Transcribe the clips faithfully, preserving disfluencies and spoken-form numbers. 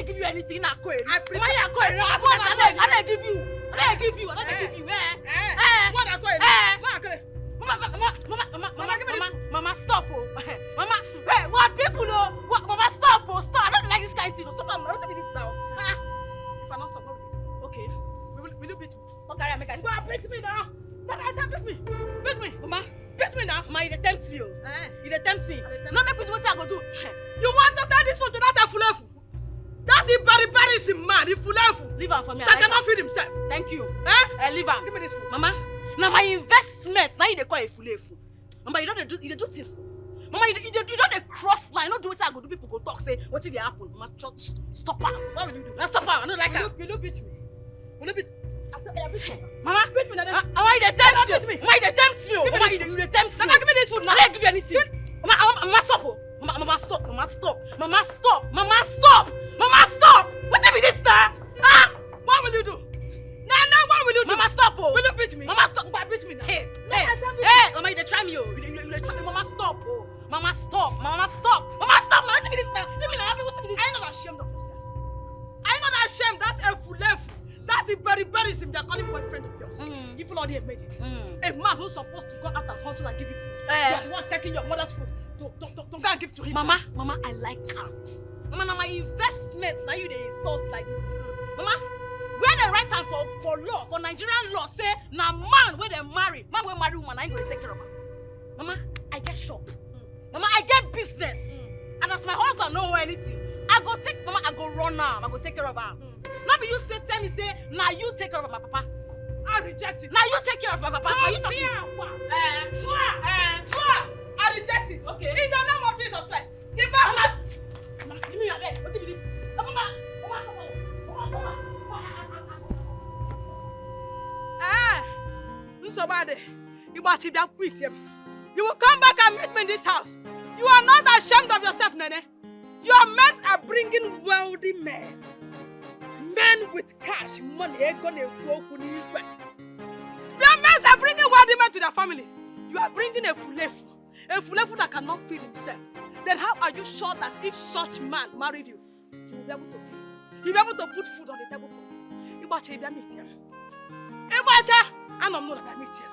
give you anything. Na coin. I pretend. Mama, na coin. I, I, I, I, I give you. I give you. I give you. Eh? Eh? Eh? What na coin? Eh? What na coin? Mama, mama, mama, mama, mama, give me this. Mama, stop, oh. Mama, hey, what people, oh? What, mama, stop, oh, stop. I don't like this kind of thing. Stop, I'm not this now. Ah. If I not stop, what will you do? Okay. Will, will you beat me? Come carry am, make I see. Go and beat me now. Make I say beat me. Beat me. Mama, beat me now. Mama, you dey tempt me, oh. Eh. You dey tempt me. I dey tempt you. No make me do wetin I go do. You want to turn this food to that efulefu? That Iberiberism man, efulefu. Leave am for me. That cannot feed himself. Thank you. Eh? Eh, leave am. Give me this food. Mama, na my investment. Now you dey call efulefu. Mama, you don't do, you dey do things. Mama, you, you, you don't dey cross line. You don't do wetin I go do. People go talk say wetin dey happen. Mama, just stop am. What will you do? Now stop am. I don't like am. Will you, will you beat me? Will you beat? I said, I beat you. Mama, beat me now. Mama, you dey tempt me. Mama, you dey tempt me. Mama, you dey, you dey tempt me. Mama, give me this food now. I don't give you anything. Mama, Mama, Mama, stop, oh. Mama, Mama, stop. Mama, stop. Mama, stop. Mama, stop. Mama, stop. Wetin be this now? Ah, what will you do? Now, now, what will you do? Mama, stop, oh. Will you beat me? Mama, stop. Mama, beat me now. Hey, hey, hey, Mama, you dey try me, oh. You dey, you dey, you dey try me. Mama, stop, oh. Mama, stop. Mama, stop. Mama, stop. Mama, wetin be this now? Leave me now. Wetin be this? Are you not ashamed of yourself? Are you not ashamed that efulefu, that Iberiberism they are calling boyfriend of yours? Mm. If not, they made it. Mm. A man who's supposed to go out and hustle and give you food. Eh. You are the one taking your mother's food to, to, to, to go and give to him. Mama, Mama, I like her. Mama, na my investment. Now you dey insult like this. Mama, where dem write am for, for law, for Nigerian law, say na man wey dem marry, man wey marry woman, na him go dey take care of her. Mama, I get shop. Mama, I get business. Mm. And as my husband no owe anything, I go take Mama, I go run am, I go take care of am. Mm. No be you say, tell me say na you take care of my papa. I reject it. Na you take care of my papa. Na you talk. Fear, what? Eh. Fear. Eh. Fear. I reject it. Okay. In the name of Jesus Christ. Give back. Mama, Mama, give me your bed. What is this? Mama, Mama, Mama, Mama, Mama. Ah, nsogbu adị. Igbachi bịa kwit ya. You will come back and meet me in this house. You are not ashamed of yourself, Nene. Your men are bringing wealthy men. Men with cash, money, ego na-ekwu okwu n'igwe. Your men are bringing wealthy men to their families. You are bringing efulefu. Efulefu that cannot feed himself. Then how are you sure that if such man married you, you will be able to feed? You will be able to put food on the table for me? Igbachi, bịa meet ya. Igbachi, anọ m n'ụlọ, bịa meet ya.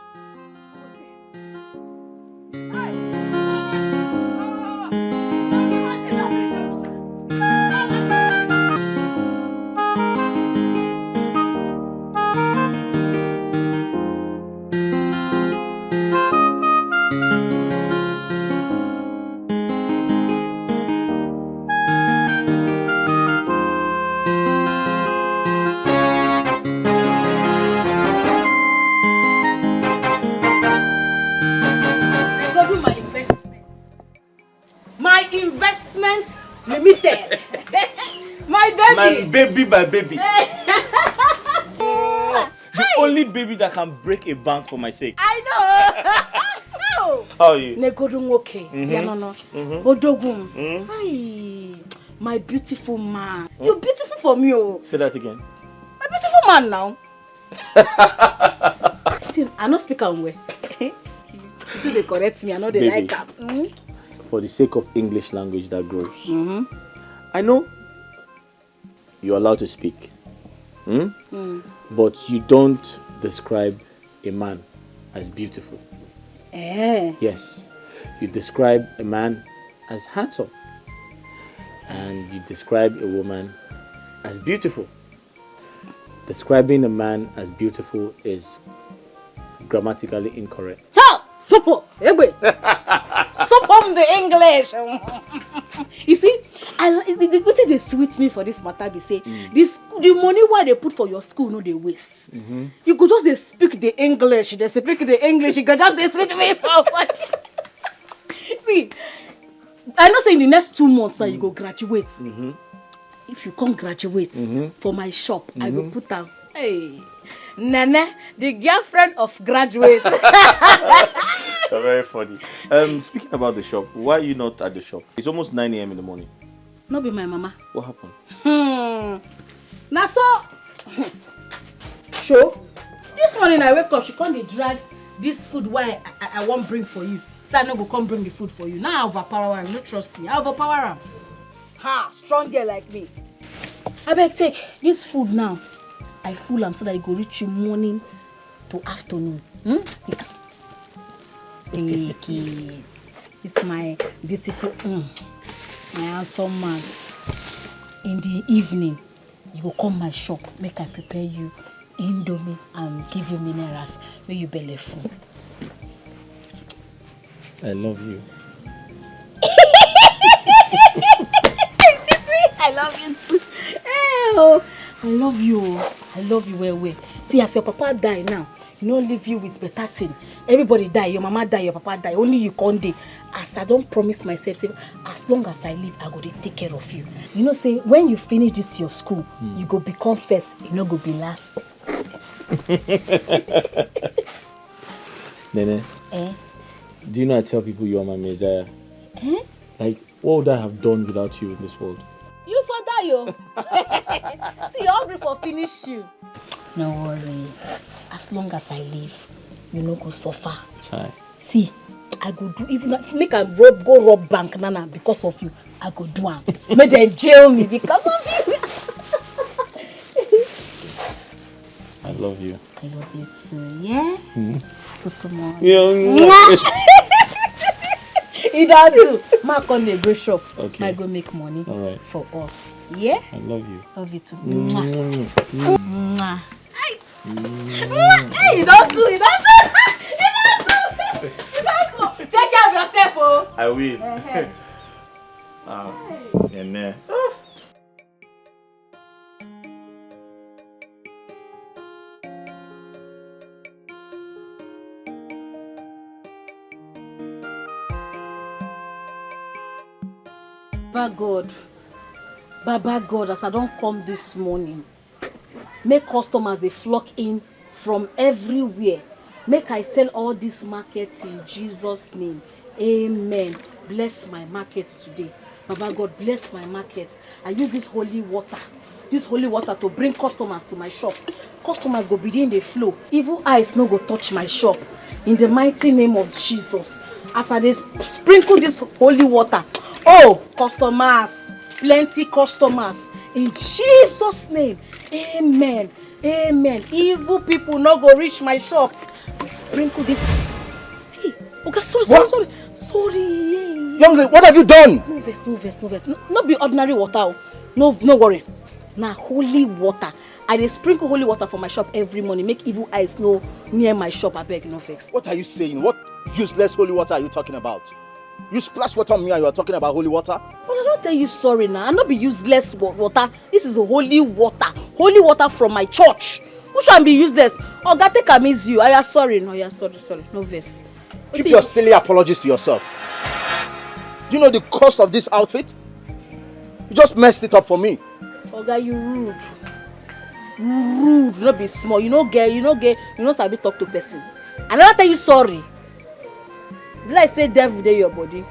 They go do my investment. My investment limited. My baby. My baby, my baby. The only baby that can break a bank for my sake. I know. Oh. How are you? Negodu nwoke. Mm-hmm. Ya no no. Mm-hmm. Odogwu m. Mm-hmm. Hi, my beautiful man. Huh? You're beautiful for me, oh. Say that again. My beautiful man now. See, I no speak am well. You dey correct me, I no dey like am. Mm? For the sake of English language that grows. Mm-hmm. I know you're allowed to speak. Hmm? Mm. But you don't describe a man as beautiful. Eh. Yes. You describe a man as handsome. And you describe a woman as beautiful. Describing a man as beautiful is grammatically incorrect. Ha! Sopo, egbe. Sopo the English. You see, I li- the, the, wetin dey sweet me for this matter be say, mm, this the money wey they put for your school no dey waste. Mm-hmm. You go just dey speak the English, dey speak the English, you go just dey sweet me for body. See, I know say in the next two months now you go graduate. Mm-hmm. If you come graduate, mm-hmm, for my shop, I go, mm-hmm, put am. Hey, Nene, the girlfriend of graduate. You're very funny. Um, speaking about the shop, why are you not at the shop? It's almost nine a m in the morning. No be my mama. What happened? Hmm. Na so. Show. This morning I wake up, she come dey drag this food wey I, I, I wan bring for you. Say I no go come bring the food for you. Now I overpower am. You no trust me. I overpower am. Ha, strong girl like me. Abeg, take this food now. I full am so that e go reach you morning to afternoon. Hmm? Take it. It's my beautiful, mm, my handsome man. In the evening, you go come my shop, make I prepare you indomie and give you minerals, make you belle full. I love you. I love you too. Eh, oh, I love you. Oh. I love you well, well. See, as your papa die now, he no leave you with better thing. Everybody die, your mama die, your papa die. Only you come dey. As I don promise myself, say, as long as I live, I go dey take care of you. You know, say, when you finish this your school, you go become first, you no go be last. Nene, eh? Do you know I tell people you are my Messiah? Eh? Like, what would I have done without you in this world? You for die, yo. See, your hungry for finish you. No worry. As long as I live, you no go suffer. Chai. See, I go do even like, make I rob, go rob bank, nana, because of you. I go do am. Make dem jail me because of you. I love you. I love you too, yeah? Mm. So small. Yeah. Mwah! E don do. Ma come dey go shop. Okay. Ma go make money. All right. For us. Yeah? I love you. Love you too. Mwah. Mm. Mwah. Hey, e don do, e don do. E don do. E don do. Take care of yourself, oh. I will. Uh-huh. Ah, hey. Nene. Baba God, Baba God, as I don come this morning, make customers dey flock in from everywhere. Make I sell all this market in Jesus' name. Amen. Bless my market today. Baba God, bless my market. I use this holy water, this holy water to bring customers to my shop. Customers go begin dey flow. Evil eyes no go touch my shop. In the mighty name of Jesus, as I dey sp-, sprinkle this holy water, oh, customers, plenty customers. In Jesus' name, amen. Amen. Evil people no go reach my shop. Sprinkle this. Hey, Oga, sorry, sorry, sorry. What? Sorry. Young lady, what have you done? No vex, no vex, no vex. No, no be ordinary water o. No, no worry. Na holy water. I dey sprinkle holy water for my shop every morning. Make evil eyes no near my shop. Abeg, no vex. What are you saying? What useless holy water are you talking about? You splash water on me and you are talking about holy water? But I don tell you sorry now. I no be useless wa-, water. This is holy water. Holy water from my church. Which one be useless? Oga, take am easy. Oya, sorry. No, oya, sorry, sorry. No vex. Keep your silly apologies to yourself. Do you know the cost of this outfit? You just messed it up for me. Oga, you rude. You rude. You no be small. You no get, you no get, you no sabi talk to person. I never tell you sorry. Be like say devil dey your body.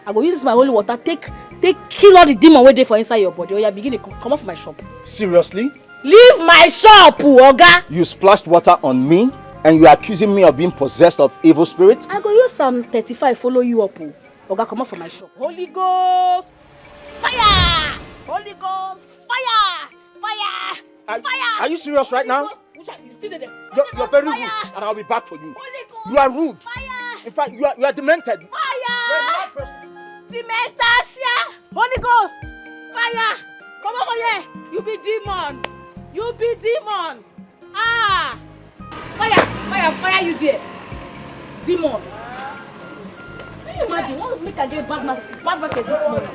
I go use this my holy water, take, take kill all the demon wey dey for inside your body. Oya, begin dey co-, comot for my shop. Seriously? Leave my shop, o, Oga. You splashed water on me and you are accusing me of being possessed of evil spirit? I go use Psalm thirty-five follow you up, o. Oga, comot for my shop. Holy Ghost, fire! Holy Ghost, fire! Fire! Are, fire! Are you serious right now? Holy Ghost, which one? You still dey there? You're, you're very rude, and I'll be back for you. Holy Ghost! You are rude. Fire! In fact, you are, you are demented. Fire! You're a mad person. Dementia! Holy Ghost! Fire! Comot for here! You be demon! You be demon! Ah! Fire! Fire! Fire you there! Demon! Can you imagine? What make I get bad ma-, bad market this morning?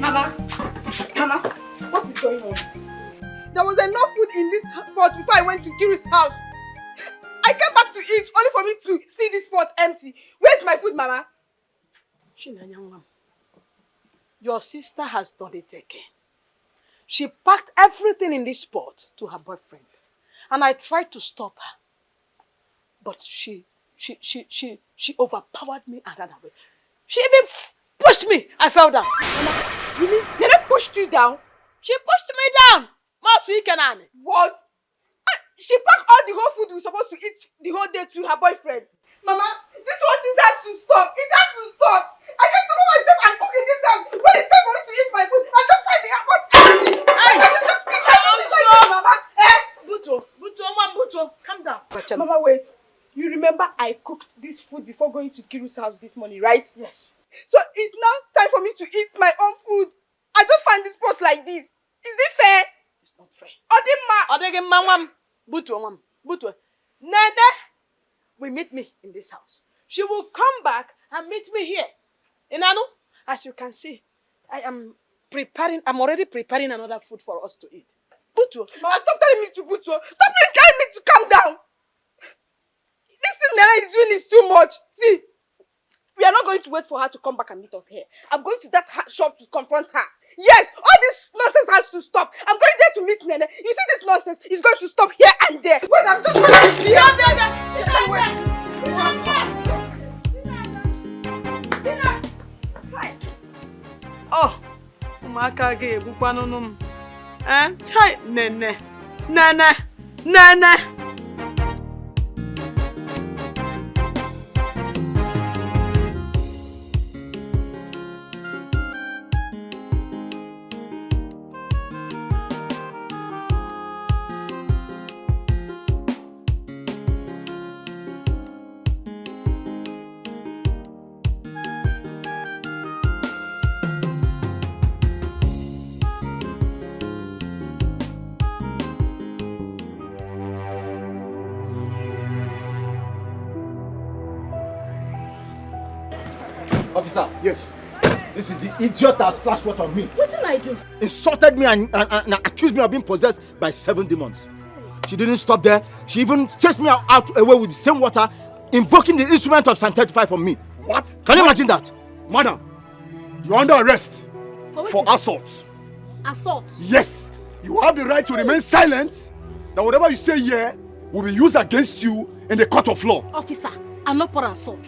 Mama, Mama, what is going on? There was enough food in this pot before I went to Kiri's house. I came back to eat only for me to see this pot empty. Where's my food, Mama? Chinanya nwa m, your sister has done it again. She packed everything in this pot to her boyfriend, and I tried to stop her, but she she she she she overpowered me and ran away. She even f- pushed me. I fell down. Mama, you mean Nene pushed you down? She pushed me down. Masu Ikenani. What? Ah, she packed all the whole food we were supposed to eat the whole day to her boyfriend. Mama, this whole thing has to stop. It has to stop. I can't suffer myself and cook in this house. When it's time for me to eat my food, I just find the airport empty. I should just keep everything like this, Mama. Eh? Buto, Buto, Mom, Buto, calm down. Mama, wait. You remember I cooked this food before going to Kiru's house this morning, right? Yes. So it's now time for me to eat my own food. I just find this pot like this. Is it fair? It's not fair. Odimma. Odegimma, Mom. Buto, Mom. Buto. Nene will meet me in this house. She will come back and meet me here. Inanu, as you can see, I am preparing, I'm already preparing another food for us to eat. Buto. Mama, stop telling me to Buto. Stop telling me to calm down. This thing Nene is doing is too much. See, we are not going to wait for her to come back and meet us here. I'm going to that ha- shop to confront her. Yes, all this nonsense has to stop. I'm going there to meet Nene. You see this nonsense is going to stop here and there. Wait, I'm just trying to be. Oh, ụmụaka ga-egbukwanụnụ m. Eh? Chai, Nene. Nene. Nene. Officer. Yes. This is the idiot that splashed water on me. Wetin I do? Insulted me and, and, and accused me of being possessed by seven demons. She didn't stop there. She even chased me out, out away with the same water, invoking the instrument of Psalm thirty-five on me. What? Can you imagine that? Madam, you're under arrest for, for assault. Assault? Yes. You have the right to remain silent. That whatever you say here will be used against you in the court of law. Officer, I no pour assault.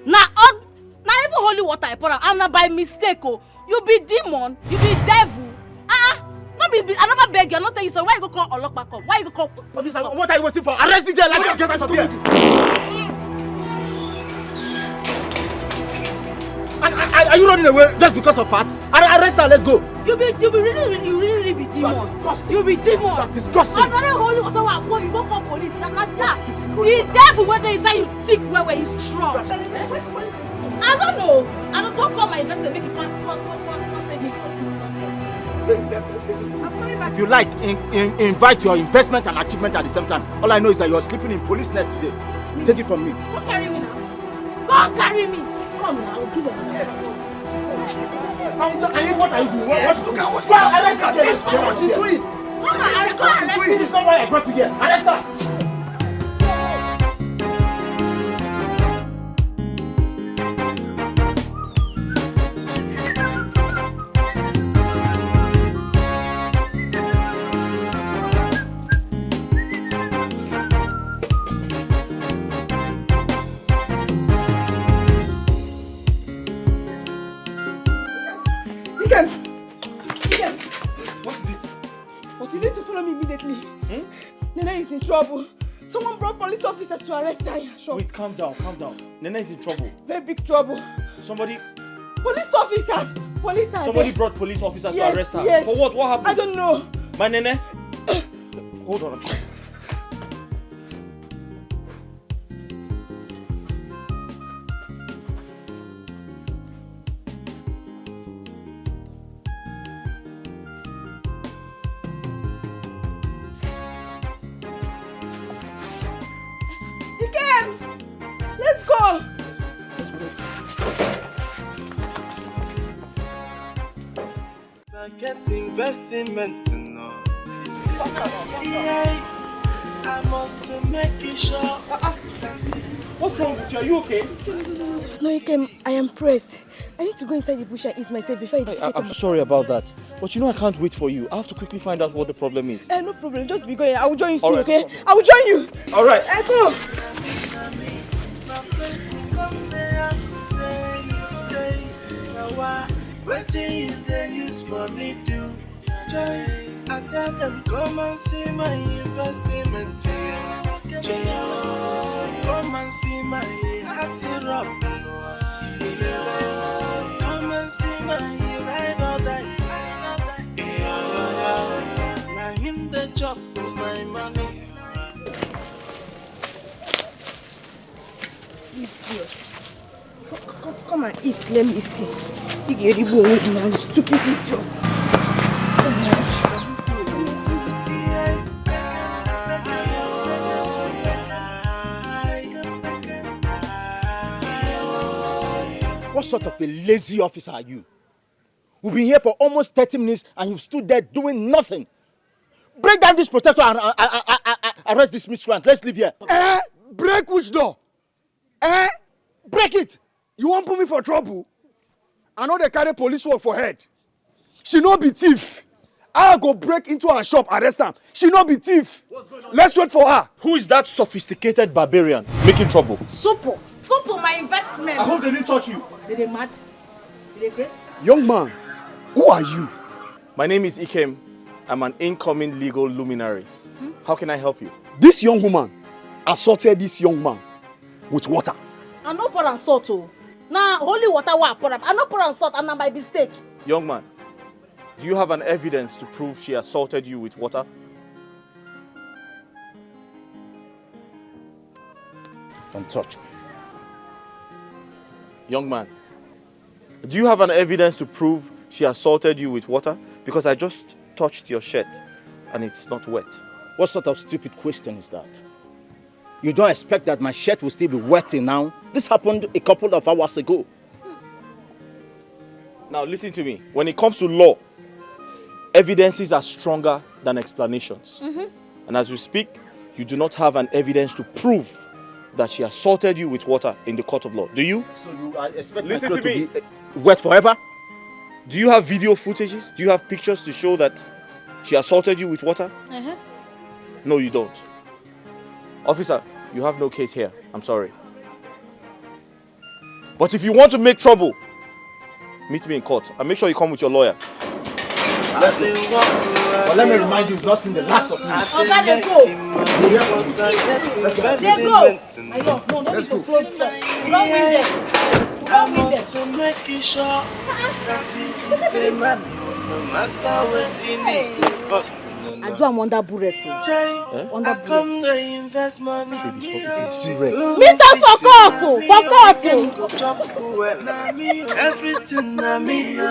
Na all, na even holy water I pour am, and na by mistake o. You be demon, you be devil. Ah, ah, no be, be, I never beg you, I no tell you so. Why you go call Olopa come? Why you go call police come? Officer, what are you waiting for? Arrest the girl, let's get her from here. Are, are, are you running away just because of fat? Ar- Arrest her, let's go. You be, you be really, really, you really, really be demon. You are disgusting. You be demon. You are disgusting. Another holy water wey I pour, you go call police. Na, na, na. The devil wey dey inside you thick well well, is strong. I don't know. I don't, don't call my investment, make you come, come, come, come, come save me from this nonsense. Listen to me. I'm coming back. If you like, in, in, invite your investment and achievement at the same time. All I know is that you're sleeping in police net today. Take it from me. Come carry me now. Come carry me. Come now, I will give you. Are you, are you, what are you doing? What, what is it? Look at what she's doing. Look at this. Look at what she's doing. This is not why I brought you here. Arrest her. Ikem! Ikem! What is it? What is it? You need to follow me immediately. Hmm? Nene is in trouble. Someone brought police officers to arrest her. Sure. Wait, calm down, calm down. Nene is in trouble. Very big trouble. Somebody. Police officers. Police are there. Somebody brought police officers to arrest her. Yes, yes. For what? What happened? I don't know. My Nene. Hold on. Ikem, let's go. I get investment in office. Yeah, I must make it sure that it is. What's wrong with you? Are you okay? No, Ikem, I am pressed. I need to go inside the bush and ease myself before I I, get I'm sorry about that. But you know I can't wait for you. I have to quickly find out what the problem is. Eh, no problem. Just be going. I will join you soon, okay? I will join you. All right. I go. Wetin you dey use money do? Joy, I tell them come and see my investment. Joy, come and see my heart rub. Come and see my ride or die. Na him dey chop my money. Come, come, come and eat, let me see. You get it, boy, now, stupid idiot. What sort of a lazy officer are you? We've been here for almost thirty minutes and you've stood there doing nothing. Break down this protector and uh, uh, uh, uh, uh, arrest this miscreant. Let's leave here. Eh? Break which door? Eh? Break it. You wan put me for trouble? I no dey carry police work for head. She no be thief. I go break into her shop, arrest am. She no be thief. Let's wait for her. Who is that sophisticated barbarian making trouble? Supo. Supo, my investment. I hope they didn't touch you. They dey mad. They dey grace. Young man, who are you? My name is Ikem. I'm an incoming legal luminary. How can I help you? This young woman assaulted this young man with water. I no pour am salt o. Na holy water wey I pour am. I no pour am salt and na by mistake. Young man, do you have an evidence to prove she assaulted you with water? Don't touch me. Young man, do you have an evidence to prove she assaulted you with water? Because I just touched your shirt and it's not wet. What sort of stupid question is that? You don't expect that my shirt will still be wet till now? This happened a couple of hours ago. Now listen to me. When it comes to law, evidences are stronger than explanations. Mm -hmm. And as we speak, you do not have an evidence to prove that she assaulted you with water in the court of law. Do you? So you are expecting Listen to, to me. Be uh, wet forever? Do you have video footages? Do you have pictures to show that she assaulted you with water? Uh-huh. No, you don't. Officer, you have no case here. I'm sorry. But if you want to make trouble, meet me in court and make sure you come with your lawyer. But let me remind you, it's not seen the last of me. Oga, dey go. Dey go. Ayo, no, no be to close door. Run with them. Run with them. Make sure that he is a man, no matter wetin he go cost. I do am under burress o. Under burress. Meet us for court o, for court o.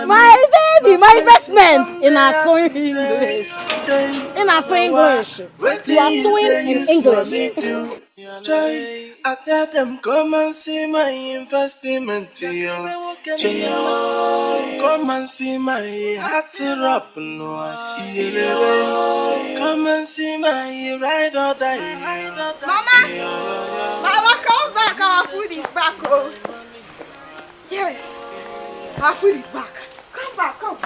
My baby, my investment. Una so English. Una so English. You are suing in English. Joy, I tell them come and see my investment, yo. Joy, come and see my heart rub, no. Come and see my ride or die. Mama, Mama, come back. Our food is back, oh. Yes, our food is back. Come back, come.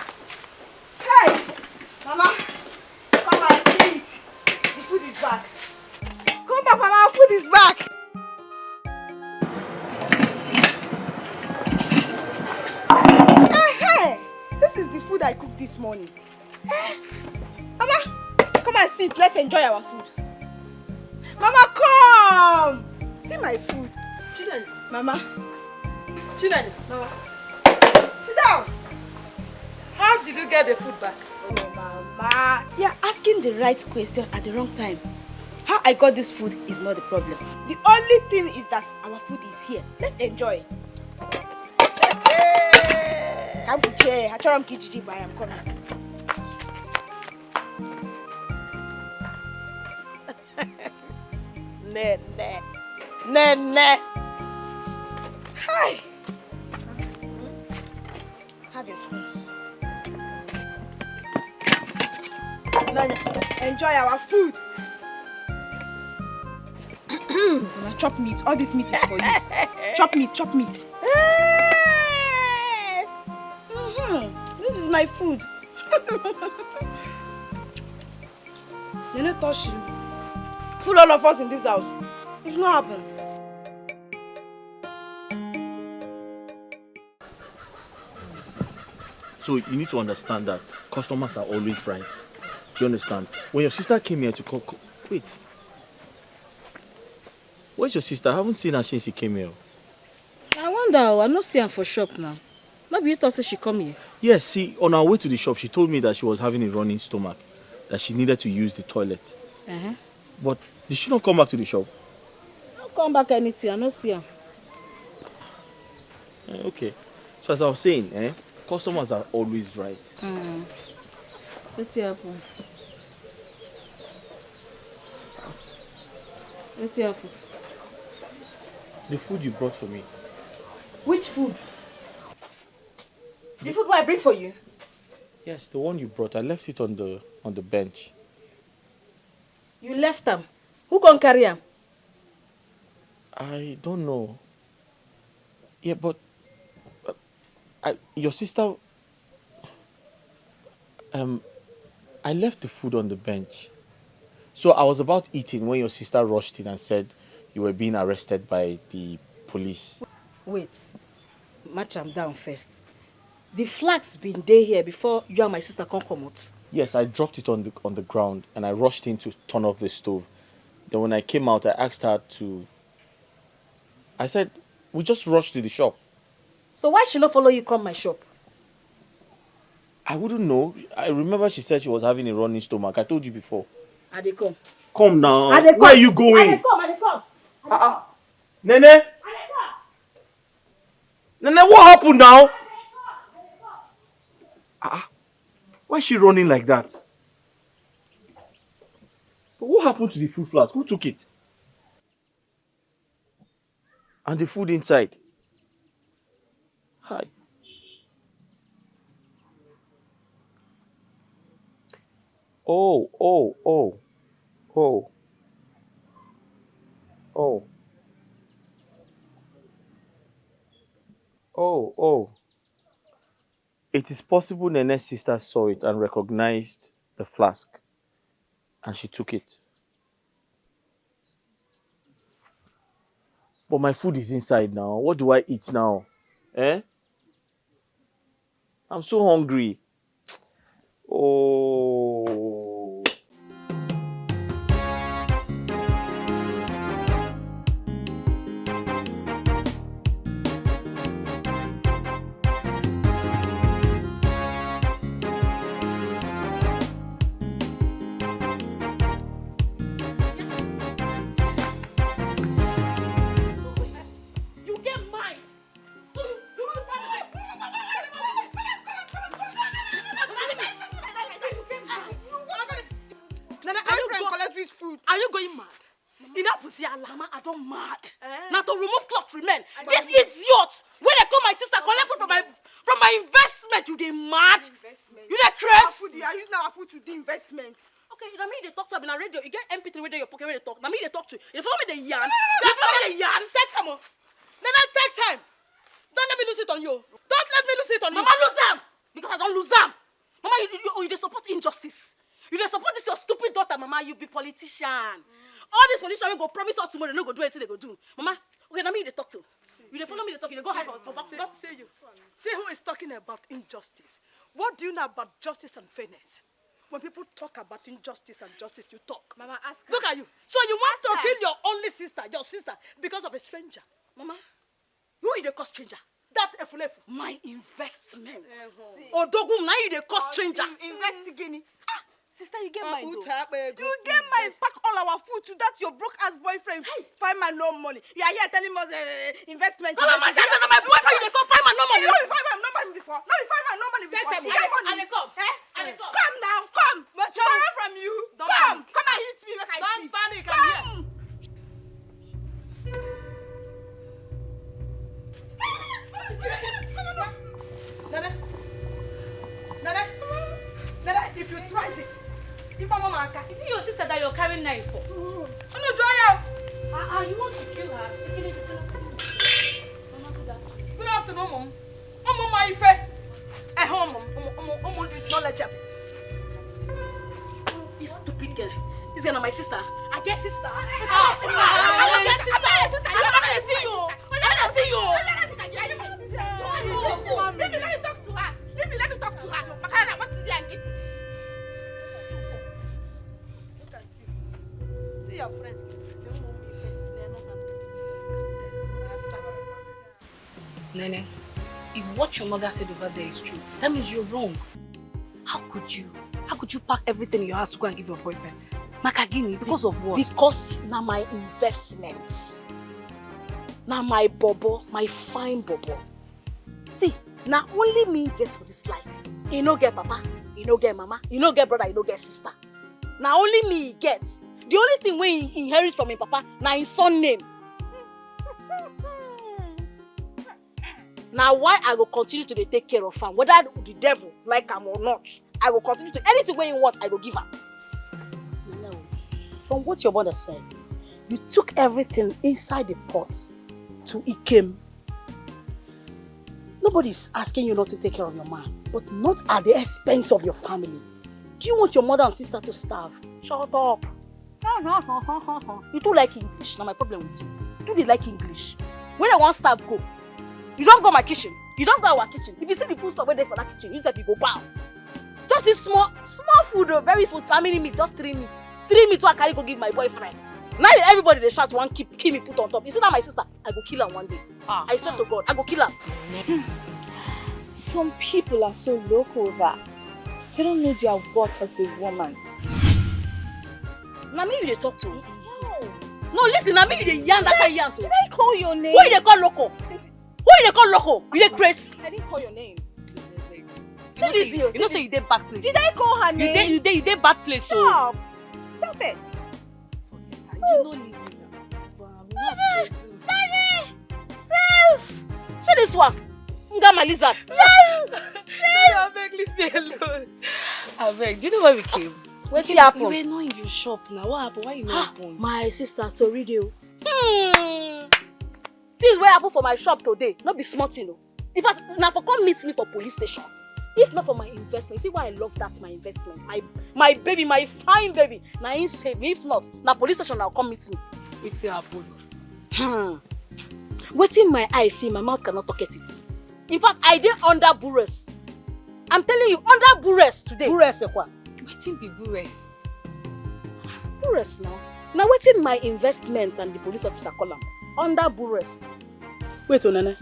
Hey, Mama, come and see it. The food is back. Come back, Mama, food is back. Hey, hey, this is the food I cooked this morning. Eh? Mama, come and sit. Let's enjoy our food. Mama, come. See my food. Children. Mama. Children. Mama. Sit down. How did you get the food back? Oh, Mama. You're asking the right question at the wrong time. How I got this food is not the problem. The only thing is that our food is here. Let's enjoy. Ka m kpuchie ya, achọrọ m ka ijiji baa ya, I'm coming. Nene. Nene. Hi. Have your spoon. Enjoy our food. Una chop meat. All this meat is for you. Chop meat, chop meat. Mm-hmm. This is my food. They no touch you. Full all of us in this house. It no happen. So you need to understand that customers are always right. Do you understand? When your sister came here to call, call wait. Where's your sister? I haven't seen her since she came here. I wonder, oh, I no see am for shop now. No be you talk say she come here? Yes, see, on our way to the shop, she told me that she was having a running stomach, that she needed to use the toilet. Uh-huh. But did she not come back to the shop? No come back anything, I no see am. Eh, okay. So as I was saying, eh, customers are always right. Mm. Wetin happen? Wetin happen? The food you brought for me. Which food? The food wey I bring for you? Yes, the one you brought. I left it on the on the bench. You left am. Who come carry am? I don't know. Yeah, but uh, I, your sister. Um, I left the food on the bench. So I was about eating when your sister rushed in and said you were being arrested by the police. Wait, match am down first. The flask been dey here before you and my sister come comot. Yes, I dropped it on the on the ground and I rushed in to turn off the stove. Then when I came out, I asked her to. I said, "We just rushed to the shop." So why she no follow you come my shop? I wouldn't know. I remember she said she was having a running stomach. I told you before. I dey come. Come now. I dey come. Where are you I going? Dey come. I dey come. Uh-uh. Nene? Nene, what happened now? Uh-uh. Why is she running like that? But what happened to the food flask? Who took it? And the food inside? Hi. Oh, oh, oh, oh. Oh. Oh, oh. It is possible Nene's sister saw it and recognized the flask, and she took it. But my food is inside now. What do I eat now? Eh? I'm so hungry. Oh. You get mind. So you, you, Nana, are you Boyfriend go- collect which food? Are you going mad? Enough with your lama, I don't mad. Now to remove cloth remain. This idiot, when I call my sister, collect food from my from my investment, you dey mad? You dey craze? Food, you are using our food to do investment. Okay, na me you dey talk to, I be na radio. You get M P three wey dey your pocket wey dey talk. Na me you dey talk to. You dey follow me dey yarn. You dey follow me dey yarn. Take time o. Then I take time. Don't let me lose it on you. Don't let me lose it on you. Mama lose am because I don lose am. Mama, you you you dey support injustice. You dey support this your stupid daughter, Mama. You be politician. All these politicians wey go promise us tomorrow, they no go do anything they go do. Mama, okay, na me you dey talk to. You dey follow me dey talk. You dey go hide for for back. See, see you. See who is talking about injustice. What do you know about justice and fairness? When people talk about injustice and justice, you talk. Mama, ask her. Look at you. So you want to Ask her. Kill your only sister, your sister, because of a stranger. Mama, who you dey call stranger? That efulefu. My investment. See. Odogwu, na you dey call stranger. Invest gini. Ah, sister, you get Uh, mind though. Uta Akpa ego. You get mind. Pack all our food to that your broke ass boyfriend. Find man no money. You are here telling us uh, investment. Mama, investment. Mama, na my boyfriend you dey call find man no money. You know, you find man no money before. No, you find man no money before. Take time. You get money. I dey come. Eh? I dey come. Come now, come. But Tomorrow from you. Don't Come. panic. Come and hit me. Make I Don't see. Panic. I'm here. Come. Nana, Nana, Nana, if you try it, if my mama aka, Is it your sister that you're carrying knife for? Unu jụọ ya. Ah, ah, you want to kill her? Take it, take it, take it. Mama, do that. Good afternoon, mom. Ụmụ mma ife. Eh, ụmụ, ụmụ, ụmụ, ụmụ dị no lecha. This girl na my sister. I get sister. I get sister. I get sister. I get sister. I never dey see you. I never dey see you. Leave me, let me talk to her. Leave me, let me talk to her. Makana, what is it I'm getting? Look at you. See your friends. They won't be friends. They are not happy. They are sad. Nene, if what your mother said over there is true, that means you're wrong. How could you? How could you pack everything in your house to go and give your boyfriend? Makagini, because of what? Because na my investment. Na my bobo, my fine bobo. See, na only me get for this life. He no get papa, he no get mama, he no get brother, he no get sister. Na only me he get. The only thing wey he inherit from him papa na him surname. Na why I go continue to dey take care of am, whether the devil like am or not. I go continue to, anything wey he want, I go give am. From what your mother said, you took everything inside the pot to Ikem. Nobody is asking you not to take care of your man, but not at the expense of your family. Do you want your mother and sister to starve? Shut up. You too like English. Na my problem with you. You too dey like English. When I wan starve go, you don go my kitchen. You don go our kitchen. If you see the food stuff wey dey for that kitchen, you sef you go bow. Just this small, small food o, very small. How many meat? Just three meat. Three meat wey I carry go give my boyfriend. Now everybody dey shout, wan keep, kill me, put on top. You see that my sister? I go kill am one day. Ah. I swear to God, I go kill am. Some people are so loco that they don't know their worth as a woman. Na me you dey talk to? No. No, listen, na me you dey yarn that kind yarn to. Did I call your name? Who you dey call loco? Who you dey call loco? You dey craze? I didn't call your name. See Lizzie, you know say you dey bad place. Did I call her name? You dey, you dey, you dey bad place. Stop. Stop it. You know Lizzie now. Daddy! Ralph! See this one. Ngama lizard. Ralph! Abeg, leave me alone. Abeg, do you know why we came? Wetin happen? You were not in your shop now. What happened? Why you not open? My sister, tori dey o. Hmm. Things wey happen for my shop today, no be small thing o. In fact, na for come meet me for police station. If not for my investment, see why I love that my investment. My, my baby, my fine baby, na him save me. If not, na police station na come meet me. Wetin happen? Hmm. Wetin my eye see, my mouth cannot talk it. In fact, I dey under bures. I'm telling you, under bures today. Bures ekwa? Wetin be bures? Bures now. Na wetin my investment and the police officer call am. Under bures. Wait, Onene.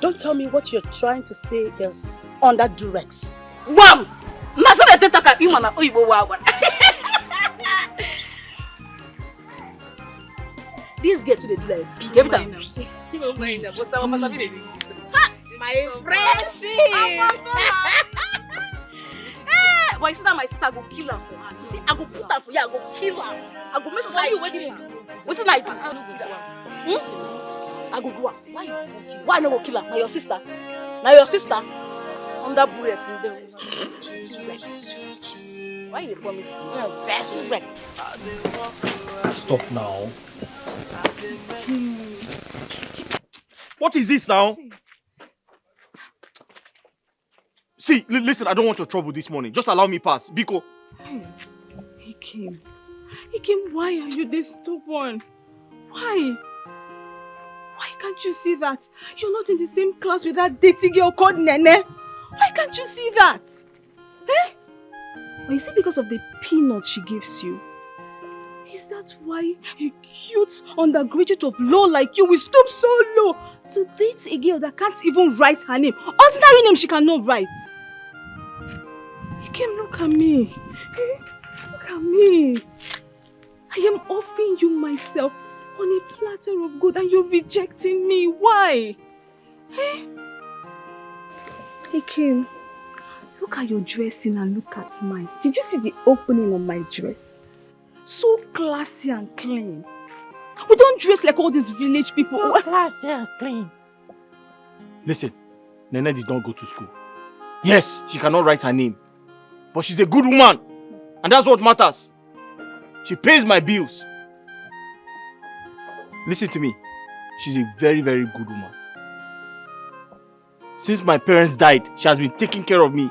Don't tell me what you're trying to say is under duress. Wham! Na so they take talk am, Ima na oyibo wa wa. This girl too dey do like pig every time. You don't mind am. But Sawa Masabi dey do this. Ha! My friendship. Eh, but you see that my sister go kill am for her. You see, I go put am for you, I go kill am. I go make sure say you wetin you do. Wetin I do? Hmm? I go do am. Why you go kill? Why I no go kill am? Na your sister. Na your sister. Under bures in there. Why you dey promise me? Vex, vex. Stop now. What is this now? See, li- listen, I don't want your trouble this morning. Just allow me pass. Biko. Hey, Ikem. Ikem, why are you this stubborn? Why? Why can't you see that you're not in the same class with that dirty girl called Nene? Why can't you see that? Eh? Or is it because of the peanuts she gives you? Is that why a cute undergraduate of law like you will stoop so low to date a girl that can't even write her name? Ordinary name she cannot write. Ikem, look at me. Eh? Look at me. I am offering you myself on a platter of gold and you're rejecting me. Why? Eh? Ikem, look at your dressing and look at mine. Did you see the opening on my dress? So classy and clean. We don't dress like all these village people. So classy and clean. Listen, Nene did not go to school. Yes, she cannot write her name. But she's a good woman. And that's what matters. She pays my bills. Listen to me. She's a very, very good woman. Since my parents died, she has been taking care of me.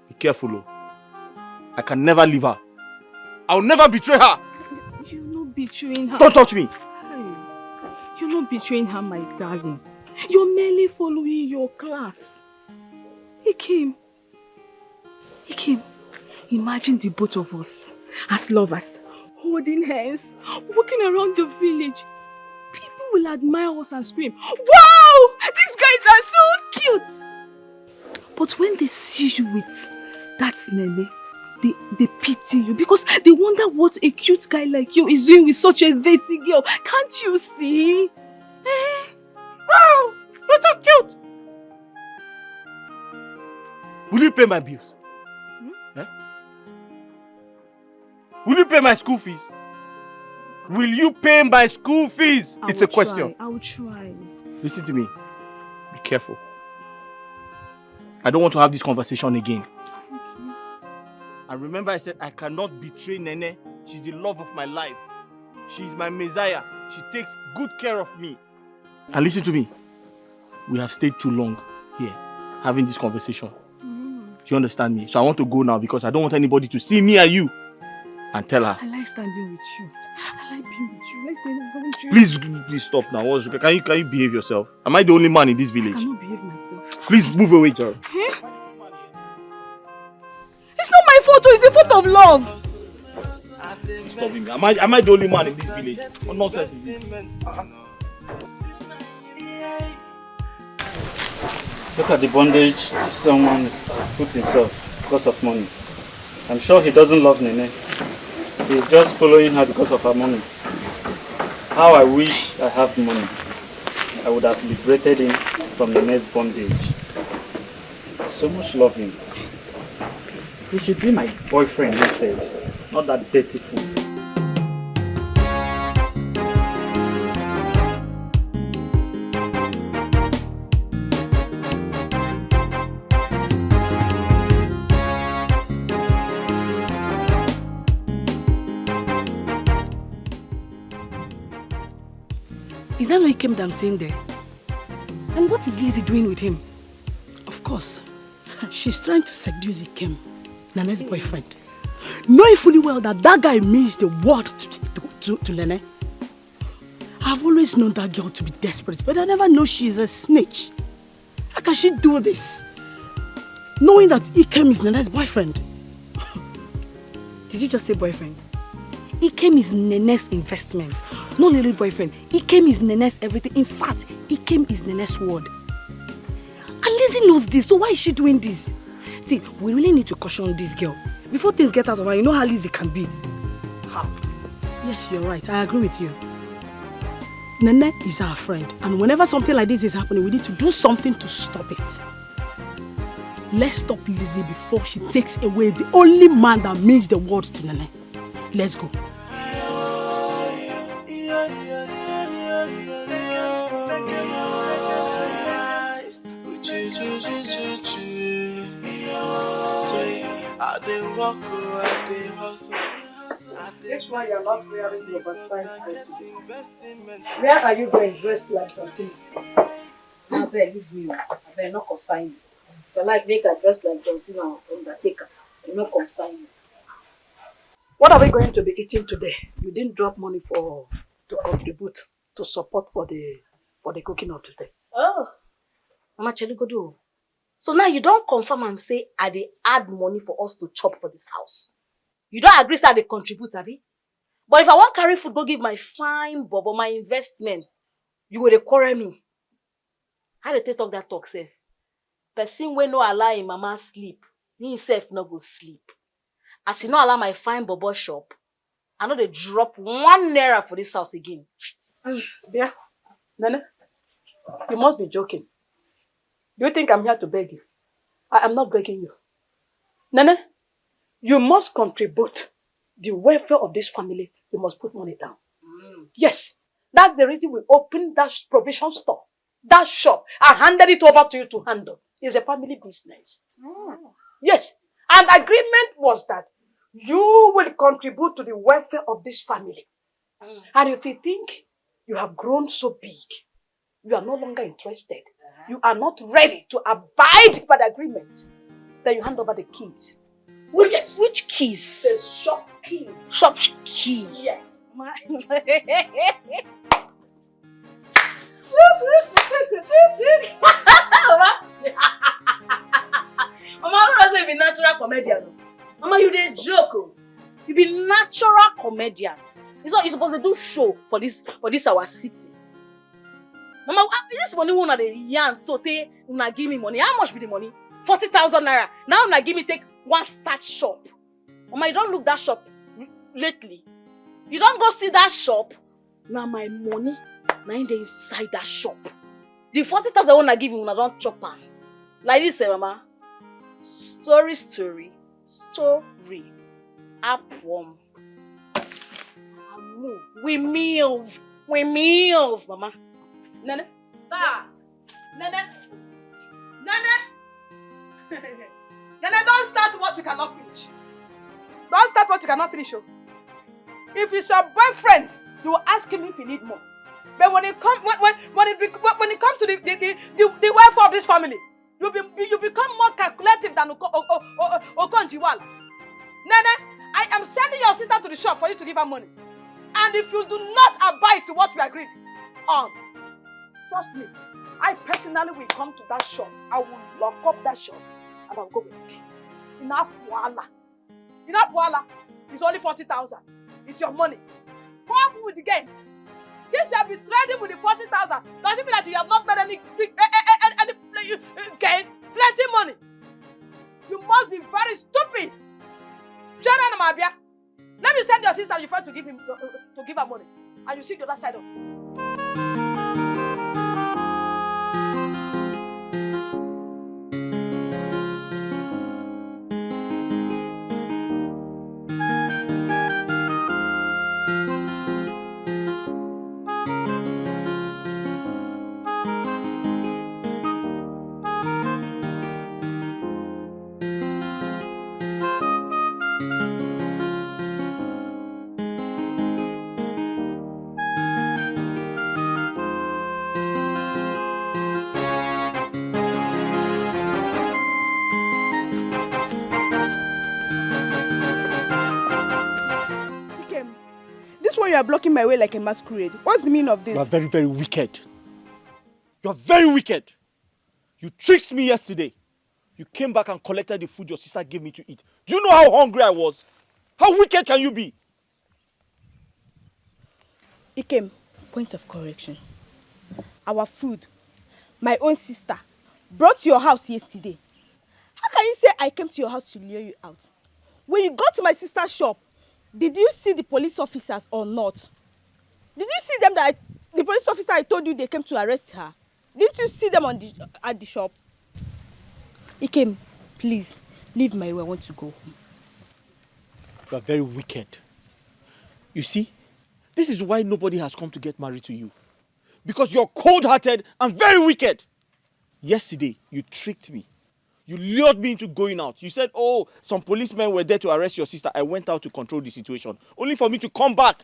Be careful, oh. I can never leave her. I'll never betray her. You're not betraying her. Don't touch me. Hey, you're not betraying her, my darling. You're merely following your class. He came. He came. Imagine the both of us as lovers, holding hands, walking around the village. People will admire us and scream, "Wow! These guys are so cute!" But when they see you with that Nene, they, they pity you because they wonder what a cute guy like you is doing with such a dirty girl. Can't you see? Eh? Wow! You're so cute! Will you pay my bills? Eh? Will you pay my school fees? Will you pay my school fees? I It's a will question. Try. I will try. Listen to me. Be careful. I don't want to have this conversation again. And remember, I said I cannot betray Nene. She's the love of my life. She's my messiah. She takes good care of me. And listen to me. We have stayed too long here having this conversation. Do you understand me? So I want to go now because I don't want anybody to see me and you and tell her. I like standing with you. I like being with you. I like staying around you. Please, please stop now. What's, can you can you behave yourself? Am I the only man in this I village? Cannot behave myself. Please move away, Joe. It's not my fault, oh, it's the fault of love. Stop him. Am I am I the only man in this village? What nonsense is this? Look at the bondage this someone has put himself because of money. I'm sure he doesn't love Nene. He's just following her because of her money. How I wish I have money. I would have liberated him from Nene's bondage. I so much love him. He should be my boyfriend instead, not that dirty fool. Is that not Ikem that I'm seeing there? And what is Lizzie doing with him? Of course. She's trying to seduce Ikem, Nene's boyfriend. Knowing fully well that that guy means the world to, to, to, to Nene. I've always known that girl to be desperate, but I never know she's a snitch. How can she do this? Knowing that Ikem is Nene's boyfriend. Did you just say boyfriend? Ikem is Nene's investment, not really boyfriend. Ikem is Nene's everything. In fact, Ikem is Nene's world. And Lizzie knows this, so why is she doing this? See, we really need to caution this girl before things get out of hand. You know how Lizzie can be. Yes, you're right. I agree with you. Nene is our friend, and whenever something like this is happening, we need to do something to stop it. Let's stop Lizzie before she takes away the only man that means the world to Nene. Let's go. I dey work, oh, I dey hustle. This one you're not wearing the oversized dress. Where are you going dressed like a thief? Abeg, leave me. Abeg, no concern you. If you like, make I dress like John Cena or Undertaker. E no concern you. What are we going to be eating today? You didn't drop money for to contribute to support for the for the cooking of today. Oh, Mama Chelugodo. So now you don confirm am say I dey add money for us to chop for this house. You don agree say I dey contribute, abi? But if I wan carry food go give my fine bobo, my investment, you go dey quarrel me. How dey take talk that talk sef? Person wey no allow im mama sleep, himself no go sleep. As you no allow my fine bobo shop, I no dey drop one naira for this house again. Bia, Nene, you must be joking. Do you think I'm here to beg you? I am not begging you. Nene, you must contribute the welfare of this family. You must put money down. Yes, that's the reason we opened that sh- provision store, that shop. I handed it over to you to handle. It's a family business. Yes, and agreement was that you will contribute to the welfare of this family. And if you think you have grown so big, you are no longer interested, you are not ready to abide by the agreement, then you hand over the keys. Which which keys? The shop key. Shop key. Yeah. Ma- Mama, Mama, I don't know say you be natural comedian. O. Mama, you dey joke. O. You be natural comedian. You so you suppose to do show for this for this our city. Mama, ah, this money wey una dey yarn so say una give me money. How much be the money? Forty thousand naira. Now una give me take one start shop. Mama, you don look that shop lately? You don go see that shop? Na my money, na im dey inside that shop. The forty thousand wey una give me, una don chop am. Like this, eh, Mama? Story, story, story. Apwom. Move. We move. We move, Mama. Nene. Sir. Nene. Nene. Nene, don't start what you cannot finish. Don't start what you cannot finish. Oh. If it's your boyfriend, you will ask him if you need more. But when it comes when when when it, bec- when when it comes to the the, the, the, the welfare of this family, you be you become more calculative than Oko, Oko, Oko, Okonjiwal. Nene, I am sending your sister to the shop for you to give her money. And if you do not abide to what we agreed on, trust me, I personally will come to that shop. I will lock up that shop and I'll go with it. Enough wahala. Enough wahala. It's only forty thousand. It's your money. Come with the game. Since you have been trading with the forty thousand, does it mean that you have not made any big, eh, eh, eh, any, eh, gain? Plenty money. You must be very stupid. Children, Mabia, let me send your sister your friend to give him to give her money, and you see the other side of. This way you are blocking my way like a masquerade. What's the meaning of this? You are very, very wicked. You are very wicked. You tricked me yesterday. You came back and collected the food your sister gave me to eat. Do you know how hungry I was? How wicked can you be? Ikem, point of correction. Our food, my own sister, brought to your house yesterday. How can you say I came to your house to lure you out? When you got to my sister's shop, did you see the police officers or not? Did you see them that I, the police officer I told you they came to arrest her? Didn't you see them on the at the shop? Ikem, please, leave my way. I want to go home. You are very wicked. You see, this is why nobody has come to get married to you. Because you're cold-hearted and very wicked. Yesterday, you tricked me. You lured me into going out. You said, "Oh, some policemen were there to arrest your sister." I went out to control the situation, only for me to come back.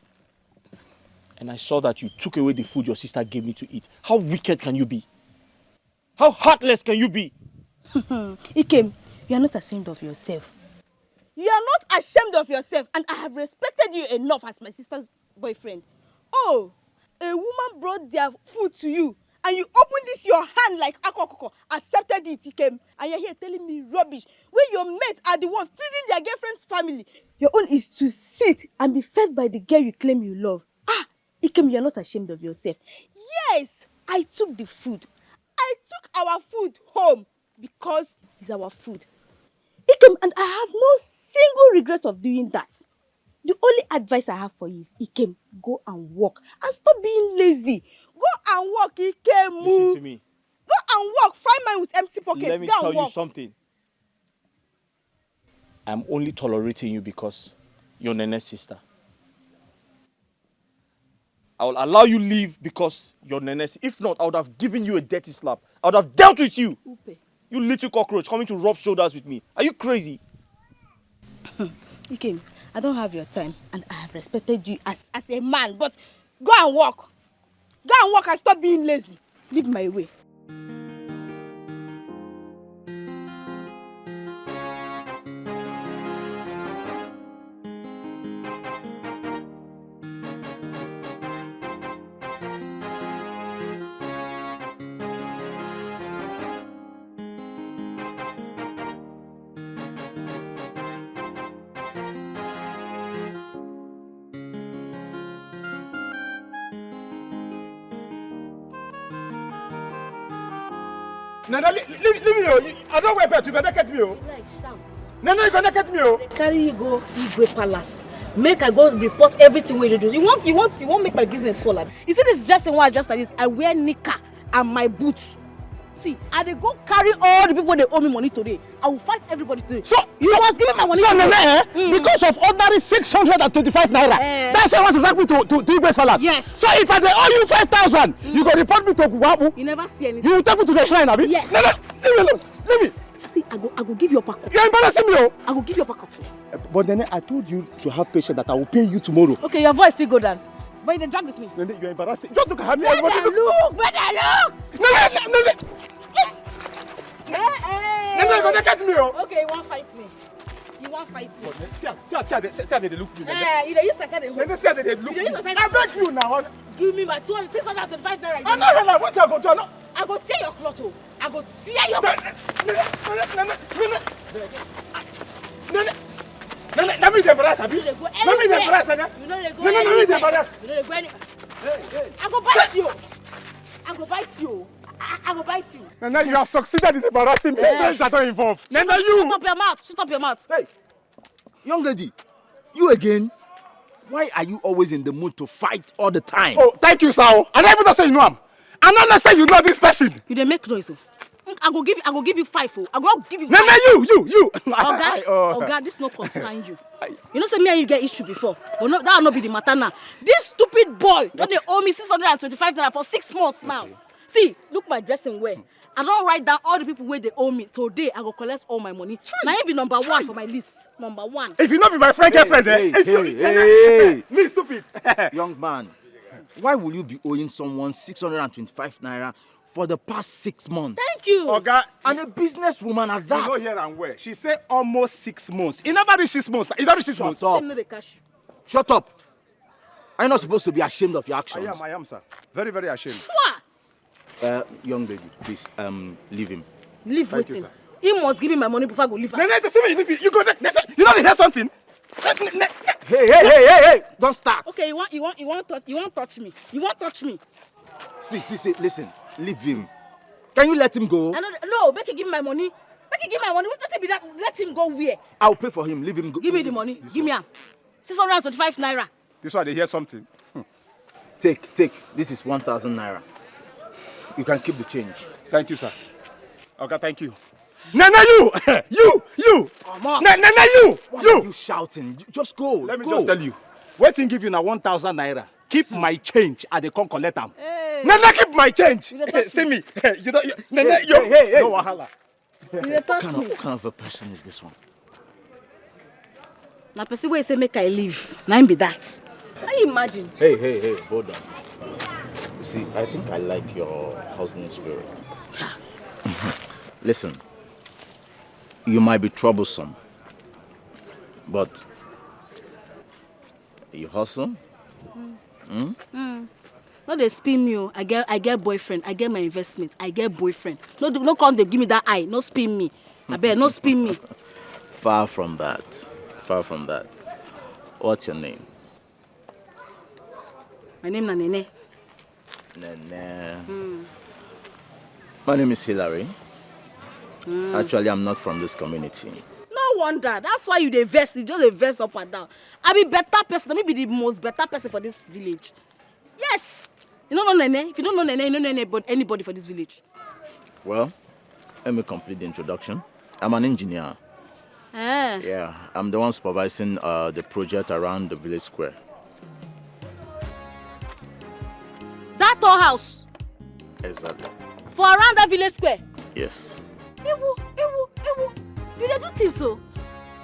And I saw that you took away the food your sister gave me to eat. How wicked can you be? How heartless can you be? Ikem, you are not ashamed of yourself. You are not ashamed of yourself, and I have respected you enough as my sister's boyfriend. Oh, a woman brought their food to you, and you opened this your hand like akokoko, accepted it, Ikem, and you're here telling me rubbish. When your mates are the ones feeding their girlfriend's family, your own is to sit and be fed by the girl you claim you love. Ah, Ikem, you're not ashamed of yourself. Yes, I took the food. I took our food home because it's our food. Ikem, and I have no single regret of doing that. The only advice I have for you is, Ikem, go and work and stop being lazy. Go and work, Ikem. Listen to me. Go and work. Find man with empty pockets. Let me Go tell and work. You something. I'm only tolerating you because you're Nene's sister. I will allow you leave because you're Nene's. If not, I would have given you a dirty slap. I would have dealt with you. Upe. You little cockroach coming to rub shoulders with me. Are you crazy? Ikem, I don't have your time, and I have respected you as, as a man, but go and work. Go and work and stop being lazy. Leave my way. Nana, leave, leave, leave me, oh. You- I don't wear belt. You gonna get me, oh. Like shout. Nana, you gonna get me, oh. Carry you go Igwe Palace. Make I go report everything wey you do. You want, you want, you want make my business fall, abi? You see this dressing wey I dress like this? I wear knicker and my boots. See, I dey go carry all the people wey owe me money today. I will fight everybody today. So You must give me my money. So Nana, eh? Because of ordinary six hundred and twenty-five naira. Eh. That's why you want to drag me to to, to Igwe Palace. Yes. So if I dey owe you five thousand, you go report me to Guabu. You never see anything. You will take me to the shrine, abi? Yes. Nana, leave me alone. Leave me. See, I go, I go give you uppercut. You're embarrassing me, oh. I go give you uppercut. But then I told you to have patience that I will pay you tomorrow. Okay, your voice fit go down. But you dey drag with me. Nene, you're embarrassing. Just look at me. Where they look? Where they look? Nene, Nene, Eh, eh. Nene, you're gonna get me, oh. Okay, you wan fight me. You wan fight me. See, see, see, see, see, they look me. Nene. Eh, you dey use like say dey hold. Nene, see, they look You dey me. use like say I beg you now. Give me my two hundred, six hundred and twenty-five naira. I know how. What I go do? I know. I go tear your cloth, oh. I go tear your. Nene, Nene, Nene, Nene, Nene, Nene, Nene, let me dey embarrass, abi? You dey go Let me dey anywhere. embarrass, Nene. You no dey go Nene, let me dey anywhere. Embarrass. You no dey go any. I go bite you. I go bite you. I, I go bite you. Nene, you have succeded in embarrassing me. Eh. Stranger don involve. Nene, you. Shut up your mouth. Shut up your mouth. Hey, Young lady, you again? Why are you always in the mood to fight all the time? Oh, thank you, sir. I never know say you know him. I never know say you know this person. You dey make noise, oh. Mm, I go give you, I go give you five, oh. I go give you Nene, five. You, you, you. Oga, Oh. Oga, this no concern you. You know say me and you get issue before, but no, that no be the matter now. This stupid boy don dey owe me six hundred and twenty-five naira for six months now. See, look my dressing well. I don write down all the people wey dey owe me. Today, I go collect all my money. Na him be number one for my list. Number one. If you no be my friend girlfriend, eh? Hey, If you, hey, hey, hey. Me stupid. Young man, why will you be owing someone six hundred and twenty-five naira for the past six months? Thank you. Oga, And a businesswoman at you no that. Hear am well. She say almost six months. E never reach six months. E don reach six months. Shut up. Shame no dey catch you. Shut up. Are you not supposed to be ashamed of your I actions? am, I am, sir. Very, very ashamed. Pwah! Uh, young lady, please, um, leave him. Leave Thank you, wetin? Sir. He must give me my money before I go leave. Nene, they see me, you, you go, they, they say, you know, they hear something. Nene, Nene, Hey, hey, hey, hey, hey! Don't start. Okay, you want, you want, you want touch, you want touch me. You want touch me. See, see, see, listen. Leave him. Can you let him go? I no, no, make you give me my money. Make you give me my money. Wetin be that? Let him go where? I'll pay for him. Leave him go. Give me the money. Give me am. Six hundred and twenty-five naira. This one, they hear something. Hmm. Take, take. This is one thousand naira. You can keep the change. Thank you, sir. Okay, thank you. Nene, you, you, you. Come on. Nene, you, Why you. Are you shouting? Ju- Just go. Let me go. Just tell you. Wetin give you na one thousand naira. Keep my change. I dey come collect am. Hey. Nene, keep my change. You dey touch See me. Me. You don't. You, Nene, Hey, yo. hey, hey, hey. No wahala. You dey touch What kind, me. Of, what kind of a person is this one? Na person wey say make I leave. Na him be that. Can you imagine? Hey, hey, hey, hold on. You see, I think I like your hustling spirit. Listen, you might be troublesome, but you hustle. No dey spin me o. I get, I get boyfriend. I get my investment. I get boyfriend. No do, no come dey give me that eye. No spin me. Abeg, no spin me. Far from that. Far from that. What's your name? My name na Nene. Nene. My name is Hilary. Actually, I'm not from this community. No wonder. That's why you dey vex. You just dey vex up and down. I be better person. Let me be the most better person for this village. Yes. You no know Nene. If you don't know Nene, you no know anybody, anybody for this village. Well, let me complete the introduction. I'm an engineer. Eh. Yeah, I'm the one supervising uh, the project around the village square. That tall house Exactly. for around that village square. Yes. Ewu, ewu, ewu. You dey do things so.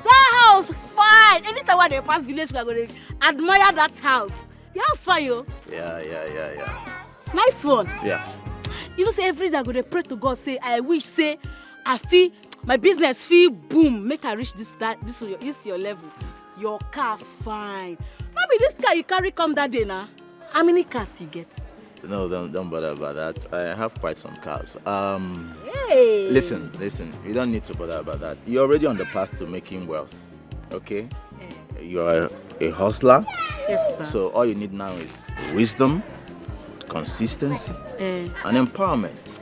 That house fine. Anytime I dey pass village square, I go dey admire that house. The house fine, yo. Yeah, yeah, yeah, yeah. Nice one. Yeah. You know say every day I go dey pray to God say I wish say I fit, my business fit boom, make I reach this, that, this your, this your level. Your car fine. No be this car you carry come that day na. How many cars you get? No, don't don't bother about that. I have quite some cars. Um, Hey. Listen, listen. You don't need to bother about that. You're already on the path to making wealth. Okay. You're a hustler. Yes, sir. So all you need now is wisdom, consistency, Eh. and empowerment.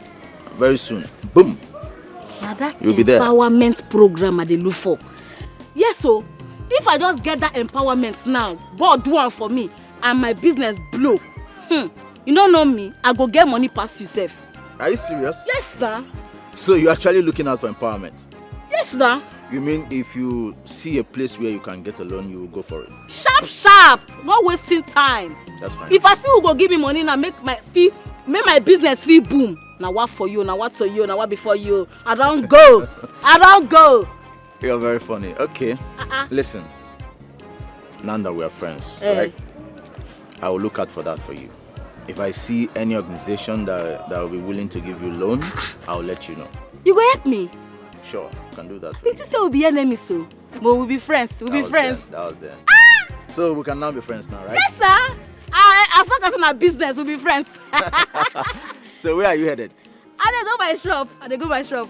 Very soon. Boom. Now that You'll be there. Empowerment program I dey look for. Yes, so if I just get that empowerment now, God do one for me, and my business blow. Hmm. You don't know me, I go get money pass yourself. Are you serious? Yes, sir. So you're actually looking out for empowerment? Yes, sir. You mean if you see a place where you can get a loan, you will go for it? Sharp, sharp. Not wasting time. That's fine. If I see who go give me money now, make my fee, make my business fee boom. Now what for you? Now what to you? Now what before you? I don't go. I don't go. You're very funny. Okay. Uh-uh. Listen. Now that we are friends, eh, right? I will look out for that for you. If I see any organization that that will be willing to give you loan, I'll let you know. You go help me? Sure, I can do that for you. You say we'll be enemies, so but we'll be friends. We'll that be friends. Then, that was then. Ah! So we can now be friends now, right? Yes, sir. I, as long as in our business, we'll be friends. So where are you headed? I dey go my shop. I dey go my shop.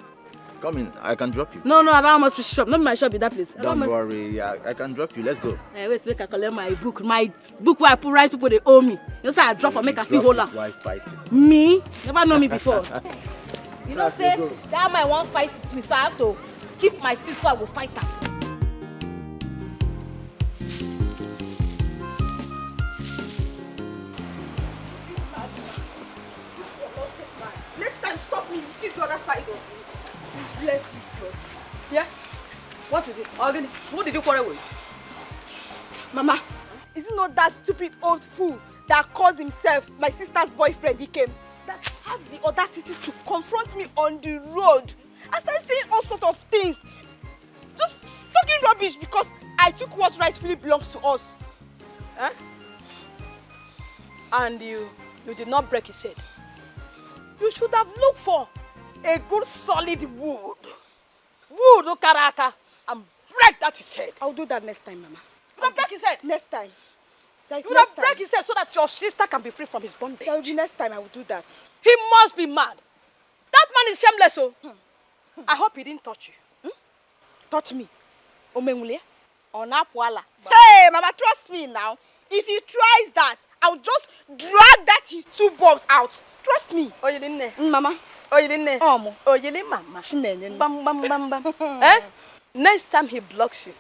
Come in, I can drop you. No, no, I don't must shop. Not my shop in that place. Don't worry, I, I can drop you. Let's go. Eh, wait, make I collect my book. My book where I put right people they owe me. You know say I drop or make I feel whole. Why fight? Me? Never know me before. You know say that my one fight it me, so I have to keep my teeth so I will fight am. Next time, stop me. You see the other side of me. Useless idiot. Yeah? What is it? Again, who did you quarrel with? Mama, is it not that stupid old fool that calls himself my sister's boyfriend? He came. That has the audacity to confront me on the road. I started saying all sort of things. Just talking rubbish because I took what rightfully belongs to us. Huh? And you, you did not break his head. You should have looked for a good solid wood. Wood, Okaraka, and break that his head. I'll do that next time, Mama. You will break his head. Next time. You will break his head so that your sister can be free from his bondage. That will be next time. I will do that. He must be mad. That man is shameless, oh. Hmm. I hope he didn't touch you. Hmm? Touch me? Omenwule? Onapwala. Hey, Mama, trust me now. If he tries that, I'll just drag that his two bulbs out. Trust me. Oyilinne. Mm, Mama. Oyilinne. Omo. Oyili Mama. Chinenye. Bam, bam, bam, bam. Eh? Next time he blocks you,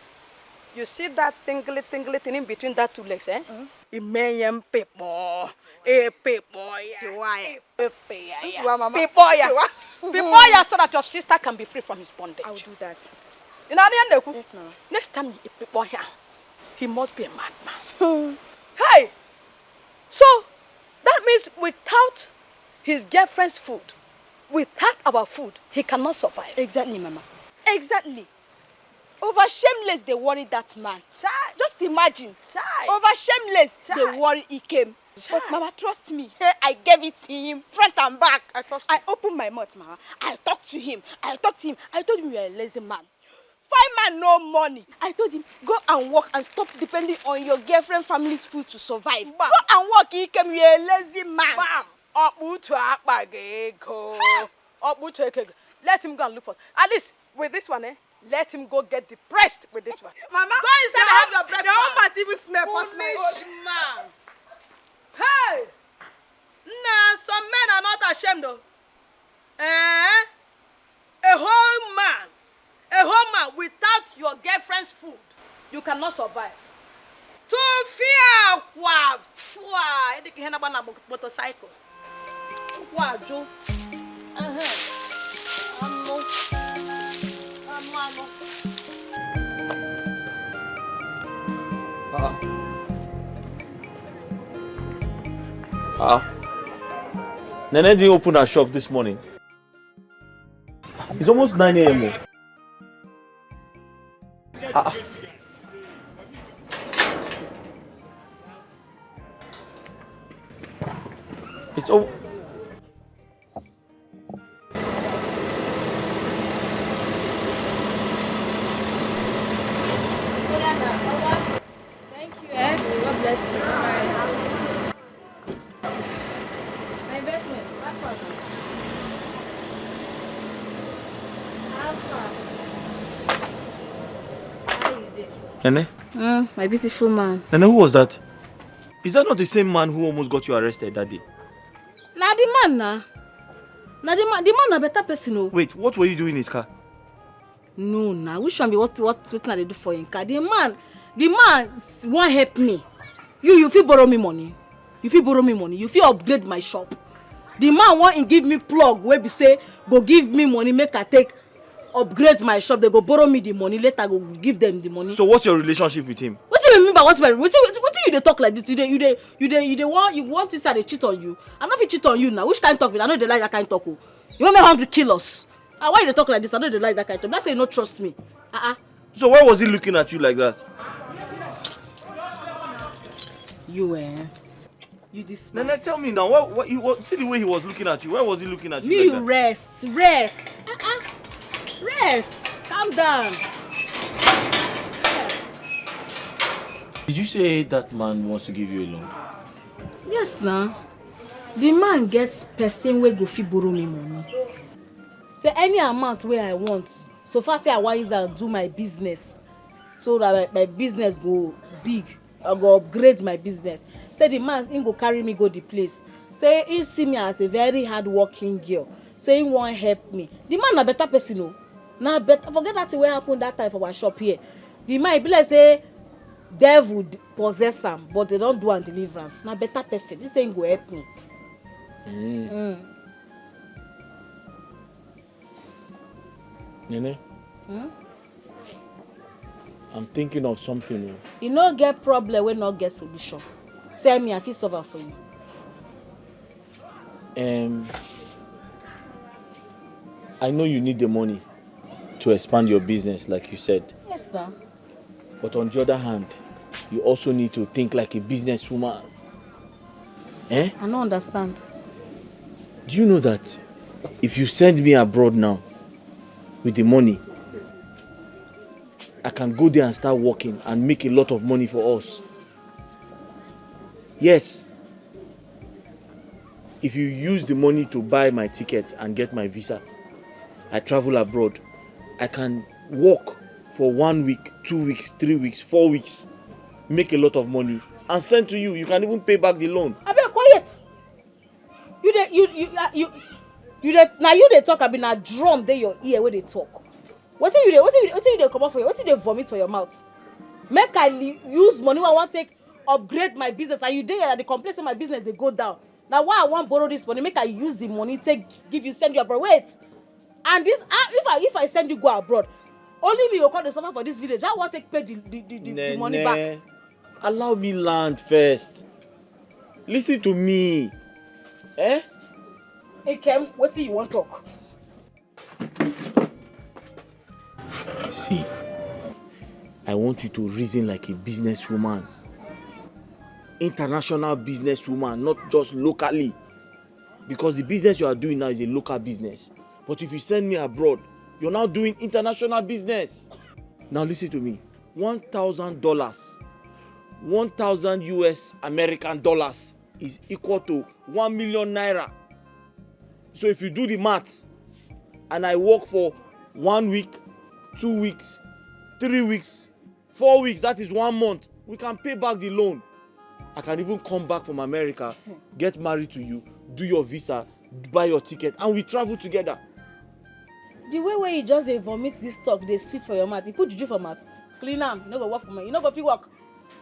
you see that tingly, tingly thing in between that two legs, eh? Mm. Imenyem people. Eh, people, yeah. People, yeah. People, yeah. People, yeah, so that your sister can be free from his bondage. I will do that. You know, yes, Mama. Next time you people here, he must be a madman. Hmm. Hey! So, that means without his girlfriend's food, without our food, he cannot survive. Exactly, Mama. Exactly. Over shameless, they worry that man. Chai. Just imagine. Chai. Over shameless, chai, they worry he came. But Mama, trust me. Hey, I gave it to him, front and back. I trust you. I opened my mouth, Mama. I talked to him. I talked to him. I told him you're a lazy man. Fine man, no money. I told him, go and work and stop depending on your girlfriend family's food to survive. Bam. Go and work, he came, you're a lazy man. Bam. Ọkpụtu akpa gị ego. Ọkpụtu eke ego. Let him go and look for. At least with this one, eh? Let him go get depressed with this one. Mama, go inside and have your breakfast. The whole mat even smell past my own. Foolish man. Hey! Nah, some men are not ashamed though. Eh? A whole man, a whole man without your girlfriend's food, you cannot survive. Tufia kwa fua, ediki hena bana motorcycle. Kwa jo. Aha. Amo. Amo, amo. Ah. Ah. Nene didn't open her shop this morning. It's almost nine a m. Ah. It's all. Thank you, eh? God bless you. Bye. My investments, how far? How far? How you dey? Nene? Mm, my beautiful man. Nene, who was that? Is that not the same man who almost got you arrested that day? Na the man na. Na the man, the man na better person o. Wait, what were you doing in his car? No, na which one be what what wetin I dey do for him car? The man, the man s- wan help me. You you fit borrow me money. You fit borrow me money. You fit upgrade my shop. The man wan give me plug wey be say go give me money make I take upgrade my shop. They go borrow me the money later. I go give them the money. So what's your relationship with him? Wetin you mean by what's my wetin wetin wetin you dey talk like this? You dey you dey you dey you dey wan you want this I dey cheat on you? I no fit cheat on you now. Which kind talk be that? I no dey like that kind talk o. You wan make hungry kill us? Ah, why you dey talk like this? I no dey like that kind talk. That's say you no trust me. Ah ah. So why was he looking at you like that? You eh? You this man. Nene, tell me now. What, what, he, what, see the way he was looking at you. Why was he looking at you Me like you that? Rest, rest, ah ah, rest. Calm down. Rest. Did you say that man wants to give you a loan? Yes na. The man get person wey go fit borrow me money. Say any amount wey I want, so far say I wan use am do my business, so that my, my business go big, I go upgrade my business. Say the man him go carry me go the place. Say he see me as a very hard working girl. Say he wan help me. The man na better person o. Na better forget that thing wey happen that time for our shop here. The man e be like say devil d- possess am, but they don do am deliverance. Na better person. He say he go help me. Mm. Nene, Hmm? I'm thinking of something. E no get problem wey no get solution. Tell me, I fit solve am for you. Oh. Um, I know you need the money to expand your business, like you said. Yes, now. But on the other hand, you also need to think like a businesswoman. Eh? I no understand. Do you know that if you send me abroad now with the money, I can go there and start working and make a lot of money for us? Yes. If you use the money to buy my ticket and get my visa, I travel abroad. I can work for one week, two weeks, three weeks, four weeks, make a lot of money, and send to you. You can even pay back the loan. Abeg, quiet. You dey you you uh, you you dey na you dey talk, abi na drum dey your ear wey dey talk? Wetin you dey wetin you wetin you dey comot for your wetin you dey vomit for your mouth? Make I li- use money wey I wan take upgrade my business, and you dey here dey complain say my business dey go down. Na why I wan borrow this money, make I use the money take give you, send you abroad. Wait, and this ah, if I if I send you go abroad, only me go come dey suffer for this village. How I wan take pay the the the, the, the money back? Allow me land first. Listen to me. Eh? Ikem, wetin you wan talk? See, I want you to reason like a businesswoman. International businesswoman, not just locally. Because the business you are doing now is a local business. But if you send me abroad, you're now doing international business. Now listen to me. One thousand dollars, one thousand U S American dollars is equal to one million naira. So if you do the maths, and I work for one week, two weeks, three weeks, four weeks, that is one month, we can pay back the loan. I can even come back from America, get married to you, do your visa, buy your ticket, and we travel together. The way wey you just dey vomit this talk dey sweet for your mouth. You put juju for mouth, clean am, you no go work for me. You no go fit work.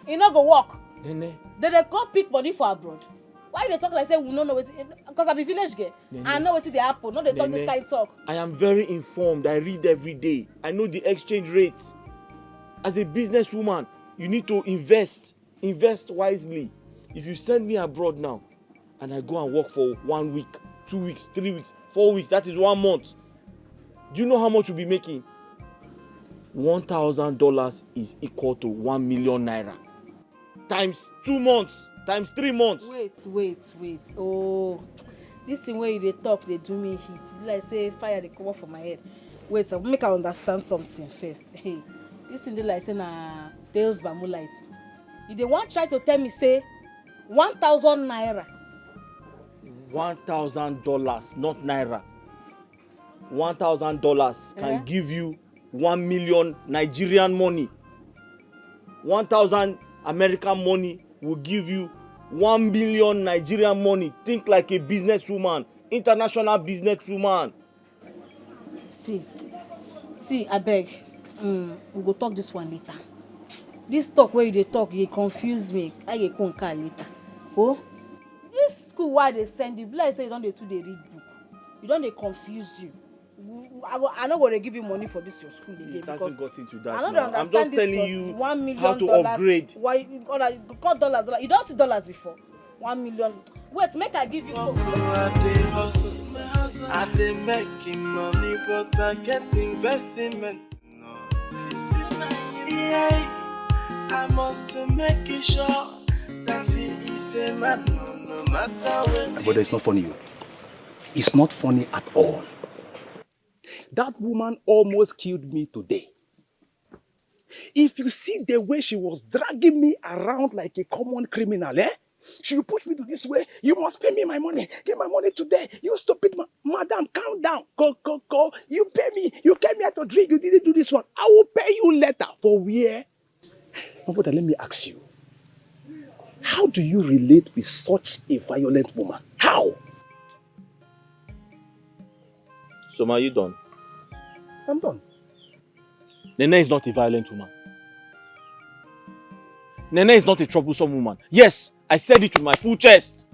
You no go work. Nene, They dey come pick money for abroad. Why you dey talk like say we no know wetin? Because I be village girl. Nene. I know wetin dey happen. No dey talk this Nene. Kind talk. I am very informed. I read every day. I know the exchange rate. As a businesswoman, you need to invest. Invest wisely. If you send me abroad now, and I go and work for one week, two weeks, three weeks, four weeks, that is one month. Do you know how much you'll be making? One thousand dollars is equal to one million naira. Times two months, times three months. Wait, wait, wait. Oh, this thing wey you dey talk dey do me heat. Be like say fire dey comot for my head. Wait, sir, make I understand something first. Hey, this thing dey like say na tales by moonlight. You dey wan try to tell me say one thousand naira. One thousand dollars, not naira. One thousand dollars can Eh? Give you one million Nigerian money. One thousand American money will give you one million Nigerian money. Think like a businesswoman. international businesswoman. See, see, abeg, um, we go talk this one later. This talk wey you dey talk, e dey confuse me. I go come car later. Oh, this school wey I dey send you, be like say you don dey too dey read book. You don dey confuse you. I go, I no go dey give you money for this your school again. It because hasn't gotten to that I no dey now. I'm understand just this telling your you one million how to dollars. Upgrade. Why you gonna cut dollars? Dollar. You don see dollars before? One million. Wait, make I give you. Omo, I dey hustle, I dey make money, but I get investment. No, you see my yeah, I must make it sure that he is a man, no, no matter what. But it's not funny, you. It's not funny at all. That woman almost killed me today. If you see the way she was dragging me around like a common criminal, eh? She will push me to this way. You must pay me my money. Give my money today. You stupid ma- madam, calm down. Go, go, go. You pay me. You came here to drink. You didn't do this one. I will pay you later. For where? My brother, let me ask you. How do you relate with such a violent woman? How? So, ma, you done? I'm done. Nene is not a violent woman. Nene is not a troublesome woman. Yes, I said it with my full chest.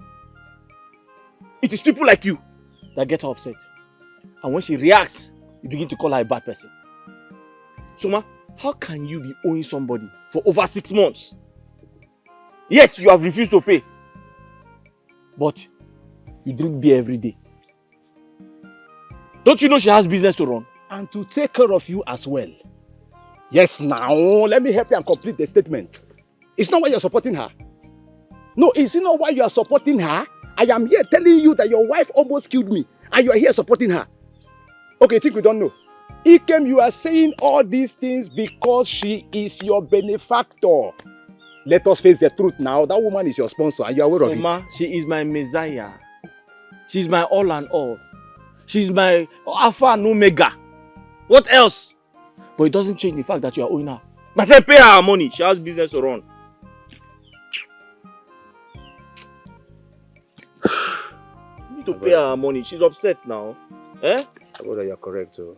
It is people like you that get her upset. And when she reacts, you begin to call her a bad person. So, ma, how can you be owing somebody for over six months? Yet you have refused to pay. But you drink beer every day. Don't you know she has business to run? And to take care of you as well. Yes, now, let me help you and complete the statement. It's not why you're supporting her. No, is it not why you are supporting her? I am here telling you that your wife almost killed me, and you are here supporting her. Okay, you think we don't know? Ikem, you are saying all these things because she is your benefactor. Let us face the truth now. That woman is your sponsor, and you are aware of it. Mama, she is my messiah. She's my all and all. She's my Alpha and Omega. What else? But it doesn't change the fact that you are owing her. My friend, pay her her money. She has business to run. You need to pay her her money. She's upset now. Eh? My brother, you're correct. Oh.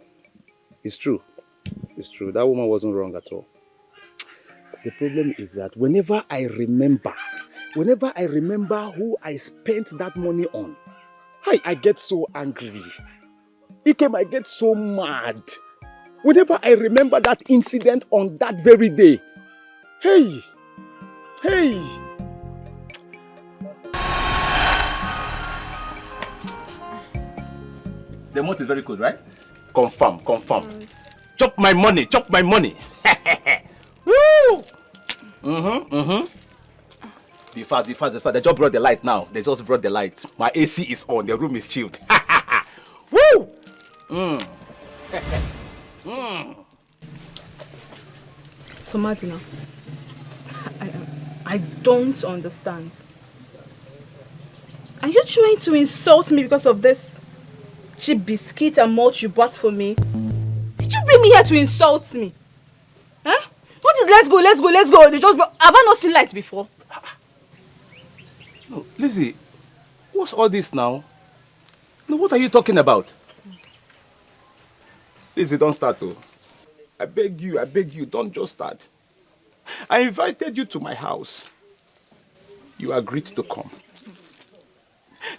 It's true. It's true. That woman wasn't wrong at all. The problem is that whenever I remember, whenever I remember who I spent that money on, hi, I get so angry. Ikem, I get so mad. Whenever I remember that incident on that very day, hey, hey. The month is very good, right? Confirm, confirm. Chop my money, chop my money. Woo! Mm-hmm, mm-hmm. Be fast, be fast, be fast. They just brought the light now. They just brought the light. My A C is on. The room is chilled. Woo! Mm. Mm. So, Martina, I, I don't understand. Are you trying to insult me because of this cheap biscuit and malt you bought for me? Did you bring me here to insult me? Huh? What is let's go, let's go, let's go? They just brought, have I not seen light before? No, Lizzie, what's all this now? No, what are you talking about? Lizzie, don't start, oh. I beg you, I beg you, don't just start. I invited you to my house. You agreed to come.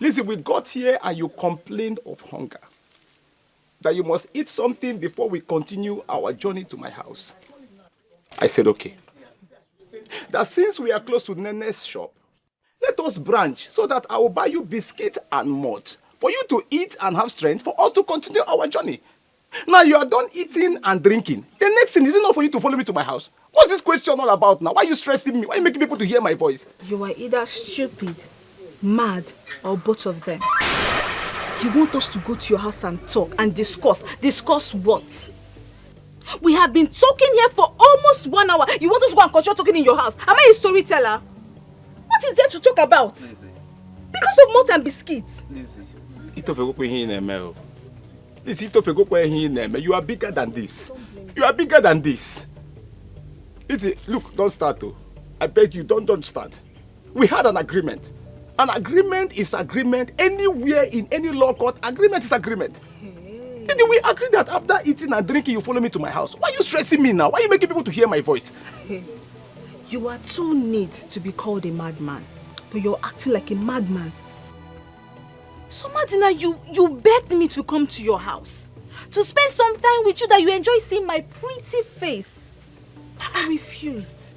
Lizzie, we got here and you complained of hunger. That you must eat something before we continue our journey to my house. I said, okay. That since we are close to Nene's shop, let us branch so that I will buy you biscuit and malt for you to eat and have strength for us to continue our journey. Now you are done eating and drinking. The next thing, is it not for you to follow me to my house? What's this question all about now? Why are you stressing me? Why are you making people to hear my voice? You are either stupid, mad, or both of them. You want us to go to your house and talk and discuss. Discuss what? We have been talking here for almost one hour. You want us to go and continue talking in your house? Am I a storyteller? What is there to talk about? Lizzie. Because of malt and biscuits. Lizzie. Itofegokwe ihe ị na-eme o. Lizzie, Itofegokwe ihe ị na-eme. You are bigger than this. You are bigger than this. Lizzie, look, don't start o. I beg you, don't, don't start. We had an agreement. An agreement is agreement. Anywhere in any law court, agreement is agreement. Did we agree that after eating and drinking, you follow me to my house? Why are you stressing me now? Why are you making people to hear my voice? You are too neat to be called a madman, but you're acting like a madman. So, Madina, you, you begged me to come to your house to spend some time with you, that you enjoy seeing my pretty face. I refused.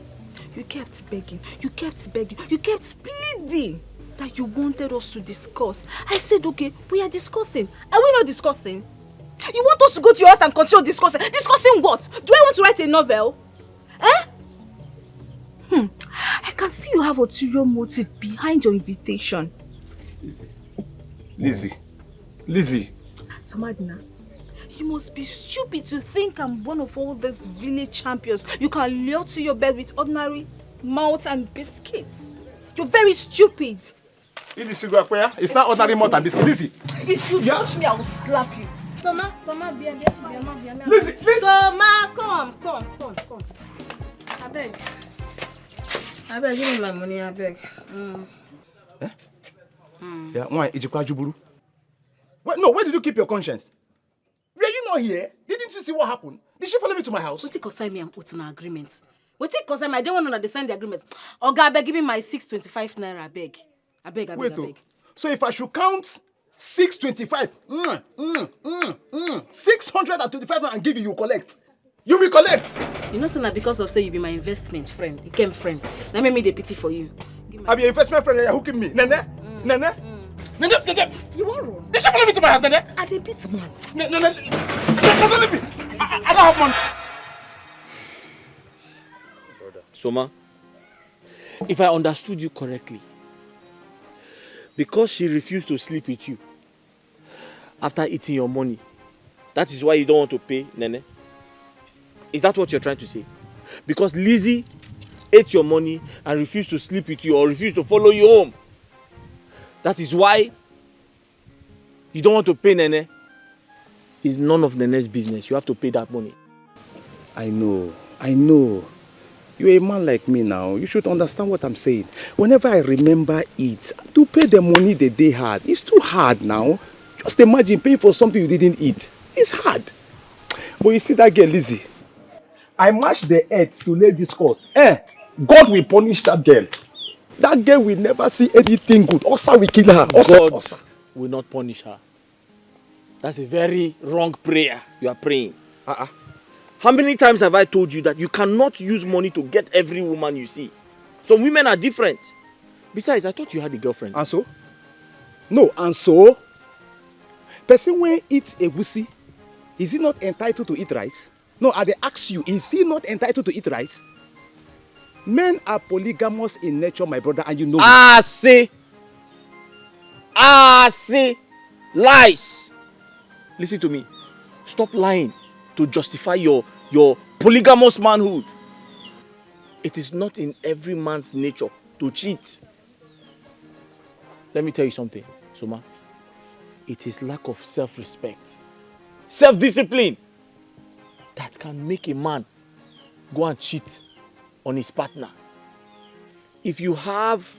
You kept begging, you kept begging, you kept pleading that you wanted us to discuss. I said, okay, we are discussing. Are we not discussing? You want us to go to your house and continue discussing? Discussing what? Do I want to write a novel? Eh? Hmm. I can see you have ulterior motive behind your invitation. Lizzie. Lizzie. So, Madina, you must be stupid to think I'm one of all these village champions you can lure to your bed with ordinary malt and biscuits. You're very stupid. Lizzie, go up here. It's not ordinary malt and biscuit. Lizzie. If you Yeah. touch me, I will slap you. Soma, Soma, beer, beer, beer, beer, beer. Lizzie, Lizzie. Soma, come, come, come, come. I beg. I beg, give me my money, I beg. Mm. Yeah, why? Ijikwa Juburu. Wait, no, where did you keep your conscience? Were you not here? Didn't you see what happened? Did she follow me to my house? Wetin concern me and Otina agreement? Wetin concern me? I don't want to understand the agreement. Oga, I beg, give me my six twenty-five naira, I beg. I beg, I beg, Wait, I oh. beg. So if I should count six twenty-five, mm, mm, mm, mm, six hundred and twenty-five naira and give you, you collect. You will collect. You know, say na because of say you be my investment friend, Ikem friend. That make me dey pity for you. Give my I be your investment friend, you're hooking me. Nene? Nene? Nene? Nene? You wan run? Did she follow me to my house, Nene? I dey beat man. Nene? Nene? Nene? Nene? I, I, I don't have money. Soma, if I understood you correctly, because she refused to sleep with you after eating your money, that is why you don't want to pay Nene? Is that what you're trying to say? Because Lizzie ate your money and refused to sleep with you or refused to follow you home, that is why you don't want to pay Nene? It's none of Nene's business. You have to pay that money. I know, I know. You're a man like me now. You should understand what I'm saying. Whenever I remember it, to pay the money that they had, it's too hard now. Just imagine paying for something you didn't eat. It's hard. But you see that girl, Lizzie? I matched the earth to lay this course. Eh, God will punish that girl. That girl will never see anything good. Osa will kill her. Osa, God Osa. Will not punish her. That's a very wrong prayer you are praying. Uh-uh. How many times have I told you that you cannot use money to get every woman you see? Some women are different. Besides, I thought you had a girlfriend. And so? No, and so? Person when eat egusi, is he not entitled to eat rice? No, I dey ask you, is he not entitled to eat rice? Men are polygamous in nature, my brother, and you know it. I say, I say, lies. Listen to me. Stop lying to justify your your polygamous manhood. It is not in every man's nature to cheat. Let me tell you something, Soma. It is lack of self-respect, self-discipline that can make a man go and cheat on his partner. If you have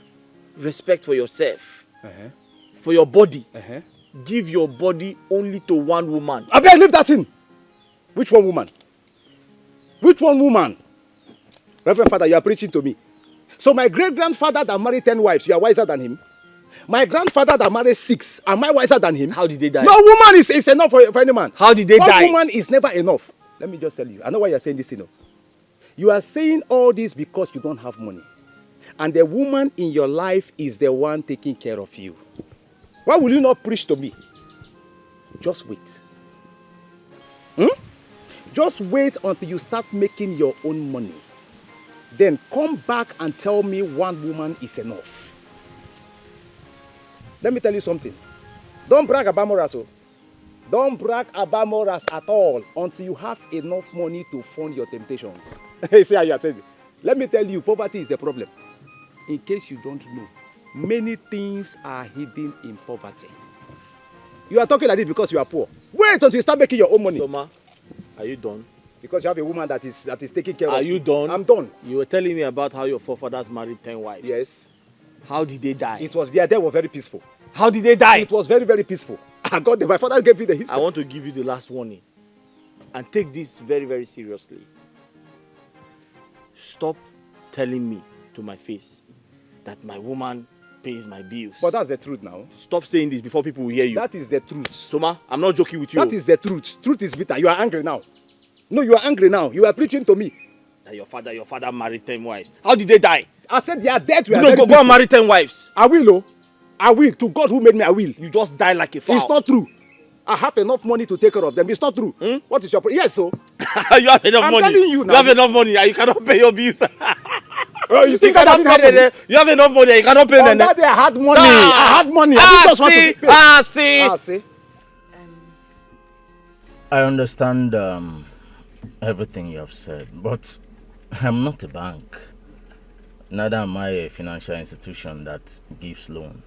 respect for yourself, Uh-huh. for your body, Uh-huh. give your body only to one woman. Abeg, leave that thing. Which one woman? Which one woman? Reverend Father, you are preaching to me. So my great-grandfather that married ten wives, you are wiser than him? My grandfather that married six, am I wiser than him? How did they die? No woman is, is enough for, for any man. How did they One die? Woman is never enough. Let me just tell you. I know why you are saying this, you know. You are saying all this because you don't have money. And the woman in your life is the one taking care of you. Why will you not preach to me? Just wait. Hmm? Just wait until you start making your own money. Then come back and tell me one woman is enough. Let me tell you something. Don't brag about morals, oh. Don't brag about morals at all until you have enough money to fund your temptations. See how you are telling me. Let me tell you, poverty is the problem. In case you don't know, many things are hidden in poverty. You are talking like this because you are poor. Wait until you start making your own money. Soma, are you done? Because you have a woman that is that is taking care Are of you done? I'm done. You were telling me about how your forefathers married ten wives. Yes. How did they die? It was their death was very peaceful. How did they die? It was very, very peaceful. I got there. My father gave me the history. I want to give you the last warning, and take this very, very seriously. Stop telling me to my face that my woman pays my bills. But that's the truth now. Stop saying this before people will hear you. That is the truth. Soma, I'm not joking with you. That is the truth. Truth is bitter. You are angry now. No, you are angry now. You are preaching to me. That your father, your father married ten wives. How did they die? I said their death were You know, very go, go peaceful. and marry ten wives. I will, oh. I will. To God who made me, I will. You just die like a fowl. It's not true. I have enough money to take care of them. It's not true. What is your pro- Yes, so You have enough I'm money. Telling you now. You have enough money and you cannot pay your bills. Oh, you You think I cannot didn't pay have money? them. You have enough money and you cannot pay On them. that day I had money. I had money. I Ah, just want to see, pay. Ah, see. Ah, see. I understand um, everything you have said, but I'm not a bank. Neither am I a financial institution that gives loan.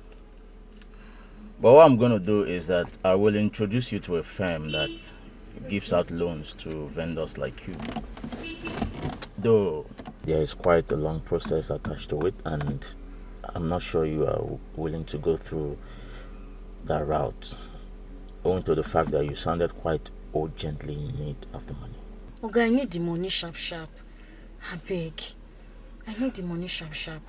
But what I'm going to do is that I will introduce you to a firm that gives out loans to vendors like you. Though there is quite a long process attached to it, and I'm not sure you are willing to go through that route, owing to the fact that you sounded quite urgently in need of the money. Oga, I need the money sharp sharp. Abeg, I need the money sharp sharp.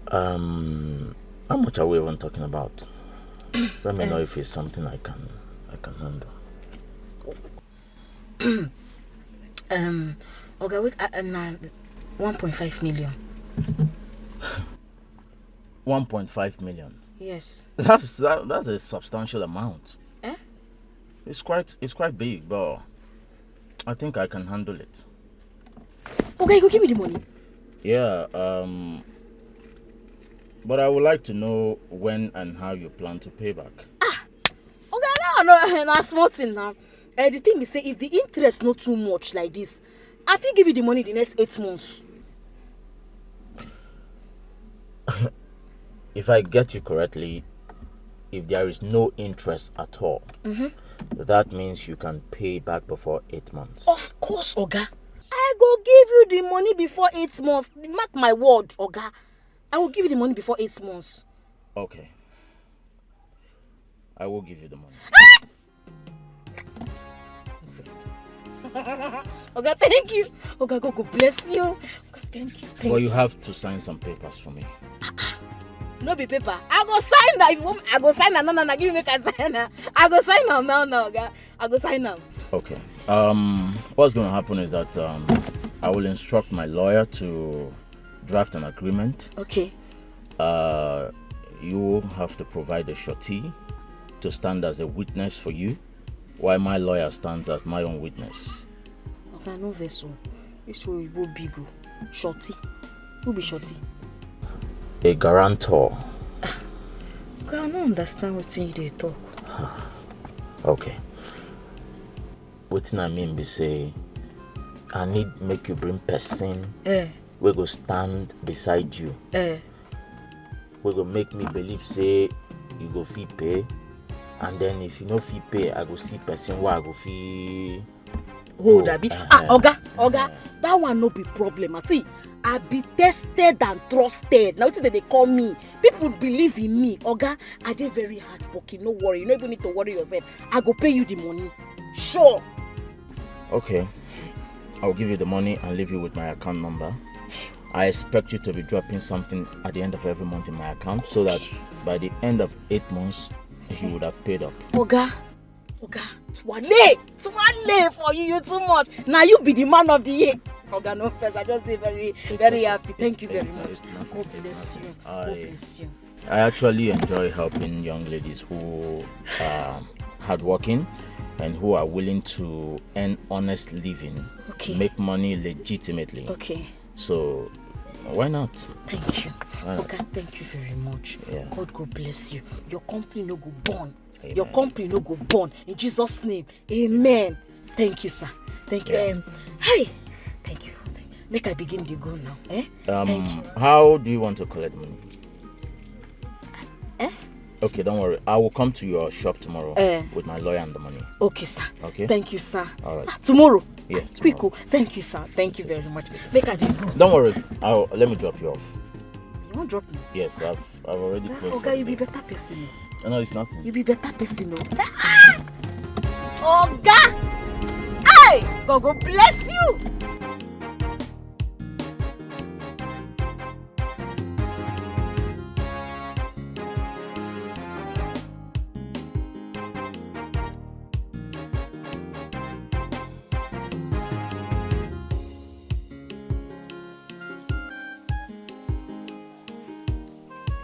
Um, how much are we even talking about? Let me know if it's something I can I can handle. Um, Oga, wait, uh, uh, na one point five million. One point five million. Yes. That's that, that's a substantial amount. Eh? It's quite it's quite big, but I think I can handle it. Oga, you go give me the money. Yeah. Um. But I would like to know when and how you plan to pay back. Oga, no, no, na small thing now. Uh, the thing be say, if the interest no too much like this, I fit give you the money the next eight months. If I get you correctly, if there is no interest at all, that means you can pay back before eight months. Of course, Oga. I go give you the money before eight months. Mark my word, Oga. I will give you the money before eight months. Okay. I will give you the money. Oga, thank you. Oga, God go bless you. Oga, thank you. Thank But you. You have to sign some papers for me. No be paper. I go sign that. If you want, I go sign that. No, no, no. Give me, make I sign that. I go sign am now, now, Oga. I go sign am. Okay. Um, what's going to happen is that um, I will instruct my lawyer to draft an agreement. Okay. Uh, you have to provide a surety to stand as a witness for you, while my lawyer stands as my own witness. Oga, no vex o. This oyibo big o. Shorty. Who be shorty? A guarantor. Oga, I no understand wetin you dey talk. Okay. Wetin I mean be say, I need make you bring person Eh, wey go stand beside you, eh. wey go make me believe say you go fit pay, and then if you no fit pay, I go see person wey I go fit Hold Oh, abi. Uh-huh. Ah, Oga, Oga, that one no be problem. I see, I be tested and trusted. Now wetin dem dey call me? People believe in me. Oga, I dey very hardworking. No worry. You no even need to worry yourself. I go pay you the money. Sure. Okay. I'll give you the money and leave you with my account number. I expect you to be dropping something at the end of every month in my account so that by the end of eight months, you would have paid up. Oga, Oga, twale, twale for you. You too much. Now you be the man of the year. Oga, no first. I just dey very, very happy. Thank you very much. God bless you. God bless you. I actually enjoy helping young ladies who are hardworking and who are willing to earn honest living, Okay. Make money legitimately. Okay. So, why not? Thank you. All right. Oga, thank you very much. Yeah. God go bless you. Your company no go burn. Your Amen. Company no go burn. In Jesus' name. Amen. Thank you, sir. Thank you. Yeah. Um, hi. Thank you. Thank you. Make I begin the go now. Eh? Um, Thank you. How do you want to collect money? Eh? Okay, don't worry. I will come to your shop tomorrow Eh. With my lawyer and the money. Okay, sir. Okay? Thank you, sir. All right. Ah, tomorrow. Yeah, Quick, tomorrow. Oh. Thank you, sir. Thank you very much. Make I dey go. Don't worry. I'll let me drop you off. Don't drop me. Yes, I've I've already closed. Oga, you be better person. No, it's nothing. You be better person, no? Oga! Hey! God go bless you!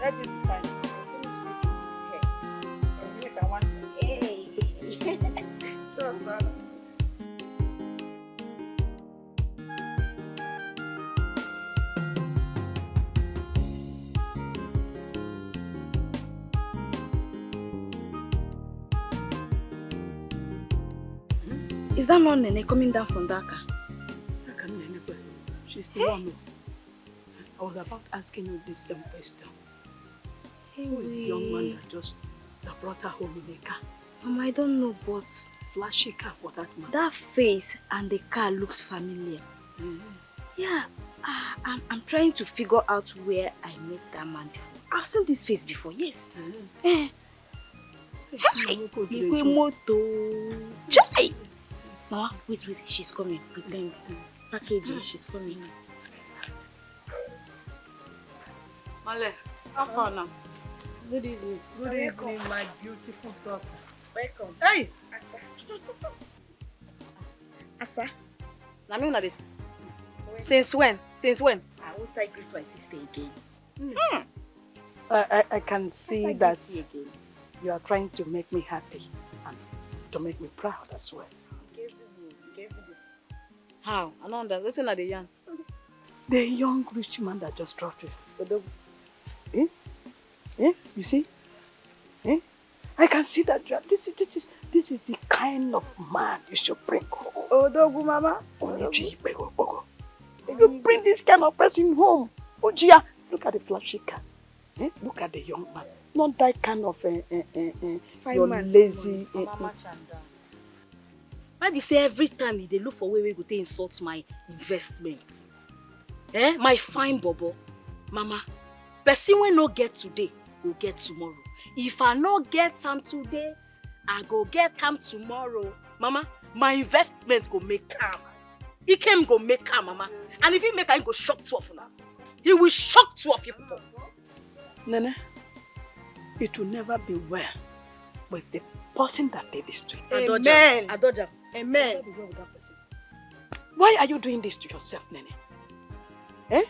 Let me find. Finish making hair. Make I want to. Hey. Just that. Is that not Nene coming down from that car? That can Nene. She's the one. I was about asking you this same question. Who is the young man that just that brought her home in a car? Mama, I don't know, but Flashy car for that man. That face and the car looks familiar. Yeah, uh, I'm, I'm trying to figure out where I met that man before. I've seen this face before, yes. Eh. Hey, Igwe moto. Chai! Mama, wait, wait, she's coming. Pretend. Packaging, she's coming. Male, how far now? Good evening. Good evening, my beautiful daughter. Welcome. Hey! Asa. Na me una dey. Since when? Since when? I won't I greet my sister again. I, I, I can see that you are trying to make me happy and to make me proud as well. Nkezibu, Nkezibu. How? I don't understand. Wetin una dey yarn? The young rich man that just dropped it. Odogwu. Eh? Eh? You see? Eh? I can see that you are, this is this is this is the kind of man you should bring home. Odogwu, Mama. Onye ji ikpe okpoko. You bring this kind of person home. Ojia, look at the flashy car. Eh? Look at the young man. Not that kind of uh, uh, uh, uh, Fine your man. Lazy. Uh, Mama, calm down. Why be say every time you dey look for way wey go take insult my investment? Eh, my fine bobo. Mama, person wey no get today go get tomorrow. If I no get am today, I go get am tomorrow. Mama, my investment go make am. Ikem go make am, Mama. And if he make am, he go shock two of una. He will shock two of you people. Nene, it will never be well with the person that did this to you. I dodge am. I dodge am. Amen. Why are you doing this to yourself, Nene? Eh?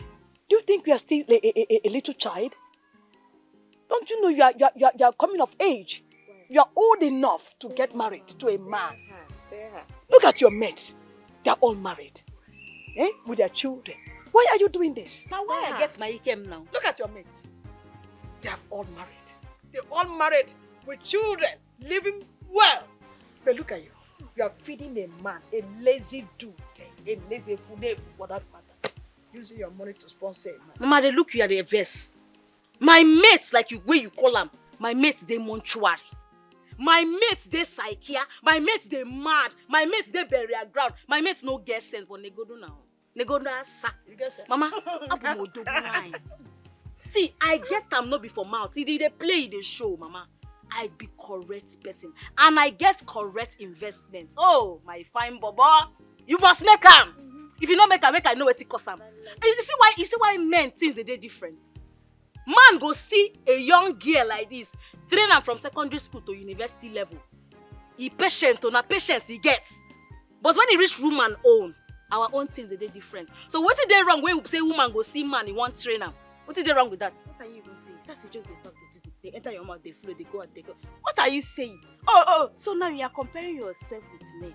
Do you think we are still a, a, a, a little child? Don't you know you are, you, are, you, are, you are coming of age? You are old enough to get married to a man. Look at your mates. They are all married. Eh? With their children. Why are you doing this? Now why I get my ikem now? Look at your mates. They are all married. They're all married with children, living well. But look at you. You are feeding a man, a lazy dude, a lazy fool for that matter, using your money to sponsor a man. Mama, they look you at the verse. My mates, like you where you call them, my mates they mortuary. My mates they psychia. My mates they mad. My mates they burial ground. My mates no get sense, but they go do now. They go do answer. You get sense? Mama, up modo wine. See, I get am no be for mouth. He dey play, he dey show, Mama. I be correct person, and I get correct investment. Oh, my fine bobo, you must make am. If you no make am, make I know wetin cause am. You see why? You see why men things they dey different. Man go see a young girl like this, train am from secondary school to university level. He patient, to na patience he gets. But when he reach woman own, our own things they dey different. So wetin dey wrong when we say woman go see man, he wan train am? Wetin dey wrong with that? What are you even saying? That's a joke they talk. They, just, they enter your mouth, they flow, they go out, they go. What are you saying? Oh, oh, so now you are comparing yourself with men.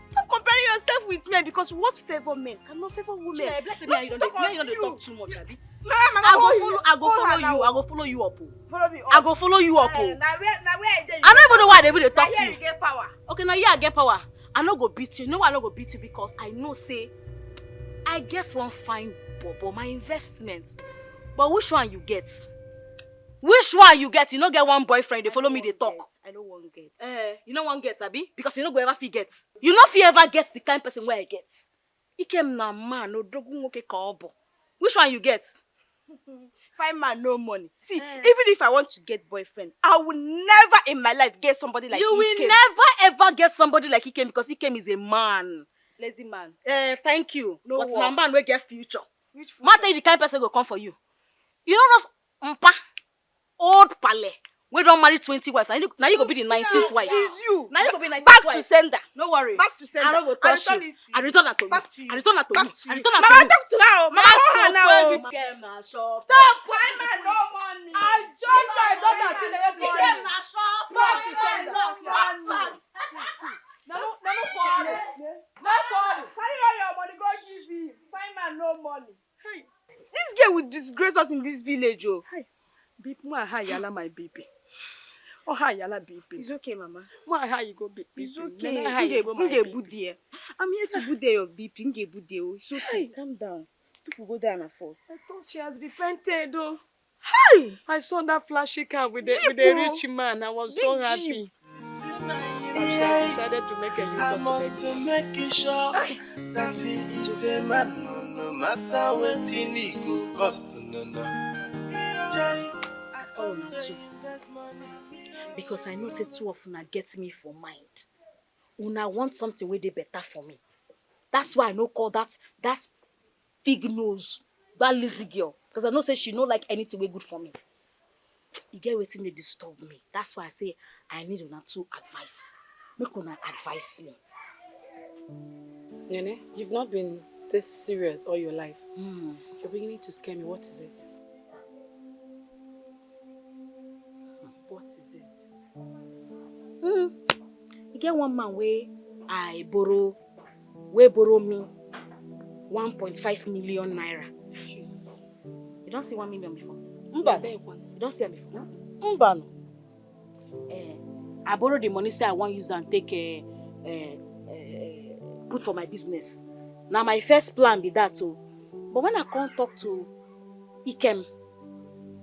Stop comparing yourself with men, because what favor men cannot favor women. Chai, bless me, you don't dey, you don't dey talk too much, abi? Mama, Mama, I go oh, follow, I go oh, follow Mama, you, oh. I go follow you up. Oh. Follow me up. I go follow you up. Eh, Oh. na where, na where I dey, I no even know why I dey even dey talk na to here you. You get power. Okay, now here I get power. I no go beat you. You know why I no go beat you? Because I know say I get one fine bobo, my investment. But which one you get? Which one you get? You no get one boyfriend. They follow me. They talk. I no wan get. Eh, you no wan get, abi? Because you no go ever fit get. You no fit ever get the kind person wey I get. Ikem na man, odogwu nwoke ka ọ bụ. Which one you get? Fine man, no money. See, even if I want to get boyfriend, I will never in my life get somebody like You will Ikem. never ever get somebody like Ikem because Ikem is a man. Lazy man. Eh, thank you. No But na work. man wey get future. Which future? Man tell you the kind person go come for you. You know those mpa, old pale, wey don marry twenty wives. Na you, na you go be the nineteenth wife. Is you. Na you go be nineteenth Back to wife. sender. No worry. Back to sender. I no go I touch return you. it to I you. return am to you. Back to you. I return am to Back you. to I you. return am to Mama, you. talk to her. Oh. Mama, That's go so her now. big girl na shop. Stop. Fine man, no money. I join my daughter to the Big girl na shop. Back to sender. Back to sender. No, no, no quarrel. No quarrel. Carry all your money, go give him. Fine man, no money. Hey. This girl will disgrace us in this village, oh. Hey. Bip, mo ha yala my baby. Oh, ha yala baby. It's okay, Mama. Mo ha you go bip bip. It's okay. Nene, ha you Nge, go my nge baby. Bude. I'm here to bude your B P. Nge bude, oh. It's okay. Hey. Calm down. People go down and forth. I thought she has repented, though. Hey! I saw that flashy car with the, Jeep, with the oh. rich man. I was so Big happy. Jeep. I should have decided to make a I U-turn must today. make you sure that he is a man, no, no matter wetin he go cost, no, no. Chai, I come dey invest money. Because I know say two of una get me for mind. Una want something wey dey better for me. That's why I no call that, that big nose, that lazy girl. Because I know say she no like anything wey good for me. E get wetin dey disturb me. That's why I say I need una two advice. Make una advise me. Nene, you've not been this serious all your life. Hmm. You're beginning to scare me. What is it? What is it? Hmm. E get one man wey I borrow, wey borrow me one point five million naira. Jesus. You don see one million before? Mba. Abeg, one. You don see am before? Mba no. Eh, I borrow the money, say I wan use am take, eh, eh, eh, put for my business. Na my first plan be that o. But when I come talk to Ikem,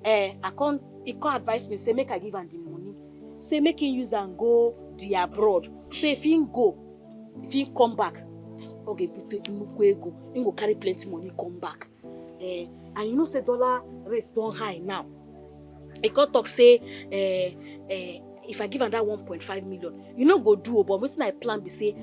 eh, I come, he come advise me, say make I give am the money. Say make him use am go the abroad. Say if him go, if him come back, okay, put nnukwu ego. Him go carry plenty money come back. Eh, and you know say dollar rate don high now. He come talk say, eh, eh, if I give am that one point five million, you no go do o, but wetin I plan be say,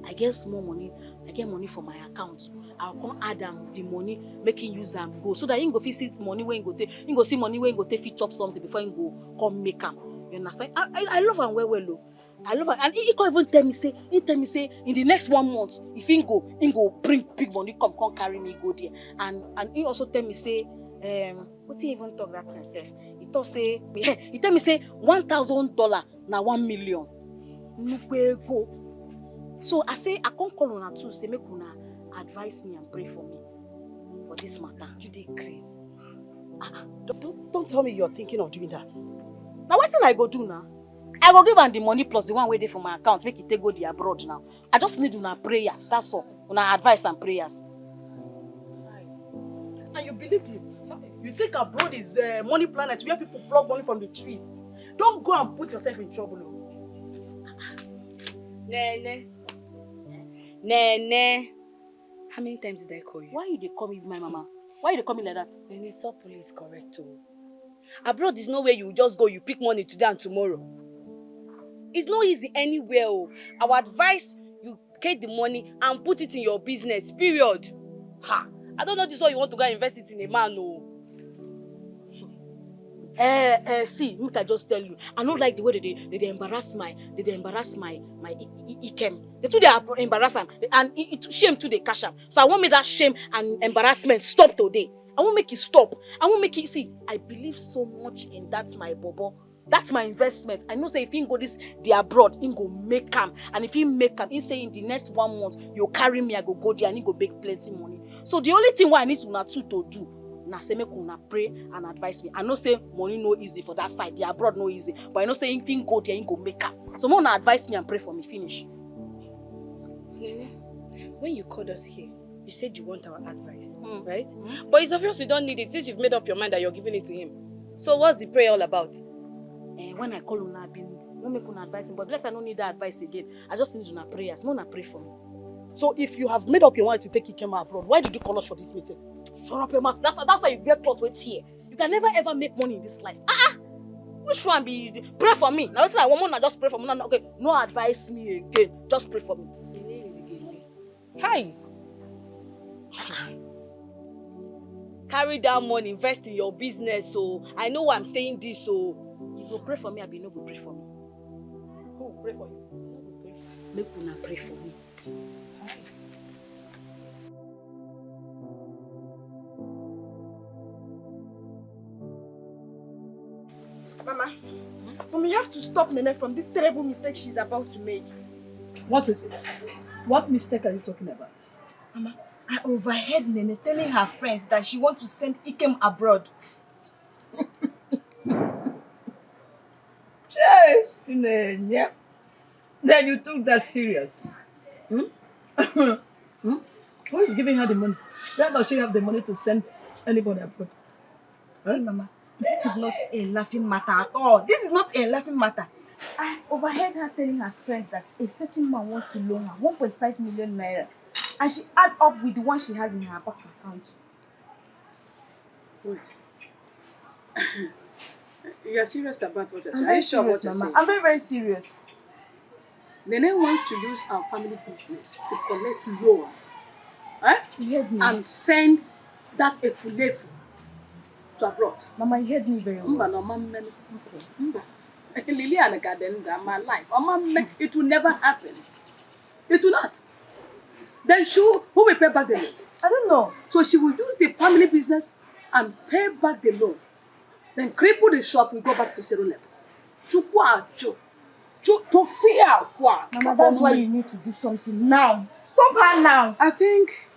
I get small money, I get money for my account. I go come add am the money, make him use am go, so that him go fit see money wey him go take, him go see money wey him go take fit chop something before him go come make am. You understand? I, I, I love am well well o. I love am. And he, he come even tell me say, he tell me say in the next one month, if he go, he go bring big money come, come carry me go there. And, and he also tell me say, um, wetin he even talk that thing sef? He talk say, he tell me say one thousand dollar na one million. Nnukwu ego. So I say, I come call una too, say make una advise me and pray for me for this matter. You dey craze. Ah, ah, don't, don't, don't tell me you're thinking of doing that. Na wetin I go do now? I go give am the money plus the one wey dey for my account, make e take go the abroad now. I just need una prayers, that's all. Una advice and prayers. And you believe him? You think abroad is a money planet where people pluck money from the trees? Don't go and put yourself in trouble o. Nene. Nene. How many times did I call you? Why you dey call me my mama? Why you dey call me like that? Nene, Sopo is correct o. Abroad is nowhere you just go, you pick money today and tomorrow. It's not easy anywhere o. Our advice, you take the money and put it in your business, period. Ha! I don't know this one you want to go and invest it in a man o. Eh, eh, see, make I just tell you, I no like the way they dey, they dey embarrass my, they dey embarrass my, my I-, I-, Ikem. They too dey ab-, embarrass am, and e, e too, shame too dey catch am. So I wan make that shame and embarrassment stop today. I wan make it stop. I wan make it, see, I believe so much in that my bobo. That's my investment. I know say if he go this the abroad, he go make am. And if he make am, he say in the next one month, you carry me, I go go there, and he go make plenty money. So the only thing wey I need una two to do na say make una pray and advise me. I know say money no easy for that side, the abroad no easy, but I know say if he go there, he go make am. So make una advise me and pray for me, finish. Nene, when you called us here, you said you want our advice, Mm. right? Mm. But it's obvious you don't need it since you've made up your mind that you're giving it to him. So what's the prayer all about? Eh, when I call una, I been no make una advise me, but bless, I no need that advice again. I just need una prayers. Make una pray for me. So if you have made up your mind to take Ikema abroad, why did you call us for this meeting? Shut up your mouth. That's, that's why you wear clothes with tear. You can never ever make money in this life. Ah, ah. Which one be pray for me? Now it's like one month, just pray for me. No, no, okay, no advise me again. Just pray for me. Hi. Carry that money, invest in your business. So I know why I'm saying this. So you go pray for me, abi you no go pray for me? Who pray for you? Make una pray for me. Mama, Mama, you have to stop Nene from this terrible mistake she's about to make. What is it? What mistake are you talking about? Mama, I overheard Nene telling her friends that she wants to send Ikem abroad. Chai, Nene. Then you took that serious. Hmm? Hmm? Who is giving her the money? Where does she have the money to send anybody abroad? See, Mama, this is not a laughing matter at all. This is not a laughing matter. I overheard her telling her friends that a certain man wants to loan her one point five million naira, and she add up with the one she has in her bank account. Wait. You are serious about what you're saying? Are you sure what you're saying? I'm very, very serious. Nene wants to use our family business to collect loan, eh? You heard me. And send that efulefu to abroad. Mama, you heard me very well. Mba, no, mama, okay. Mba. Liliana Garden, my life. Mama, it will never happen. It will not. Then she, who will pay back the loan? I don't know. So she will use the family business and pay back the loan. Then cripple the shop, we go back to zero level. Chukwu ajo. Chu-, to fear kwa. Mama, that's why you need to do something now. Stop her now. I think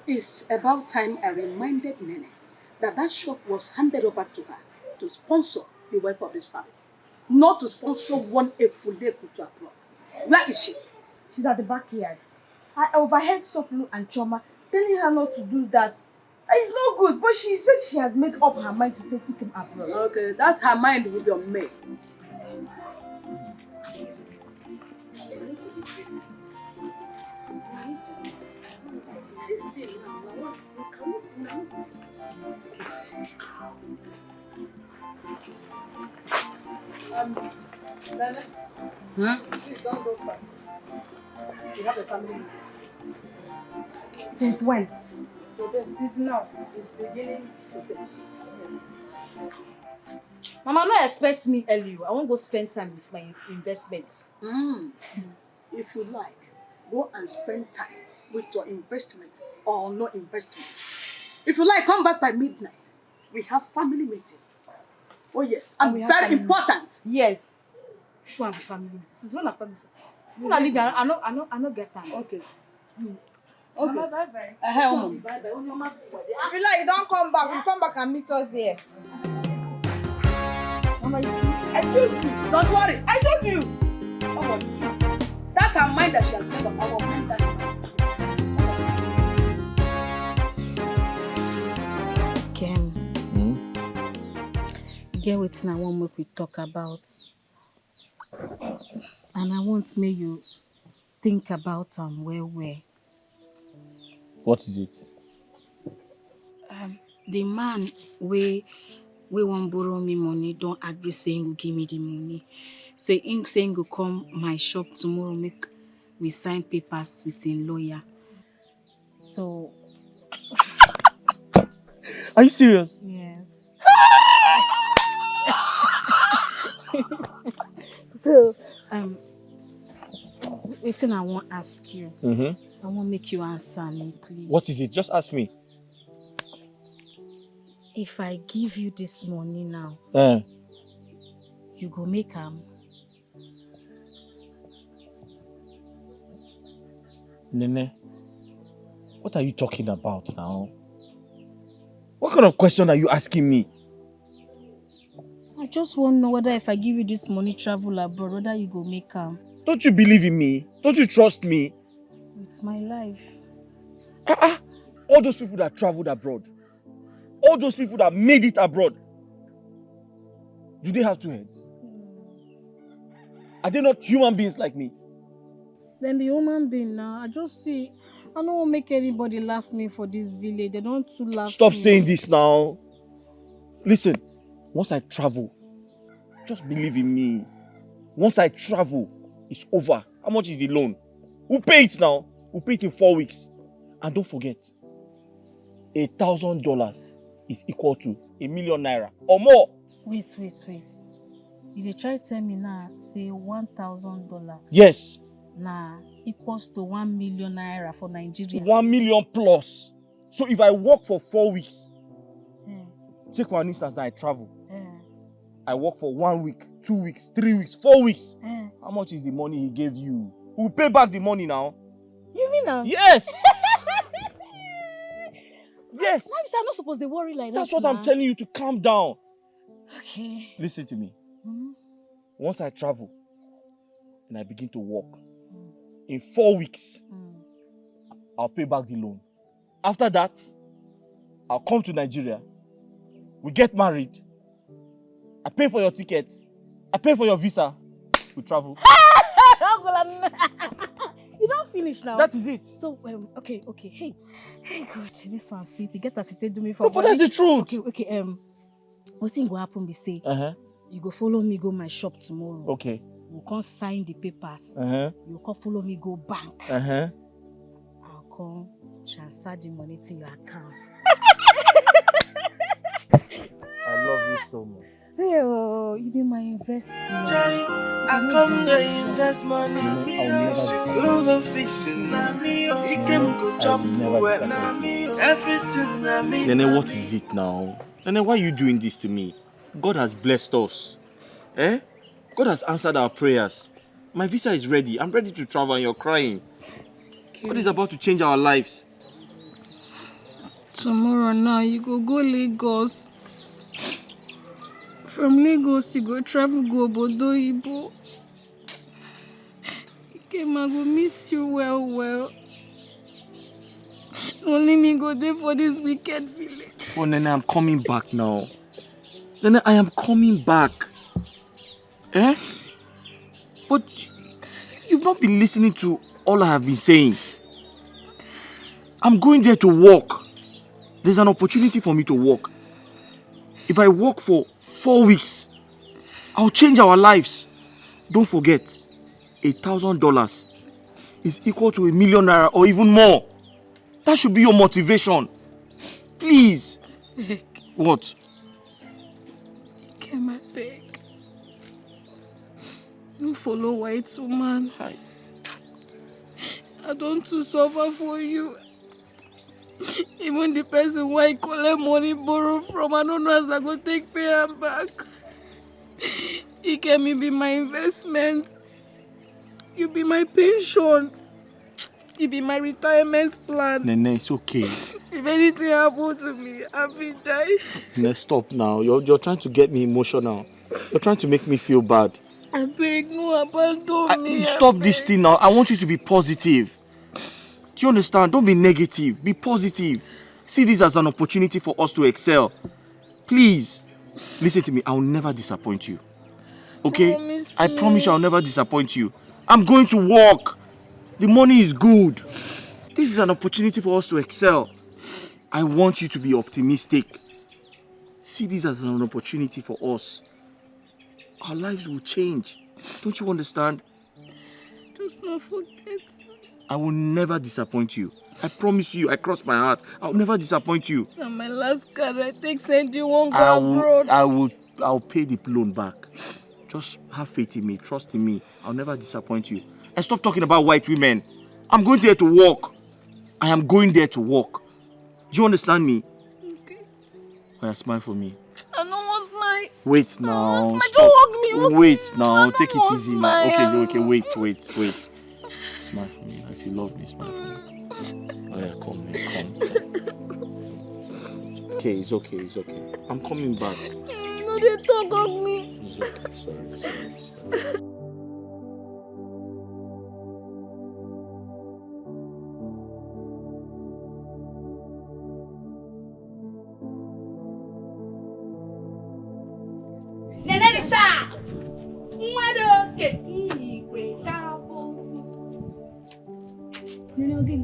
it's about time I reminded Nene that that shop was handed over to her to sponsor the welfare of this family, not to sponsor one efulefu to abroad. Where is she? She's at the backyard. I overheard Soplu and Choma telling her not to do that. It's not good, but she said she has made up her mind to send Ikem abroad. Okay, that her mind will be on me. This thing now, I want, can we, can we, um, Nana, hmm? Please don't go far. We have a family meeting. Since when? Today. Since now. It's beginning today. Yes. Mama, no expect me early. I won't go spend time with my investments. Mm. If you like, go and spend time with your investment or no investment. If you like, come back by midnight. We have family meeting. Oh yes, and very important. Yes. Sure, be family meeting. Since when I start this? Una leave me. I, I no, I no, I no get time. Okay. Okay. Mama, bye bye. Uh-huh, Mama. Bye bye. If you like, you don't come back. You come back and meet us here. Mama, you see, I told you. Don't worry. I told you. Come on. That her mind that she has made up, I will bring that. Ken, hmm? Get wetin I wan make we talk about. And I want make you think about am well well. What is it? Um, the man wey, wey wan borrow me money don agree say he go give me the money. Say he, say he go come my shop tomorrow, make we sign papers with him lawyer. So, are you serious? Yes. So, um, wetin I wan ask you. Mm-hmm. I wan make you answer me, please. What is it? Just ask me. If I give you this money now, eh, you go make am? Nene, what are you talking about now? What kind of question are you asking me? I just want to know whether if I give you this money, travel abroad, whether you go make am. Don't you believe in me? Don't you trust me? It's my life. Ah, ah. All those people that traveled abroad, all those people that made it abroad, do they have two heads? Are they not human beings like me? Then be human being now. I just see, I no wan make anybody laugh me for this village. They don too laugh Stop me. Saying this now. Listen, once I travel, just believe in me. Once I travel, it's over. How much is the loan? We'll pay it now. We'll pay it in four weeks. And don't forget, a thousand dollars is equal to a million naira or more. Wait, wait, wait. You dey try tell me now say one thousand dollar Yes, na equals to one million naira for Nigeria. one million plus. So if I work for four weeks, Eh, take for an instance, I travel. eh. I work for one week, two weeks, three weeks, four weeks. Eh. How much is the money he gave you? We'll pay back the money now. You mean now? Yes. Yes. Why be say I no suppose dey worry like That's that? what I'm Now? Telling you to calm down. Okay. Listen to me. Mm, Once I travel and I begin to work, in four weeks, mm. I'll pay back the loan. After that, I'll come to Nigeria. We get married. I pay for your ticket. I pay for your visa. We travel. You don finish now. That is it. So um, okay, okay. Hey, hey, God, this one sweet. You get as it take do me for No, but that's body. The truth. Okay, okay. Um, wetin go happen be say Uh-huh. You go follow me go my shop tomorrow. Okay. We come sign the papers. Uh-huh. You come follow me go bank. Uh-huh. I'll come transfer the money to your account. I love you so much. Hey, oh, you be my investment. I come to invest money. School office na me. Ikem go chop well na me. Everything na me. Nene, what is it now? Nene, why are you doing this to me? God has blessed us. Eh? God has answered our prayers. My visa is ready. I'm ready to travel and you're crying. What is about to change our lives? Tomorrow now, you go go Lagos. From Lagos, you go travel go Obodo Oyibo. Ikem, I go miss you well, well. Only me go dey for this wicked village. Oh, Nene, I'm coming back now. Nene, I am coming back. Eh? But you've not been listening to all I have been saying. I'm going there to work. There's an opportunity for me to work. If I work for four weeks, I'll change our lives. Don't forget, a thousand dollars is equal to a million naira or even more. That should be your motivation. Please. What? Ikem, I beg. No follow white woman. Hi. I don too suffer for you. Even the person wey I collect money borrow from, I no know as I go take pay am back. Ikem, you be my investment. You be my pension. You be my retirement plan. Nene, it's okay. If anything happen to me, I fit die. Nene, stop now. You're, you're trying to get me emotional. You're trying to make me feel bad. I beg, no abandon me. Stop this thing now. I want you to be positive. Do you understand? Don't be negative. Be positive. See this as an opportunity for us to excel. Please, listen to me. I'll never disappoint you. Okay? Promise I promise you, me. I'll never disappoint you. I'm going to work. The money is good. This is an opportunity for us to excel. I want you to be optimistic. See this as an opportunity for us. Our lives will change. Don't you understand? Just not forget. I will never disappoint you. I promise you, I cross my heart. I'll never disappoint you. Na my last card I take send you one go I will, abroad. I will, I'll pay the loan back. Just have faith in me, trust in me. I'll never disappoint you. And stop talking about white women. I'm going there to work. I am going there to work. Do you understand me? Okay. Oya, smile for me. I no wan smile. Wait now. Smile, Stop. don't hug me, hug Wait me. now. I Take no it wan easy now. Okay, smile. Okay, wait, wait, wait. Smile for me. If you love me, smile for me. Oh yeah, come here, come. Come. Okay, it's okay, it's okay. I'm coming back. Mm, no dey talk, hug me. It's okay. Sorry, sorry, sorry. Nenelisa! Mmadụ oke igwe ka abụzi. Nene oge.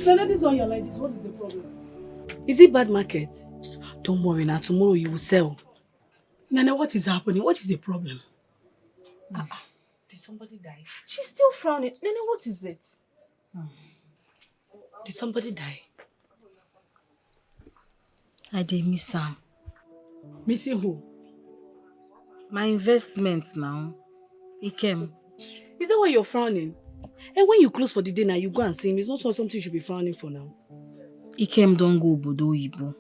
Nana, this one you're like this, what is the problem? Is it bad market? Don't worry now, tomorrow you will sell. Nana, what is happening? What is the problem? Ah, ah. Did somebody die? She's still frowning. Nana, what is it? Did somebody die? I dey miss am. Missing who? My investment now. Ikem. Is that why you're frowning? And when you close for the day now, you go and see him. It's not so- something you should be frowning for now. Ikem don go obodo oyibo.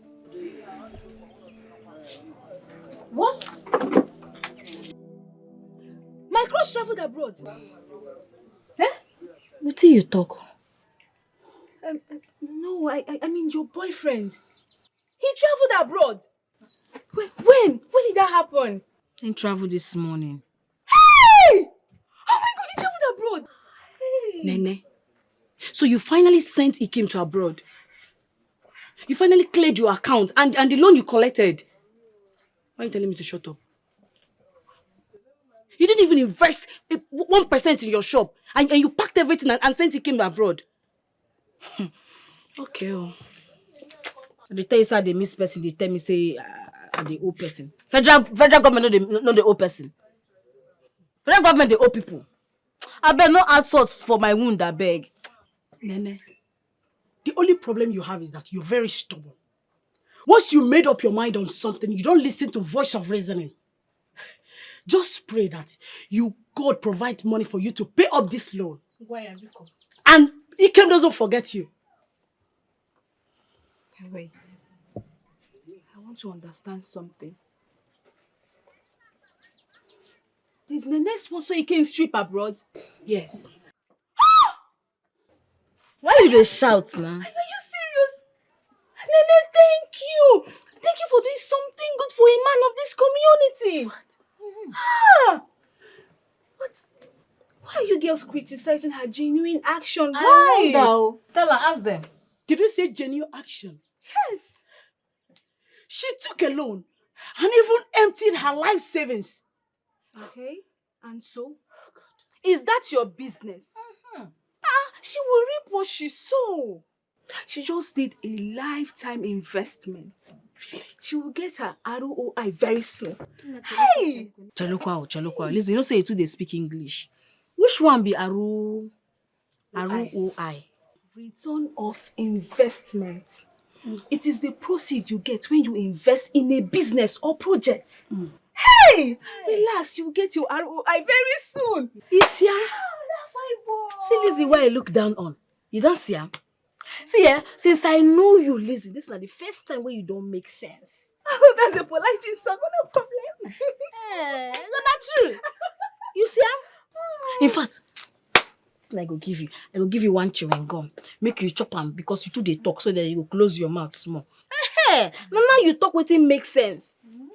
What? My crush traveled abroad. Eh? Wetin you talk? Um, no, I, I, I mean your boyfriend. He traveled abroad. When, when, when did that happen? He traveled this morning. Hey! Oh my God, he traveled abroad. Hey! Nene, so you finally sent Ikem to abroad? You finally cleared your account and, and the loan you collected? Why are you telling me to shut up? You didn't even invest eh, one percent in your shop, and, and you packed everything and, and sent Ikem abroad. Okay. Oh. They tell you say I dey miss person, they tell me say uh, I dey owe person. Federal federal government no dey no dey owe person. Federal government dey owe people. Abeg, no add salt for my wound, abeg. Nene, the only problem you have is that you're very stubborn. Once you made up your mind on something, you don't listen to voice of reasoning. Just pray that you God provide money for you to pay up this loan. Why are you come? And Ikem doesn't forget you. Wait. I want to understand something. Did Nene sponsor Ikem trip abroad? Yes. Why you dey shout now? Are you serious? Nene, thank you. Thank you for doing something good for a man of this community. Ah! But why are you girls criticizing her genuine action? Why? I wonder o. Tell her, ask them. Did you say genuine action? Yes. She took a loan and even emptied her life savings. Okay, and so? Is that your business? Ah, she will reap what she sow. She just did a lifetime investment. She will get her R O I very soon. Hey! Chelukwa, o, Chelukwa. Listen, you know say you too dey speak English. Which one be Aru R O I? Return of investment. It is the proceed you get when you invest in a business or project. Hey! Relax, you get your R O I very soon. You see am? Ah, that fine boy. See Lizzie, why I look down on. You don see am? See, eh, since I know you, Lizzie, this is not the first time where you don't make sense. Oh, that's a polite insult, but no problem. Eh, it's not true. You see am? In fact, this I go give you. I go give you one chewing gum. Make you chop am because you too dey talk, so that you go close your mouth small. Eh, no, now you talk wetin make sense. Mm.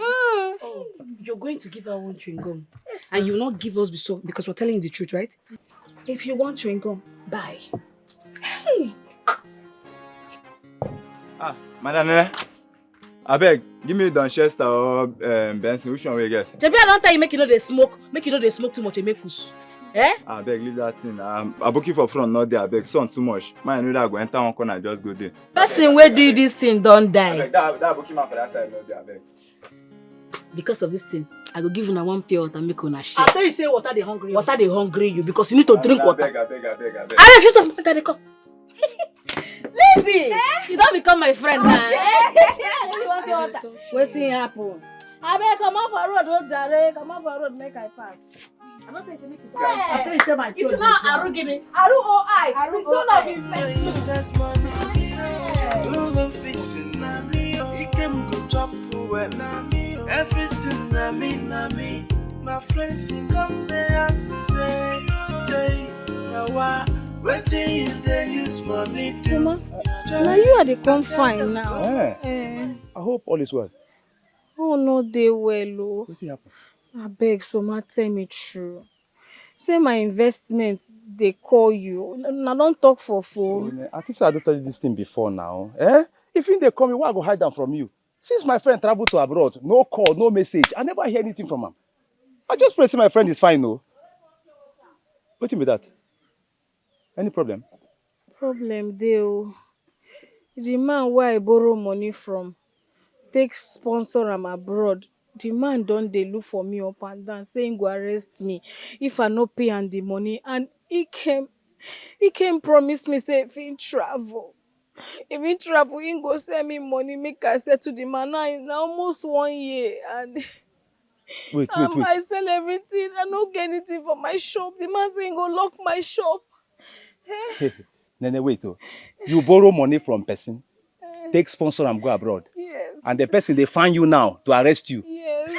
Oh, you're going to give her one chewing gum, yes, and you will not give us because we're telling you the truth, right? If you want chewing gum, buy. Hey! Ah, Madam Nene, abeg, give me Donchester or um, Benson. Which one we get? Shebi I don tell you make you no dey smoke, make you no dey smoke too much, Emekus. Eh? Abeg, leave that thing. Um, Aboki for front, not there. Abeg, sun too much. Man, I know that I go enter one corner, just go there. Person wey do this thing don die. Abeg, that, that Aboki man for that side, not there. Abeg. Because of this thing, I go give una one pure water, make una share. I tell you say water dey hungry. Water dey hungry you because you need to drink water. Abeg, abeg, abeg, abeg. Abeg, shut up, make I dey come. Lizzie, eh? You don become my friend now. Okay. You want pure water? Wetin happen? Abeg, comot for road, oh jare, comot for road, make I pass. I no say say make you say. I tell you say my. It's not Arugini. Aru O I. Aru O I. Return of investment. Invest money. School fees na me o. Ikem go chop well na me o. Everything na me, na me. My friends dem come dey ask me say, Jay, na why? Wetin you dey use money do? Mama, na you I dey come find now. Eh. Eh. I hope all is well. Oh, no dey well o. Wetin happen? Abeg, Soma, tell me true. Say my investment dey call you. Una don talk for phone. Oh, I think say I don tell you this thing before now. Eh? If him dey call me, why I go hide am from you? Since my friend travel to abroad, no call, no message. I never hear anything from am. I just pray say my friend is fine o. Wetin be that? Any problem? Problem dey o. The man wey I borrow money from take sponsor am abroad. The man don dey look for me up and down, say he go arrest me if I no pay am the money. And he came, he came promise me say if he travel, if he travel, he go send me money make I settle the man. Now na almost one year and Wait, wait, um, wait. I sell everything. I no get anything for my shop. The man say he go lock my shop. Nene, wait, oh. You borrow money from person, take sponsor am go abroad. Yes. And the person dey find you now to arrest you. Yes.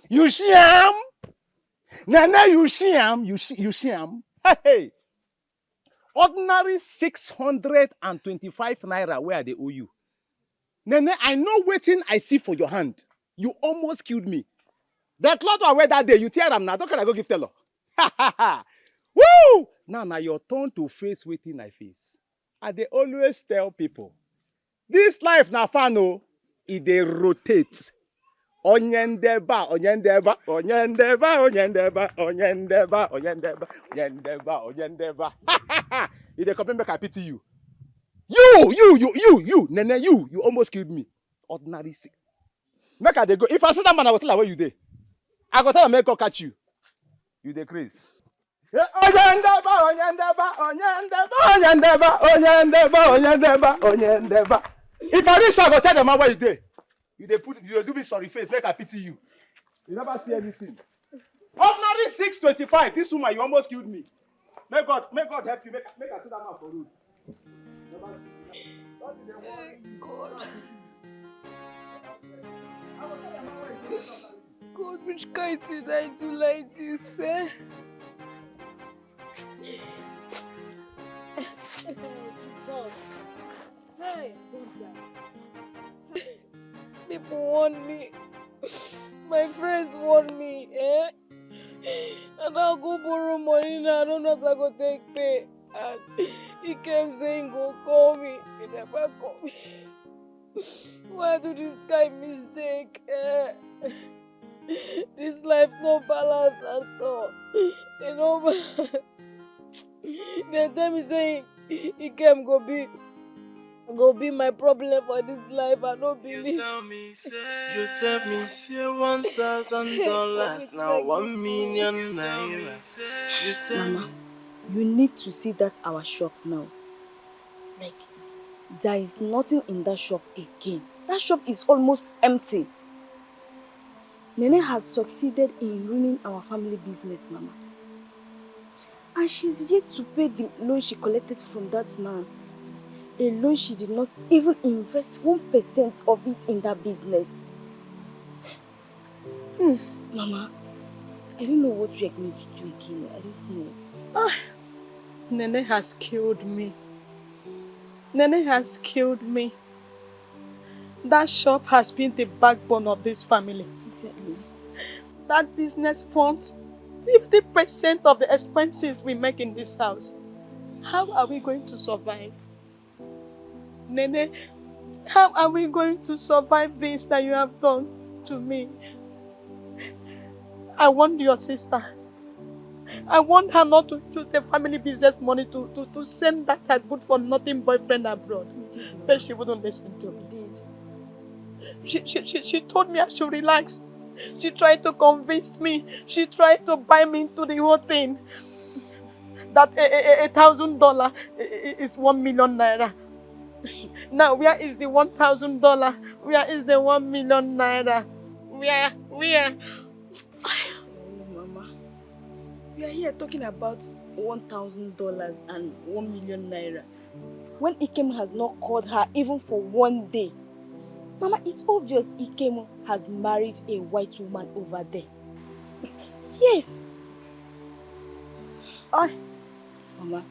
You see am? Nene, you see am? You see, you see am? Hey, hey. Ordinary six hundred and twenty-five naira wey I dey owe you. Nene, I know wetin I see for your hand. You almost killed me. The cloth I wear that day, you tear am now. Don't carry go give tailor. Woo! Now na your turn to face wetin I face. I dey always tell people, this life na fan o, e dey rotate. Onye ndeba, onye ndeba, onye ndeba, onye ndeba, onye ndeba, onye ndeba, onye ndeba, onye ndeba. You dey compare make I pity you. You, you, you, you, you, Nene, you, you almost killed me. Ordinary sick. Make I dey go. If I see that man, I go tell am where you dey. I go tell am make God catch you. You dey craze. Eh, onye ndeba, onye ndeba, onye ndeba, onye ndeba, onye ndeba, onye ndeba, onye ndeba. If I reach, I go tell the man where you dey. You dey put, you dey do me sorry face, make I pity you. You never see anything. Ordinary six twenty-five, this woman, you almost killed me. May God, may God help you, make, make I see that man for road. Never see. That is the one. God. God, which kind thing I do like this, eh? Jesus. Hey, don't die. People warn me. My friends warn me, eh? And I go borrow money now. I don't know as I go take pay. And he came saying go call me. He never call me. Why I do this kind mistake? Eh? This life no balance at all. E no balance. Dem tell me say Ikem go be, go be my problem for this life. I no believe. You tell me say, you tell me say one thousand dollars now one million naira. You tell Mama, me, you need to see that our shop now. Like, there is nothing in that shop again. That shop is almost empty. Nene has succeeded in ruining our family business, Mama. And she's yet to pay the loan she collected from that man. A loan she did not even invest one percent of it in that business. Hmm, Mama, I don't know what we are going to do again. I don't know. Ah, Nene has killed me. Nene has killed me. That shop has been the backbone of this family. Exactly. That business funds fifty percent of the expenses we make in this house. How are we going to survive? Nene, how are we going to survive this that you have done to me? I want your sister. I want her not to use the family business money to, to, to send that her good for nothing boyfriend abroad. But she wouldn't listen to me. She, she, she, she told me I should relax. She tried to convince me. She tried to buy me into the whole thing. That a, a, a, a thousand dollar i- i- is one million naira. Now, where is the one thousand dollar? Where is the one million naira? Where? Where? Oh, Mama, we are here talking about one thousand dollars and one million naira. When Ikem has not called her even for one day. Mama, it's obvious Ikem has married a white woman over there. Yes. Ah, Mama,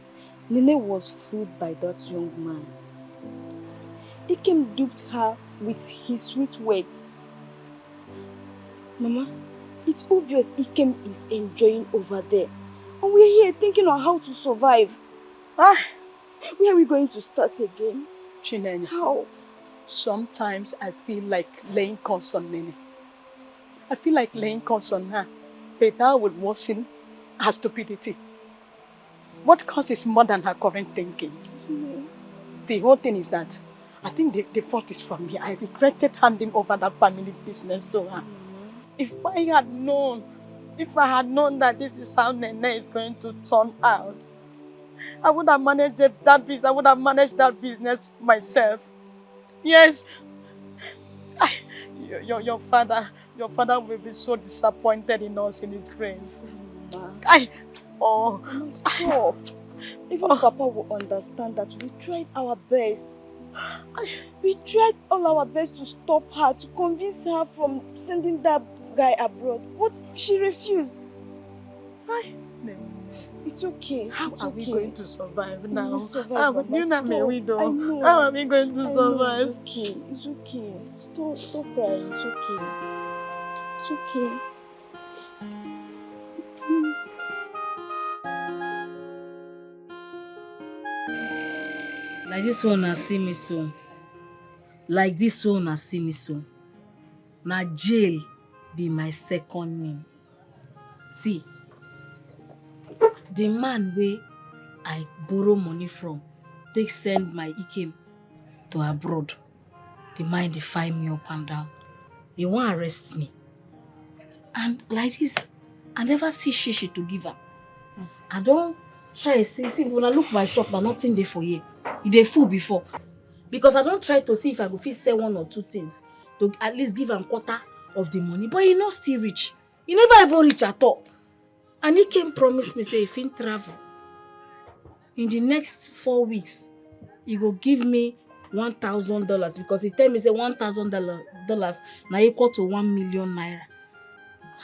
Nene was fooled by that young man. Ikem duped her with his sweet words. Mama, it's obvious Ikem is enjoying over there. And we're here thinking on how to survive. Ah, where are we going to start again? Chinenye, how? Sometimes I feel like laying curse on Nene. I feel like laying curse on her, but that would worsen her stupidity. What causes more than her current thinking? The whole thing is that I think the, the fault is from me. I regretted handing over that family business to her. If I had known, if I had known that this is how Nene is going to turn out, I would have managed that, that business. I would have managed that business myself. Yes. I, your, your, your father, your father will be so disappointed in us in his grave. I, oh. Mama, stop. Even Papa will understand that we tried our best. We tried all our best to stop her, to convince her from sending that guy abroad, but she refused. Hi, Nene. It's okay. How are we going to survive now? We will survive, Mama. Stop. I know. How are we going to survive? It's okay. It's okay. Stop, stop crying. It's okay. It's okay. Like this one, I see me so. Like this one, I see me so. Na jail be my second name. See, the man wey I borrow money from take send my Ikem to abroad. The man dey find me up and down. He wan arrest me. And like this, I never see shishi to give am. I don try see, see, when I look my shop, na nothing dey for here. E dey full before. Because I don try to see if I go fit sell one or two things to at least give am quarter of the money. But e no still reach. E never even reach at all. And Ikem promise me say if he travel, in the next four weeks, he go give me one thousand dollars because he tell me say one thousand dollars na equal to one million naira.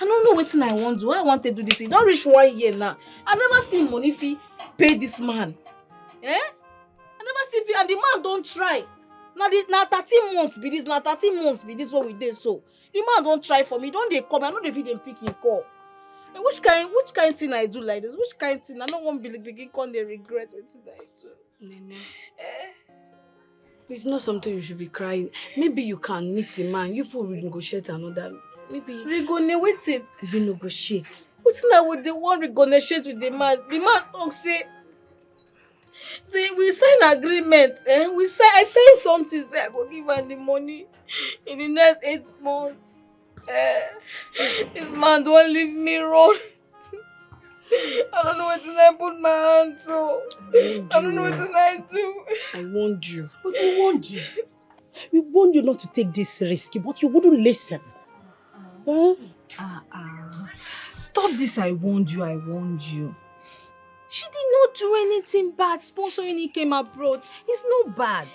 I no know wetin I wan do. How I wan take do this? E don reach one year now. I never see money fit pay this man. Eh? I never see fit, and the man don try. Na the, na thirteen months be this, na thirteen months be this wey we dey so. The man don try for me, don dey call me, I no dey fit dey pick him call. Eh, which kind, which kind thing I do like this? Which kind thing? I no wan be, begin come dey regret wetin I do. Nene. Eh? It's not something you should be crying. Maybe you can meet the man. You people will negotiate another. Maybe. Renegotiate wetin? Renegotiate. Wetin I would dey wan renegotiate with the man? The man talk say, say we sign agreement. Eh? We sign. I sign something. Say I go give am the money in the next eight months. Eh? This man don leave me run. I don't know wetin I put my hand to. I don't know wetin I do. I warned you. But we warned you. We warned you not to take this risk, but you wouldn't listen. Huh? Ah, ah. Stop this, I warned you, I warned you. She did not do anything bad sponsoring Ikem abroad. It's not bad.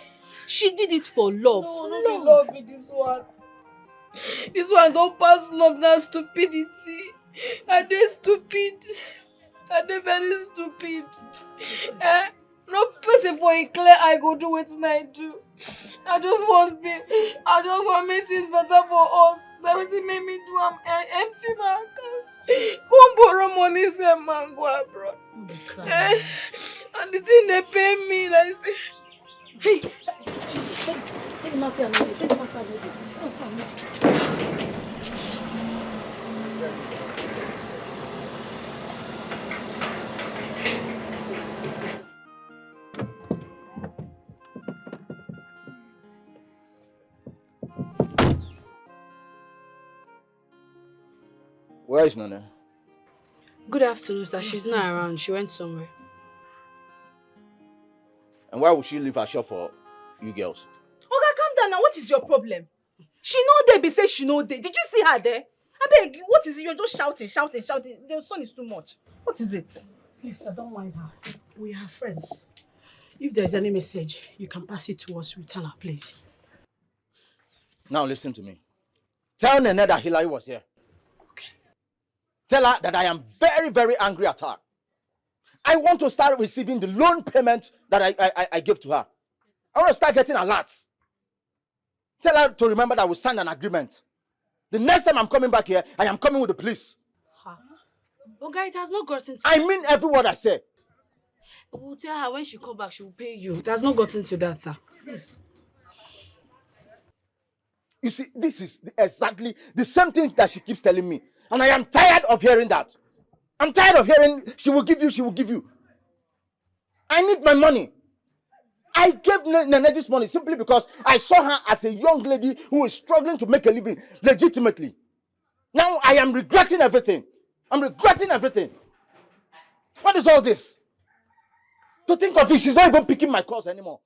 She did it for love. No, no be love be this one. This one don pass love, na stupidity. I dey stupid. I dey very stupid. Eh? No person for a clear eye go do wetin I do. I just want be, I just want make things better for us. Na wetin make me do am. I empty my account. Come borrow money, send man go abroad. No be cry. Eh? And the thing dey pain me like say. Hey, Jesus, take, take the man say I no dey, take the man say I no dey. No, say I no dey. Where is Nana? Good afternoon, sir. She's not around. She went somewhere. And why would she leave her shop for you girls? Oga, calm down now. What is your problem? She no dey be say she no dey. Did you see her there? Abeg, what is it? You're just shouting, shouting, shouting. The son is too much. What is it? Please, sir, don't mind her. We are friends. If there's any message, you can pass it to us. We tell her, please. Now listen to me. Tell Nene that Hillary was here. Okay. Tell her that I am very, very angry at her. I want to start receiving the loan payment that I, I, I, I gave to her. I want to start getting alerts. Tell her to remember that we signed an agreement. The next time I'm coming back here, I am coming with the police. Oga, it has not gotten to I mean every word I say. We'll tell her when she come back, she will pay you. It has not gotten to that, sir. Yes. You see, this is the, exactly the same thing that she keeps telling me. And I am tired of hearing that. I'm tired of hearing she will give you, she will give you. I need my money. I gave Ne- Nene this money simply because I saw her as a young lady who is struggling to make a living legitimately. Now I am regretting everything. I'm regretting everything. What is all this? To think of it, she's not even picking my calls anymore.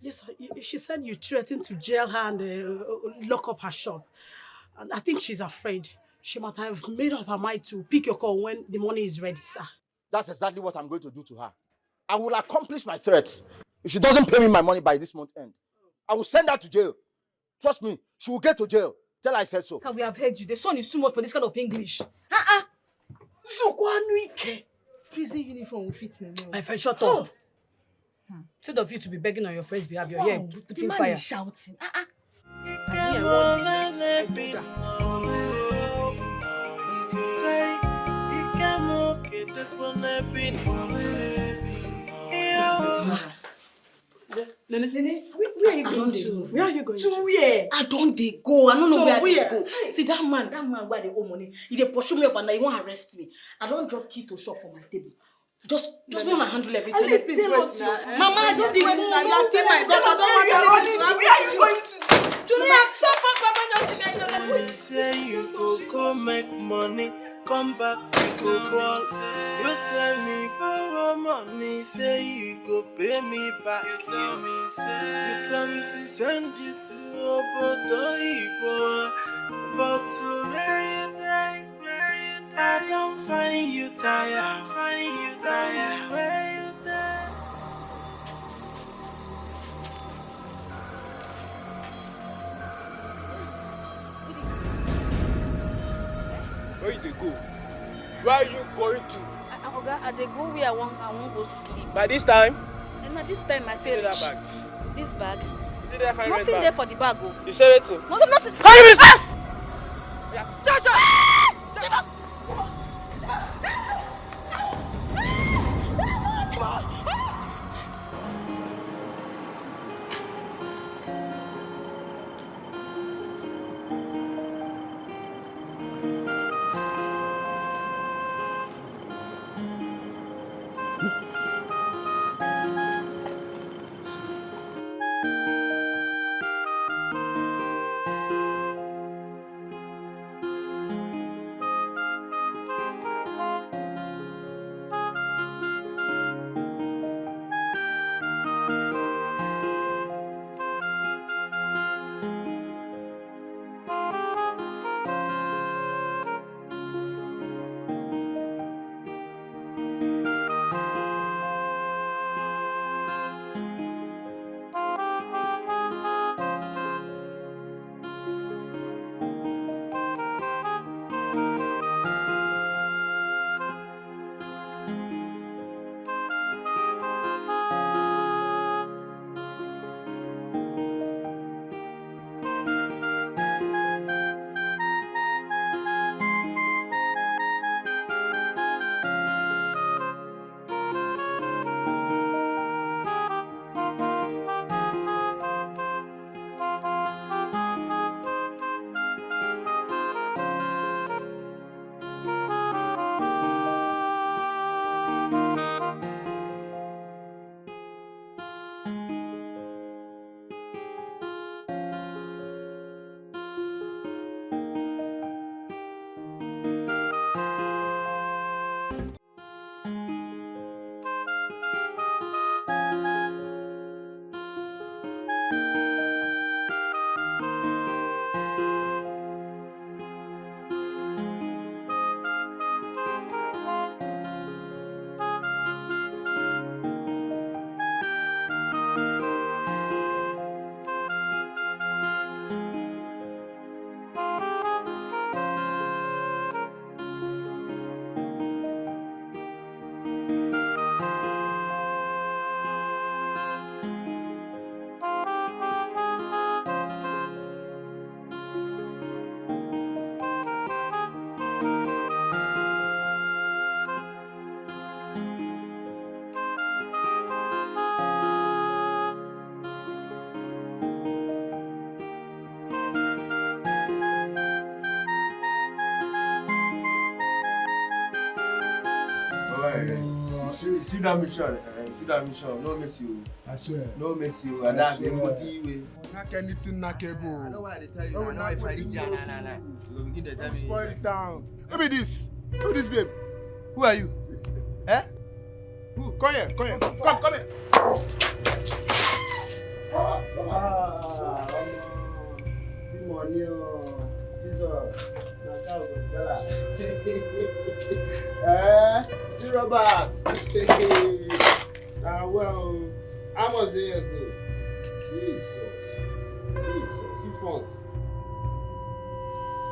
Yes, sir. Y- she said you threatened to jail her and uh, lock up her shop. And I think she's afraid. She might have made up her mind to pick your call when the money is ready, sir. That's exactly what I'm going to do to her. I will accomplish my threats. If she doesn't pay me my money by this month end, I will send her to jail. Trust me, she will get to jail. Tell her I said so. Sir, we have heard you. The son is too much for this kind of English. Uh-uh. Zukwanuike. Prison uniform will fit na now. My friend, shut up. Instead of you to be begging on your friend's behalf, you're here Wow, the putting man fire. Is shouting. Ah, ah. Nene, Nene, where, where are you I going don't to? move. Where are you going To to? Where? I don't dey go. I don't know So where I where? dey go. See that man, that man where I dey owe money. He dey pursue me up and down. He wan arrest me. I don drop key to shop for my table. Just, just wanna handle everything. This thing was your Mama, I don't dey go. You are still my daughter. I don't want anything to happen to you. Julia, so far, Baba, don't you get your Money say you go go make money, come back we go ball. You tell me borrow money, say you go pay me back. You tell me say you tell me to send you to Obodo Igbo, but to where you dey, I don't find you tired, find you tired. Where you dey? Where you dey go? Where are you going to? Oga, I dey go where I wan, I wan go sleep. By this time, And na this time I see take that reach. Bag. This bag? See that fine Nothing red dey bag. For the bag o. You say wetin? Nothing, nothing. How you be? Eh, see, see that mission, eh, see that mission. No miss you. I swear. No miss you. And I that's the swear. Motive way. Knock anything knockable. I know why they tell you. No, now, now, if I reach there, nah, nah, nah. You go begin to tell me. Spoil it down. Who be this? Who be this, babe? Who are you? Eh? Who? Come here, come here. Come, come here. Ah, see money, oh. Jesus. Na cow go tell am. Eh? See robbers. Ah, well, how much dey here so? Jesus. Jesus. See funds.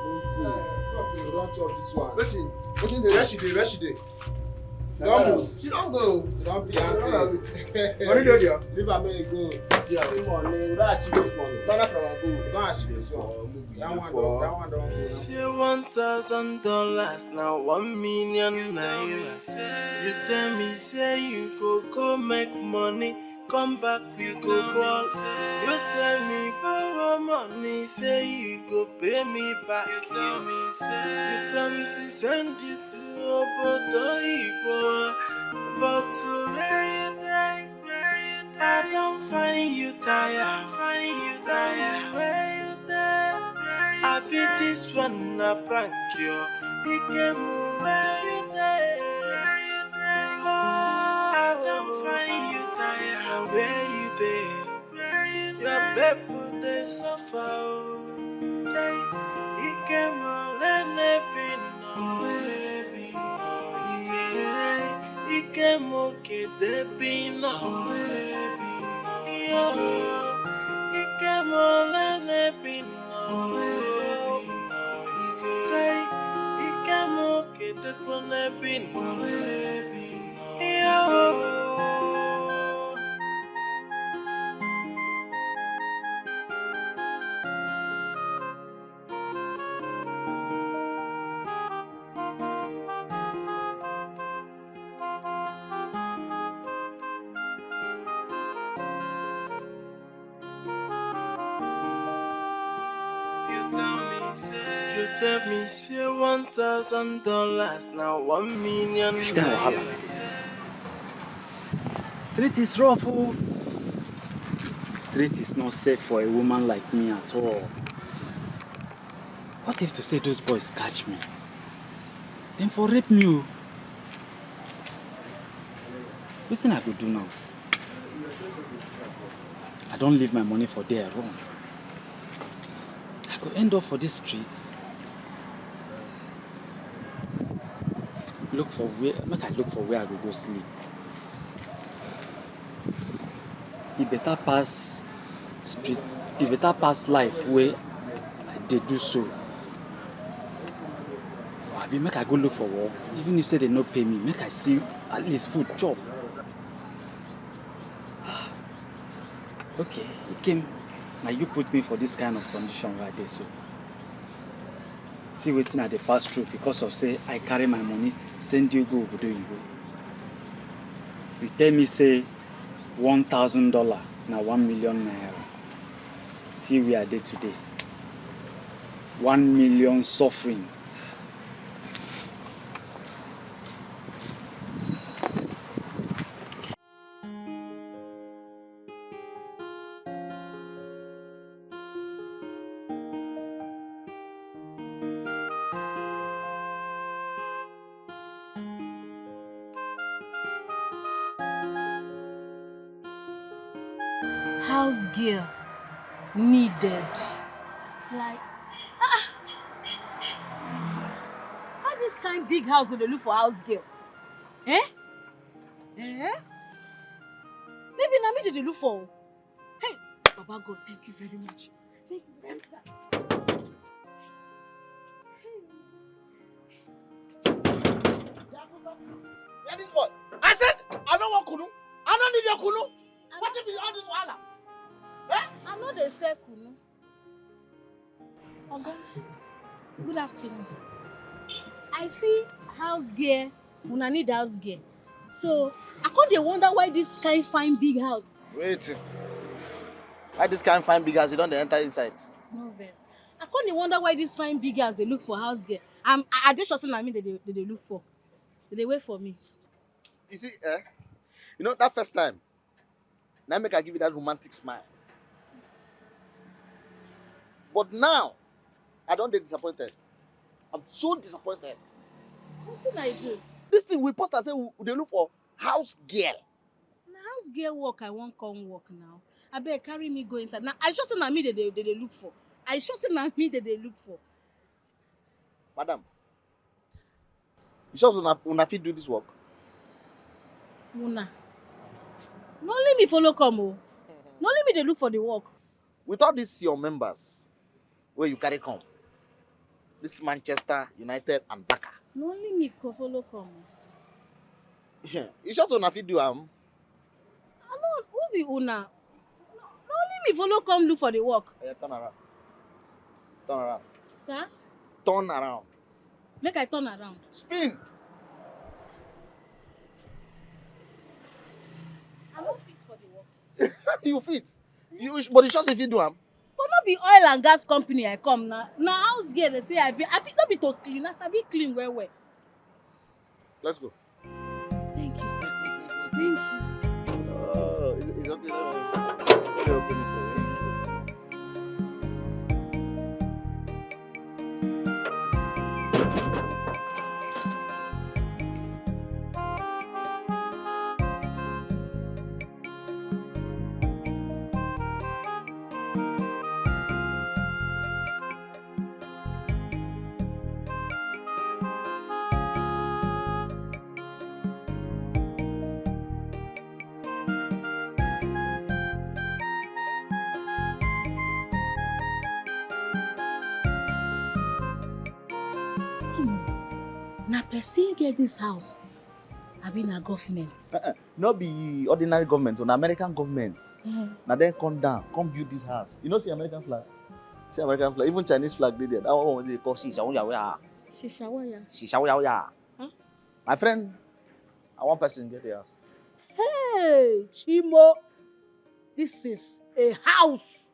Move go. God, you don chop this one. Wetin? Wetin dey? Where she dey? Where she dey? She don move. She don go. She don be auntie. Money dey there. Leave am make e go. See am. Money. We don achieve this one. Bana from ago. We don achieve this one. That one don, that one don go. You say one thousand dollars, now one million naira. You tell me say you go go make money, come back you go ball. You tell me borrow money, say you go pay me back. You tell me say, you tell me to send you to Obodo Igbo, but today you dey. I don't find you tired, find you tired. Where you dey? I be this one na prank you. He came where you dey. I don't find you tired. Where you dey? Your people dey suffer. Oh. Chai, he came all and every no. Ike mo kede bina. Yo, ike mo lene bina. Jai, ike mo kede kone bina. Yo. You tell me say, you tell me say one thousand dollars now one million. Which kind of wahala be this? Street is rough, oh. Street is not safe for a woman like me at all. What if to say those boys catch me? Then for rape me, oh. Wetin I go do now? I don't leave my money for there, run. I go end up for this street. Look for where, make I look for where I go go sleep. E better pass street, e better pass life wey I dey do so. Abi make I go look for work, even if say they no pay me, make I see at least food chop. Okay, Ikem, na you put me for this kind of condition wey I dey so. See wetin I dey pass through because of say I carry my money send you go obodo oyibo. You tell me say one thousand dollar na one million naira. See where I dey today. One million suffering. House girl needed. Like, ah, how this kind big house go dey look for house girl? Eh? Eh? Maybe na me dey dey look for. Hey, Baba God, thank you very much. Thank you very much, sir. Yeah, this boy. I said, I don't want kunu. I don't need your kunu. What if all this wahala? Eh? I no dey sell kunu. Oga, good afternoon. I see house girl, una need house girl. So, I come dey wonder why this kind fine big house. Wait. Why this kind fine big house? You don dey enter inside. No vex. I come dey wonder why this fine big house dey look for house girl. I'm, I, I dey sure say na me they dey, they dey look for. They dey wait for me. You see, eh? You know, that first time, now make I give you that romantic smile. But now, I don't dey disappointed. I'm so disappointed. Wetin I do? This thing we post and say we dey look for house girl. Na house girl work I wan come work now. Abeg, carry me go inside. Na I sure say na me dey dey dey dey look for. I sure say na me dey dey look for. Madam, you sure una, una fit do this work? Una. Na only me follow come o. Na only me dey look for the work. With all these your members wey you carry come, this Manchester United and Barca, Na only me go follow come o. You sure say una fit do am? I no, who be una? Na only me follow come look for the work. Oya, turn around. Turn around. Sir, Turn around. Make I turn around. Spin. I no fit for the work. You fit. You sh- but you sure say you fit do am? But no be oil and gas company I come na. Na house girl dey say I fit. I fit no be to clean. I sabi clean well well. Let's go. Thank you, sir. Thank you. Oh, it's, it's okay. Let me open it for you. Come on. Na person get this house. Abi na government. Uh-uh. No be ordinary government, na American government. Eh, Na dem come down, come build this house. You know, see American flag. See American flag. Even Chinese flag dey there. That one wey dey call Shisha Oya Oya. Shisha Oya. Shisha Oya Oya. Huh? My friend, I one person get the house. Hey, Chimo. This is a house.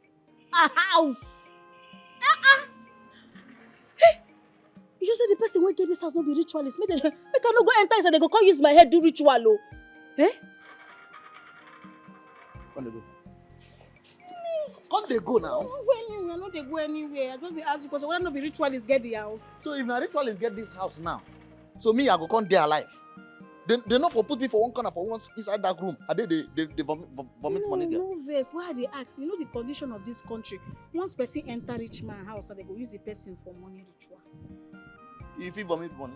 A house. Ah ah. Hey, you just say the person wey get this house no be ritualist. Make dem, make I no go enter inside. Dem go come use my head do ritual o. Eh? Come dey go. Come dey go I now. no go anywhere. I no dey go anywhere. I just dey ask you question. Whether no be ritualist get the house. So if na ritualist get this house now, so me I go come dey alive. They, they no for put me for one corner for once inside that room. I dey dey dey, dey vomit, vom- vomit No, money there. No vex. Why I dey ask? You know the condition of this country. Once person enter rich man house, they go use the person for money ritual. You fit vomit money.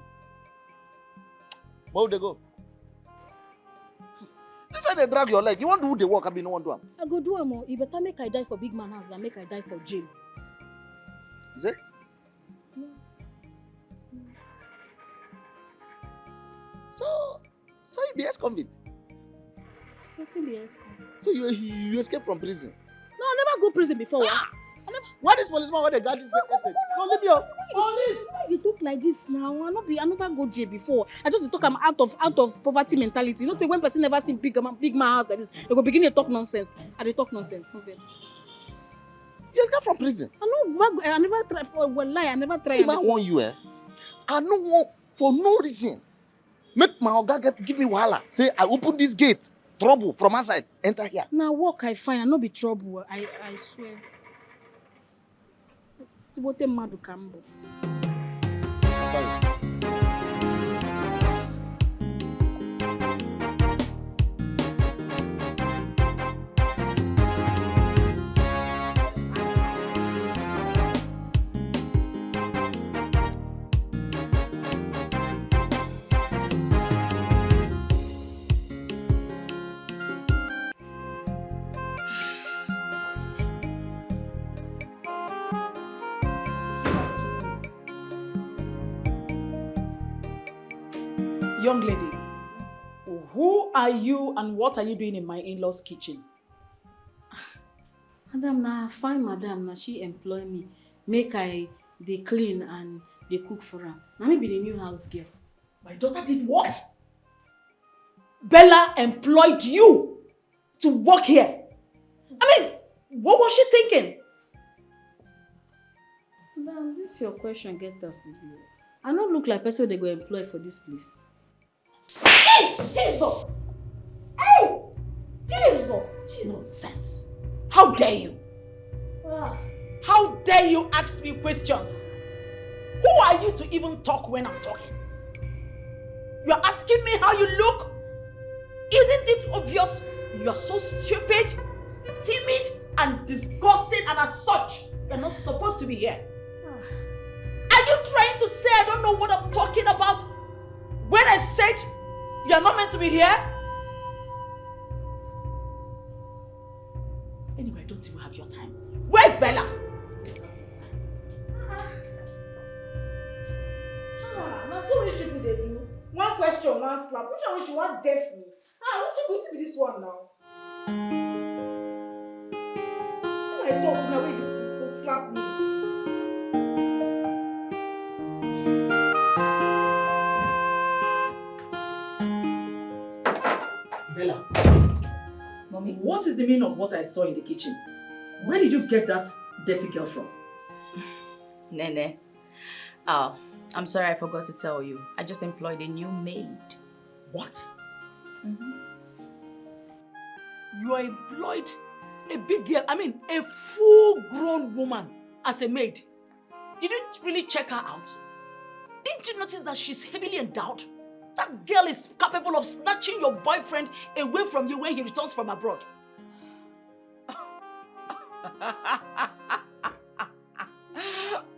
But we dey go. This side dey drag your leg. You wan do the work, abi you no wan do am? I go do am o. E better make I die for big man house than make I die for jail. You say? So, so you be ex-convict. Wetin be escort? So you you escape from prison. No, I never go prison before. Wa. I never. Why this policeman wey dey guard this estate? No, leave me o. Police. Why you talk like this now? I no be. I never go jail before. I just dey talk am out of out of poverty mentality. You know say when person never see big man big man house like this, they go begin to talk nonsense. I dey talk nonsense. No vex. You escape from prison. I no ever go, I never try for well lie. I never try. See, am man before. Warn you, eh? I no want for no reason make my oga get give me wahala. Say I open this gate, trouble from outside enter here. Na work I find. I no be trouble. I I swear. Sibote mmadụ ka m bụ. Young lady, who are you and what are you doing in my in-laws kitchen? Madam, na fine madam, na she employ me. Make I dey clean and dey cook for am. Na me be the new house girl. My daughter did what? Bella employed you to work here. I mean, what was she thinking? Madam, this your question get as e be. I no look like person they go employ for this place. Hey, Jesus! Hey! Jesus! Jesus! Nonsense! How dare you? Ah. How dare you ask me questions? Who are you to even talk when I'm talking? You're asking me how you look? Isn't it obvious you are so stupid, timid, and disgusting, and as such, you're not supposed to be here? Are you trying to say I don't know what I'm talking about when I said you're not meant to be here? Anyway, I don't even have your time. Where's Bella? Ah, na so rich people dey do. One question, one slap. Which one she wan deaf me? Ah, which people be this one now? Wetin I talk now wey you go slap me? Bella, Mommy. What is the meaning of what I saw in the kitchen? Where did you get that dirty girl from? Nene. Oh, I'm sorry, I forgot to tell you. I just employed a new maid. What? You are employed a big girl, I mean, a full-grown woman as a maid. Did you really check her out? Didn't you notice that she's heavily endowed? That girl is capable of snatching your boyfriend away from you when he returns from abroad.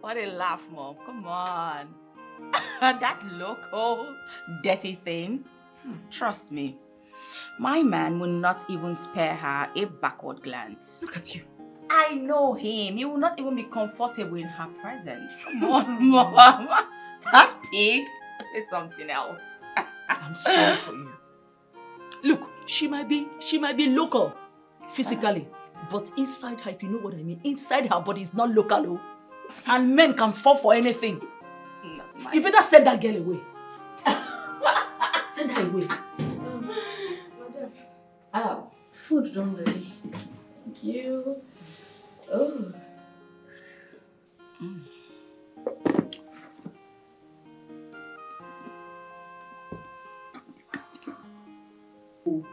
What a laugh, Mom. Come on. That local dirty thing. Hmm, trust me. My man will not even spare her a backward glance. Look at you. I know him. He will not even be comfortable in her presence. Come on, Mom. That pig. Say something else. I'm sorry for you. Look, she might be, she might be local physically, but inside her, if you know what I mean, inside her body is not local, oh. And men can fall for anything. You better send that girl away. Send her away. Madam. Ah, food done ready. Thank you. Oh. Mm.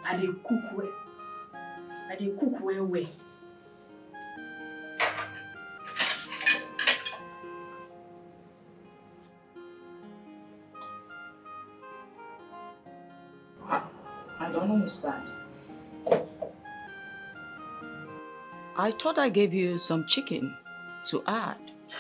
I dey cook well. I dey cook well well. I don't understand. I thought I gave you some chicken to add.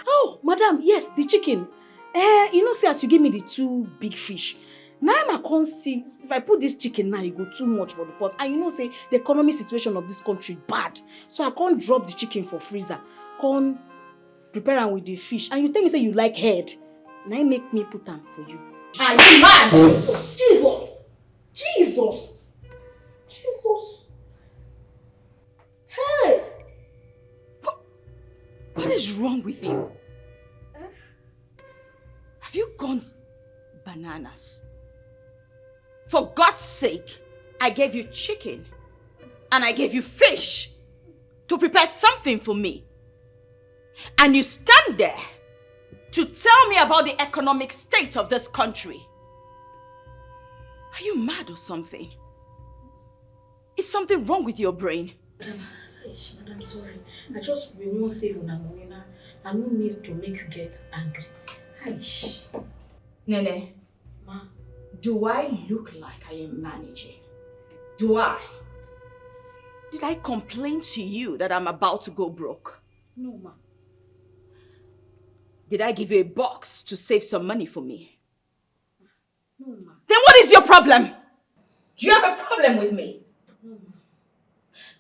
Oh, madam, yes, the chicken. Eh, you know, see, as you give me the two big fish, now I can't see if I put this chicken now, it go too much for the pot. And you know, say the economy situation of this country bad. So I can't drop the chicken for freezer. Can't prepare am with the fish. And you tell me say you like head. Now make me put am for you. Are you mad? Jesus! Jesus! Jesus! Jesus! Hey! What, what is wrong with you? Have you gone bananas? For God's sake, I gave you chicken and I gave you fish to prepare something for me. And you stand there to tell me about the economic state of this country. Are you mad or something? Is something wrong with your brain? Madam, eish, madam, sorry. I just we wan save una money now. I no need to make you get angry. Aish. Nene, ma, do I look like I am managing? Do I? Did I complain to you that I'm about to go broke? No, ma. Did I give you a box to save some money for me? No, ma. Then what is your problem? Do you have a problem with me? No, ma.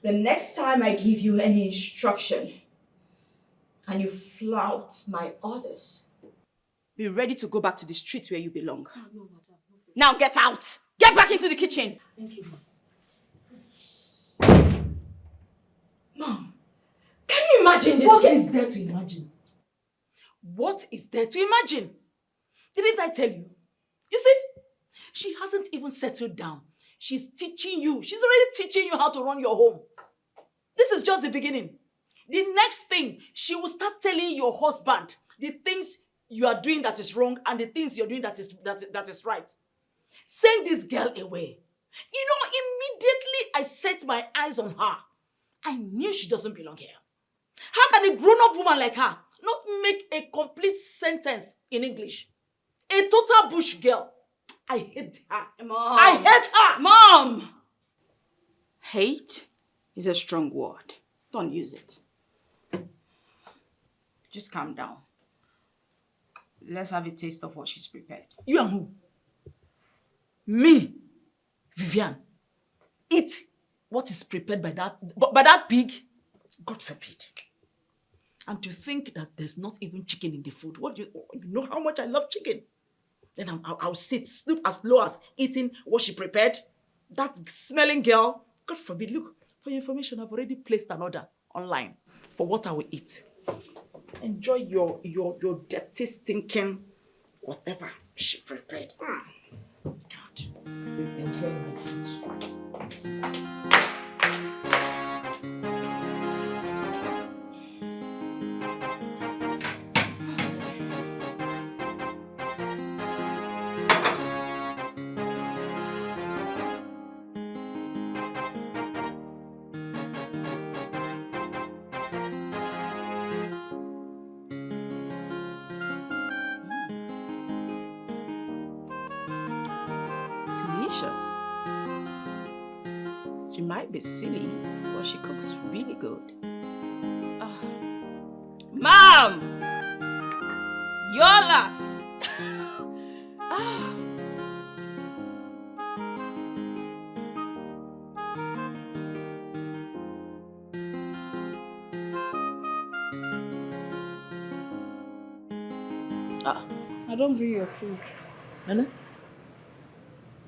The next time I give you any instruction and you flout my orders, be ready to go back to the street where you belong. Ah, no, madam, no, please. Now get out! Get back into the kitchen! Thank you, ma. Mom, can you imagine this? What is there to imagine? What is there to imagine? Didn't I tell you? You see, she hasn't even settled down. She's teaching you. She's already teaching you how to run your home. This is just the beginning. The next thing, she will start telling your husband the things you are doing that is wrong and the things you're doing that is, that, that is right. Send this girl away. You know, immediately I set my eyes on her, I knew she doesn't belong here. How can a grown-up woman like her not make a complete sentence in English? A total bush girl. I hate her. Mom. I hate her. Mom! Hate is a strong word. Don't use it. Just calm down. Let's have a taste of what she's prepared. You and who? Me, Vivian, eat what is prepared by that by that pig? God forbid. And to think that there's not even chicken in the food. What do you, you know how much I love chicken? Then I'll, I'll, I'll sit, sleep as low as eating what she prepared. That smelling girl. God forbid. Look, for your information, I've already placed an order online for what I will eat. Enjoy your your your dirty, stinking, whatever she prepared. Mm. God. Enjoy my food. Delicious. She might be silly, but she cooks really good. Ah. Mom! Yolas! Ah. Ah. I don't bring your food. Nene,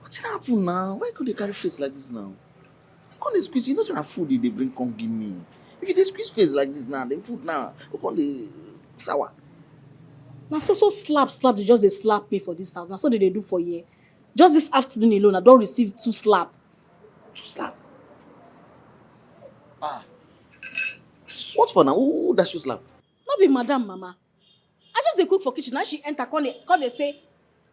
wetin happen now? Why you come dey carry face like this now? Why you come dey squeeze? You know say na food you dey bring come give me. If you dey squeeze face like this now, the food now go come dey sour. Na so so slap slap dey just dey slap me for this house. Na so they dey do for here. Just this afternoon alone, I don receive two slap. Two slap? Ah. What for now? Who, who dash you slap? No be madam, mama. I just dey cook for kitchen. Now she enter, come dey, come dey say,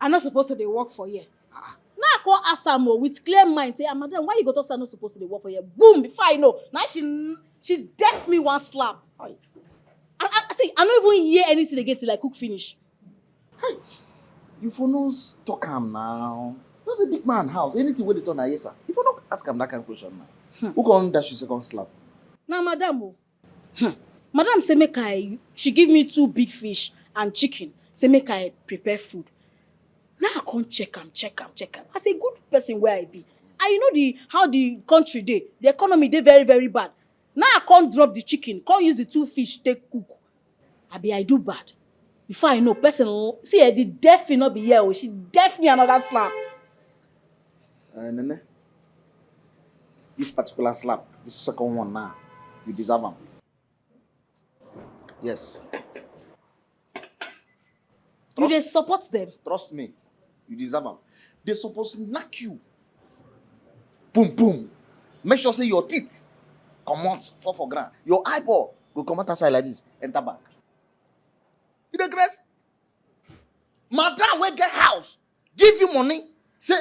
"I'm not supposed to dey work for here." Ah. Now I come ask am o, with clear mind, say, "Ah, madam, why you go talk say I'm not supposed to dey work for here?" Boom! Before I know, now she she deaf me one slap. Aye. I, I, see, I no even hear anything again till I cook finish. Hey, you for no s-, talk am now. That's a big man house. Anything wey dey talk na yes, sir. You for no ask am that kind of question now. Hmm. Who come dash you second slap? Na madam o. Hmm. Madam say make I, she give me two big fish and chicken. Say make I prepare food. Now I come check am, check am, check am. As a good person wey I be, and you know the, how the country dey, the economy dey very, very bad. Now I come drop the chicken, come use the two fish take cook. Abi I do bad? Before I know, person l-, see, eh, the deaf no be here o. She deaf me another slap. Uh, Nene, this particular slap, this second one now, you deserve am. Yes. You dey support them? Trust me, you deserve am. They suppose knock you. Boom, boom. Make sure say your teeth comot, fall for ground. Your eyeball go comot outside like this, enter back. You dey craze? Madam wey get house give you money, say,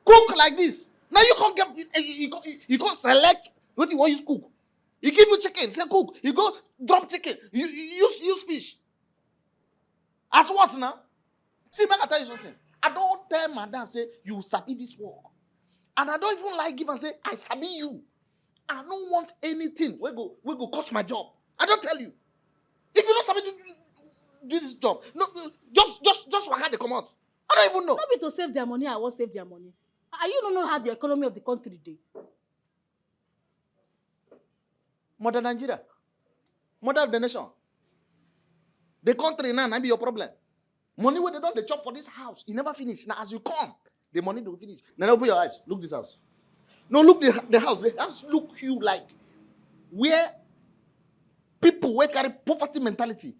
"Cook like this." Now you come get, you, you, you, you come select wetin you wan use cook. He give you chicken, say, "Cook." You go drop chicken. You, you use, use fish. As what now? See, make I tell you something. I don tell madam say you sabi this work. And I don't even like give am say I sabi you. I no want anything wey go, wey go cost my job. I don tell you. If you no sabi do, do this job, no, no, just, just, just waka dey comot. I don't even know. No be to save their money, I wan save their money. And you no know how the economy of the country dey. Mother Nigeria, mother of the nation, the country now, na be your problem. Money wey they don dey chop for this house, e never finish. Now as you come, the money don finish. Now open your eyes, look this house. No, look the, the house. The house look you like where people wey carry poverty mentality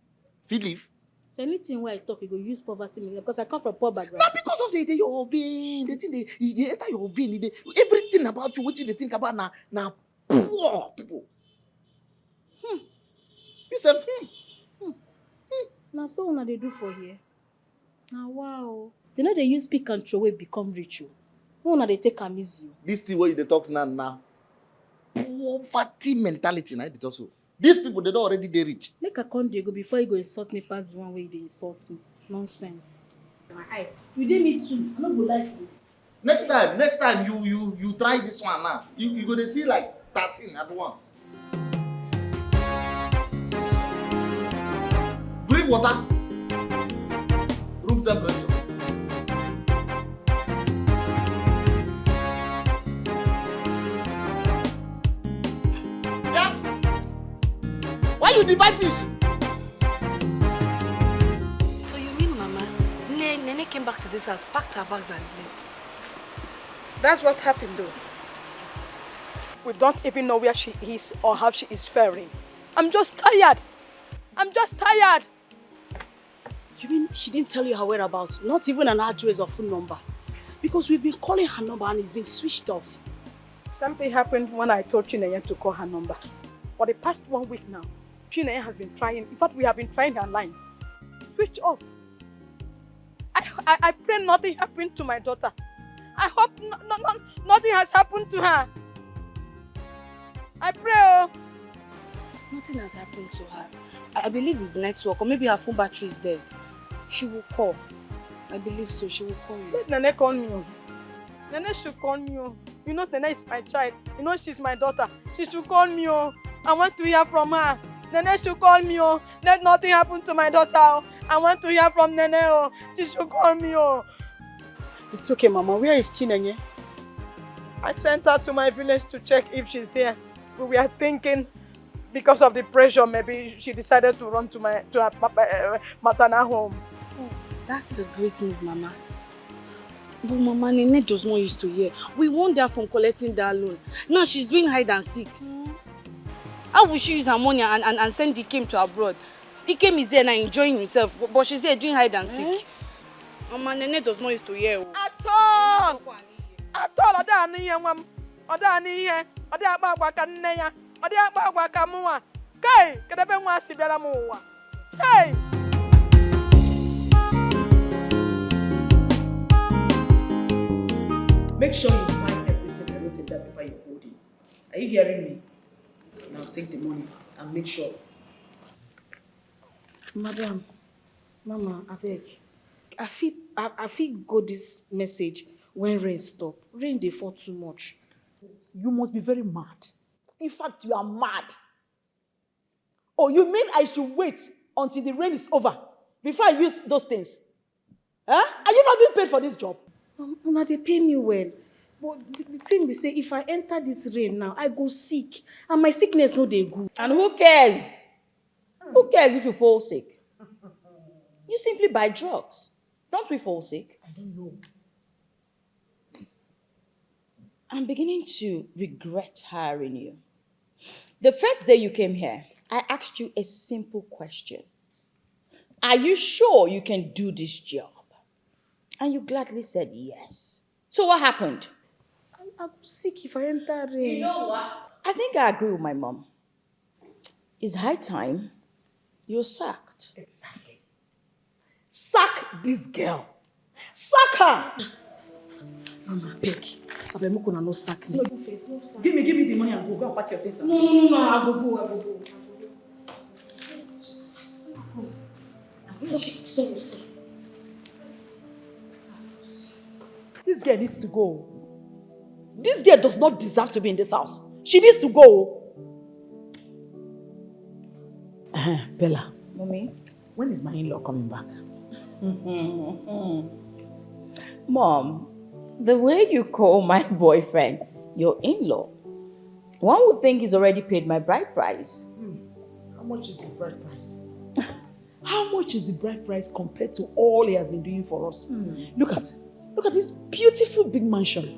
fit live. So anything wey I talk, you go use poverty me, because I come from poor background. Na because of say e dey your vein, the thing dey, e dey enter your vein, e dey, everything about you, wetin you dey think about na, na poor people. Hmm. You sef, hmm. Hmm. Hmm. Na so una dey do for here. Na wa o. You know they use pick and throw away become rich. Oh. No, una dey take am easy. Oh. This thing where you dey talk now, now. Poverty mentality, na dey talk so. These people, they don't already dey rich. Make I come dey go before you go insult me pass the one way they insult me. Nonsense. My eye. You dey me too. I no go like you. Next time, next time you you you try this one now. You you go dey see like thirteen at once. Drink water. Room temperature. Yeah. Why you divide fish? So you mean, Mama, Ne- Nene came back to this house, packed her bags and left? That's what happened, though. We don't even know where she is or how she is faring. I'm just tired. I'm just tired. You mean she didn't tell you her whereabouts? Not even an address or phone number? Because we've been calling her number and it's been switched off. Something happened when I told Chinenye to call her number. For the past one week now, Chinenye has been trying. In fact, we have been trying her line. Switch off. I, I, I pray nothing happened to my daughter. I hope no, no, no, nothing has happened to her. I pray. Oh. Nothing has happened to her. I, I believe it's network, or maybe her phone battery is dead. She will call. I believe so. She will call you. Let Nene call me. Oh. Nene should call me. Oh. You know Nene is my child. You know she's my daughter. She should call me. Oh. I want to hear from her. Nene should call me. Oh. Let nothing happen to my daughter. Oh. I want to hear from Nene. Oh. She should call me. Oh. It's okay, Mama. Where is Chinenye? I sent her to my village to check if she's there. We were thinking, because of the pressure, maybe she decided to run to my to her uh, maternal home. Oh, that's a great move, Mama. But Mama, Nene does not used to hear. We warned her from collecting that loan. Now she's doing hide and seek. Mm. How will she use her money and, and, and send the came to abroad? Ikem is there now enjoying himself, but, but she's there doing hide and seek. Eh? Mama, Nene does not used to hear. Oh. At all. At all. Ọ dịghị anụ ihe, nwa m. Ọ dịghị anụ ihe. Ọ dịghị akpa agwa ka nne ya. Ọ dịghị akpa agwa ka mụnwa. Kei, kedu ebe nwa si bịara m ụwa? Hey! Make sure you find everything and write that paper you're holding. Are you hearing me? Now take the money and make sure. Madam, Mama, abeg, I fit, I, I fit go this message when rain stop. Rain dey fall too much. You must be very mad. In fact, you are mad. Oh, you mean I should wait until the rain is over before I use those things? Huh? Are you not being paid for this job? Um, una dey pay me well. But the, the thing be say, if I enter this rain now, I go sick. And my sickness no dey good. And who cares? Who cares if you fall sick? You simply buy drugs. Don't we fall sick? I don't know. I'm beginning to regret hiring you. The first day you came here, I asked you a simple question. Are you sure you can do this job? And you gladly said yes. So what happened? I, I go sick if I enter rain. You know what? I think I agree with my mom. It's high time you're sacked. Exactly. Sack this girl. Sack her. Mama, beg. Abeg, make una no sack me. No, no face, no sack. Give me, give me the money and go. Go and pack your things. No, no, no, no, I go go, I go go. Sorry, sorry. This girl needs to go. This girl does not deserve to be in this house. She needs to go. Uh-huh. Bella. Mommy. When is my in-law coming back? Mom, the way you call my boyfriend your in-law, one would think he's already paid my bride price. Hmm. How much is the bride price? How much is the bride price compared to all he has been doing for us? Hmm. Look at, look at this beautiful big mansion.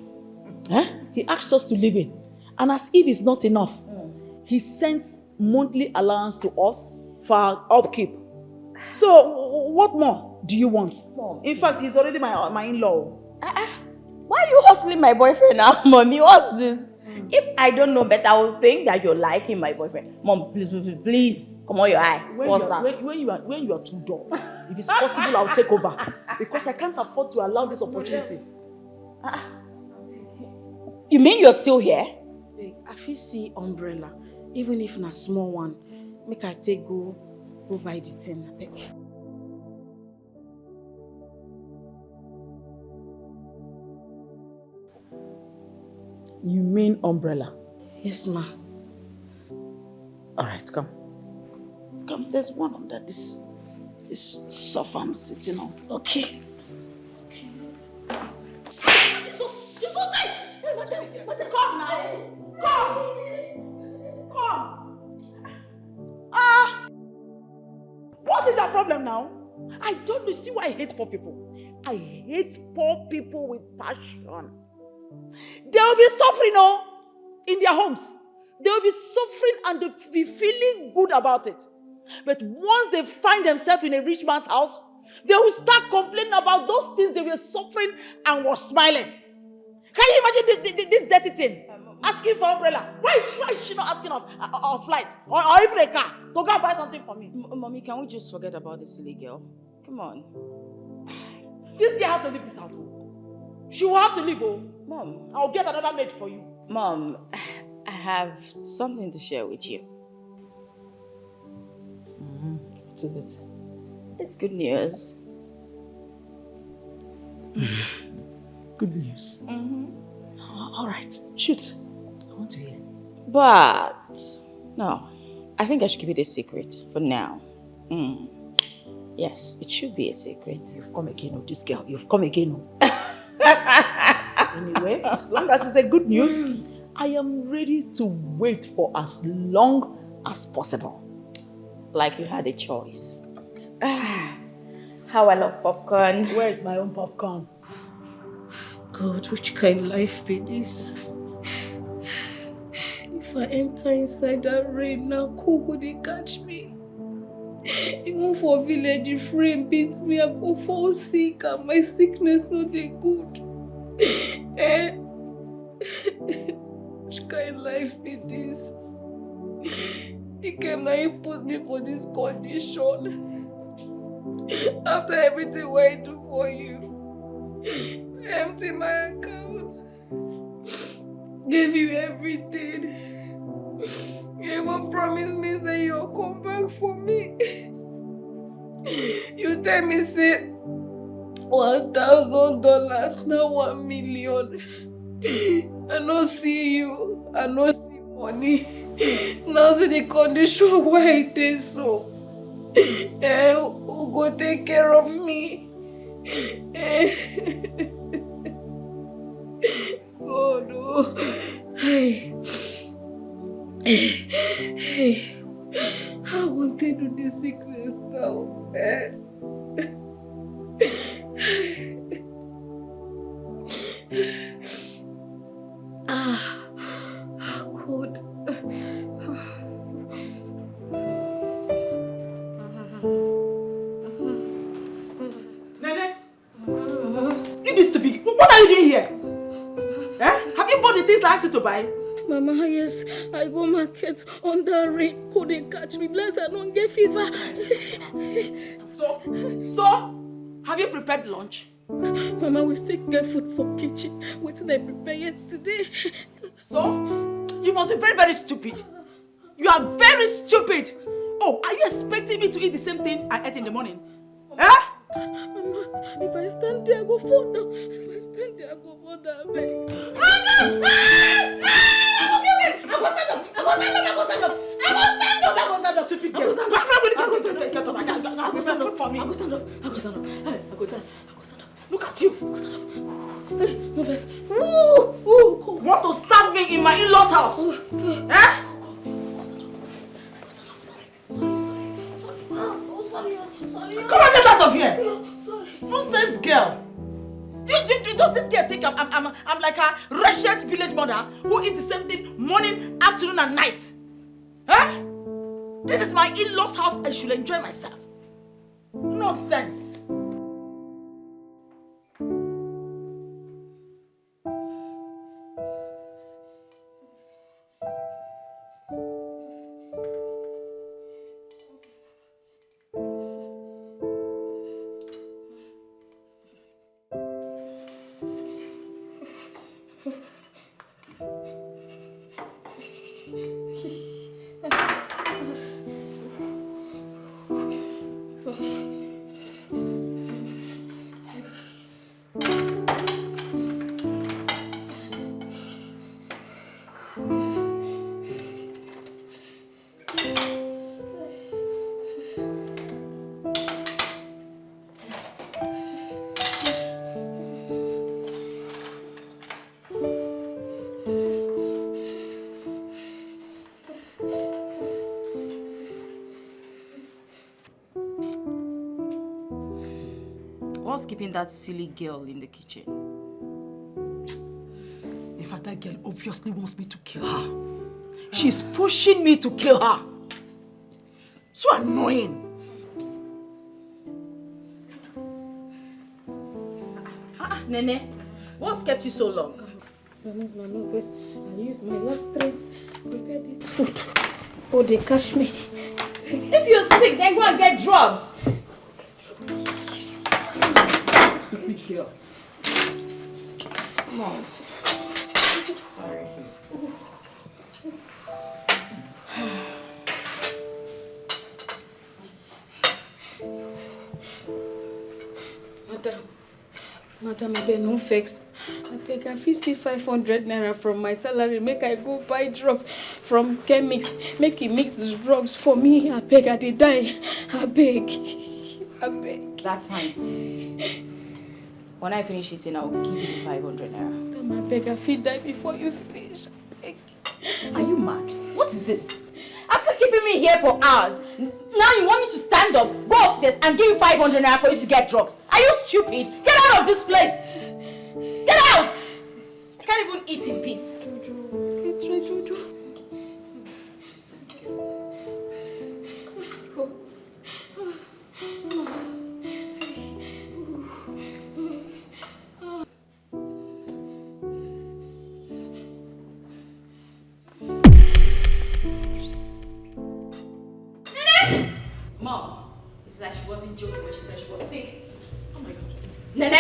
Eh? He asks us to live in, and as if it's not enough, hmm, he sends monthly allowance to us for our upkeep. So, w- what more do you want? Mom. In fact, he's already my, my in-law. Ah, ah. Why are you hustling my boyfriend now, Mommy? What's this? Mm. If I don't know better, I will think that you're liking my boyfriend. Mom, please, please, please, please, come on your eye. When What's you are, that? When, when you are, when you are too dull, If it's possible, I'll take over because I can't afford to allow this opportunity. You mean you're still here? Babe, I fit see umbrella, even if na small one. Make I take go go buy the thing, abeg. You mean umbrella? Yes, ma. All right, come. Come, there's one under this this sofa I'm sitting on. Okay. Jesus, Jesus, hey, hey, madam, madam, come now. Come. Come. Ah. What is that problem now? I don't know. See why I hate poor people. I hate poor people with passion. They will be suffering, oh, in their homes. They will be suffering and they'll be feeling good about it. But once they find themselves in a rich man's house, they will start complaining about those things they were suffering and was smiling. Can you imagine this, this, this dirty thing? Asking for umbrella. Why is, why is she not asking of a flight or, or even a car to go and buy something for me? M- Mommy, can we just forget about this silly girl? Come on. This girl has to leave this house. Oh. She will have to leave. Oh. Mom, I'll get another maid for you. Mom, I have something to share with you. Mm-hmm. What is it? It's good news. Good news. Mm-hmm. All right, shoot. I want to hear. But no, I think I should keep it a secret for now. Mm. Yes, it should be a secret. You've come again, oh, this girl. You've come again. Oh. Anyway, as long as it's a good news, I am ready to wait for as long as possible. Like you had a choice. Ah, how I love popcorn. Where is my own popcorn? God, which kind life be this? If I enter inside that rain now, cold go dey catch me. Even for village, if rain beat me, I go fall sick and my sickness no dey good. Eh? Which kind life be this? Ikem, na you put me for this condition. After everything wey I do for you, empty my account, give you everything. You even promise me say you go come back for me. You tell me say one thousand dollars na one million. I no see you. I no see money. Now see the condition wey I dey so. Eh, who go take care of me? Eh. God, oh. Hey. Hey. How I wan take do this sickness now? Eh? Ah, God. Nene, you this stupid. What are you doing here? Eh? Have you bought the things I asked you to buy? Mama, yes, I go market under rain. Could they catch me? Bless, I don't get fever. So, so, have you prepared lunch? Mama, we still get food for kitchen. Wetin I prepare yesterday? So, you must be very, very stupid. You are very stupid. Oh, are you expecting me to eat the same thing I ate in the morning? Eh? Mama, if I stand there, I go fall down. If I stand there, I go fall down. Abeg. I go stand up. I go stand up. I go stand up. I go stand up. I go stand up. Stupid girl. I go stand up. I go stand up. I go stand up. I go stand up. I go stand up. I go stand up. I go stand up. Look at you. Hey, no vex. Ooh, ooh, come. Want to stab me in my in-laws' house? Eh? Come on, get out of here. Nonsense girl. Do, do, do, does this girl think I'm, I'm, I'm, I'm like a wretched village mother who eats the same thing morning, afternoon, and night? Eh? This is my in-laws' house. I should enjoy myself. Nonsense. What's keeping that silly girl in the kitchen? In fact, that girl obviously wants me to kill her. She's pushing me to kill her. So annoying. Ah, ah, Nene, what's kept you so long? Mama, mama, because I use my last strength prepare this food. Oh, they catch me. If you're sick, then go and get drugs. Stupid girl. Come on. Sorry. Madam, madam, I beg no vex. I beg, I fit see five hundred naira from my salary. Make I go buy drugs from chemics. Make he mix drugs for me. I beg, I dey die. I beg. I beg. That's fine. When I finish eating, I'll give you the five hundred naira. Madam, I beg, I fit die before you finish. I beg. Are you mad? What is this? After keeping me here for hours, n- now you want me to stand up, go upstairs, and give you five hundred naira for you to get drugs? Are you stupid? Get out of this place! Get out! I can't even eat in peace. Jojo, get ready, Jojo. Mom, it's like she wasn't joking when she said she was sick. Oh my God. Nene!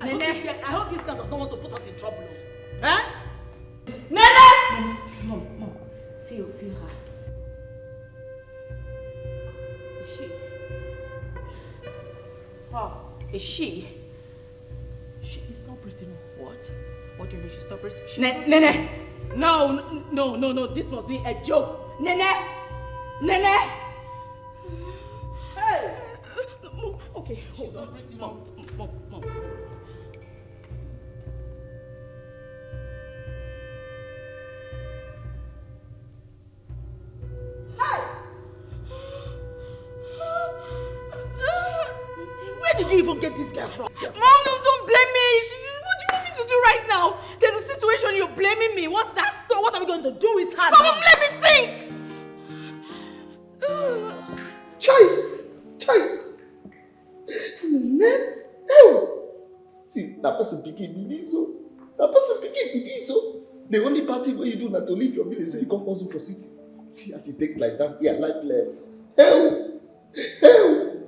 I hope, this girl, I hope this girl does not want to put us in trouble. Eh? Nene! Mom, mom, mom. Feel, feel her. Is she? Her. Is she? She is not breathing. What? What do you mean she's not breathing? She Ne- Nene! No, n- no, no, no. This must be a joke. Nene! Nene! Hey! Mo- Okay, hold on. Mom, mom, mom. Hey! Where did you even get this girl from? Mom, no, don't blame me. She, what do you want me to do right now? There's a situation, you're blaming me. What's that? So what are we going to do with her? Mom, let me think. Chai! Chai! Nene! Ew! See, na person pikin be this o. Na person pikin be this o. The only bad thing wey you do na to leave your village, say you come hustle for city. See as you take like that, you are lifeless. Ew! Ew!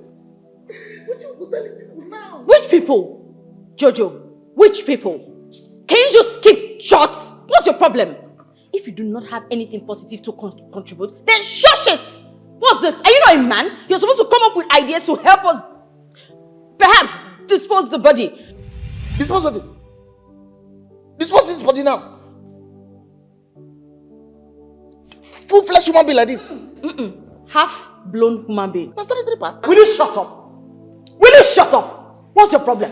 What you go tell people now? Which people? Jojo, which people? Can you just keep short? What's your problem? If you do not have anything positive to con- contribute, then shush it! What's this? Are you not a man? You're supposed to come up with ideas to help us perhaps dispose the body. Dispose what? Dispose this body now. Full flesh human being like this. Half blown human being. Na sanitary pad. Will you shut up? Will you shut up? What's your problem?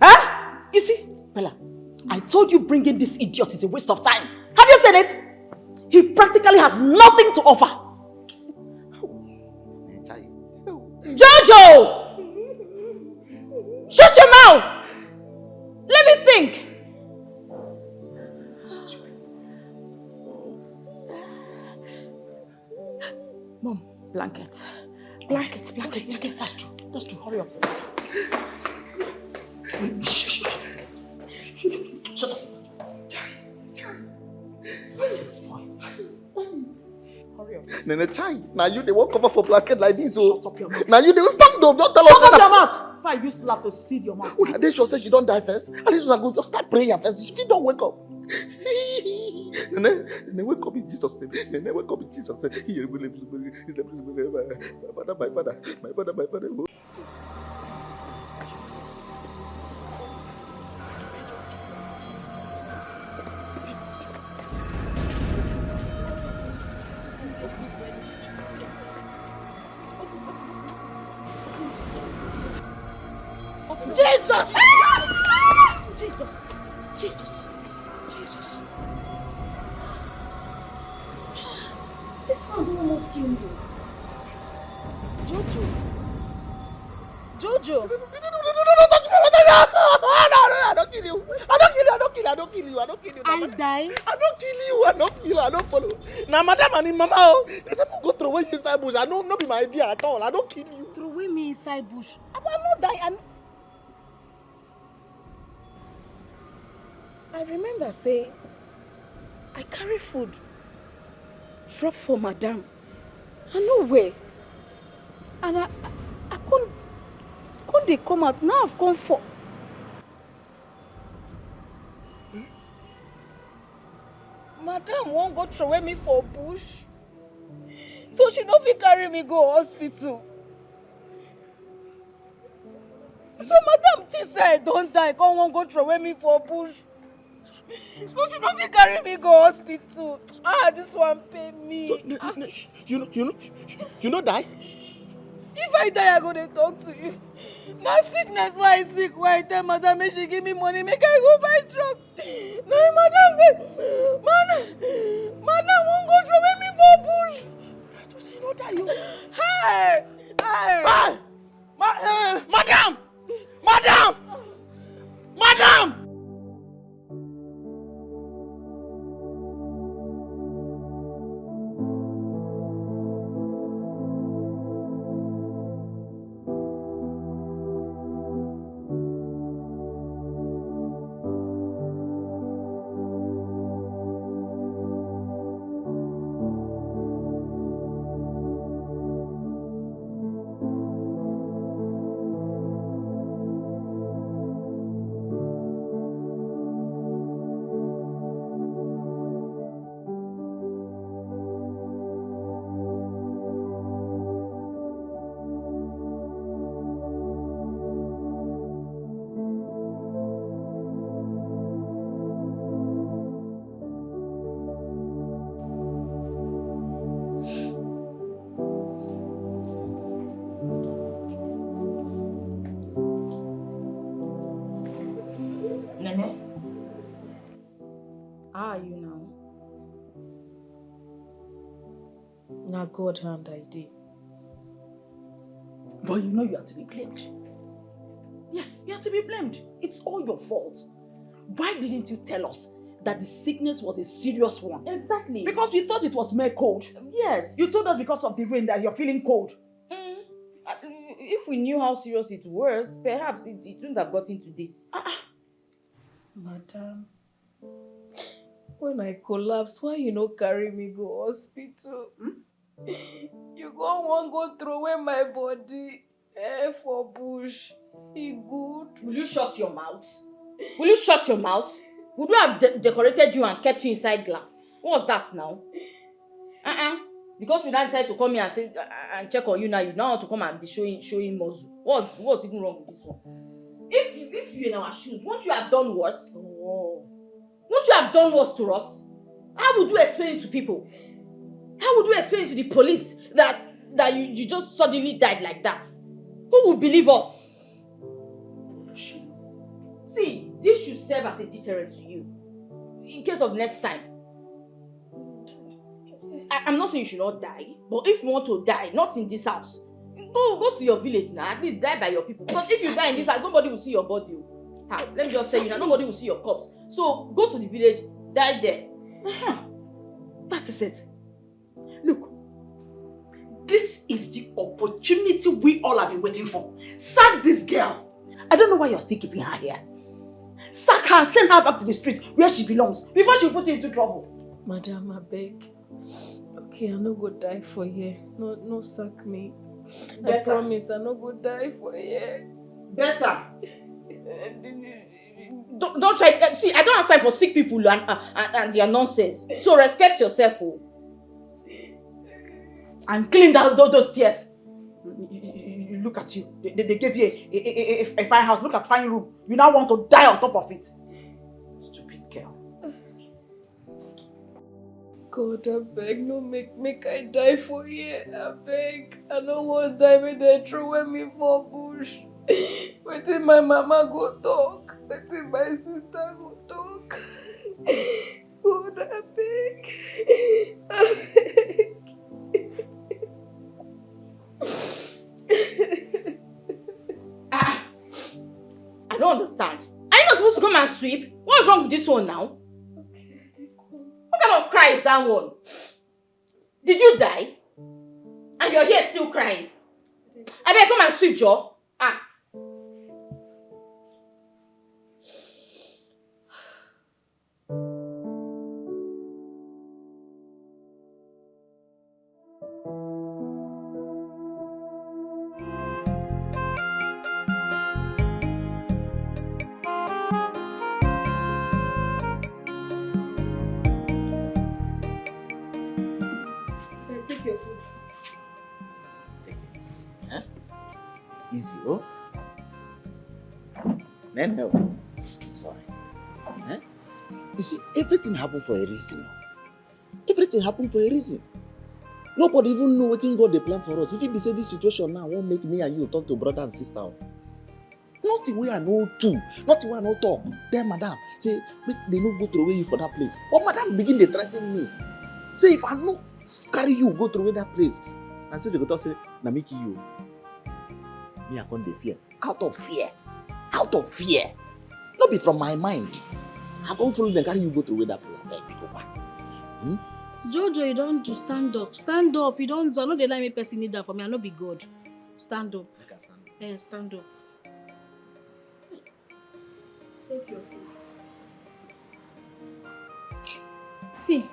Huh? You see, Bella, I told you bringing this idiot is a waste of time. Have you seen it? He practically has nothing to offer. Jojo! Shut your mouth! Let me think. Mom, blanket. Blanket, blanket, blanket. That's true. That's true. Hurry up. Shut up. Yes, boy. Hurry up. Nene Chai, now you dey walk over for blanket like this, oh. Shut up your mouth. Now you dey stand up, don't tell us. Shut up your mouth. If I use slap to seed your mouth. Una dey sure say she don die first? At least una go just start prayer first. She fit don wake up. Nene, Nene, wake up in Jesus' name. Nene, wake up in Jesus' name. Father, my father, my father, my father. Jesus! Jesus! Jesus! Jesus! This one don almost kill me. Jojo! Jojo. No, no, no, no, no, no, no, no, I don't kill you. I don't kill you. I don't kill you. I don't kill you. I don't kill you. I don't kill you. I don't feel. I don't follow. Now, madam and him mama, oh, they say go throw away inside bush. I don't, not be my idea at all. I don't kill you. Throw away me inside bush. I will not die. And I remember say I carry food drop for madam. I no well. And I, I, I come, come dey come out. Now I've come for. Madam won't go throw away me for bush. So she no fit carry me go hospital. So madam think say I don die, come wan go throw away me for bush. So she no fit carry me go hospital. Ah, this one pay me. So, you, you, you, you know, you know, you know die. If I die, I go dey talk to you. Na sickness why I sick, why I tell madam make she give me money make I go buy drugs. Na him madam dey, man, madam wan go throw away me for bush. I just say no die you. Hey, hey. Hey! Ma- eh, madam! Madam! Madam! Nene, how are you now? Na God hand I dey. But you know you are to be blamed. Yes, you are to be blamed. It's all your fault. Why didn't you tell us that the sickness was a serious one? Exactly. Because we thought it was mere cold. Yes. You told us because of the rain that you're feeling cold. Mm. Uh, if we knew how serious it was, perhaps it, it wouldn't have gotten to this. Ah, ah. Madam, when I collapse, why you no carry me go hospital? Hmm? You go wan go throw away my body eh, for bush. E good. Will you shut your mouth? Will you shut your mouth? Would we have de- decorated you and kept you inside glass? What's that now? Uh-uh. Because we now decided to come here and say uh, and check on you now, you now want to come and be showing showing muscle. What's what's even wrong with this one? If you if you in our shoes, won't you have done worse? Oh. Won't you have done worse to us? How would you explain it to people? How would you explain it to the police that that you, you just suddenly died like that? Who would believe us? See, this should serve as a deterrent to you. In case of next time. I, I'm not saying you should not die, but if you want to die, not in this house, go go to your village now. At least die by your people. Because if you die in this house, nobody will see your body. Oh. Ha, let me just tell you now, nobody will see your corpse. So go to the village, die there. Uh-huh. That is it. Look, this is the opportunity we all have been waiting for. Sack this girl. I don't know why you're still keeping her here. Sack her, send her back to the street where she belongs before she put you into trouble. Madam, I beg. Okay, I no go die for here. No, no sack me. Better. I promise I no go die for here. Better. Don't, don't try. Eh, see, I don't have time for sick people and, and, and their nonsense. So respect yourself, oh. And clean that, those, those tears. You, you, you, you look at you. They, they, they gave you a, a, a, a, a fine house. Look at fine room. You now want to die on top of it. Stupid girl. God, I beg, no make make I die for here. I beg, I no wan die. Make dem throw away me for bush. Wetin my mama go talk? Wetin my sister go talk? God, I beg, I beg. I don't understand. Are you not supposed to come and sweep? What's wrong with this one now? What kind of cry is that one? Did you die? And you're here still crying. I beg, come and sweep, Joe. Ah. Take your food. Take it easy. Eh? Easy, oh? Nene, oh. Sorry. Eh? You see, everything happened for a reason. Oh. Everything happened for a reason. Nobody even know wetin God dey plan for us. If it be say this situation now won't make me and you turn to brother and sister. Oh. Nothing wey I no do, nothing wey I no talk. Tell madam, say, "Make they no go throw away you for that place." But madam begin dey threaten me. Say, "If I no carry you go throw away that place," and so they go talk say, "Na me kill you." Me, I come dey fear. Out of fear. Out of fear. No be from my mind. I come follow them, carry you go throw away that place. I beg, big over. Hmm? Jojo, you don't do, stand up. Stand up. You don't do. I know they like me person need that for me. I no be God. Stand up. Make I stand up. Eh, stand up. Take your food. See,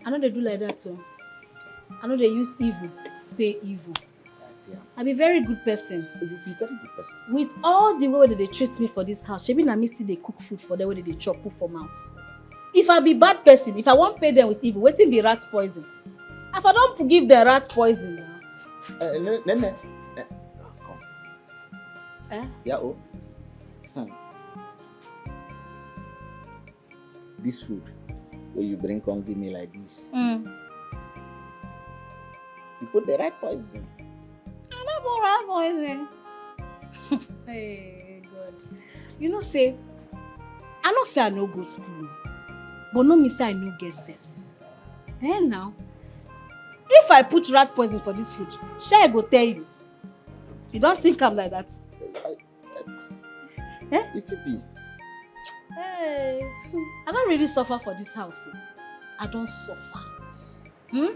I no dey do like that too. I no dey use evil pay evil. I see am. I be very good person. You be very good person. With all the way wey they dey treat me for this house, shebi na me still dey cook food for them wey they dey chop, put for mouth. If I be bad person, if I wan pay them with evil, wetin be rat poison? I for don give them rat poison now. Eh, ne, ne, ne. Eh, come. Eh? Yeah, oh. Hmm. This food wey you bring come give me like this. Mm. You put the right poison. I no put right poison. Hey, God. You know say, I know say I no go school, but no mean say I no get sense. Eh, now? If I put rat poison for this food, shey I go tell you? You don't think I'm like that? I, I, eh? If it be. Hey, I don't really suffer for this house. Oh. I don't suffer. Hmm?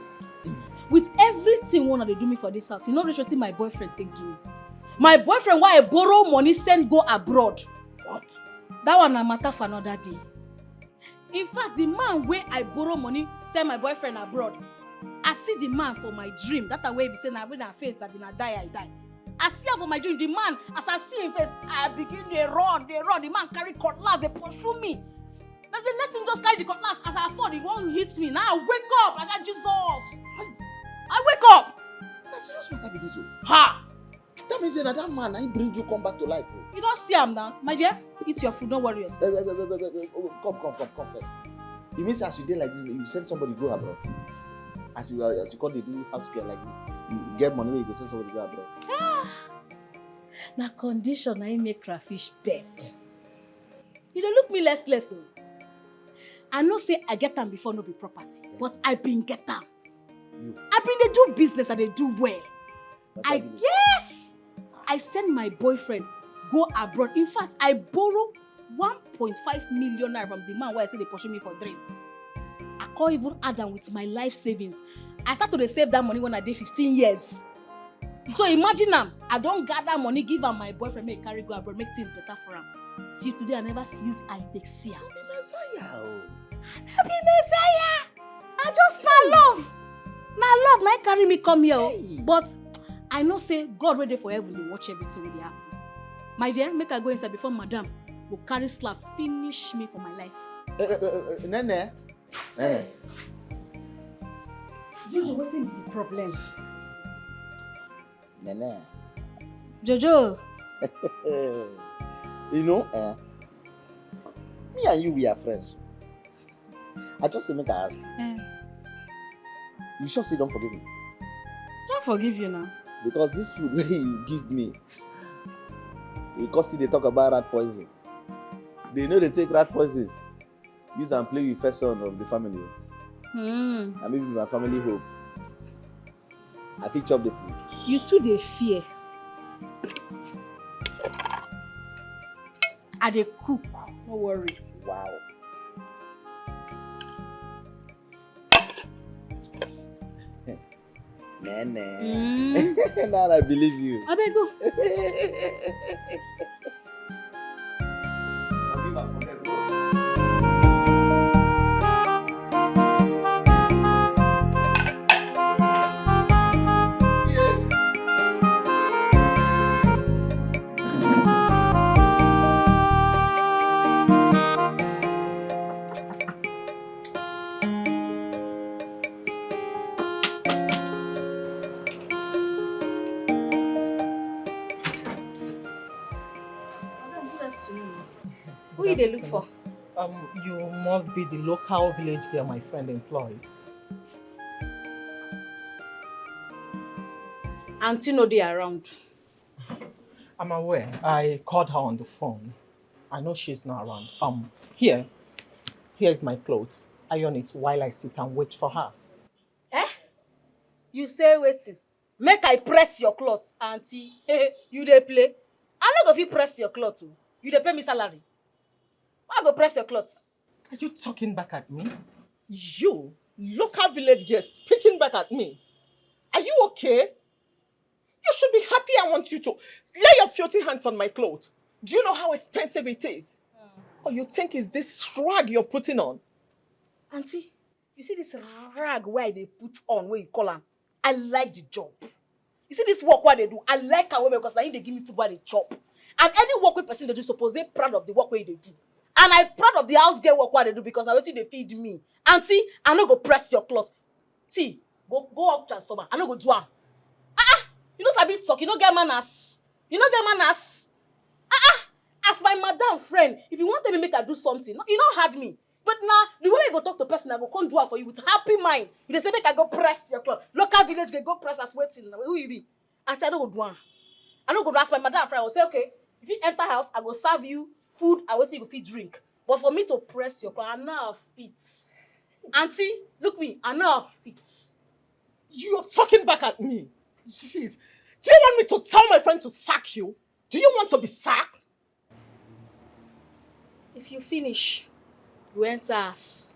With everything one they do me for this house, you know, reach wetin my boyfriend take do me. My boyfriend, why I borrow money, send go abroad. What? That one na matter for another day. In fact, the man wey I borrow money send my boyfriend abroad, I see the man for my dream. That time wey be say na when I faint, I be na die, I die. I see am for my dream. The man, as I see him face, I begin dey run, dey run. The man carry cutlass, dey pursue me. Na the next thing just carry the cutlass. As I fall, he wan hit me. Now I wake up. I say, "Jesus." I wake up. Na serious matter be this o. Ha! That means say na that man na him bring you come back to life o. You don see am now, my dear. Eat your food, no worry yourself. Eh, eh, eh, eh, eh, eh, eh, oh, come, come, come, come first. You mean say as you dey like this, you send somebody go abroad? As you, as you come dey do house girl like this, you get money wey you go send somebody go abroad? Ah! Na condition na him make crayfish bend. You dey look me less less o. I know say I get am before no be property, yes, but I been get am. You. I been dey do business, I dey do well. That's I, why you dey, yes! I send my boyfriend go abroad. In fact, I borrow one point five million naira from the man wey I say dey pursue me for dream. I can't even add am with my life savings. I start to dey save that money when I dey fifteen years. So imagine am, I don gather money, give am my boyfriend, make he carry go abroad, make things better for am. Till today, I never see, use eye take see am. You be Messiah o. I no be Messiah. I just na love. Na love na him carry me come here o. Hey. But I know say God wey dey for heaven dey watch everything wey dey happen. My dear, make I go inside before madam go carry slap finish me for my life. Eh, eh, eh, eh, Nene. Nene. Jojo, wetin be the problem? Nene. Jojo. You know, eh, me and you, we are friends. I just say make I ask you. Eh. You sure say you don forgive me? Don forgive you now. Because this food wey you give me, you come still dey talk about rat poison. They know they take rat poison, use and play with first son of the family. Hmm. And maybe my family hope. I fit chop the food. You too dey fear. I dey cook. No worry. Wow. Nene. Mm. Now I believe you. Abeg go. Forgive am, forgive am. Who you dey look for? Um, you must be the local village girl my friend employed. Auntie no dey around. I'm aware. I called her on the phone. I know she's not around. Um, here. Here is my clothes. Iron it while I sit and wait for her. Eh? You say wetin? Make I press your cloth, aunty. You dey play? I no go fit press your cloth o. You dey pay me salary? Why I go press your cloth? Are you talking back at me? You, local village girl, speaking back at me. Are you okay? You should be happy I want you to lay your filthy hands on my clothes. Do you know how expensive it is? Or you think it's this rag you're putting on? Aunty, you see this rag wey I dey put on wey you call am? I like the job. You see this work wey I dey do? I like am well well because na him dey give me food wey I dey chop. And any work wey person dey do suppose dey proud of the work wey e dey do. And I proud of the house girl work wey I dey do because na wetin dey feed me. Aunty, I no go press your cloth. See, go go up transformer. I no go do am. Ah ah, you no sabi talk, you no get manners. You no get manners. Ah ah, as my madam friend, if you wan tell me make I do something, no, you no hard me. But na the way you go talk to person, I go come do am for you with happy mind. You dey say make I go press your cloth. Local village girl go press as wetin? Who you be? Aunty, I no go do am. I no go do as my madam friend. I go say, okay, if you enter house, I go serve you food and wetin you go fit drink. But for me to press your cloth, I no fit. Aunty, look me, I no fit. You're talking back at me. Jeez. Do you want me to tell my friend to sack you? Do you want to be sacked? If you finish, you enter house.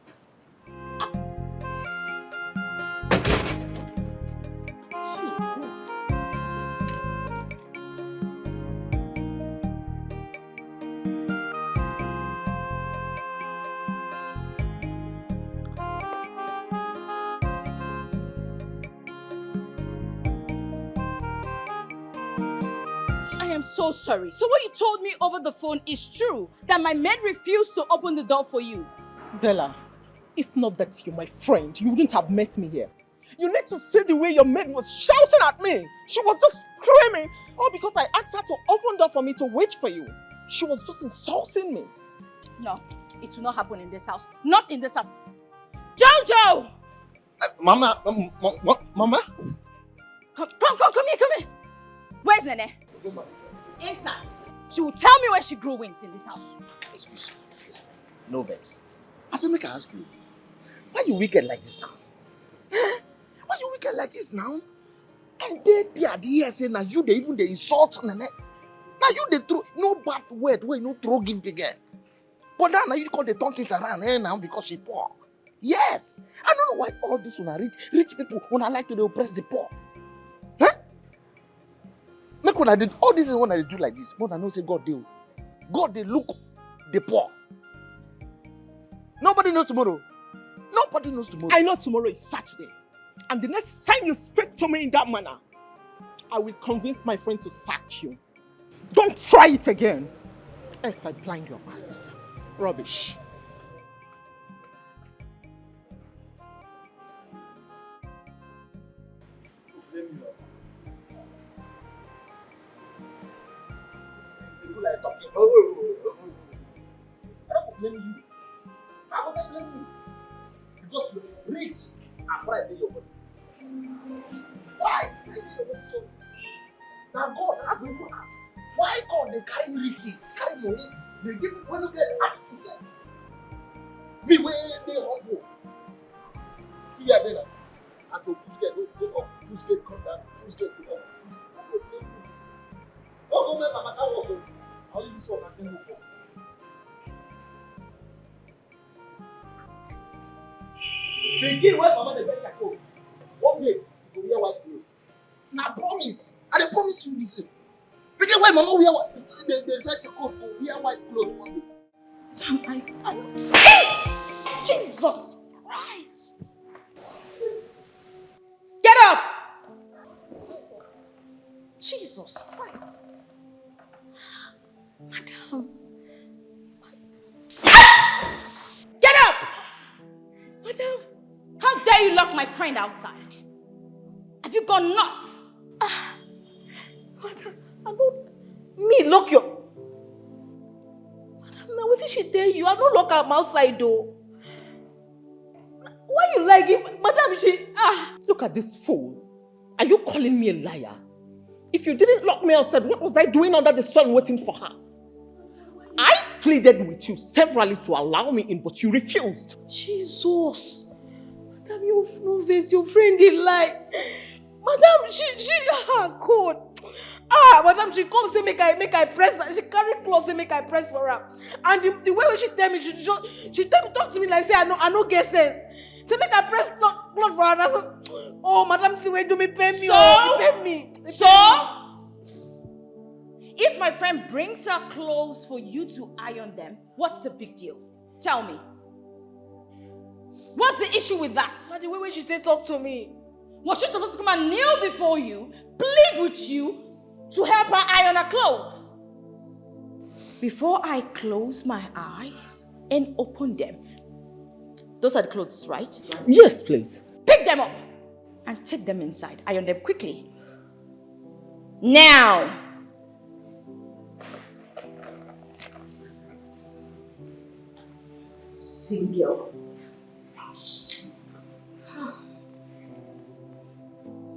I am so sorry. So what you told me over the phone is true, that my maid refused to open the door for you. Della, if not that you're my friend, you wouldn't have met me here. You need to see the way your maid was shouting at me. She was just screaming, all because I asked her to open door for me to wait for you. She was just insulting me. No, it will not happen in this house. Not in this house. Jojo! Mama, um, mo- mo- Mama. Come, come, come, come here, come here. Where's Nene? Inside. She will tell me where she grew wings in this house. Excuse me, excuse me. No vex. I say make I ask you, why you wicked like this now? Eh? Why you wicked like this now? And they dey at the here say now you dey even dey insult Nene. Now you dey throw no bad word wey you no throw give the girl. But now, now you come dey turn things around eh now because she poor. Yes, I don't know why all this una rich rich people una like to dey oppress the poor. Huh? Make una dey all these things una dey do like this, but I know say God dey o. God dey look the poor. Nobody knows tomorrow. Nobody knows tomorrow. I know tomorrow is Saturday. And the next time you speak to me in that manner, I will convince my friend to sack you. Don't try it again. Else I blind your eyes. Rubbish. Blame you. People like talking. Oh, oh, oh, oh, oh. I don't blame you. I go blame you. Because you rich and pride dey your body. Pride dey your body. So now God, I go even ask, why God dey carry riches, carry money, dey give people wey no get heart to get this? Me wey dey humble. See where I dey now. I go push girl go go up, push girl come down, push girl go up, push girl go down. No go make Mama carry us o. Only this one I fit move for. Pikin wey mama dey sell charcoal, one day you go wear white cloth. Na promise. I dey promise you this thing. Pikin wey mama wear white, dey, dey sell charcoal go wear white cloth one day. Madam, I, I, Jesus Christ! Get up! Jesus Christ! Madam! Get up! Madam! How dare you lock my friend outside? Have you gone nuts? Ah, madam, I don't, me lock your, madam, now wetin she tell you? I no lock am outside though. Why you like it? Madam, she, ah. Look at this fool. Are you calling me a liar? If you didn't lock me outside, what was I doing under the sun waiting for her? I pleaded with you severally to allow me in, but you refused. Jesus. Madam, you no vex, your friend dey lie. Madam, she, she, ah, God. Ah, madam, she come say make I, make I press, she carry cloth say make I press for her. And the, the way wey she tell me, she just, she tell me, talk to me like say I no, I no get sense. Say make I press cloth, cloth for her. Na so, oh, madam, this way do me pain me, oh, e pain me. So, if my friend brings her clothes for you to iron them, what's the big deal? Tell me. What's the issue with that? Na the way wey she take talk to me. Was she supposed to come and kneel before you, plead with you to help her iron her clothes? Before I close my eyes and open them, those are the clothes, right? Yes, please. Pick them up and take them inside. Iron them quickly. Now. Single.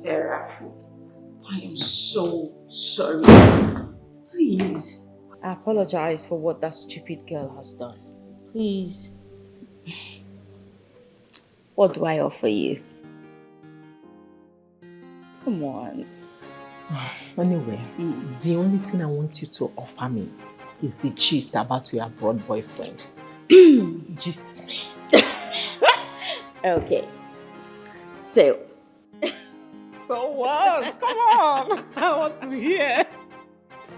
Vera, I am so sorry. Please. I apologize for what that stupid girl has done. Please. What do I offer you? Come on. Anyway, the only thing I want you to offer me is the gist about your abroad boyfriend. Gist me. Okay. So. So what? Come on. I want to hear.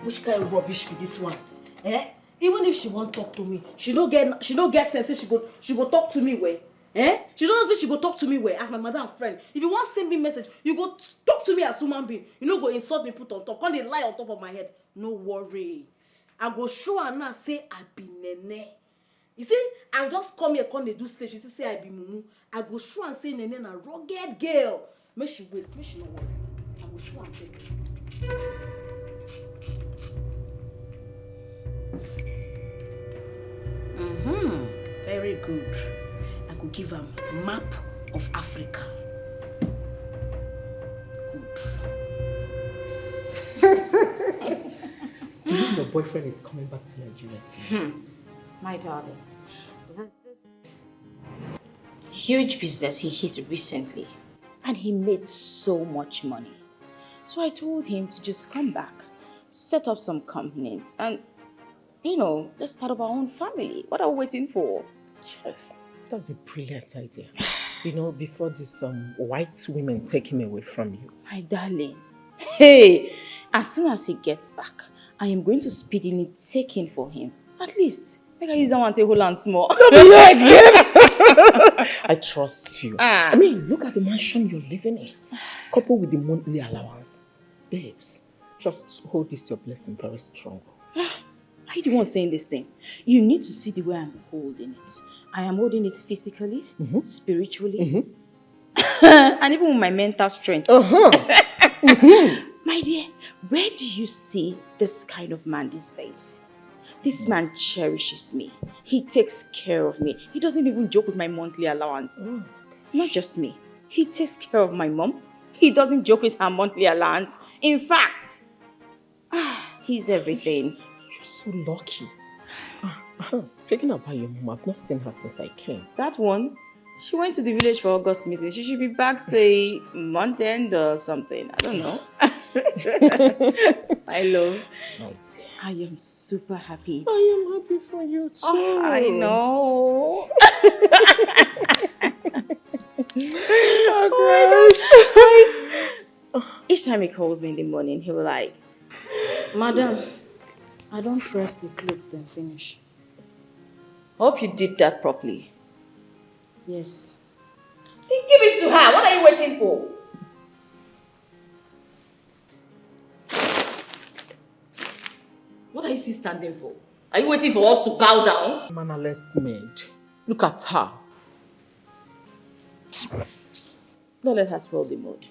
Which kind of rubbish be this one? Eh? Even if she wan talk to me, she no get, she no get sense say she go, she go talk to me well. Eh? She don't know say she go talk to me well as my madam friend. If you wan send me message, you go talk to me as human being. You no go insult me, put on top, come dey lie on top of my head. No worry. I go show her now say I be nene. You see, I just come here, come dey do stage. You see say I be mumu. I go show am say nene na rugged girl. Make she wait, make she no worry. I go show am tell you. Mm-hmm. Very good. I go give am map of Africa. Good. You know your boyfriend is coming back to Nigeria tonight. Hmm. My darling, there's this huge business he hit recently, and he made so much money. So I told him to just come back, set up some companies, and, you know, let's start up our own family. What are we waiting for? Yes, that's a brilliant idea. You know, before these, um, white women take him away from you. My darling, hey, as soon as he gets back, I am going to speedily take him for him. At least, make I use that one take hold am small. No be you again. I trust you. Ah. I mean, look at the mansion you're living in, coupled with the monthly allowance. Babes, just hold this your blessing very strong. Are you the one saying this thing? You need to see the way I'm holding it. I am holding it physically, spiritually, and even with my mental strength. Uh-huh. My dear, where do you see this kind of man these days? This man cherishes me. He takes care of me. He doesn't even joke with my monthly allowance. Not just me. He takes care of my mom. He doesn't joke with her monthly allowance. In fact, ah, he's everything. You're so lucky. Ah, ah, speaking about your mom, I've not seen her since I came. That one, she went to the village for August meeting. She should be back, say, month end or something. I don't know. My love, my dear, I am super happy. I am happy for you too. Oh, I know. Oh, gosh. Each time he calls me in the morning, he will like, "Madam, I don't press the clothes then finish." "Hope you did that properly." "Yes." Then give it to her. What are you waiting for? What are you still standing for? Are you waiting for us to bow down? Mannerless maid. Look at her. Don't let her spoil the mood.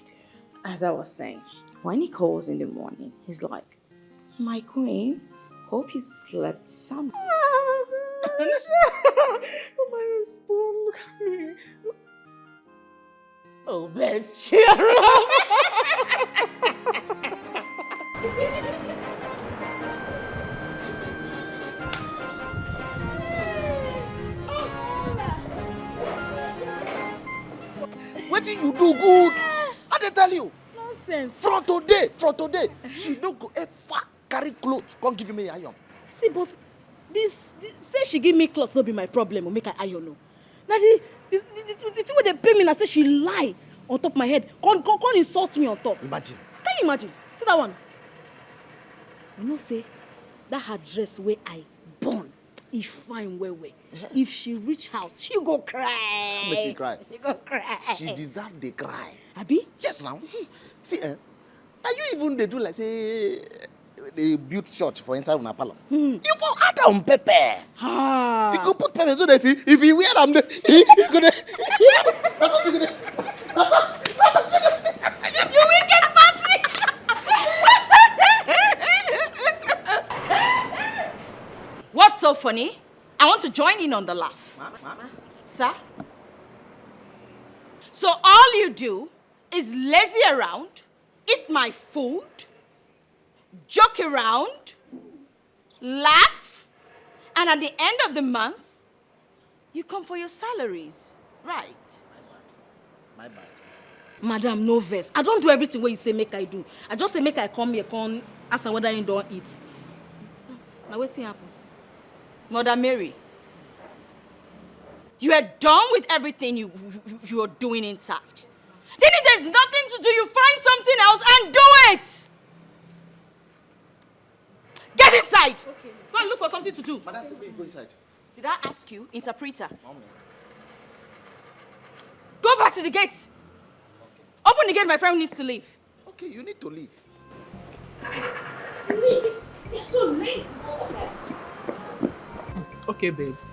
As I was saying, when he calls in the morning, he's like, "My queen, hope you slept sound." Oh, my husband, look at me. Oh, babe, cheer up. Wetin you do good? I dey tell you. Nonsense. From today, from today, she no go ever carry cloth come give me iron. See, but this, this say she give me cloth no be my problem o, make I iron o. Na the, the, the, the, the thing wey dey pain me na say she lie on top my head, come, come, come insult me on top. Imagine. Can you imagine? See that one. You know say that her dress wey I burn, e fine well well. If she reach house, she go cry. Make she cry. She go cry. She deserve the cry. Abi? Yes now. See, eh, na you even dey do like say dey build church for inside una parlor. Hmm. You for add am pepper. Ah. You go put pepper so that if you, if you wear am, you go dey. That's what you go dey. You wicked person. What's so funny? I want to join in on the laugh. Sir? So all you do is lazy around, eat my food, joke around, laugh, and at the end of the month, you come for your salaries, right? My bad. Madam, no vex. I don do everything wey you say make I do. I just say make I come here, come ask am whether he don eat. Na wetin happen? Mother Mary, you are done with everything you, you, you are doing inside. Then if there's nothing to do, you find something else and do it. Get inside. Okay. Go and look for something to do. Madam, say make you go inside. Did I ask you, interpreter? Mommy. Go back to the gate. Open the gate, my friend needs to leave. Okay, you need to leave. Please, they're so late. Okay, babes.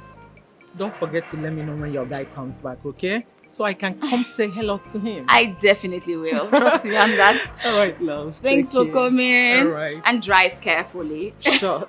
Don't forget to let me know when your guy comes back, okay? So I can come say hello to him. I definitely will. Trust me on that. All right, love. Thanks for coming. All right. And drive carefully. Sure.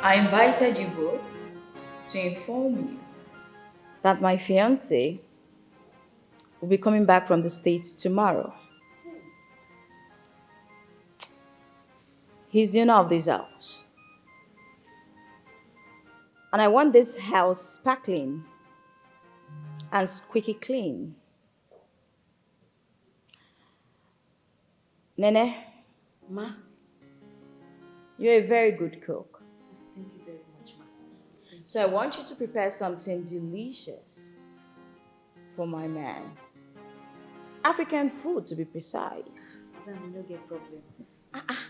I invited you both to inform you that my fiance will be coming back from the States tomorrow. He's the owner of this house. And I want this house sparkling and squeaky clean. Nene. Ma. You're a very good cook. Thank you very much, ma. So I want you to prepare something delicious for my man. African food, to be precise. Madam, you no get problem. Ah, ah.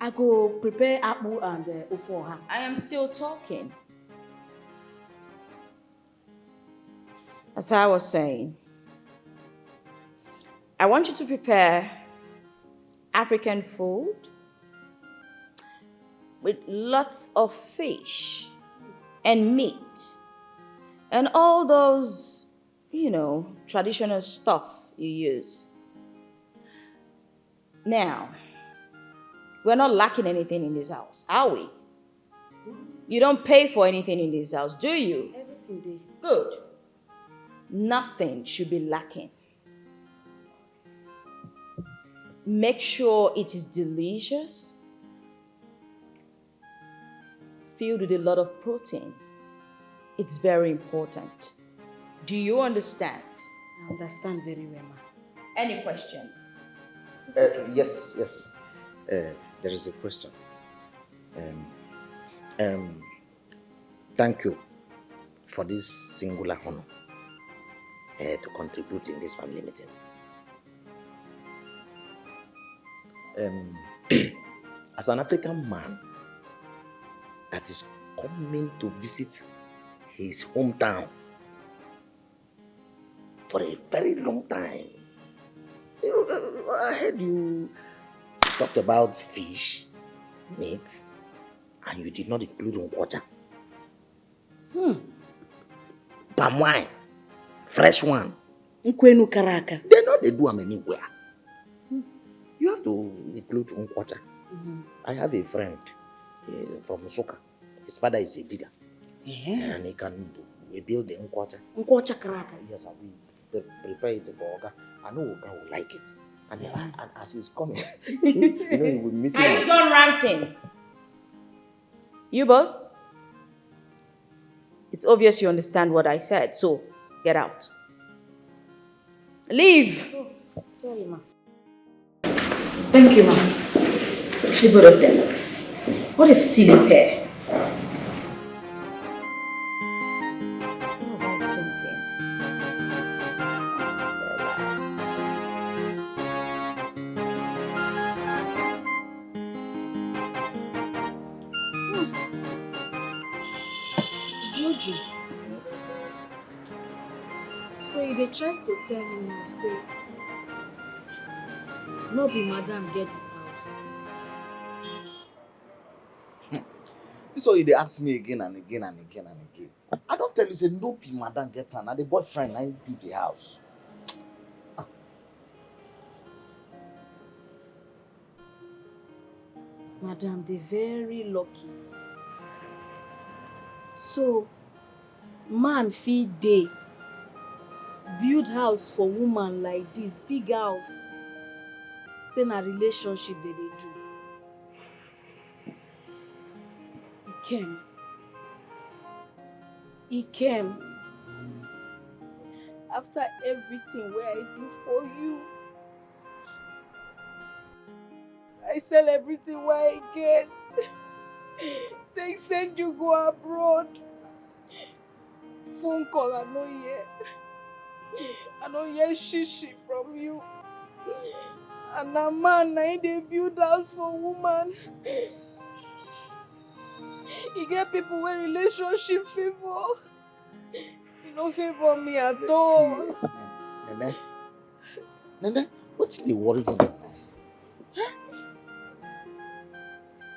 I go prepare akpu and, uh, ofoha. I am still talking. As I was saying, I want you to prepare African food with lots of fish. and meat and all those, you know, traditional stuff you use. Now, we're not lacking anything in this house, are we? You don't pay for anything in this house, do you? Everything dey. Good. Nothing should be lacking. Make sure it is delicious, filled with a lot of protein. It's very important. Do you understand? I understand very well, ma. Any questions? Uh, yes, yes. Uh, there is a question. Um, um, thank you for this singular honor uh, to contribute in this family meeting. Um, as an African man that is coming to visit his hometown for a very long time, you, uh, I heard you talked about fish, meat, and you did not include nkwocha. Hmm. Palm wine, fresh one. Nkwenu kara aka. They know they do them anywhere. You have to include nkwocha. Mhm. I have a friend uh, from Nsukka. His father is a dealer, Eh, and he can rebuild the nkwocha. Nkwocha kara aka. Yes, I will pre- prepare it for Oga. I know Oga will like it. And, and as he's coming, you know, he will miss Are you him. Done ranting? You both? It's obvious you understand what I said, so get out. Leave! Sorry, ma. Thank you, ma. The both of them. What a silly pair. What was I thinking? Hmm. Jojo. So you dey try to tell me now say no be madam get this house? This one you dey ask me again and again and again and again. I don tell you say no be madam get am, na the boyfriend na him build the house. Madam dey very lucky. So man fit dey build house for woman like this, big house, say na relationship dem dey do. Ikem. Ikem. After everything wey I do for you, I sell everything wey I get. Take send you go abroad. Phone call I no hear. I no hear shishi from you. And na man na him dey build house for woman. E get people wey relationship favour. E no favour me at all. Nene, Nene, wetin dey worry you now? Eh?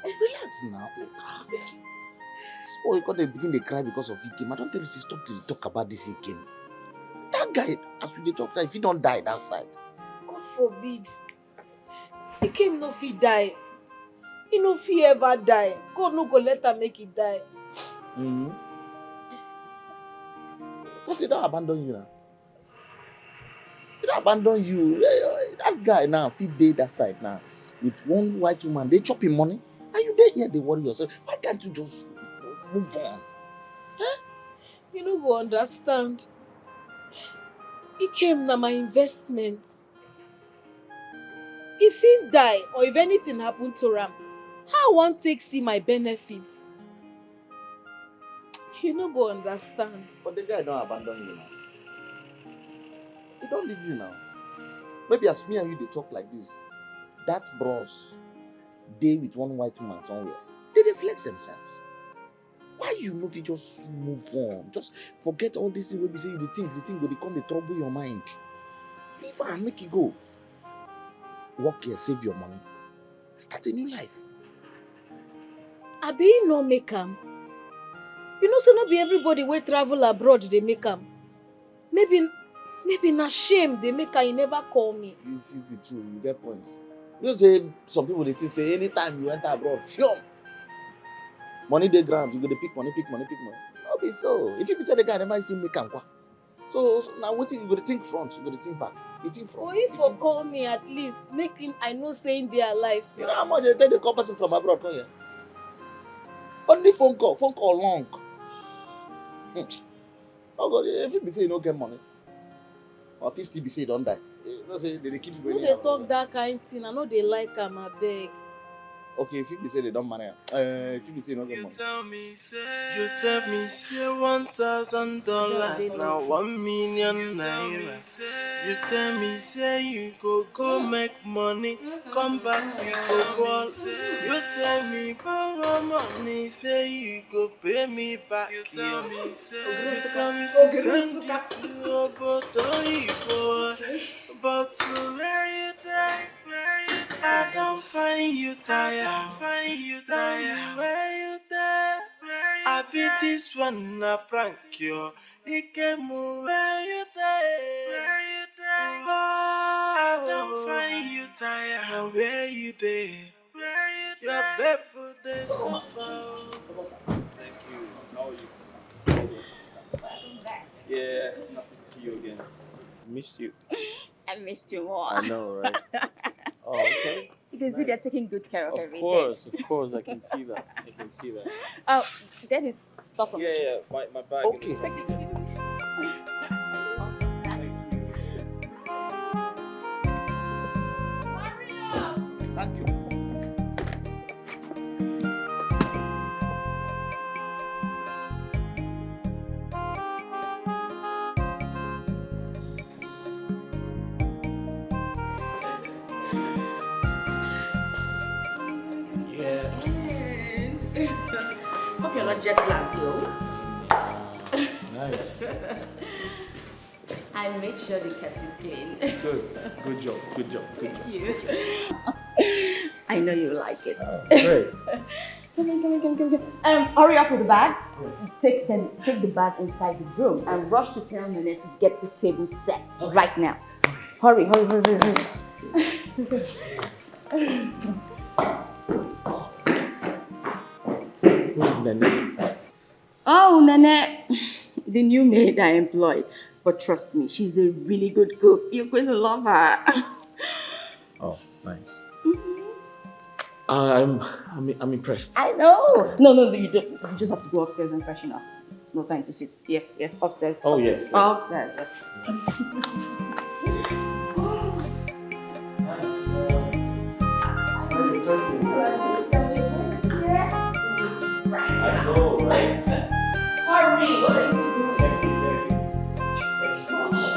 Relax now. Ah, this boy come dey begin dey cry because of Ikem. I don tell you say stop to dey talk about this Ikem. That guy, as we dey talk now, if he don die that side. God forbid. Ikem no fit die. He no fit ever die. God no go let am make he die. Mm-hmm. But he don abandon you now. He don abandon you. Eh, eh, that guy now fit dey that side now with one white woman dey chop him money, and you dey here dey worry yourself. Why can't you just move on? You no go understand. Ikem na my investment. If he die or if anything happen to am, how I wan take see my benefits? You no go understand. But the guy don abandon you now. He don leave you now. Maybe as me and you dey talk like this, that bros dey with one white woman somewhere. They dey flex themselves. Why you no fit just move on? Just forget all this thing wey be say you dey think, the thing go dey come dey trouble your mind. Leave am, make e go. Work here, save your money. Start a new life. Abi he no make am? You know say no be everybody wey travel abroad dey make am. Maybe, maybe na shame dey make am you never call me. You fit be true, you get point. You know say some people dey think say anytime you enter abroad, fiom, money dey ground, you go dey pick money, pick money, pick money. No be so. If you be say the guy never see make am kwa. So, so now wetin you go dey think front, you go dey think back. You think front. But if you for think back. Call me at least, make him, I know say him dey alive. You know how much they take the call person from abroad come here? Only phone call, phone call long. Hmm. No go, if you be say you no get money, or if you still be say you don die, you know say they dey keep people. No dey talk that kind thing. I no dey like am, abeg. Okay, if you be say they don marry am, uh, if you be say you no get money. Tell me say, you tell me say one thousand dollars now one million naira. You tell me say you go go make money, come back with a ball. You tell me borrow money, say you go pay me back. You tell me say, you tell me to send it to Obodo Igbo, but to where you dey, I don't find you tired. Tell me where you dey. I be this one na prank you. Ikemu, where you dey? Where you dey? Oh, I don't find you tired. Now where you dey? Where you dey? Your babe dey suffer. Thank you. How are you? Welcome back. Yeah, happy to see you again. Missed you. I missed you more. I know, right? Oh, okay. You can see they're taking good care of everything. Of course, of course, I can see that. I can see that. Oh, that is stuff from. Yeah, yeah, my, my bag. Okay. Thank you. Yeah. Hope you're not jet lagged, though. Nice. I made sure they kept it clean. Good. Good job. Good job. Good job. Thank you. I know you like it. Oh, great. Come on, come on, come on, come on, come on. Um, hurry up with the bags. Take them, take the bag inside the room and rush to tell Nene to get the table set right now. Hurry, hurry, hurry, hurry, hurry. Who's Nene? Oh, Nene, the new maid I employ. But trust me, she's a really good cook. You're going to love her. Oh, nice. Mm-hmm. Uh, I'm, I'm, I'm impressed. I know. No, no, no, you don't. You just have to go upstairs and freshen up. No time to sit. Yes, yes, upstairs. Oh, yes, yes. Upstairs, yes. I know, right? Hurry, what are you still doing? Thank you, thank you. Thank you.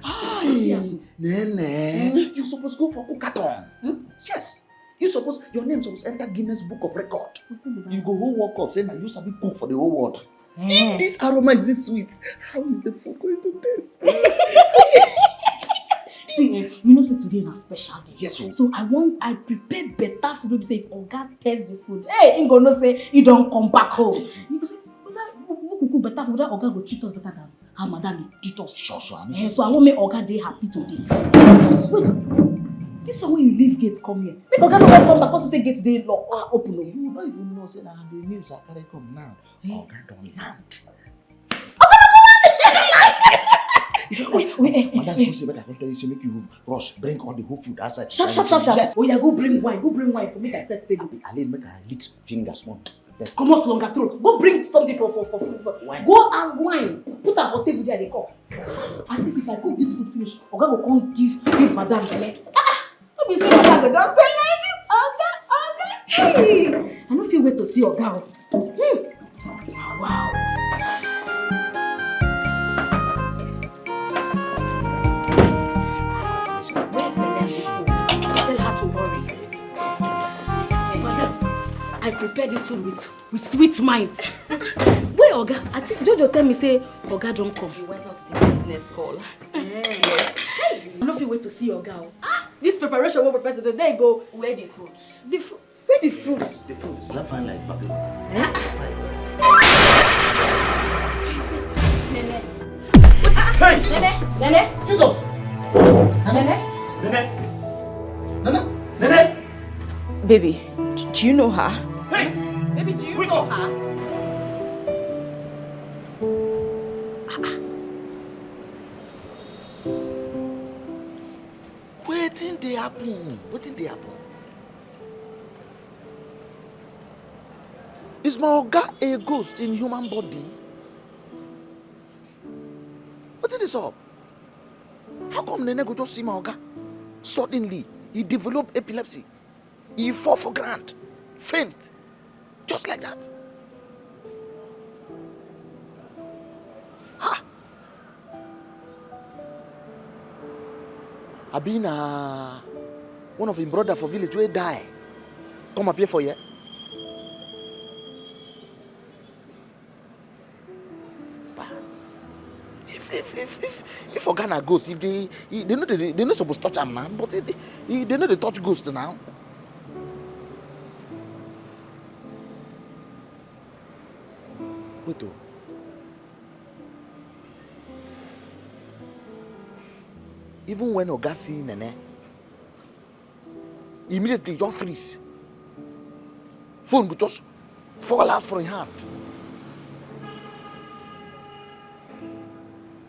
Hi, Nene. You suppose go for cookathon. Hmm? Yes. You suppose, your name suppose enter Guinness Book of Record. You go whole World Cup, say na you sabi cook for the whole world. If this aroma is this sweet, how is the food going to taste? See, eh, you know say today na special day. Yes, o. So I want, I prepare better food wey be say if oga taste the food, hey, he go know say he don come back home. He go say, "Oga, we, we cook better food, that oga go treat us better than how madam dey treat us." Sure, sure. Eh, so I wan make oga dey happy today. Wait, this one wey you leave gate come here. Make oga no wan come back, come see say gate dey lock, ah, open o. You no even know say na the news I carry come now. Eh? Oga don land. Wait, wait, wait, madam, eh, come say make I come tell you say make you rush bring all the whole food outside. Sharp, sharp, sharp, sharp. Yes. Oh yeah, go bring wine, go bring wine for make I set table. Abi, at least make I lick finger small. Yes. Comot longer throat. Go bring something for, for, for, for, for. Wine. Go ask wine. Put am for table there, dey come. At least if I cook this food finish, oga go come give, give madam belle. Ah, ah. No be say madam go just dey like this. Oga, oga, hey. I no fit wait to see oga o. Hmm. Wow. I prepare this food with with sweet mind. Where Oga? I think Jojo tell me say Oga don come. He went out to take a business call. Yes. I no fit wait to see Oga o. Ah, this preparation wey we prepare today, there you go. Where the fruits? The fruit. Where the fruits? The fruits. You have fine like Babylon. Eh? Nene. Hey! Nene. Nene. Jesus! Nene. Nene. Nene. Nene. Baby, do you know her? Hey! Baby, do you know her? Wetin dey happen? Wetin dey happen? Is my oga a ghost in human body? Wetin dey sup? How come Nene go just see my oga? Suddenly, he develop epilepsy. He fall for ground, faint, just like that. Ha! Abi na one of him brother for village wey die come appear for here? Bah. If if if if if oga na ghost, if they they no dey they no suppose touch am now, but they they, they no dey touch ghost now. Wait o. Even when oga see Nene, immediately just freeze. Phone go just fall out from him hand.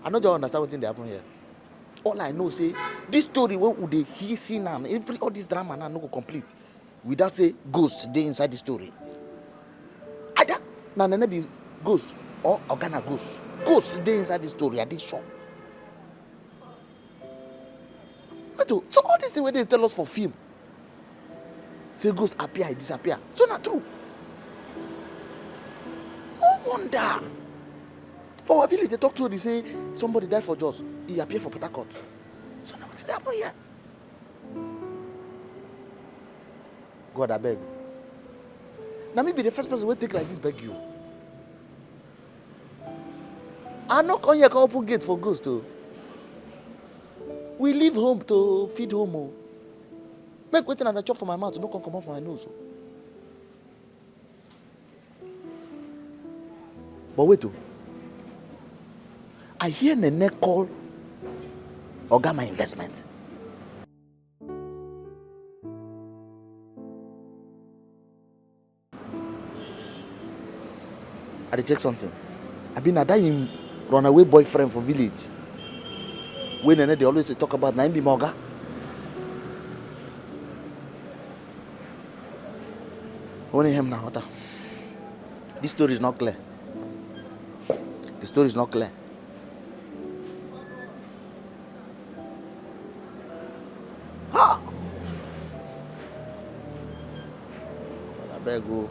I no just understand wetin dey happen here. All I know say this story wey we dey hear see now, every all this drama now no go complete without say ghost dey inside the story. Either na Nene be ghost or oga na ghost. Ghost dey inside the story, I dey sure. Wait o, so all this thing wey dem tell us for film, say ghost appear, e disappear. So na true. No wonder. For our village, they talk to you, they say somebody die for Jos, he appear for Port Harcourt. So na wetin dey happen here? God, abeg. Na me be the first person wey take like this beg you. I no come here come open gate for ghost o. We leave home to feed home o. Make wetin I dey chop for my mouth no come comot for my nose o. But wait o. I hear Nene call Oga my investment. I dey check something. Abi na that him runaway boyfriend for village wey Nene dey always dey talk about, na him be my oga? Only him na water. This story is not clear. The story is not clear. Ha! Abeg o.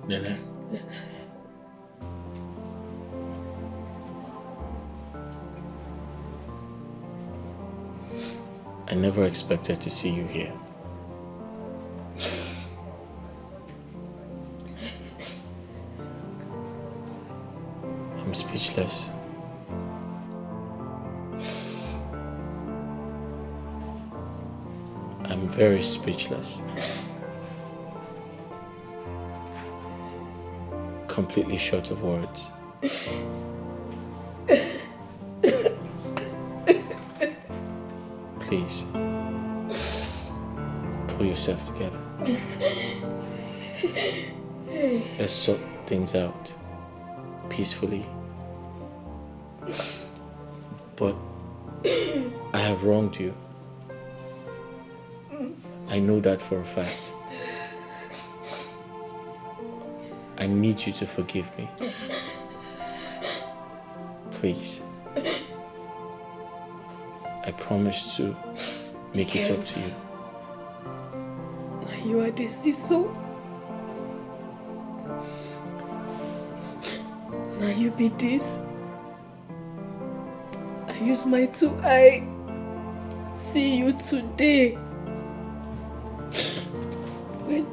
Nene. I never expected to see you here. I'm speechless. I'm very speechless. Completely short of words. Please, pull yourself together. Let's sort things out peacefully. But I have wronged you. I know that for a fact. I need you to forgive me. Please. I promise to make it up to you. Now you are the seesaw. Now you be this. I use my two eye see you today. When,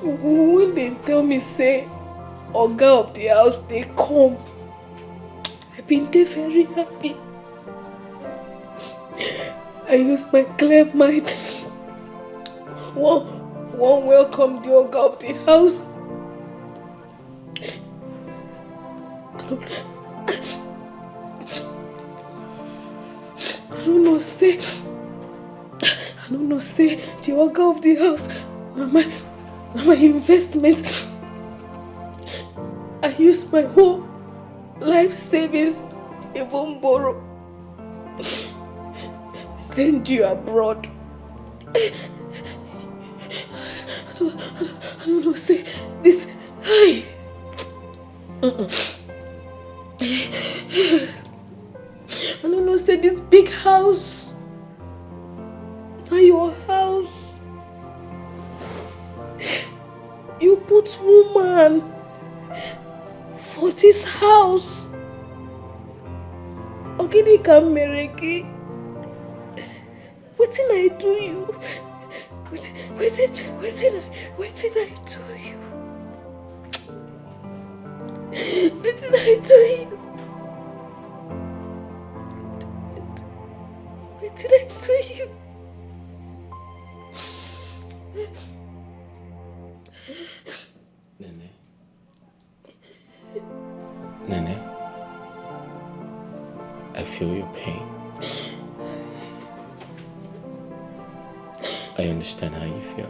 when they tell me say, "Oga of the house, they come," I been dey very happy. I use my clear mind. One, one welcome the Oga of the house. I don't know say, I don't know say the Oga of the house na my, na my investment. I use my whole life savings, even borrow, send you abroad. I don't, I don't, I don't know say this. Hey. I don't know say this big house na your house. You put woman for this house. Ogini ka mere gị? Wetin I do you? Wetin, wetin, wetin, I- wetin I do you? Wetin I do you? Wetin I do you? Nene. Nene, I feel your pain. I understand how you feel.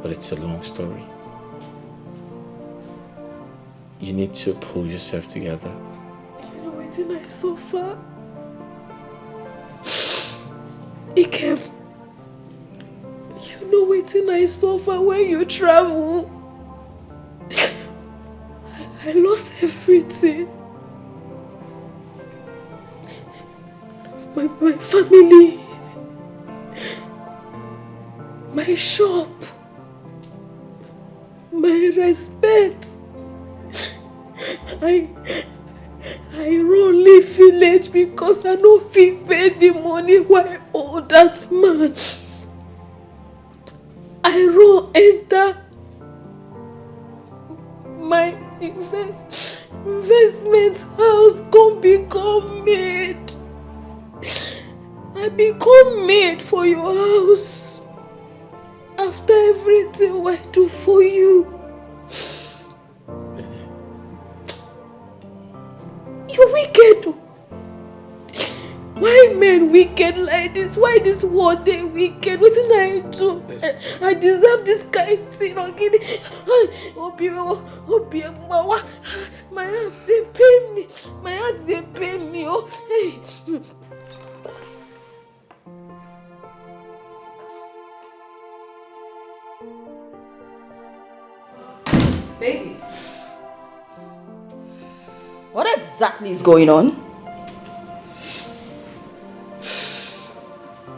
But it's a long story. You need to pull yourself together. You know wetin I suffer? Ikem, you know wetin I suffer when you travel? I lost everything. My, my family, my shop, my respect. I, I run leave village because I no fit pay the money wey I owe that man. I run enter my invest investment house come become maid. I become maid for your house after everything wey I do for you. You wicked. Why men wicked like this? Why this world dey wicked? Wetin I do? I, I deserve this kind thing, Ogini. Obi, Obi, Mawa. My heart dey pain me. My heart dey pain me. Oh, hey. Baby, what exactly is going on?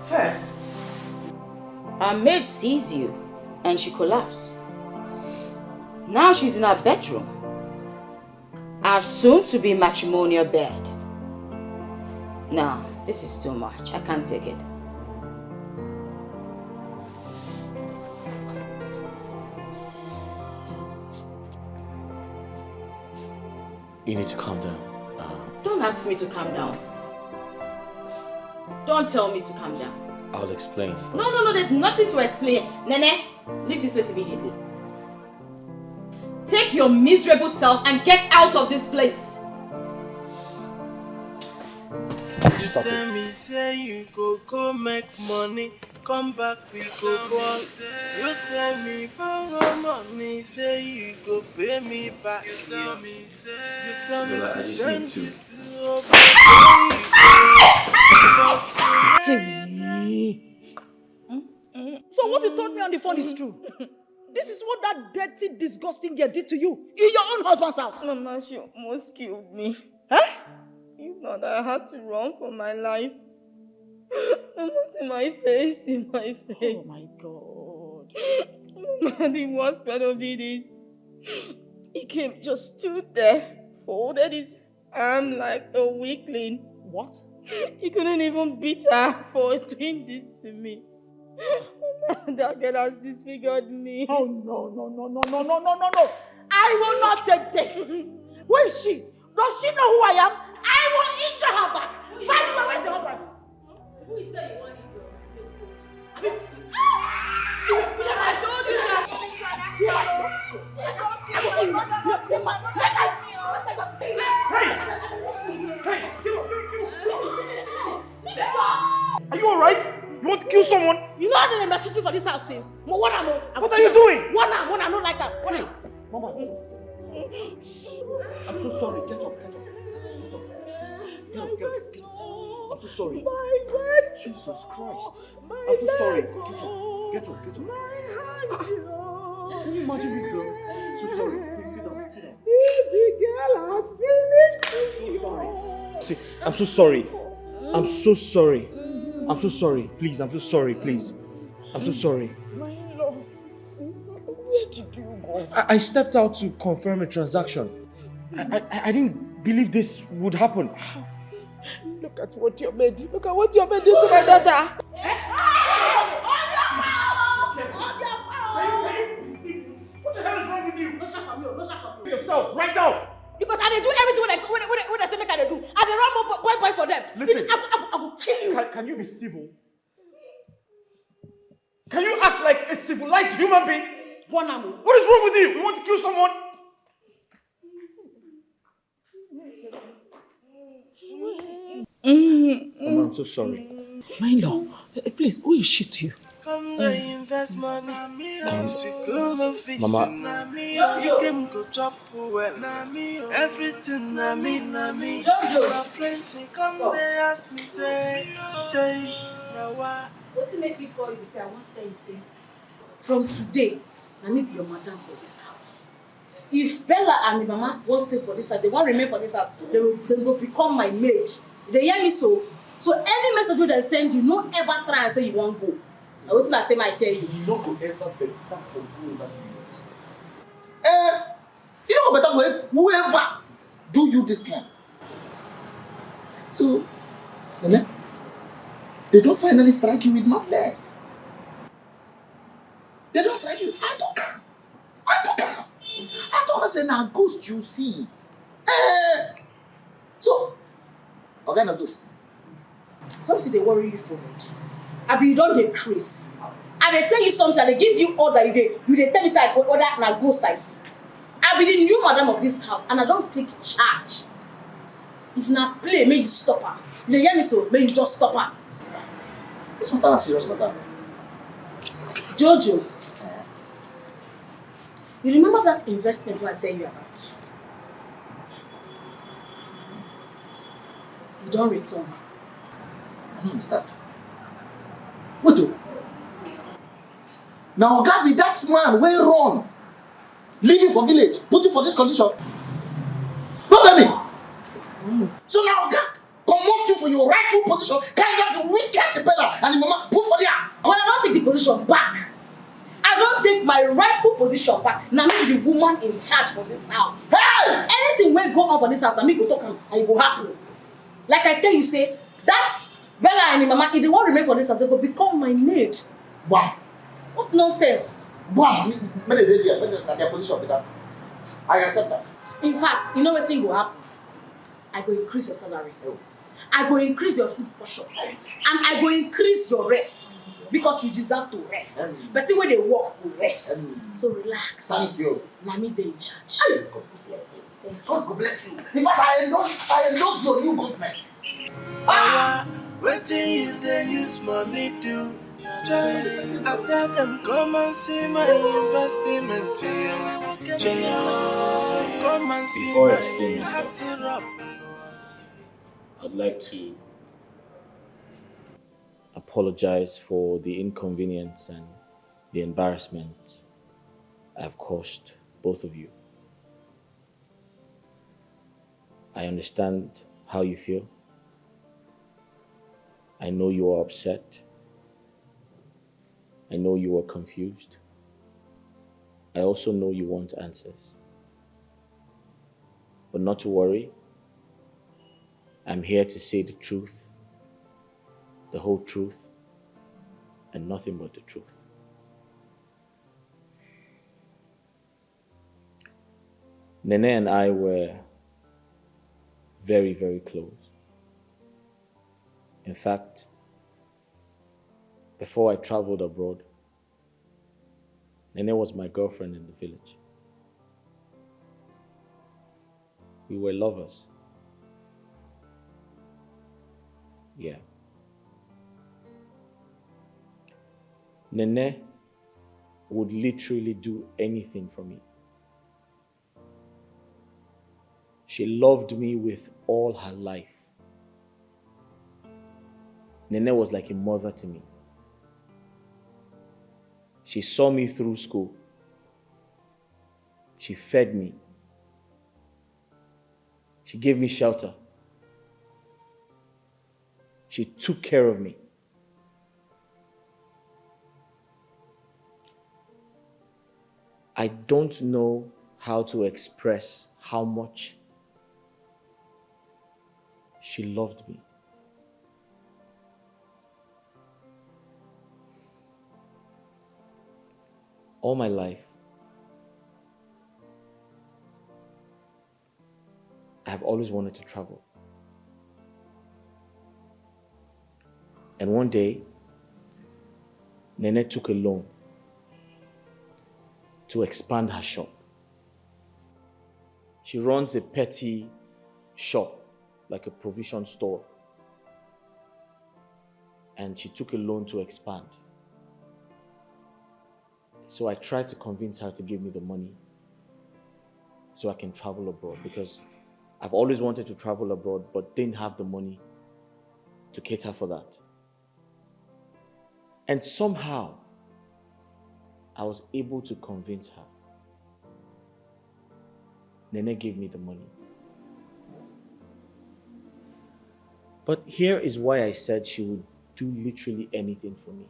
First, our maid sees you and she collapses. Now she's in her bedroom. Our soon to be matrimonial bed. Nah, this is too much. I can't take it. You need to calm down. Uh, Don't ask me to calm down. Don't tell me to calm down. I'll explain. No, no, no, there's nothing to explain. Nene, leave this place immediately. Take your miserable self and get out of this place. You Stop tell it. Me say you go go make money, come back with your boss. You tell me borrow money, say you go pay me back. You tell me say you tell me Lola, to I just send need you to. To Obodo Oyibo. But you Hey. So what you told me on the phone is true. This is what that dirty, disgusting girl did to you in your own husband's house. Mama, she almost killed me. Huh? If not, I had to run for my life. Mama, see my face, see my face. Oh my God. Mama, the worst part of it is, he came, just stood there, folded his arm like a weakling. What? He couldn't even beat her for doing this to me. That girl has disfigured me. Oh, no, no, no, no, no, no, no, no, no. I will not take this. Who is she? Does she know who I am? I will injure her back. By the way, where's your husband? Who is say you want injure? I told you she has been trying to kill you. It's okay, my mother, my mother, leave me, oh. Hey! Hey! Are you alright? You want to kill someone? You know how they treat me for this house since? Mo, what am I? What are you doing? What am I? I don't like her. What am I? Mama, I'm so sorry. Get up, get up, get up. Get up, get up, get up. I'm so sorry. Jesus Christ. I'm so sorry. Get up, get up, get up. Ah, can you imagine this girl? So sorry. Please sit down, sit down. If the girl has finished. I'm so sorry. See, I'm so sorry. I'm so sorry. I'm so sorry. Please, I'm so sorry. Please, I'm so sorry. My love, where did you go? I, I stepped out to confirm a transaction. I, I, I didn't believe this would happen. Look at what your maid did. Look at what your maid did to my daughter. Can you, can you be civil? What the hell is wrong with you? No shout for me, oh, no shout for me. Yourself, right now. Because I dey do everything wey dem, wey dem, wey dem, wey dem say make I dey do. I dey run boy, boy, boy for them. Listen. I, I, I go kill you. Can, can you be civil? Can you act like a civilized human being? One am o. What is wrong with you? You want to kill someone? Mama, I'm so sorry. My love, eh, please, who is she to you? Come dey invest money. Come. Mama. You came go chop well. Everything na me, na me. Jojo. My friends say come dey ask me say, Jay, na wa. Wetin make me call you be say I wan tell you say from today, na me be your madam for this house. If Bella and the mama wan stay for this house, they wan remain for this house, they will, they go become my maid. You dey hear me so? So any message wey dem send you, no ever try and say you wan go. Na wetin I say make I tell you. E no go ever better for whoever do you this thing. Eh, e no go better for whoever do you this thing. So, Nene, they don finally strike you with madness. They don strike you. I talk am. I talk am. I talk am say na ghost you see. Eh. So, Oga Nagos, something dey worry you for head. Abi you don dey craze? I dey tell you something, I dey give you order, you dey, you dey tell me say I go order na ghost I see. I be the new madam of this house and I don take charge. If na play, make you stop am. You dey hear me so? Make you just stop am. This matter na serious matter. Jojo, you remember that investment wey I tell you about? You don return. I no understand. Wait o. Na oga be that man wey run, leave you for village, put you for this condition. No tell me. So na oga comot you for your rightful position, carry that wicked Bella and the mama put for there. Well, I don take the position back. I don take my rightful position back. Na me be the woman in charge for this house. Hey! Anything wey go on for this house, na me go talk am and e go happen. Like I tell you say, that Bella and the mama, if they wan remain for this house, they go become my maid. Wow. What nonsense. Wow. Make dem dey there. Make dem, na their position be that. I accept that. In fact, you know wetin go happen? I go increase your salary. Oh. I go increase your food portion. And I go increase your rest. Because you deserve to rest. Mm. Person wey dey work go rest. Mm. So relax. Thank you. Na me dey in charge. Hey, God go bless you. Thank you. God go bless you. In fact, I endorse, I endorse your new government. Oya, wetin you dey use money do? Joy, I tell them come and see my investment. Joy, come and see Before I my explain myself, heart syrup. I'd like to apologize for the inconvenience and the embarrassment I've caused both of you. I understand how you feel. I know you are upset. I know you are confused. I also know you want answers. But not to worry. I'm here to say the truth, the whole truth, and nothing but the truth. Nene and I were very, very close. In fact, before I traveled abroad, Nene was my girlfriend in the village. We were lovers. Yeah. Nene would literally do anything for me. She loved me with all her life. Nene was like a mother to me. She saw me through school. She fed me. She gave me shelter. She took care of me. I don't know how to express how much she loved me. All my life, I've always wanted to travel. And one day, Nene took a loan to expand her shop. She runs a petty shop, like a provision store. And she took a loan to expand. So I tried to convince her to give me the money so I can travel abroad, because I've always wanted to travel abroad but didn't have the money to cater for that. And somehow, I was able to convince her. Nene gave me the money. But here is why I said she would do literally anything for me.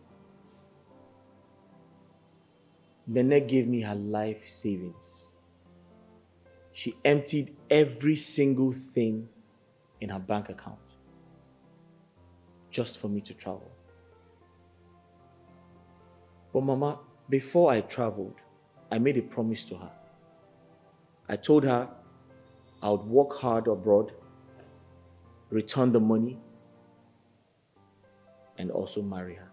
Nene gave me her life savings. She emptied every single thing in her bank account just for me to travel. But Mama, before I traveled, I made a promise to her. I told her I would work hard abroad, return the money, and also marry her.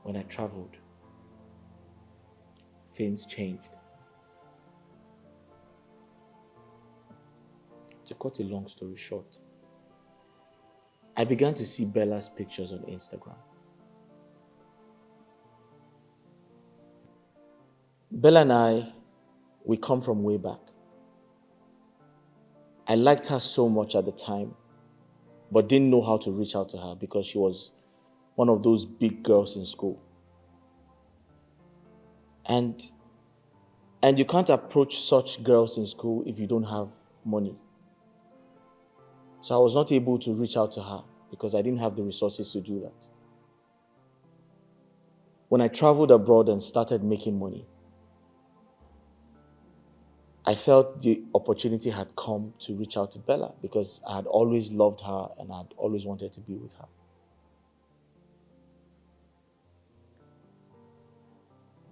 When I traveled, things changed. To cut a long story short, I began to see Bella's pictures on Instagram. Bella and I, we come from way back. I liked her so much at the time, but didn't know how to reach out to her because she was one of those big girls in school. And and you can't approach such girls in school if you don't have money. So I was not able to reach out to her because I didn't have the resources to do that. When I traveled abroad and started making money, I felt the opportunity had come to reach out to Bella because I had always loved her and I had always wanted to be with her.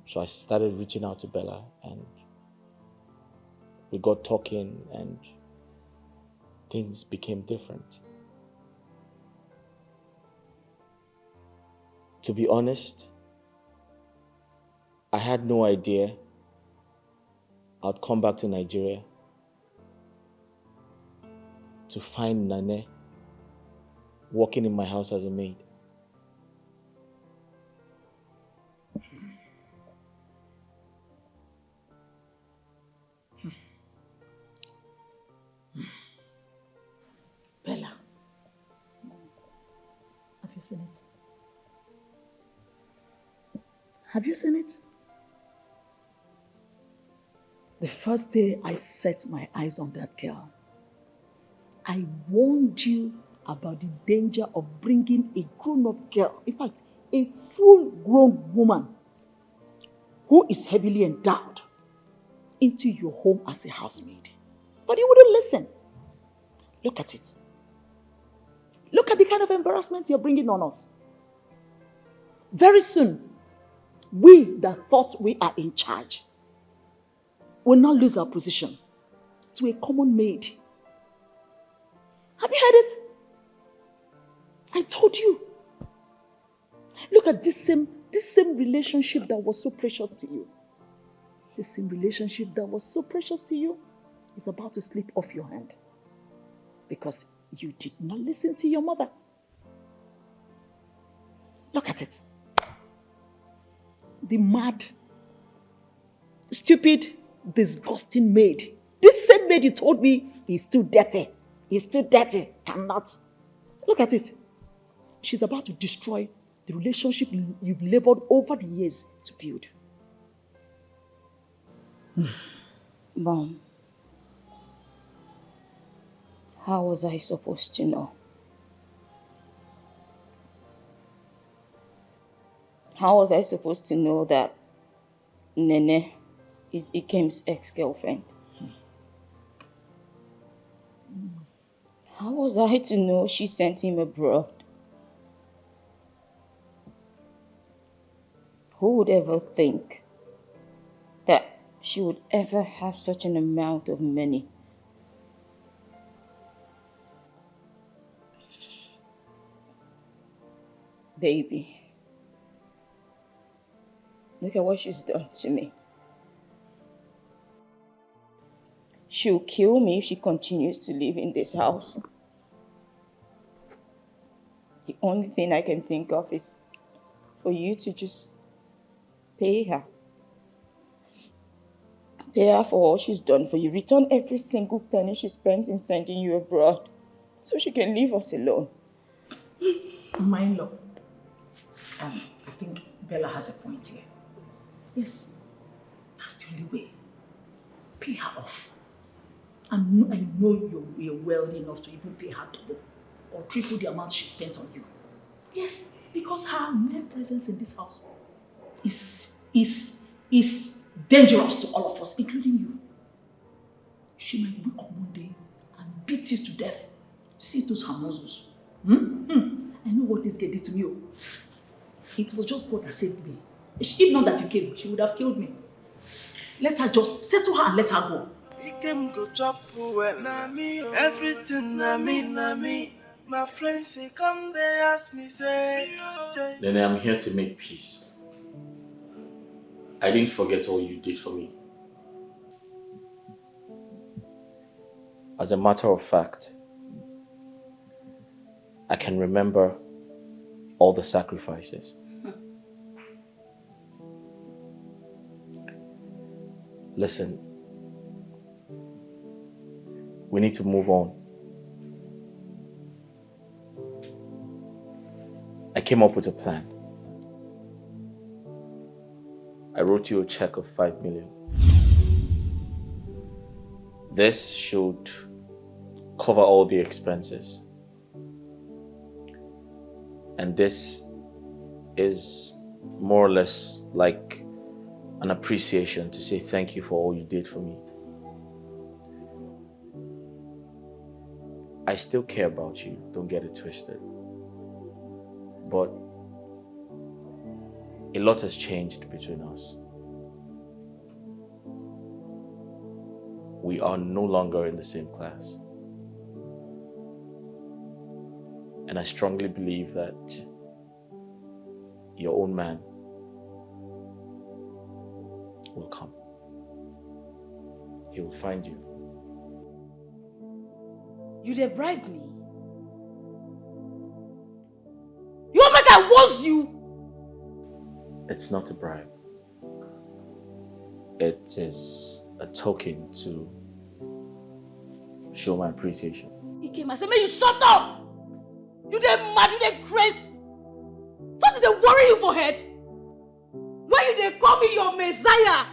So I started reaching out to Bella and we got talking and things became different. To be honest, I had no idea I'd come back to Nigeria to find Nene working in my house as a maid. Bella, have you seen it? Have you seen it? The first day I set my eyes on that girl, I warned you about the danger of bringing a grown-up girl, in fact, a full-grown woman who is heavily endowed, into your home as a housemaid. But you wouldn't listen. Look at it. Look at the kind of embarrassment you're bringing on us. Very soon, we that thought we are in charge will now lose our position to a common maid. Have you heard it? I told you. Look at this same, this same relationship that was so precious to you. This same relationship that was so precious to you is about to slip off your hand because you did not listen to your mother. Look at it. The mad, stupid, disgusting maid. This same maid you told me is too dirty. Is too dirty. Cannot. Look at it. She's about to destroy the relationship you've labored over the years to build. Mom, how was I supposed to know? How was I supposed to know that Nene is Ikem's ex-girlfriend? How was I to know she sent him abroad? Who would ever think that she would ever have such an amount of money? Baby, look at what she's done to me. She'll kill me if she continues to live in this house. The only thing I can think of is for you to just pay her. Pay her for all she's done for you. Return every single penny she spent in sending you abroad so she can leave us alone. My love, um, I think Bella has a point here. Yes, that's the only way. Pay her off. And I know you're, you're wealthy enough to even pay her double or triple the amount she spent on you. Yes, because her mere presence in this house is is is dangerous to all of us, including you. She might wake up one day and beat you to death. See those her muscles. Hmm? Hmm. I know what this girl did to me. Oh. It was just God that saved me. If not that you came, she would have killed me. Let her just settle her and let her go. Ikem go chop well. Na me, oh. Everything na me, na me. My friends say come they ask me say. Nene, I'm here to make peace. I didn't forget all you did for me. As a matter of fact, I can remember all the sacrifices. Listen, we need to move on. I came up with a plan. I wrote you a check of five million. This should cover all the expenses. And this is more or less like an appreciation to say thank you for all you did for me. I still care about you, don't get it twisted. But a lot has changed between us. We are no longer in the same class. And I strongly believe that your own man will come. He will find you. You dey bribe me? You want make I woz you? It's not a bribe. It is a token to show my appreciation. Ikema say make you shut up. You dey mad, you dey craze. Something dey worry you for head. When you dey call me your messiah,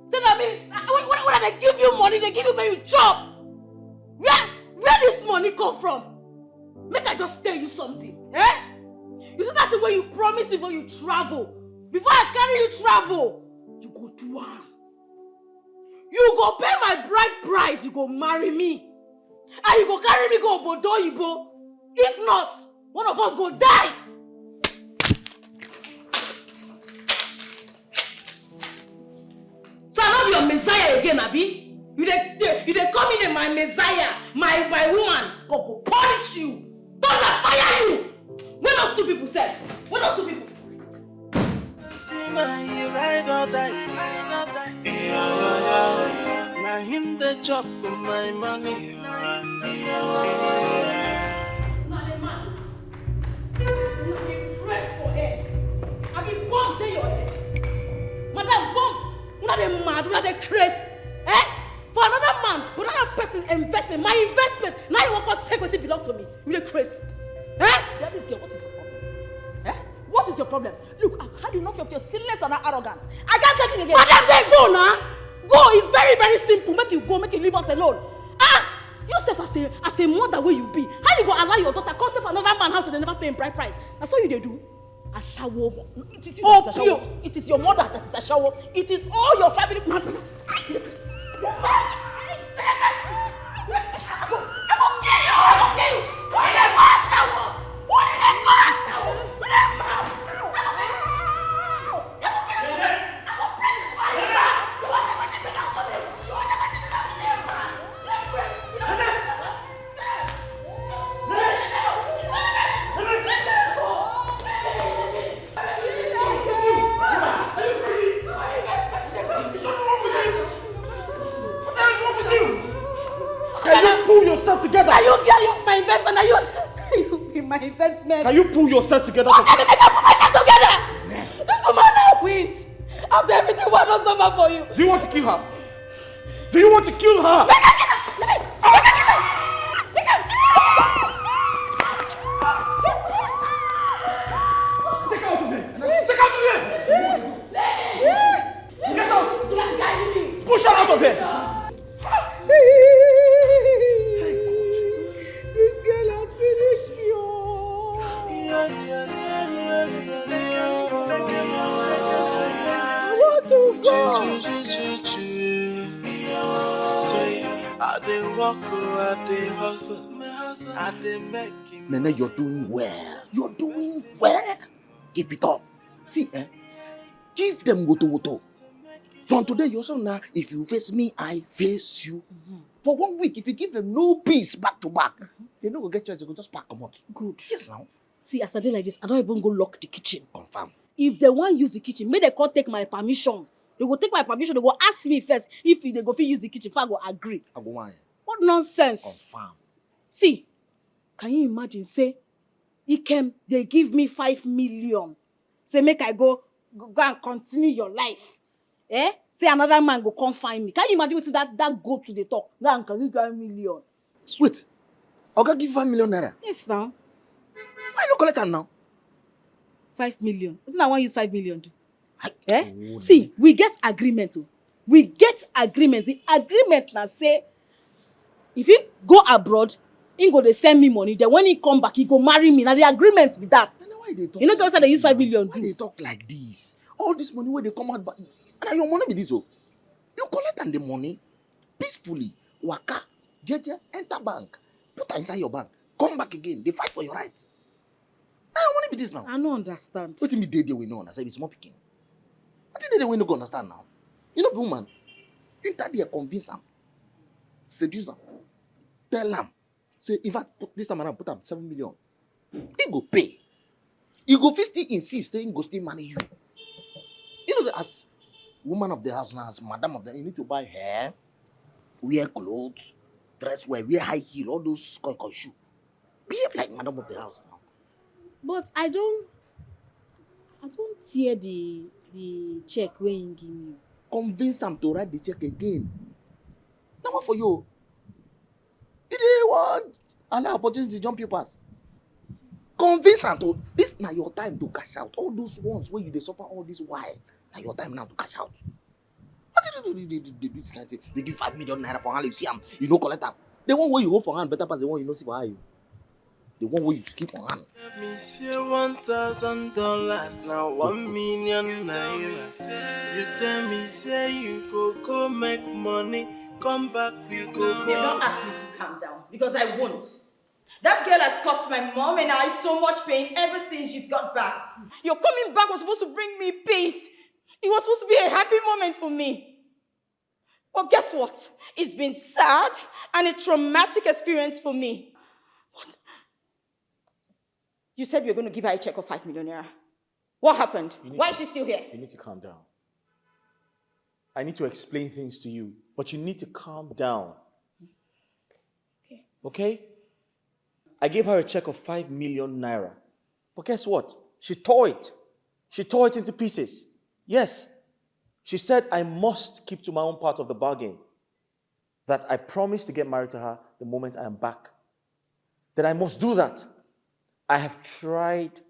say na me, when, when, when I dey give you money, dey give you make you chop. Where, where this money come from? Make I just tell you something, eh? You see that thing wey you promise me before you travel, before I carry you travel, you go do am. You go pay my bride price, you go marry me. And you go carry me go obodo oyibo. If not, one of us go die. So I no be your messiah again, abi? You dey dey- you dey call me name my messiah, my my woman. God go punish you. Thunder fire you. Where those two people sef? Where those two people? See my ride or die. Na him dey chop my money. Una dey mad. Una dey press for head. Abi bomb dey your head? Madam, bomb. Una dey mad, una dey craze. Eh? For another man, for another person investment, my investment. Now you wan come take wetin belong to me. You dey craze. Eh? Where this girl? What is your problem? Eh? What is your problem? Look, I've had enough of your silliness and arrogance. I can't take it again. Madam, then go now. Go. It's very, very simple. Make you go, make you leave us alone. Ah! You sef as a as a mother wey you be, how you go allow your daughter come stay for another man house and dem never pay him bride price? Na so you dey do? Ashawo. It is you that is Ashawo. It is your mother that is Ashawo. It is all your family. Can you pull yourself together? Are you, are you my investment? Are you, you be my investment? Can you pull yourself together? What can I put myself together? This woman now win. After everything, what not suffer for you? Do you want to kill her? Do you want to kill her? Take her out of here! Take her out of here! Get out! Push her out of here! This girl has finished me. Oh. I want to go. I dey work, oh, I dey hustle, I dey make. Nene, you're doing well. You're doing well. Keep it up. See, eh? Give them woto woto. From today, your son now, if you face me, I face you. Mm-hmm. For one week, if you give them no peace back to back, mm-hmm, they no go get chance, they go just pack comot. Good. Yes, now. See, as I dey like this, I don't even go lock the kitchen. Confirm. If they want use the kitchen, may they come take my permission. They go take my permission. They go ask me first if they go fit use the kitchen. If I go agree. I go want. What nonsense? Confirm. See, can you imagine? Say, Ikem, they give me five million. Say make I go go and continue your life. Eh? Say another man go come find me. Can you imagine what that that go to the talk? Now can you get million? Wait, Oga give five million naira. Yes, now. Why you no collect am now? Five million. Isn't I want use five million do? Eh? See, we get agreement. Oh. We get agreement. The agreement now say if you go abroad, he go dey send me money. Then when he come back, he go marry me. Now the agreement be that. You know what they use five million do? They talk like this. All this money where they come out, but now your money be this oh. You collect and the money peacefully, waka, jeje, enter bank, put am inside your bank, come back again, they fight for your right. Now your money be this now. I no understand. What do you mean they they we no understand? It's small picking. What did they we no go understand now? You know, woman, enter there, convince am, seduce am, tell am. Say, in fact, put, this time around, put am seven million. He go pay. He go fit still insist say he go still marry you. You know, say as Woman of the house now, as madam of the, you need to buy hair, wear clothes, dress well, wear high heel, all those koi koi shoe. Behave like madam of the house now. But I don't, I don't tear the the check wey he give me. Convince am to write the check again. Now what for you? You dey want allow opportunity jump you pass. Convince am to, this na your time to cash out. All those ones wey you dey suffer all this while, na your time now to cash out. What did you do? They do this kind thing. They give five million naira for hand, you see am, you no collect am. The one wey you hold for hand better pass the one you no see for eye. The one wey you keep for hand. Tell me say one thousand dollars now one million naira. You tell me say you go go make money, come back with Babe, don't gold. Ask me to calm down because I won't. That girl has caused my mom and I so much pain ever since you got back. Your coming back was supposed to bring me peace. It was supposed to be a happy moment for me. But guess what? It's been sad and a traumatic experience for me. What? You said you were going to give her a check of five million naira. What happened? You need Why to- is she still here? You need to calm down. I need to explain things to you, but you need to calm down. Okay? I gave her a check of five million naira. But guess what? She tore it. She tore it into pieces. Yes. She said I must keep to my own part of the bargain. That I promised to get married to her the moment I am back. That I must do that. I have tried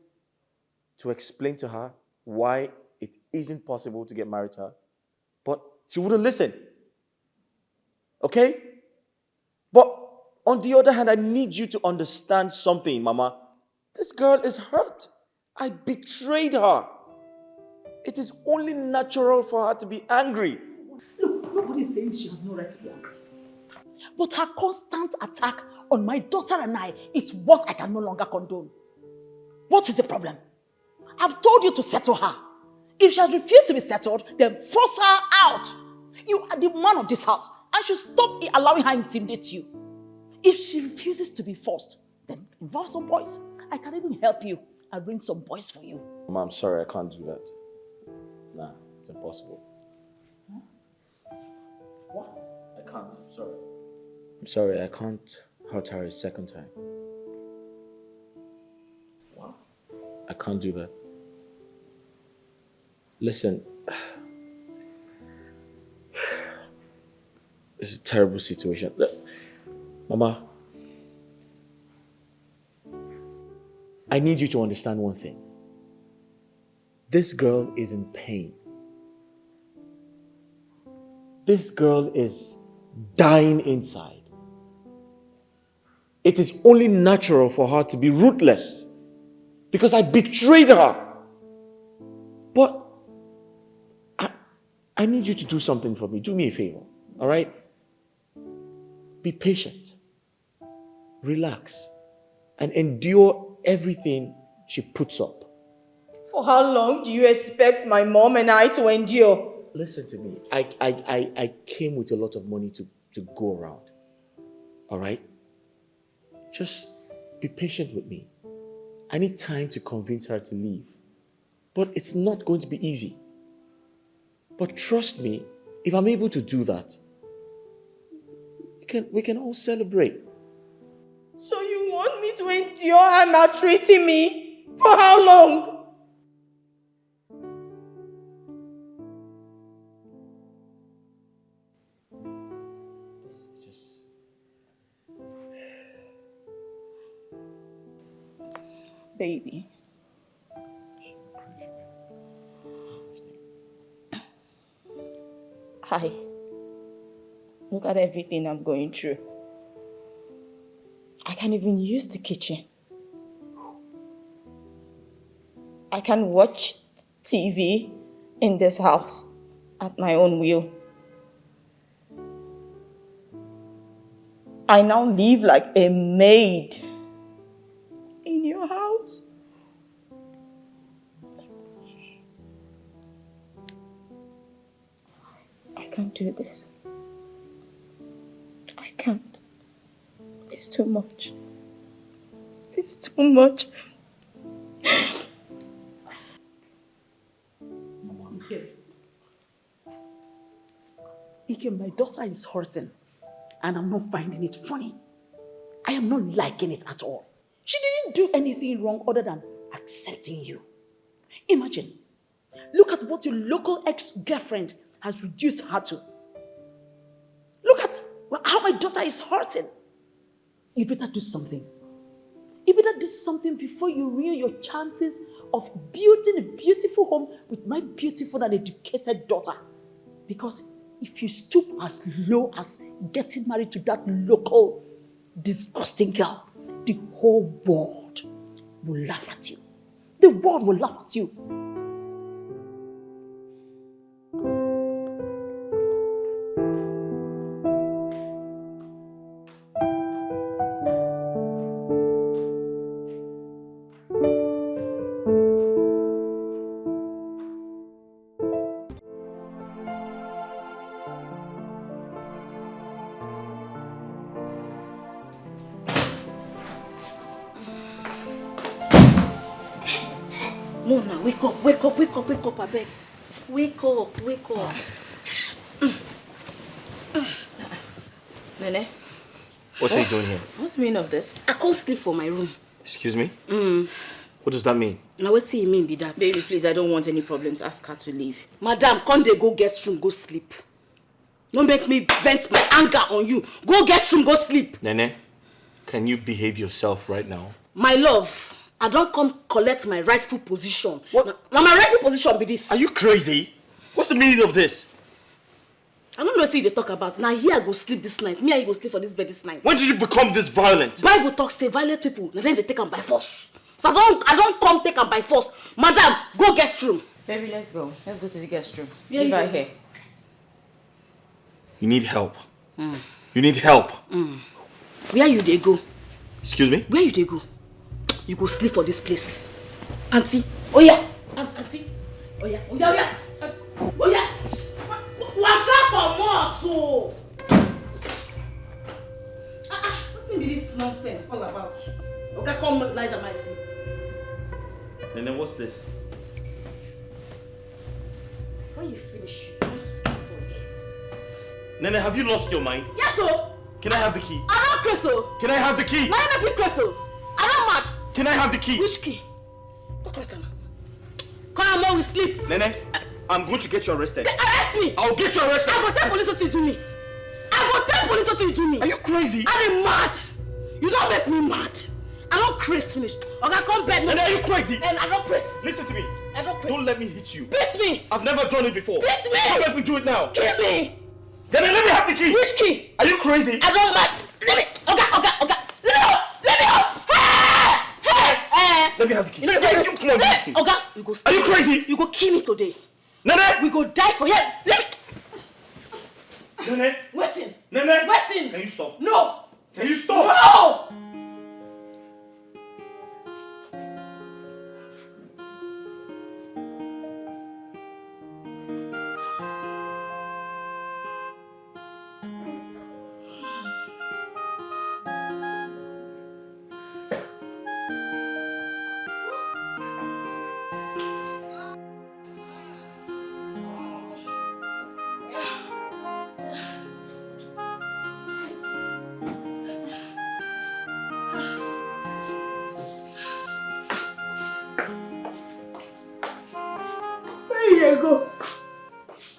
to explain to her why it isn't possible to get married to her, but she wouldn't listen. Okay? But on the other hand, I need you to understand something, Mama. This girl is hurt. I betrayed her. It is only natural for her to be angry. Look, nobody is saying she has no right to be angry. But her constant attack on my daughter and I is what I can no longer condone. What is the problem? I've told you to settle her. If she has refused to be settled, then force her out. You are the man of this house and should stop i- allowing her intimidate you. If she refuses to be forced, then involve some boys. I can even help you arrange some boys for you. Mama, I'm sorry, I can't do that. Nah, it's impossible. What? I can't, I'm sorry. I'm sorry, I can't hurt her a second time. What? I can't do that. Listen, it's a terrible situation. Look, Mama, I need you to understand one thing. This girl is in pain. This girl is dying inside. It is only natural for her to be ruthless because I betrayed her. But I, I need you to do something for me. Do me a favor, all right? Be patient, relax, and endure everything she puts up. For how long do you expect my mom and I to endure? Listen to me. I, I, I, I came with a lot of money to, to go around. All right? Just be patient with me. I need time to convince her to leave. But it's not going to be easy. But trust me, if I'm able to do that, we can, we can all celebrate. So you want me to endure her maltreating me? For how long? Baby. Hi. Look at everything I'm going through. I can't even use the kitchen. I can watch T V in this house at my own will. I now live like a maid in your house. I can't do this. I can't. It's too much. It's too much. Mama, Here. My daughter is hurting, and I'm not finding it funny. I am not liking it at all. She didn't do anything wrong other than accepting you. Imagine, look at what your local ex-girlfriend has reduced her to. Look at how my daughter is hurting. You better do something. You better do something before you ruin your chances of building a beautiful home with my beautiful and educated daughter. Because if you stoop as low as getting married to that local disgusting girl, the whole world will laugh at you. The world will laugh at you. Mona, wake up, wake up, wake up, wake up, abeg. Wake up, wake up. Nene, what are you doing here? What's the meaning of this? I can't sleep for my room. Excuse me? Mm. What does that mean? Now what do you mean by that? Baby, please, I don't want any problems. Ask her to leave. Madam, come dey go guest room, go sleep. No make me vent my anger on you. Go guest room, go sleep. Nene, can you behave yourself right now? My love, I don't come collect my rightful position. What? Now, now my rightful position be this. Are you crazy? What's the meaning of this? I don't know what you dey talk about. Now here I go sleep this night. Me and you go sleep for this bed this night. When did you become this violent? Bible talks say violent people, na dem dey take am by force. So I don't, I don't come take am by force. Madam, go guest room. Baby, let's go. Let's go to the guest room. Leave her here. You need help. Mm. You need help. Mm. Where you dey go? Excuse me? Where you dey go? You go sleep for this place. Auntie, oh yeah. Aunt, auntie, oh yeah, oh yeah, oh yeah. Oh yeah. Waka comot o. Ah, ah, wetin be this nonsense all about? Oga, come lie down my sleep. Nene, what's this? When you finish, you don't sleep for here. Nene, have you lost your mind? Yes, sir. Can I have the key? I don't crazy. Can I have the key? No, you not be crazy. I don't mad. Can I have the key? Which key? Go collect am. Come on, we sleep. Nene, I'm going to get you arrested. They arrest me. I'll get you arrested. I go tell police what you do me. I go tell police what you do me. Are you crazy? I am mad. You don't make me mad. I don't craze finish. Oga, come bed. Nene, are you crazy? And I don't craze. Listen to me. I don't craze. Don't let me hit you. Beat me. I've never done it before. Beat me. Don't let me do it now. Kill me. Then let me have the key. Which key? Are you crazy? I don't mad. Let me, Oga, Oga, Oga. Let me out. Let me out. Hey! Hey! Hey! Let me have the key. You know, come on, give me the key. Oga, you go. Are you crazy? You go kill me today. Nene! We go die for here. Let me. Nene! Wetin? Nene! Wetin? Can you stop? No! Can you stop? No! Where you dey go?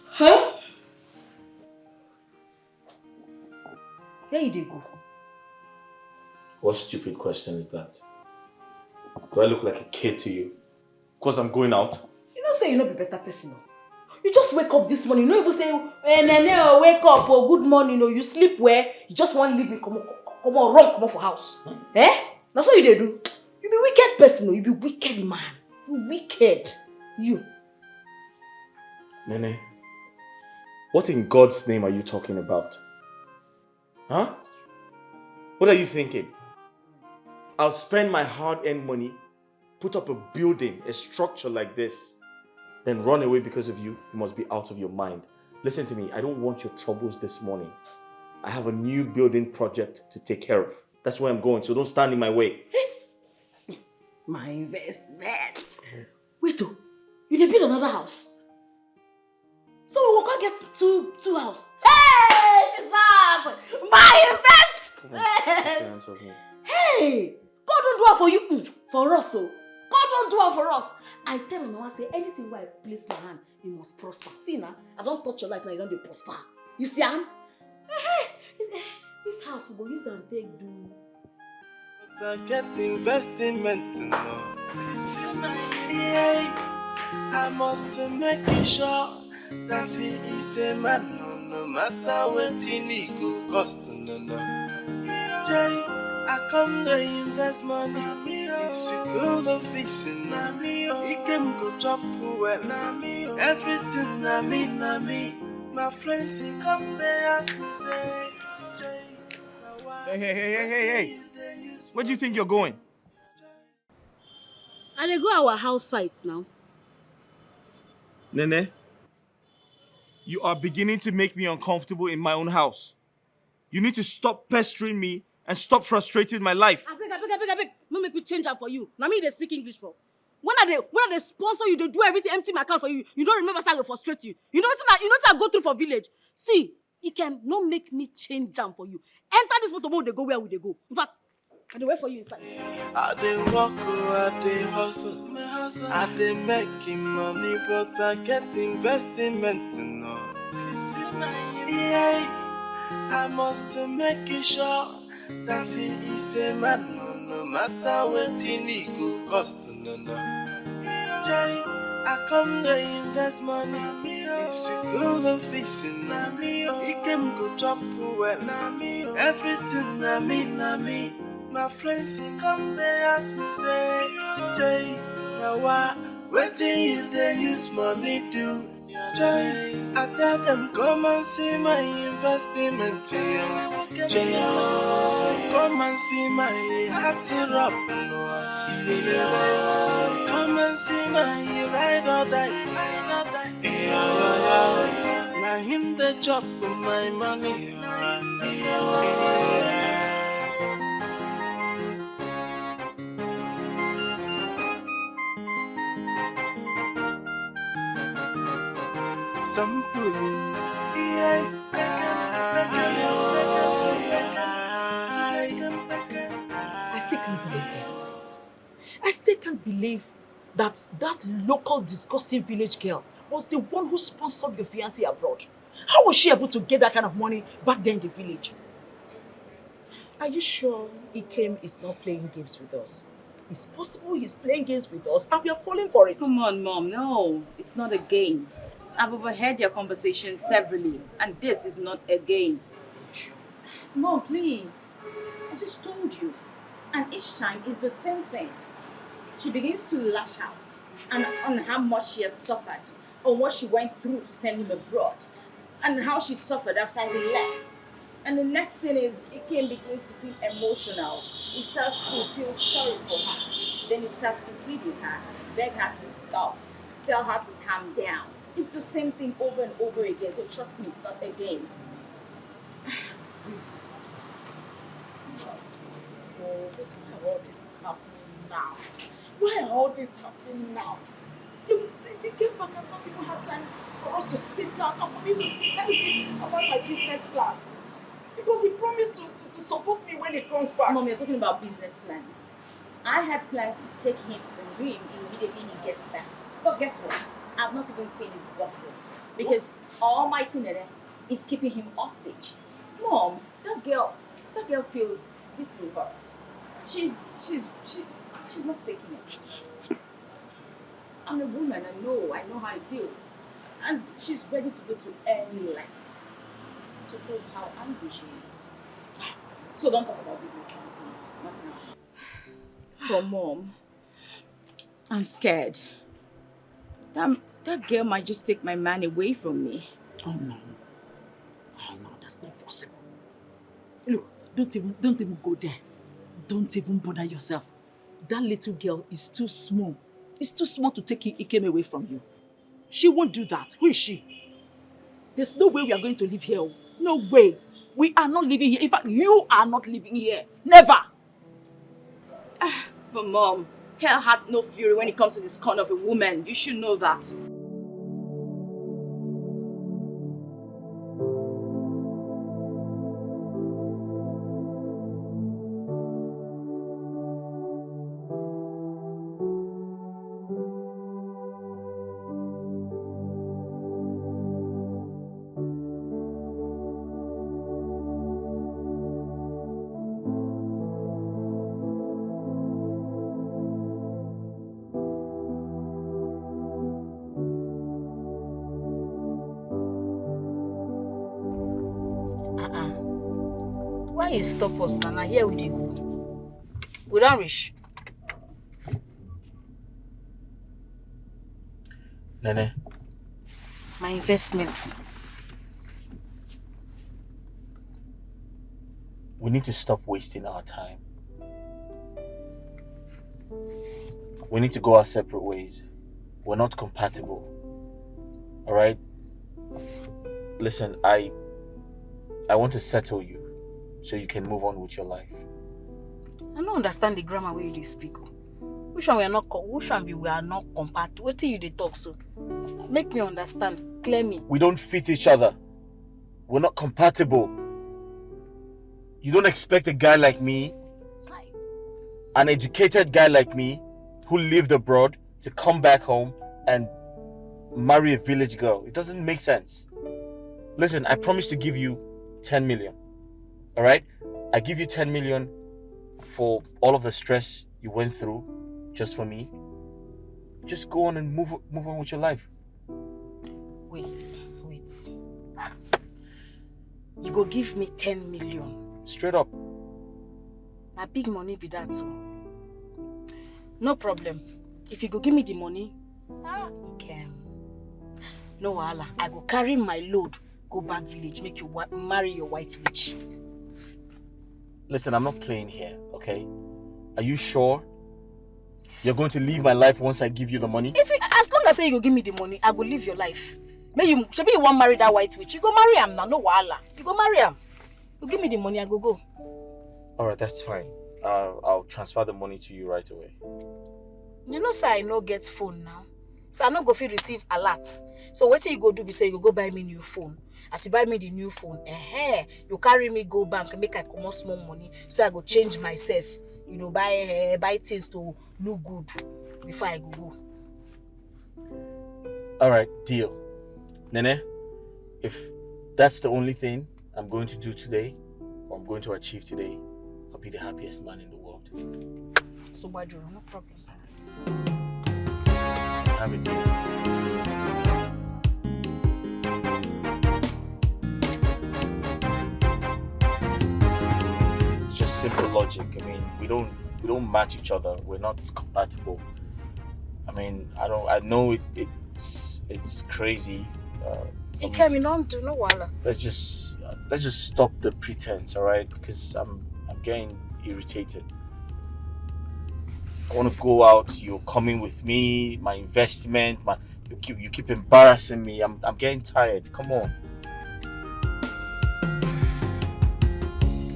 Huh? Where you dey go? What stupid question is that? Do I look like a kid to you? Because I'm going out? You know say you no be better person o. You just wake up this morning, you no even say, "Eh, Nene, oh, wake up, oh, good morning, oh, you sleep well." You just wan leave me, come on, come on, run, come on for house. Eh? Na so you dey do. You be wicked person o, you be wicked man. You wicked. You. Nene, what in God's name are you talking about? Huh? What are you thinking? I'll spend my hard-earned money, put up a building, a structure like this, then run away because of you? You must be out of your mind. Listen to me, I don't want your troubles this morning. I have a new building project to take care of. That's where I'm going, so don't stand in my way. My investment. Wait o, you dey build another house? So we go come get two two house. Hey, Jesus! My investment! Hey! God don do am for you, mm, for us o. God don do am for us. I tell my mama say anything wey I place my hand, e must prosper. See na, I don touch your life now, you don dey prosper. You see am? Hey, this, eh, this house we go use am take do. But I get investment, no. Yeah, I must make it sure that he is a man, no, no matter what he go cost, no, no. Jay, I come the invest money, it's school office, na me, he can go chop well, na me, everything, na me, na me. My friends, he come, they ask me, say, Jay, Hey, hey, hey, hey, hey, hey. Where do you think you're going? I dey go our house site now. Nene, you are beginning to make me uncomfortable in my own house. You need to stop pestering me and stop frustrating my life. Abeg, abeg, abeg, abeg. No make me change am for you. Na me you dey speak English for. When I dey when I dey sponsor you, dey do everything, empty my account for you. You don't remember say I go frustrate you. You know wetin I you know wetin I go through for village. See, Ikem, no make me change am for you. Enter this motor, make we dey go where we dey go. In fact, I dey wait for you inside. I dey work, oh, I dey hustle. I dey make money, but I get investment, no. Yeah, I must make it sure that he is a man, no, no matter what he go cost, no, no. Jay, I come the invest money. It's school office, na me, oh. He can go chop well, na me, oh. Everything, na me, na me. My friends, he come, they ask me, say, Jay, now what? Wetin you dey use money do? Joy, I tell them, come and see my investment. Joy, come and see my hot syrup. Come and see my ride or die. Na him dey chop my money. Sample. I still can't believe this. I still can't believe that that local disgusting village girl was the one who sponsored your fiancé abroad. How was she able to get that kind of money back there in the village? Are you sure Ikem is not playing games with us? It's possible he's playing games with us and we are falling for it. Come on, Mom. No, it's not a game. I've overheard your conversation severally, and this is not a game. Mom, please. I just told you. And each time it's the same thing. She begins to lash out and on how much she has suffered, on what she went through to send him abroad, and how she suffered after he left. And the next thing is, Ikem begins to feel emotional. He starts to feel sorry for her. Then he starts to plead with her, beg her to stop, tell her to calm down. It's the same thing over and over again, so trust me, it's not a game. Oh, but why all this happening now? Why are all this happening now? Look, since he came back, I've not even had time for us to sit down and for me to tell him about my business plans. Because he promised to, to, to support me when he comes back. Mom, you're talking about business plans. I had plans to take him from him immediately he gets back. But guess what? I've not even seen his boxes. Because Almighty Nene is keeping him hostage. Mom, that girl, that girl feels deeply hurt. She's, she's, she, she's not faking it. I'm a woman, I know, I know how it feels. And she's ready to go to any length to prove how angry she is. So don't talk about business plans, please. Not now. But Mom, I'm scared. That, that girl might just take my man away from me. Oh no. Oh no, that's not possible. Look, don't even don't even go there. Don't even bother yourself. That little girl is too small. It's too small to take I- Ikem away from you. She won't do that. Who is she? There's no way we are going to live here. Oh. No way. We are not living here. In fact, you are not living here. Never. But Mom, hell had no fury when it comes to the scorn of a woman. You should know that. Why you stop us now? Now here we dey go. We don reach. Nene, My investments. We need to stop wasting our time. We need to go our separate ways. We're not compatible. All right? Listen, I I want to settle you so you can move on with your life. I don't understand the grammar wey you dey speak. Oh. Which one we are not co- which one be we are not compatible? Wetin you dey talk so? Make me understand. Clear me. We don't fit each other. We're not compatible. You don't expect a guy like me, an educated guy like me, who lived abroad, to come back home and marry a village girl. It doesn't make sense. Listen, I promise to give you ten million. All right? I give you ten million for all of the stress you went through just for me. Just go on and move move on with your life. Wait, wait. You go give me ten million. Straight up. Na big money be that o. No problem. If you go give me the money, ah, Ikem. No wahala. I go carry my load go back village make you wa- marry your white witch. Listen, I'm not playing here, okay? Are you sure you're going to leave my life once I give you the money? If you, as long as say you go give me the money, I go live your life. May you, shebi you wan marry that white witch. You go marry am now, no wahala. You go marry am. You give me the money, I go go. All right, that's fine. Uh, I'll transfer the money to you right away. You know say I no get phone now, so I no go fit receive alert. So wetin you go do be say you go buy me new phone. As you buy me the new phone, eh, you carry me go bank make I comot small money so I go change myself. You know, buy eh, buy things to look good before I go go. All right, deal. Nene, if that's the only thing I'm going to do today, or I'm going to achieve today, I'll be the happiest man in the world. So why do no problem? Have a deal. It's just simple logic. I mean, we don't we don't match each other. We're not compatible. I mean, I don't. I know it, it's it's crazy. Uh, for me Ikem, you don't do no wahala. let's just let's just stop the pretense, all right? Because I'm I'm getting irritated. I want to go out. You're coming with me. My investment. My you keep you keep embarrassing me. I'm I'm getting tired. Come on.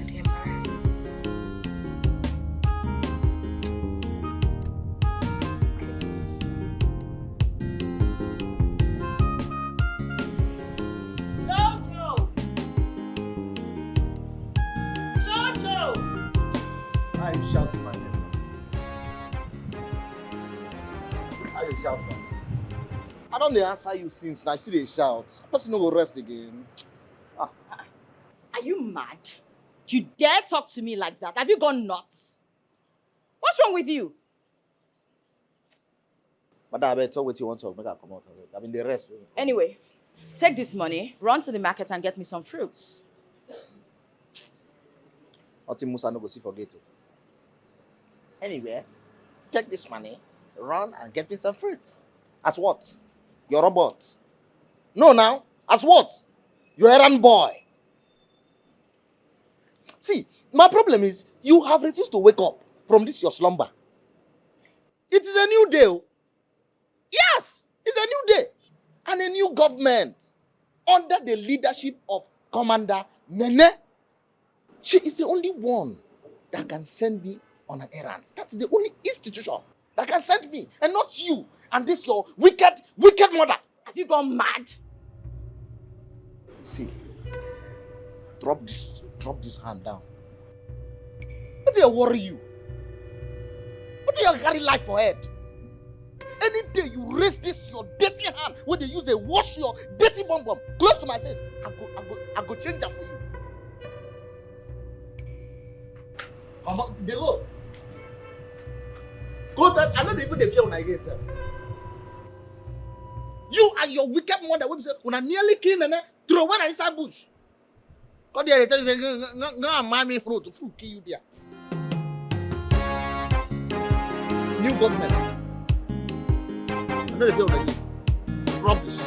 Get embarrassed. Jojo! Jojo! Why are you shouting my name? Why you shout my name? I don dey answer you since, na you still dey shout. Person no go rest again. Are you mad? You dare talk to me like that? Have you gone nuts? What's wrong with you? Madam, abeg talk wetin you wan talk, make I comot. Abeg. I bin dey rest. Anyway, take this money, run to the market and get me some fruits. Nothing Musa no go see for gate. O. Anyway, take this money, run and get me some fruits. As what? Your robot? No, now. As what? Your errand boy. See, my problem is you have refused to wake up from this your slumber. It is a new day. O. Yes, it's a new day and a new government under the leadership of Commander Nene. She is the only one that can send me on an errand. That is the only institution that can send me, and not you and this your wicked, wicked mother. Have you gone mad? See, drop this, drop this hand down. What do you worry you? What do you carry life for head? Any day you raise this your dirty hand, when they use they wash your dirty bum bum close to my face, I go, I go, I go change that for you. Come on, they go. Go that I know they even they fear when I get sef. You and your wicked mother wey be say una nearly kill Nene, throw away na inside bush. What dey tell you say, "Go, go, go and mind me fruit, fruit kill you there." New government. I know they say already. Rubbish.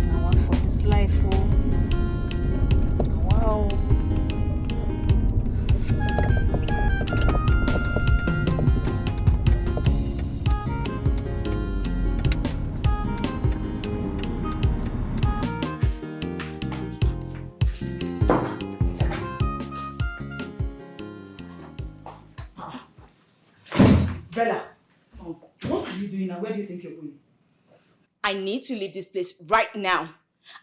I want for this life, oh. Wow. Bella, oh, what are you doing now? Where do you think you're going? I need to leave this place right now.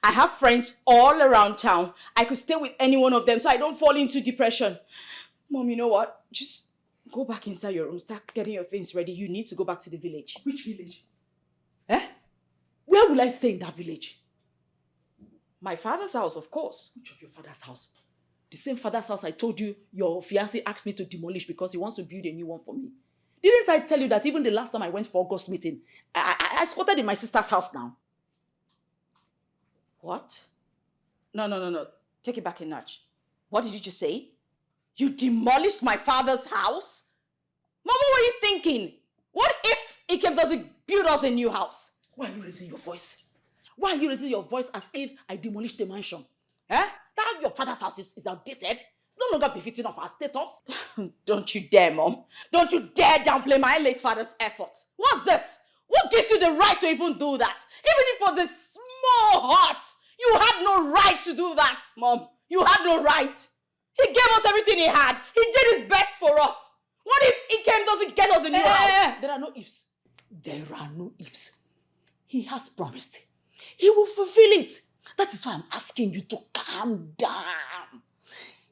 I have friends all around town. I could stay with any one of them so I don't fall into depression. Mom, you know what? Just go back inside your room. Start getting your things ready. You need to go back to the village. Which village? Eh? Where will I stay in that village? My father's house, of course. Which of your father's house? The same father's house I told you your fiancé asked me to demolish because he wants to build a new one for me. Didn't I tell you that even the last time I went for August meeting, I, I, I squatted in my sister's house now? What? No, no, no, no. Take it back a notch. What did you just say? You demolished my father's house? Mom, what were you thinking? What if Ikem doesn't build us a new house? Why are you raising your voice? Why are you raising your voice as if I demolished the mansion? Eh? That your father's house is, is outdated. It's no longer befitting of our status. Don't you dare, Mom. Don't you dare downplay my late father's effort. What's this? What gives you the right to even do that? Even if it was a small hut, you had no right to do that, Mom. You had no right. He gave us everything he had. He did his best for us. What if Ikem doesn't get us a new house? Eh, eh, eh, there are no ifs. There are no ifs. He has promised. He will fulfill it. That is why I'm asking you to calm down.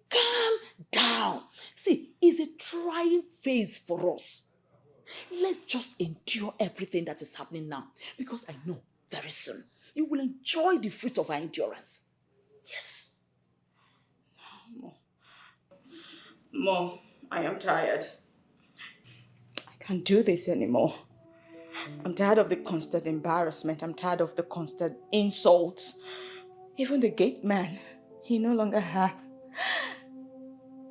Calm down. See, it's a trying phase for us. Let's just endure everything that is happening now, because I know very soon you will enjoy the fruit of our endurance. Yes. Mom, I am tired. I can't do this anymore. I'm tired of the constant embarrassment. I'm tired of the constant insults. Even the gate man, he no longer have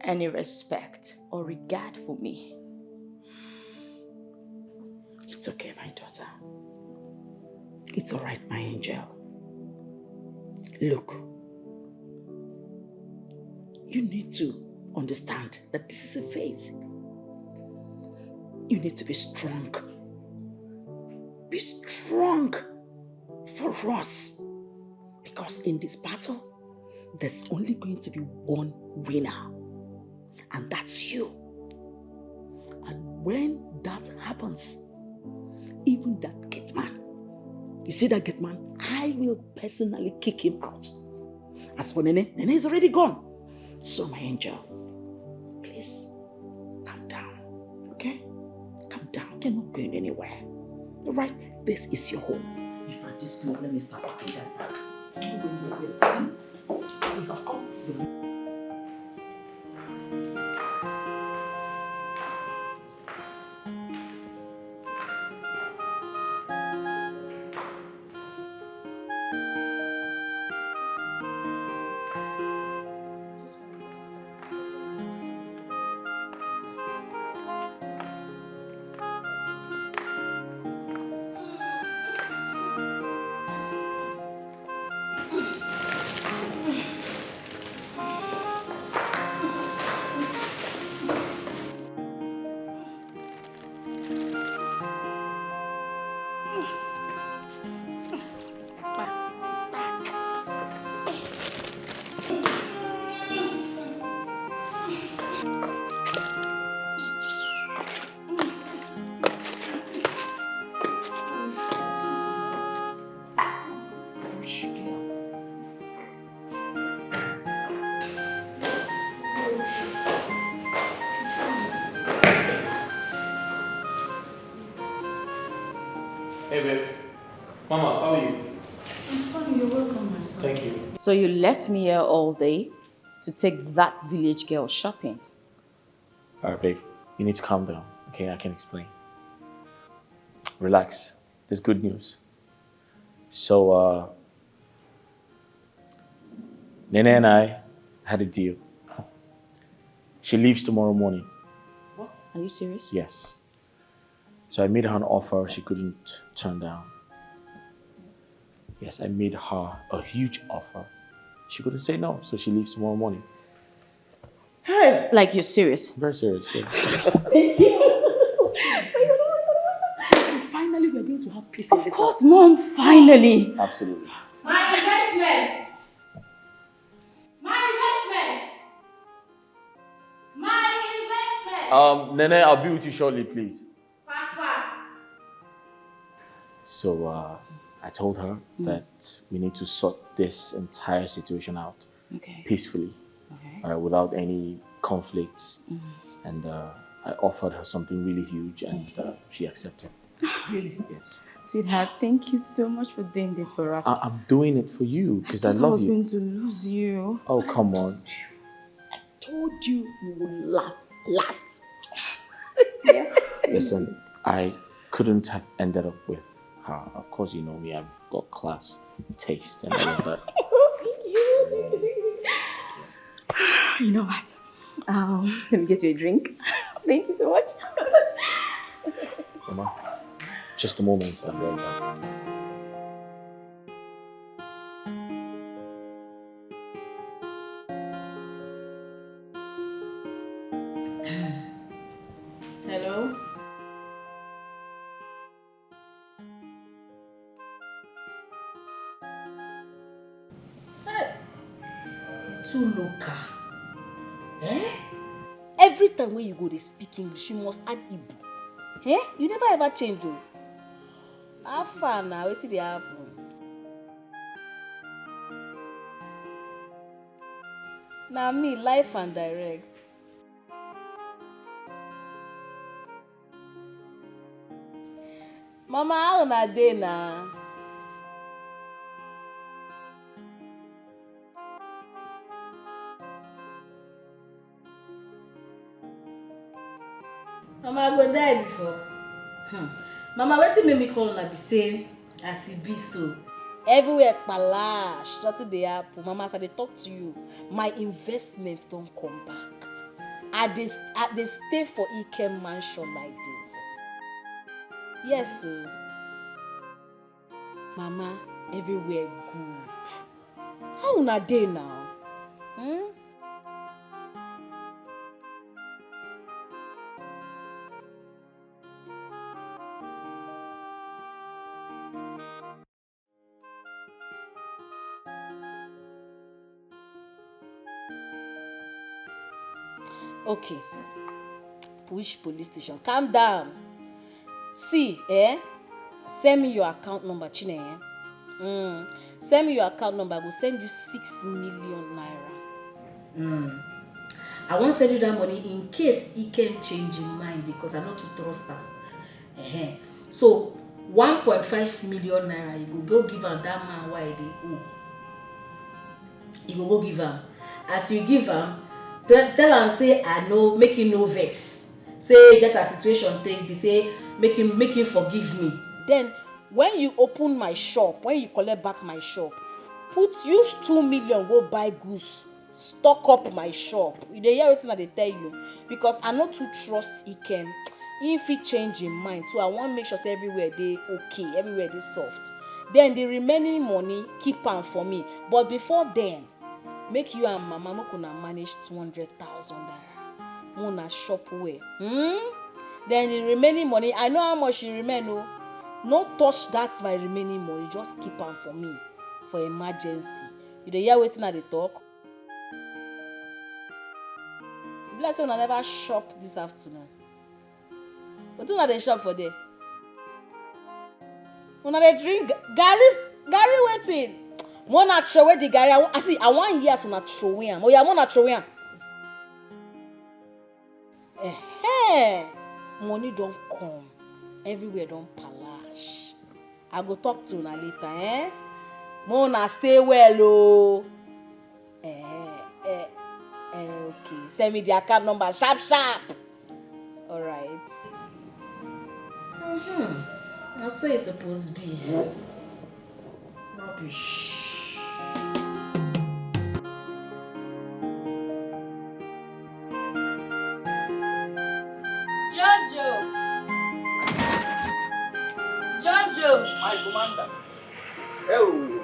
any respect or regard for me. It's okay, my daughter. It's all right, my angel. Look, you need to understand that this is a phase. You need to be strong. Be strong for us. Because in this battle, there's only going to be one winner. And that's you. And when that happens, even that gate man, you see that gate man, I will personally kick him out. As for Nene, Nene is already gone. So, my angel, please calm down, okay? Calm down. You're not going anywhere. All right? This is your home. If I this move, let me start packing that bag. I'm not going anywhere. We have come. Hey, babe. Fine, you're welcome, my son. Thank you. So you left me here all day to take that village girl shopping. All right, babe. You need to calm down. Okay, I can explain. Relax. There's good news. So, uh, Nene and I had a deal. She leaves tomorrow morning. What? Are you serious? Yes. So I made her an offer she couldn't turn down. Yes, I made her a huge offer. She couldn't say no, so she leaves tomorrow morning. Hey! Like, you're serious? Very serious. Yeah. Finally, we're going to have peace in Of this course, mom, finally. Absolutely. My investment. My investment. My investment. Um, Nene, I'll be with you shortly, please. Fast, fast. So uh, I told her that we need to sort this entire situation out Okay. peacefully, Okay. uh, without any conflicts. And uh, I offered her something really huge, and uh, she accepted. Really? Yes. Sweetheart, thank you so much for doing this for us. I- I'm doing it for you because I I thought I love was you. Going to lose you. Oh, come on. Told you you will laugh last. Listen, I couldn't have ended up with her. Of course, you know me, I've got class, taste, and all of that. You know what? Um, let me get you a drink. Thank you so much. Mama, just a moment, I'm right back. Hello? Hey, you too local. Eh? Every time when you go dey speak English, you must add Igbo. Eh? You never ever change o. How far na wetin dey happen? Na me, life and direct. Mama, how una dey na? Mama, I go die before. Hmm. Mama, wetin make me call una be say as e be so. Everywhere kpalash, nothing dey happen. Mama, as I dey talk to you, my investment don come back. I dey I dey stay for Ikem mansion like this. Yes o. Mama, everywhere good. How una dey now? Hmm? Okay. Which police station? Calm down. See, eh? Send me your account number, Chine. Eh? Mm. Send me your account number. I go send you six million naira. Mm. I wan send you that money in case Ikem change him mind because I no too trust am. Uh-huh. So one point five million naira you go go give am that man wey I dey owe. You go go give am. As you give am, tell, tell am say I no make him no vex. Say e get as situation take be say make him make him forgive me. Then when you open my shop, when you collect back my shop, put use two million go buy goods, stock up my shop. You dey hear wetin I dey tell you? Because I no too trust Ikem. He fit change him mind, so I wan make sure say everywhere dey okay, everywhere dey soft. Then the remaining money, keep am for me. But before then, make you and mama make una manage two hundred thousand naira. Make una shop well. Hmm? Then the remaining money, I know how much e remain o. No touch that my remaining money, just keep am for me for emergency. You dey hear wetin I dey talk? E be like say una never shop this afternoon. Wetin una dey shop for there? Una dey drink ga- garri, garri wetin? Make una throw away the garri. I wan, I see, I wan hear as una throw away am. Oya, make una throw away am. Ehe, money don come. Everywhere don palash. I go talk to una later, eh? Make una stay well o. Eh, eh, eh, okay. Send me the account number sharp sharp. All right. Mm-hmm. Na so e suppose be. Rubbish. Jojo. Jojo. My commander. Oh,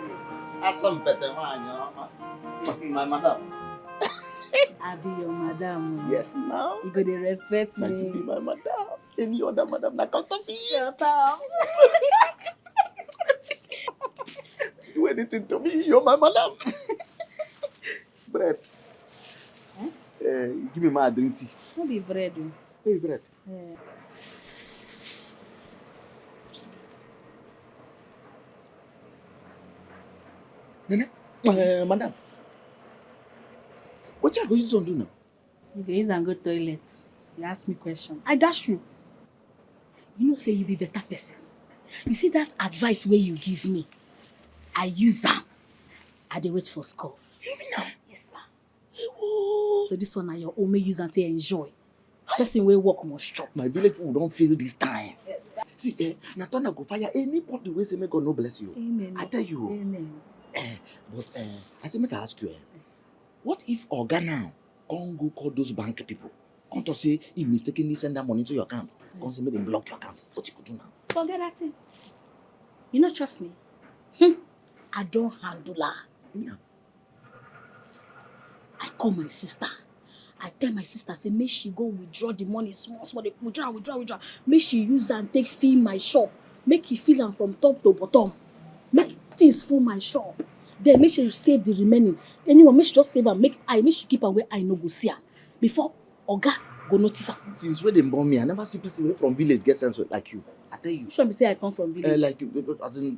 Asam Pete nwanyị ọma. My madam. I be your madam o. Yes, now. You go dey respect me. Na you be my madam. Any other madam na counterfeit. Shut up. Do anything to me, you're my madam. Bread. Eh? Eh, give me my drink tea. No be bread o. Hey, bread. Eh. Nene, eh, madam, wetin I go use on do now? You go use and go toilet. You ask me question. I dash you. You know say you be better person. You see that advice wey you give me, I use am. I dey wait for scores. You mean am? Yes, sir. Ewo. So this one na your own, make use am take enjoy. Person wey work must chop. My village people don fail this time. Yes, sir. See, eh, na thunder go fire anybody wey say make God no bless you. Amen. I tell you. Amen. Eh, but eh, I say make I ask you, eh, what if Oga now come go call those bank people? Come to say he mistakenly send that money to your account. Come say make dem block your account. What you go do now? Forget that thing. You no trust me? Hmm. I don handle her. Anyhow. I call my sister. I tell my sister say make she go withdraw the money small small, dey withdraw, withdraw, withdraw. Make she use am take fill my shop. Make e fill am from top to bottom. Make things full my shop. Then make she save the remaining. Anyone, make she just save am. Make I, make she keep am where I no go see am. Before Oga go notice am. Since wey dem born me, I never see person wey from village get sense like you. I tell you. Which one be say I come from village? Eh, like, you, you, as in,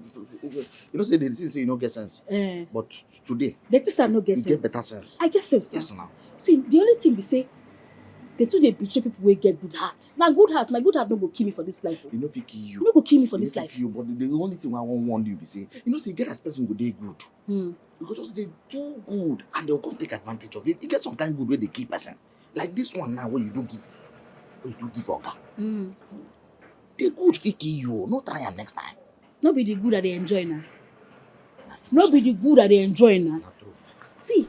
you know say they think say you no get sense. Eh. But today, they think say I no get sense. You get better sense. I get sense now. Yes, now. See, the only thing be say, they too dey betray people wey get good heart. Na good heart, my good heart no go kill me for this life o. E no fit kill you. E no go kill me for this life. E no fit kill you, but the, the only thing I wan warn you be say, you know say you get as person go dey good. Hmm. You go just dey do good and they go come take advantage of it. You get some kind good wey dey kill person. Like this one now wey you do give, wey you do give Oga. Mm. The good fit kill you o. No try am next time. No be the good I dey enjoy na. Na true. No be the good I dey enjoy na. Na true. See,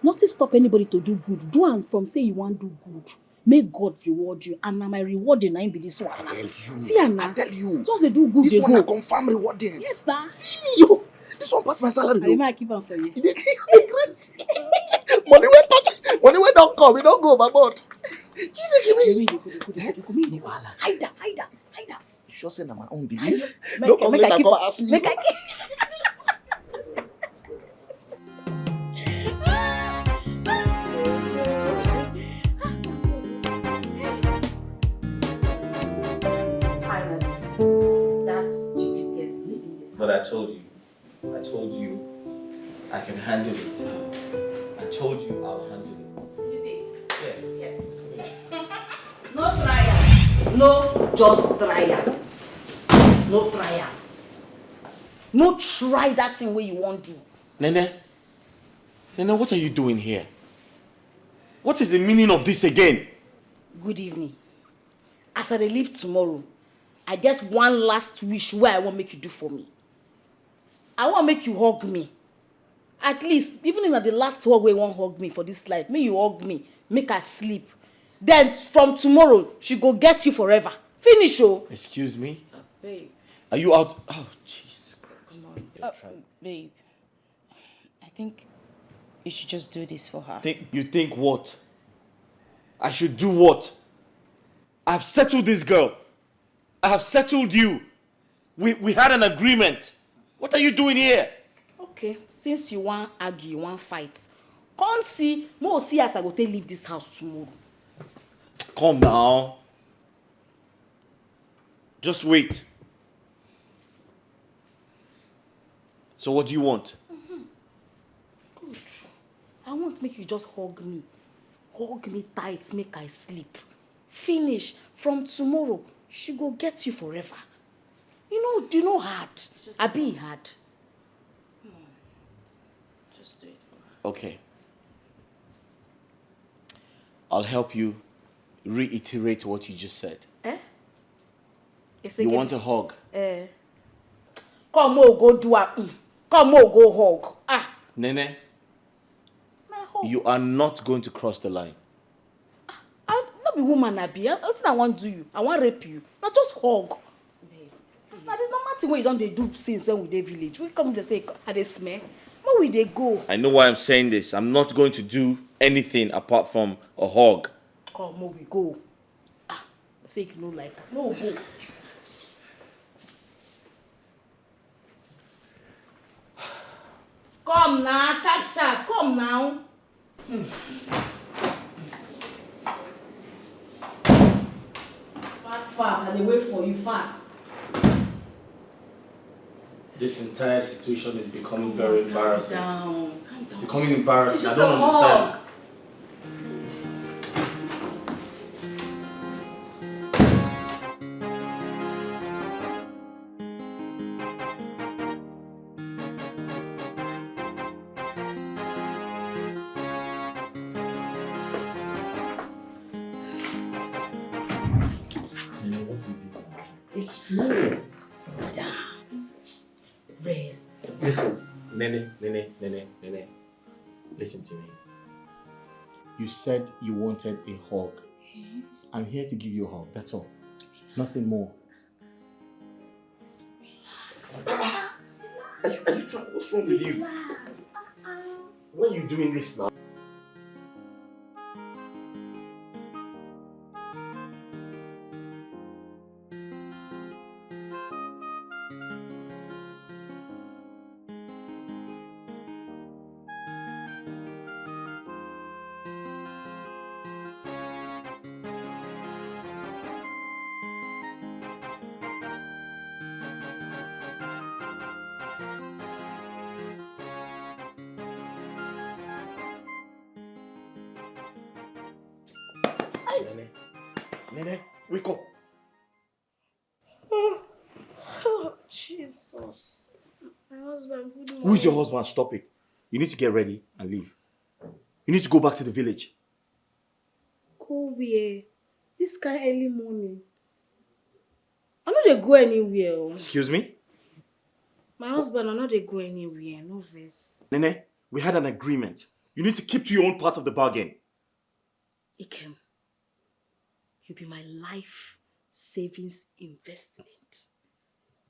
nothing stop anybody to do good. Do am from say you wan do good. Make God reward you, and na my rewarding na im be this one na. I tell you. See am na. I tell you. Just dey do good dey go. This one na confirm rewarding. Yes na. See you. This one pass my salary o. I dey keep am for you. You dey crazy. Money wey touch, money wey don come, e don go overboard. Chineke me. Dey go, dey go, dey go, dey go. No wahala. Hide am, hide am, hide am. You sure say na my own be this? No come later come ask me. Make I keep am. Finally, that stupid girl is leaving this house. But I told you. I told you I can handle it. I told you I'll handle it. You did? Yeah. Yes. No try am. No, just try am. No try am. No try that thing wey you wan do. Nene, Nene, what are you doing here? What is the meaning of this again? Good evening. As I dey leave tomorrow, I get one last wish wey I wan make you do for me. I wan make you hug me. At least, even if na the last hug wey you wan hug me for this life, make you hug me, make I sleep. Then from tomorrow, she go get you forever. Finish o. Excuse me? Babe. Are you out? Oh, Jesus Christ. Come on. Babe, I think you should just do this for her. Think, you think what? I should do what? I've settled this girl. I have settled you. We, we had an agreement. What are you doing here? Okay, since you wan argue, you wan fight, come see, make we see as I go take leave this house tomorrow. Come now. Just wait. So what do you want? Mm-hmm. Good. I want make you just hug me. Hug me tight, make I sleep. Finish. From tomorrow, she go get you forever. You know, you know hard. Abi e hard? Come on. Okay. I'll help you reiterate what you just said. Eh? You want a hug? Eh. Come, oh, go do a. Mm. Come, oh, go hug. Ah. Nene, you are not going to cross the line. I no be woman, I be. I, I wan do you. I wan rape you. Na just hug. Babe, na the normal thing wey you don dey do since when we dey village. We come dey say, I dey smell. Make we dey go. I know why I'm saying this. I'm not going to do anything apart from a hug. Come, make we go. Ah, say you no like am. Make we go. Come now, sharp sharp, come now. Fast fast, I dey wait for you, fast. This entire situation is becoming very embarrassing. Calm down, calm down. It's becoming embarrassing. I don't understand. Nene, what is it now? It's slow. Sit down. Rest. Listen, Nene, Nene, Nene, Nene. Listen to me. You said you wanted a hug. I'm here to give you a hug, that's all. Nothing more. Relax. Are you, are you trying? What's wrong with you? Relax. Why are you doing this now? Nene, Nene, wake up. Oh, Jesus. My husband, good morning. Who is your husband? Stop it. You need to get ready and leave. You need to go back to the village. Go where? This kind early morning. I no dey go anywhere. Oh. Excuse me? My husband, I no dey go anywhere. No vex. Nene, we had an agreement. You need to keep to your own part of the bargain. Ikem, you be my life savings investment.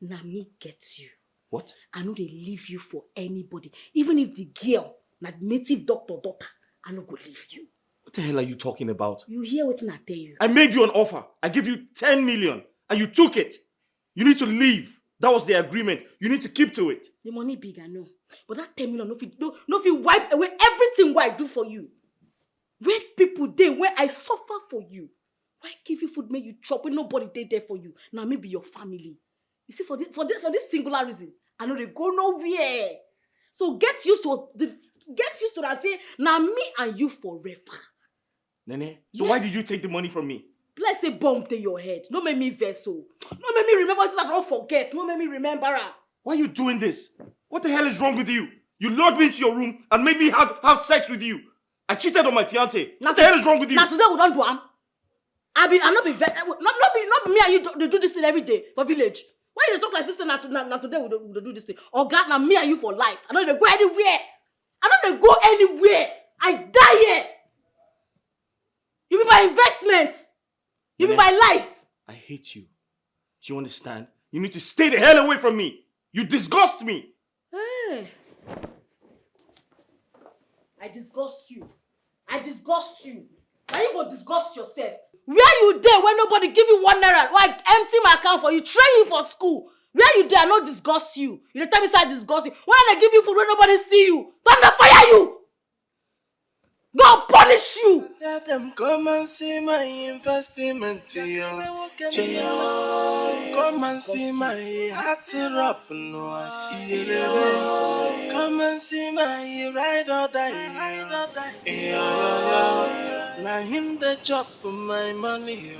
Na me get you. What? I no dey leave you for anybody. Even if the girl na native doctor daughter, I no go leave you. What the hell are you talking about? You hear wetin I tell you? I made you an offer. I gave you ten million and you took it. You need to leave. That was the agreement. You need to keep to it. The money big, I know. But that ten million no fit, no, no fit wipe away everything wey I do for you. Where people dey, where I suffer for you. Why give you food make you chop when nobody dey there for you? Na me be your family. You see, for this, for this, for this singular reason, I no dey go nowhere. So get used to the, get used to that. Say, na me and you forever. Nene, so why did you take the money from me? Be like say bomb dey your head. No make me vex o. No make me remember things I don forget. No make me remember am. Why are you doing this? What the hell is wrong with you? You lured me into your room and made me have, have sex with you. I cheated on my fiance. What the hell is wrong with you? Na today we don do am. I be, I no be ve-, eh, no, no be, no be me and you do, dey do this thing every day for village. Why you dey talk like this thing? Na to, na, na today we dey, we dey do this thing. Oga, na me and you for life. I no dey go anywhere. I no dey go anywhere. I die here. You be my investment. You be my life. I hate you. Do you understand? You need to stay the hell away from me. You disgust me. Hey. I disgust you. I disgust you. Na you go disgust yourself. Where you dey when nobody give you one naira? Why I empty my account for you, train you for school? Where you dey, I no disgust you. You dey tell me say I disgust you. When I dey give you food when nobody see you, thunder fire you. God punish you. Tell them, come and see my investment, yo. Come and see my heart rap, no. Come and see my ride or die. Now him the chop my money,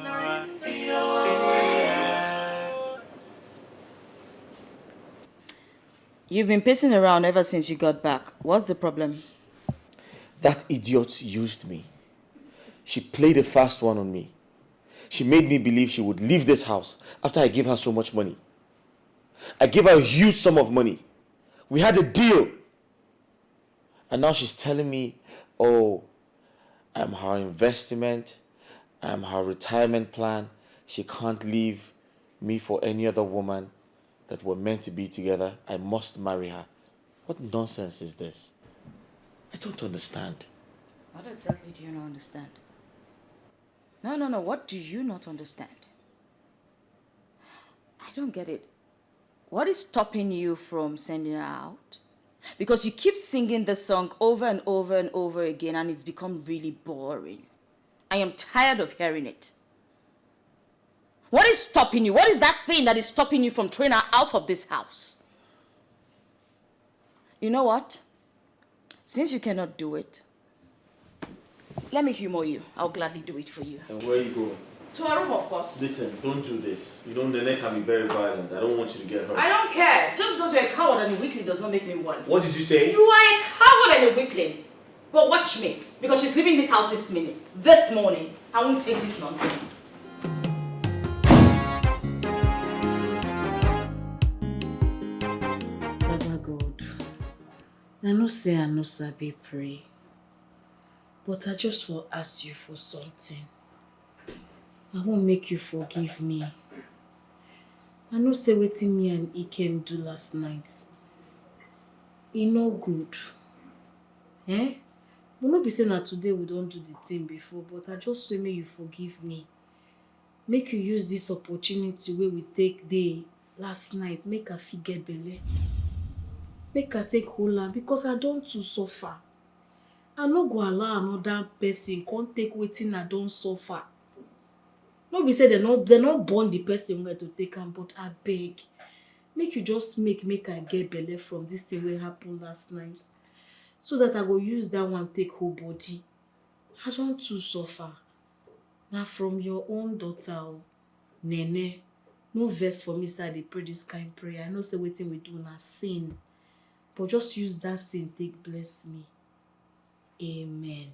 yo. You've been pacing around ever since you got back. What's the problem? That idiot used me. She played a fast one on me. She made me believe she would leave this house after I gave her so much money. I gave her a huge sum of money. We had a deal. And now she's telling me, oh, I'm her investment, I'm her retirement plan. She can't leave me for any other woman, that we're meant to be together. I must marry her. What nonsense is this? I don't understand. What exactly do you not understand? No, no, no. What do you not understand? I don't get it. What is stopping you from sending her out? Because you keep singing the song over and over and over again, and it's become really boring. I am tired of hearing it. What is stopping you? What is that thing that is stopping you from throwing her out of this house? You know what? Since you cannot do it, let me humor you. I'll gladly do it for you. And where are you going? To her room, of course. Listen, don't do this. You know, Nene can be very violent. I don't want you to get hurt. I don't care. Just because you're a coward and a weakling does not make me one. What did you say? You are a coward and a weakling. But watch me, because she's leaving this house this minute, this morning. I won't take this nonsense. Baba God, I know say I no sabi pray, but I just wan ask you for something. I wan make you forgive me. I know say wetin me and Ikem do last night, e no good. Eh? But no be say na today we don do the thing before, but I just say make you forgive me. Make you use this opportunity wey we take dey last night, make I fit get belle. Make I take hold am because I don too suffer. I no go allow another person come take wetin I don suffer. No be say dem no dem no born the person wey to take am, but abeg, make you just make make I get belle from this thing wey happen last night, so that I go use that one take hold body. I don too suffer. Na from your own daughter o, Nene. No vex for me say I dey pray this kind prayer. I know say wetin we do na sin, but just use that sin take bless me. Amen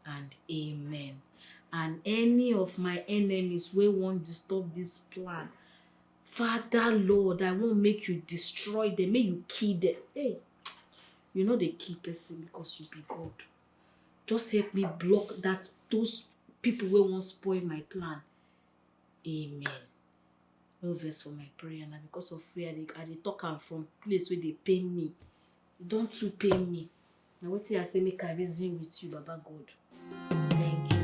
and amen. And any of my enemies wey wan disturb this plan, Father Lord, I wan make you destroy them, make you kill them. Hey, you no dey kill person because you be God. Just help me block that those people wey wan spoil my plan. Amen. No vex for my prayer na because of fear I dey I dey talk am from place wey dey pain me. E don too pain me. Na wetin I say make I reason with you, Baba God. Thank you.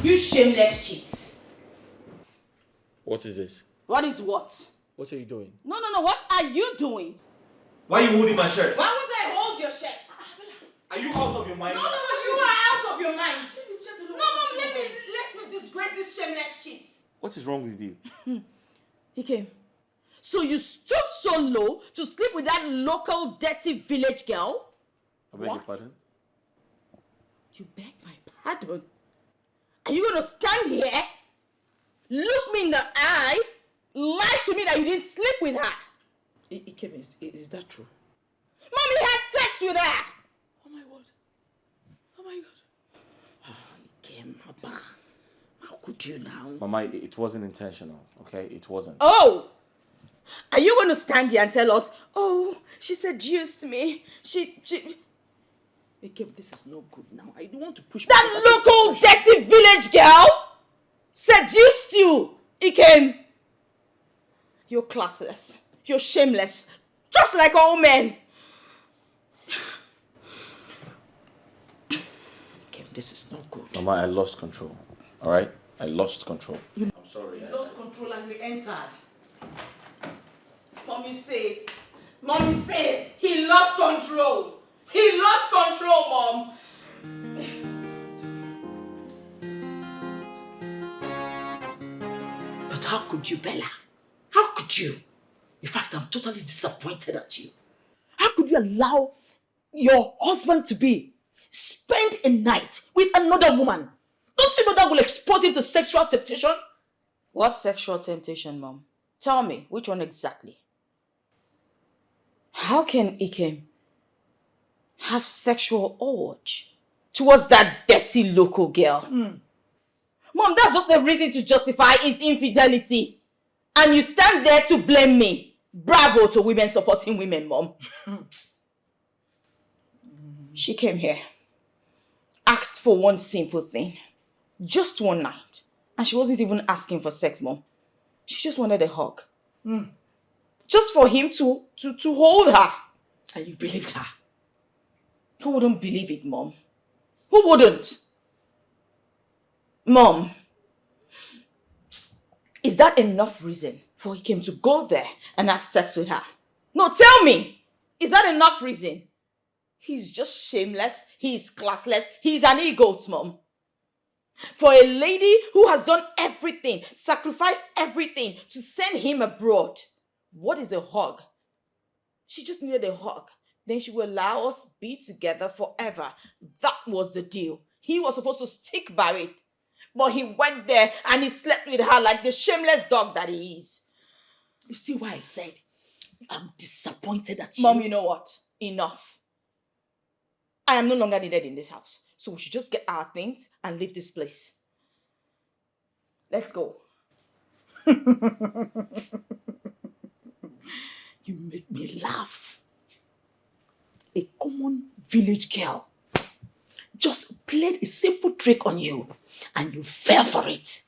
You shameless cheat. What is this? What is what? What are you doing? No, no, no. What are you doing? Why are you holding my shirt? Why would I hold your shirt? Are you out of your mind? No, no, no, you are out of your mind. No, mom, let me let me disgrace this shameless cheat. What is wrong with you? He came. So you stooped so low to sleep with that local dirty village girl? I beg your What? Pardon? You beg my pardon? Are you gonna stand here, look me in the eye, lie to me that you didn't sleep with her? I- Ikem, is, is that true? Mommy had sex with her. Oh my word. Oh my God. Ah, Ikem, Papa. How could you now? Mama, it it wasn't intentional, okay? It wasn't. Oh, are you gonna stand here and tell us? Oh, she seduced me. She she Ikem, this is not good now. I don't want to push that people local that dirty village girl seduced you, Ikem. You're classless. You're shameless. Just like all men. Ikem, this is not good. Mama, I lost control. All right? I lost control. I'm sorry. You lost control and you entered. Mommy say, Mommy said he lost control. He lost control, Mom. How could you, Bella? How could you? In fact, I'm totally disappointed at you. How could you allow your husband to be spend a night with another woman? Don't you know that will expose him to sexual temptation? What sexual temptation, Mom? Tell me, which one exactly? How can Ikem have sexual urge towards that dirty local girl? Mom, that's just a reason to justify his infidelity. And you stand there to blame me. Bravo to women supporting women, Mom. She came here, asked for one simple thing, just one night. And she wasn't even asking for sex, Mom. She just wanted a hug. Just for him to, to, to hold her. And you believed her. Who wouldn't believe it, Mom? Who wouldn't? Mom, is that enough reason for him to go there and have sex with her? No, tell me, is that enough reason? He's just shameless, he's classless, he's an egoist, Mom. For a lady who has done everything, sacrificed everything to send him abroad, what is a hug? She just needed a hug. Then she will allow us be together forever. That was the deal. He was supposed to stick by it. But he went there and he slept with her like the shameless dog that he is. You see why I said I'm disappointed at Mom, you know what? Enough. I am no longer needed in this house. So we should just get our things and leave this place. Let's go. You make me laugh. A common village girl just played a simple trick on you and you fell for it.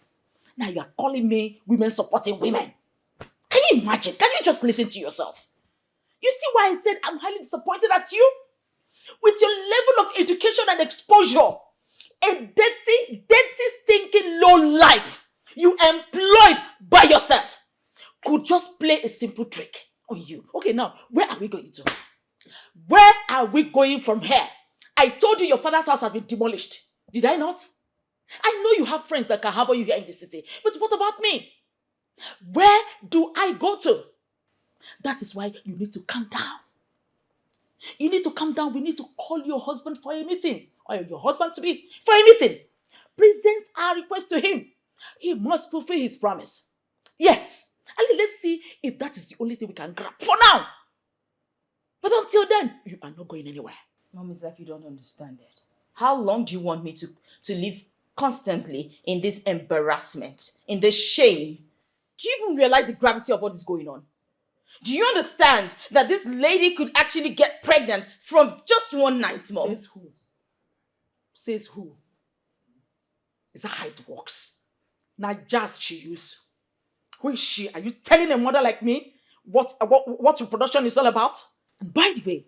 Now you are calling me women supporting women. Can you imagine? Can you just listen to yourself? You see why I said I'm highly disappointed at you? With your level of education and exposure, a dirty, dirty, stinking low life you employed by yourself could just play a simple trick on you. Okay, now, where are we going to? Where are we going from here? I told you your father's house has been demolished. Did I not? I know you have friends that can harbor you here in the city, but what about me? Where do I go to? That is why you need to calm down. You need to calm down. We need to call your husband for a meeting, or your husband to be for a meeting. Present our request to him. He must fulfill his promise. Yes. And let's see if that is the only thing we can grab for now. But until then, you are not going anywhere. Mom, it's like you don't understand it. How long do you want me to, to live constantly in this embarrassment, in this shame? Do you even realize the gravity of what is going on? Do you understand that this lady could actually get pregnant from just one night, Mom? Says who? Says who? Is that how it works? Now, just she use. Who is she? Are you telling a mother like me what, what, what reproduction is all about? And by the way,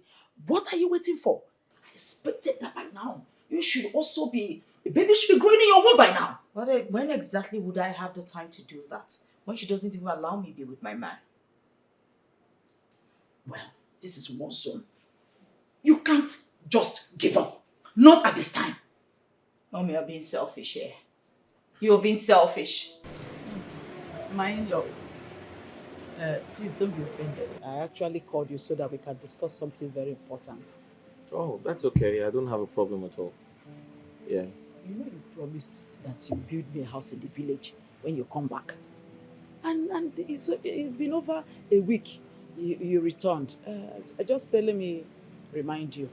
what are you waiting for? I expected that by now you should also be, a baby should be growing in your womb by now. But uh, when exactly would I have the time to do that? When she doesn't even allow me be with my man. Well, this is war zone. You can't just give up. Not at this time. Mommy, you're being selfish here. You're being selfish. My in-law, uh, please don't be offended. I actually called you so that we can discuss something very important. Oh, that's okay. I don't have a problem at all. Yeah. You know you promised that you build me a house in the village when you come back. And, and it's, it's been over a week you, you returned. Uh, I just said, let me remind you.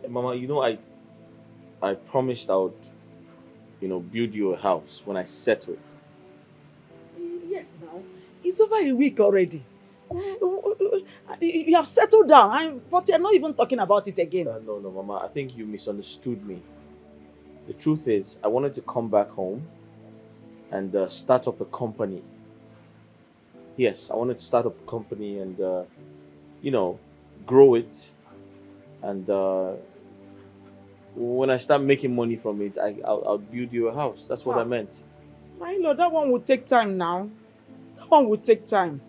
Mama, you know, I, I promised I would, you know, build you a house when I settle. Yes, now. It's over a week already. Eh, you- you- you have settled down, and, but you're not even talking about it again. Uh, no, no, Mama, I think you misunderstood me. The truth is, I wanted to come back home and uh, start up a company. Yes, I wanted to start up a company and, uh, you know, grow it. And uh, when I start making money from it, I, I'll, I'll build you a house. That's what I Ah. meant. My lord, that one will take time now. That one will take time.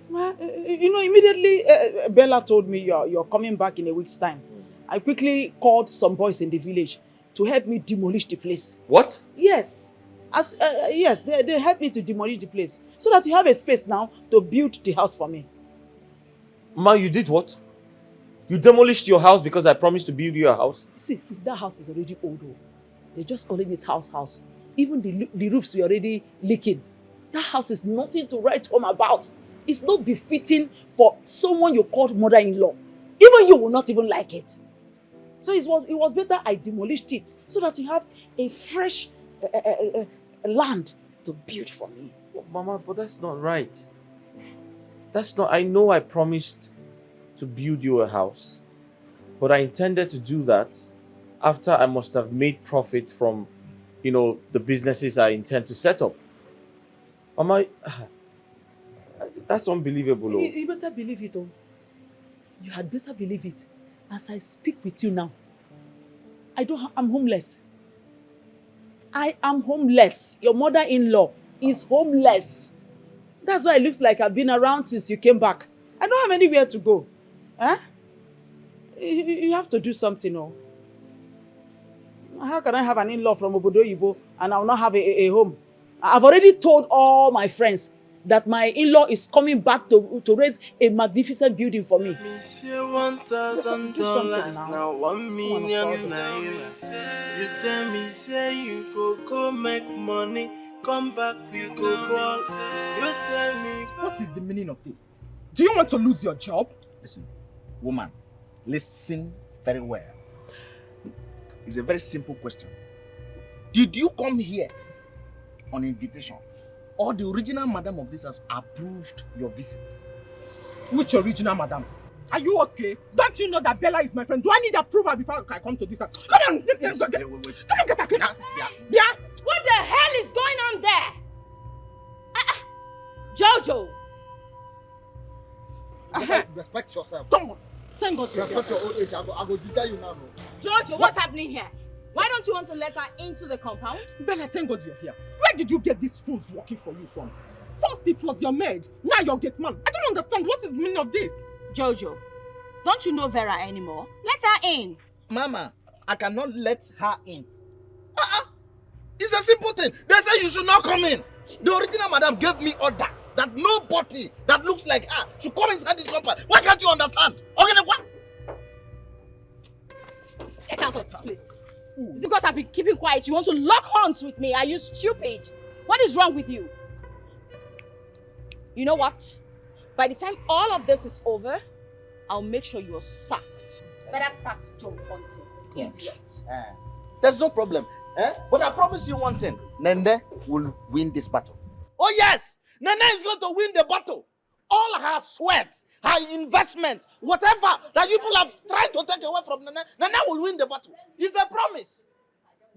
Well, uh, you know, immediately uh, Bella told me you're, you're coming back in a week's time. I quickly called some boys in the village to help me demolish the place. What? Yes. As uh, uh, yes, they, they helped me to demolish the place so that you have a space now to build the house for me. Ma, you did what? You demolished your house because I promised to build you a house? See, see, that house is already old. Oh. They're just calling it house house. Even the, the roofs were already leaking. That house is nothing to write home about. It's not befitting for someone you called mother-in-law. Even you will not even like it. So it was, it was better I demolished it so that you have a fresh uh, uh, uh, land to build for me. Mama, but that's not right. That's not, I know I promised to build you a house, but I intended to do that after I must have made profit from, you know, the businesses I intend to set up. Mama, that's unbelievable. Oh. You, you better believe it, oh. You had better believe it. As I speak with you now, I don't. I'm homeless. I am homeless. Your mother-in-law is homeless. That's why it looks like I've been around since you came back. I don't have anywhere to go. Huh? You have to do something, oh. How can I have an in-law from Obodo Yibo and I will not have a, a, a home? I've already told all my friends that my in-law is coming back to, to raise a magnificent building for me. Me say one thousand dollars now one million naira. You tell me say you go go make money, come back with no result. You tell me. What is the meaning of this? Do you want to lose your job? Listen, woman, listen very well. It's a very simple question. Did you come here on invitation? Or the original madam of this house approved your visit? Which original madam? Are you okay? Don't you know that Bella is my friend? Do I need approval before I come to this house? Come on, get, get, get, wait, wait, wait. Come on, get back here. Yeah, yeah. Yeah. What the hell is going on there? Ah, ah. Jojo. Respect yourself. Come on. Thank God. Respect your old age. I go, I go detail you now. Jojo, what's happening here? Why don't you want to let her into the compound? Bella, thank God you're here. Where did you get these fools working for you from? First it was your maid, now your gate man. I don't understand. What is the meaning of this? Jojo, don't you know Vera anymore? Let her in. Mama, I cannot let her in. Uh-uh. It's a simple thing. They say you should not come in. The original madam gave me order that nobody that looks like her should come inside this compound. Why can't you understand? Okay, then what? Get out of this place. Is it because I've been keeping quiet? You want to lock horns with me? Are you stupid? What is wrong with you? You know what? By the time all of this is over, I'll make sure you're sacked. Better start job hunting. Idiot. Eh, there's no problem. Eh? But I promise you one thing. Nene will win this battle. Oh yes! Nene is going to win the battle. All her sweat, her investment, whatever that you people have tried to take away from Nene, Nene will win the battle. It's a promise.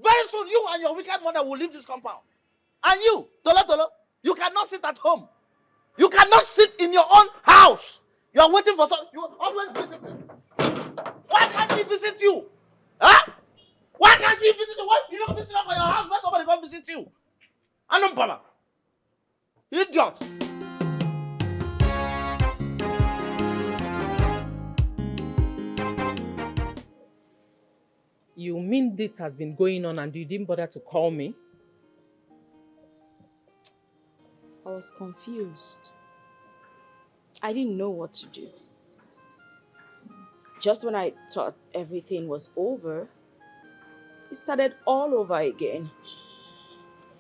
Very soon, you and your wicked mother will leave this compound. And you, Tolo Tolo, you cannot sit at home. You cannot sit in your own house. You are waiting for some. You always visiting. Why can't she visit you? Huh? Why can't she visit you? Why you don't visit her for your house? Why somebody come visit you? I know, Baba. Idiot. You mean this has been going on and you didn't bother to call me? I was confused. I didn't know what to do. Just when I thought everything was over, it started all over again.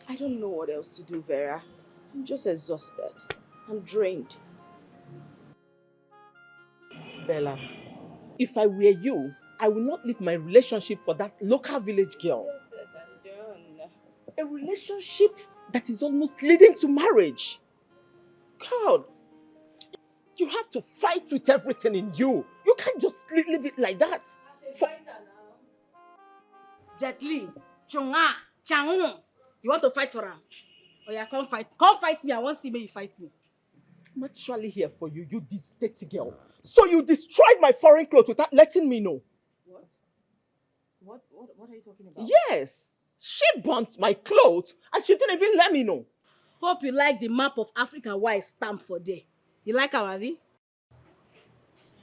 I don't know what else to do, Vera. I'm just exhausted. I'm drained. Bella, if I were you, I would not leave my relationship for that local village girl. A relationship that is almost leading to marriage. God, you have to fight with everything in you. You can't just leave it like that. For... Jet Li, Chunga, Changun, you want to fight for her? Oh yeah, come fight. Come fight me. I won't see me, you fight me. I'm actually here for you, you this dirty girl. So you destroyed my foreign clothes without letting me know. What? What, what, what are you talking about? Yes. She burnt my clothes and she didn't even let me know. Hope you like the map of Africa why I stamp for there. You like our Abi?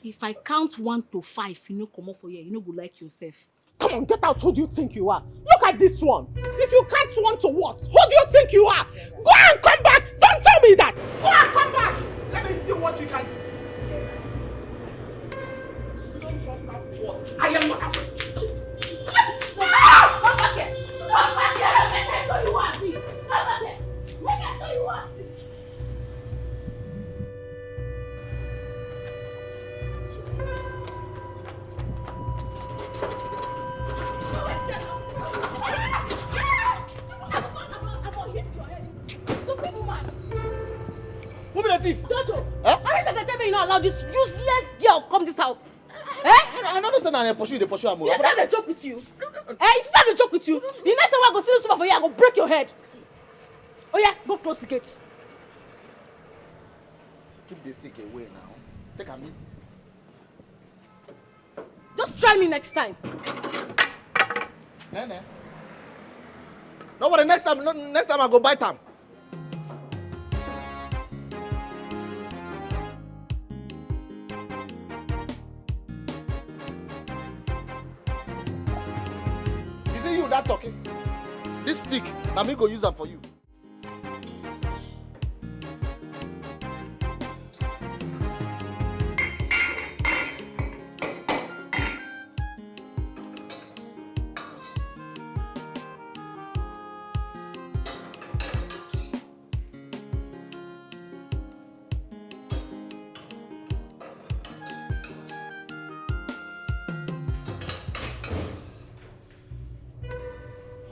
If I count one to five, you know, come off for here. You know, go like yourself. Come on, get out. Who do you think you are? Look at this one. If you count one to what? Who do you you are. Go and come back. Don't tell me that. Go and come back. Let me see what you can do. Don't trust that word. I am not afraid. Ah! Come back here. Come back here. Make I show you what I be. Come back here. Make I show you what I be. Who be the thief? Jojo, huh? Are you guys tell me you not allow this useless girl come this house? Eh? I, I don't understand how they pursue, they pursue am. Yes, I dey joke with you. Eh, it's not a joke with you. The next time I go see this woman for you, I go break your head. Oh yeah, go close the gates. Keep this stick away now. Take a miss. Just try me next time. Nene. No worry, next time, no, next time I go bite am. Is it you that talking? This stick, na me go use am for you.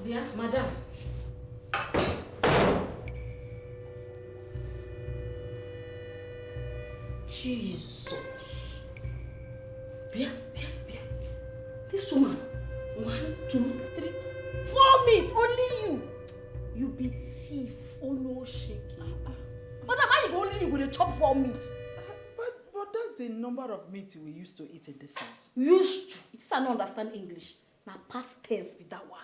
Bia, madam. Jesus. Bia, bia, bia. This woman, one, two, three, four meat, only you. You be thief, oh no, shake it. Madam, how you go only you go dey chop four meat? But, but that's the number of meat we used to eat in this house. Used to? It is I no understand English. Na past tense be that one.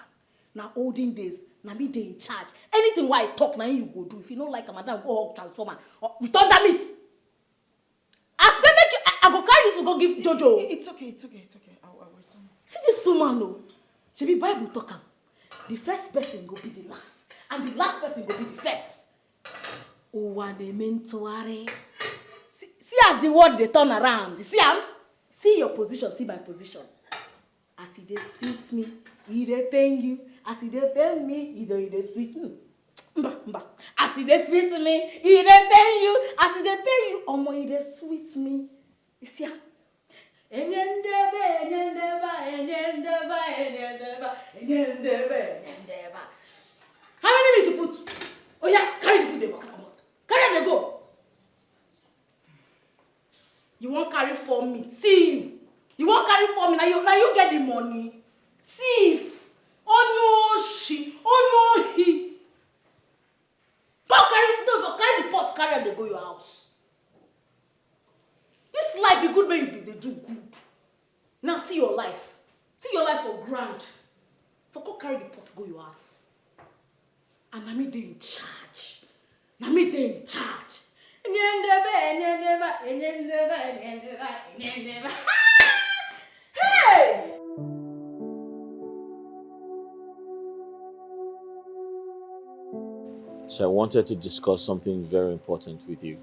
Na olden days. Na me dey in charge. Anything wey I talk, na you go do. If you no like am, madam, go hug transformer. Or return that meat. I say make you, I, I go carry this, we go give Jojo. It, it's okay, it's okay, it's okay. I, I will return. See this woman, no. Shebi Bible talk am. The first person go be the last, and the last person go be the first. Ụwa na-eme ntụgharị. See, see as the world dey turn around. See am? See your position, see my position. As e dey sweet me, e dey pain you. As e dey pain me, e dey, e dey sweet me. Mba, mba. As e dey sweet me, e dey pain you. As e dey pain you, omo, e dey sweet me. You see am? Enye ndebe, enye ndeba, enye ndeba, enye ndeba, enye ndebe, enye ndeba. How many minutes you put? Oh yeah, carry the food dey waka comot. Carry am dey go. You wan carry four meat? See you. You wan carry four meat? Na you, na you get the money. Thief. Onye oshi. Onye ohi. Go carry, no, so carry the pot, carry am dey go your house. This life e good make you be dey do good. Now see your life. See your life for ground. For go carry the pot go your house. And na me dey in charge. Na me dey in charge. Enye ndebe, enye ndeba, enye ndeba, enye ndeba, enye ndeba. Hey! So I wanted to discuss something very important with you.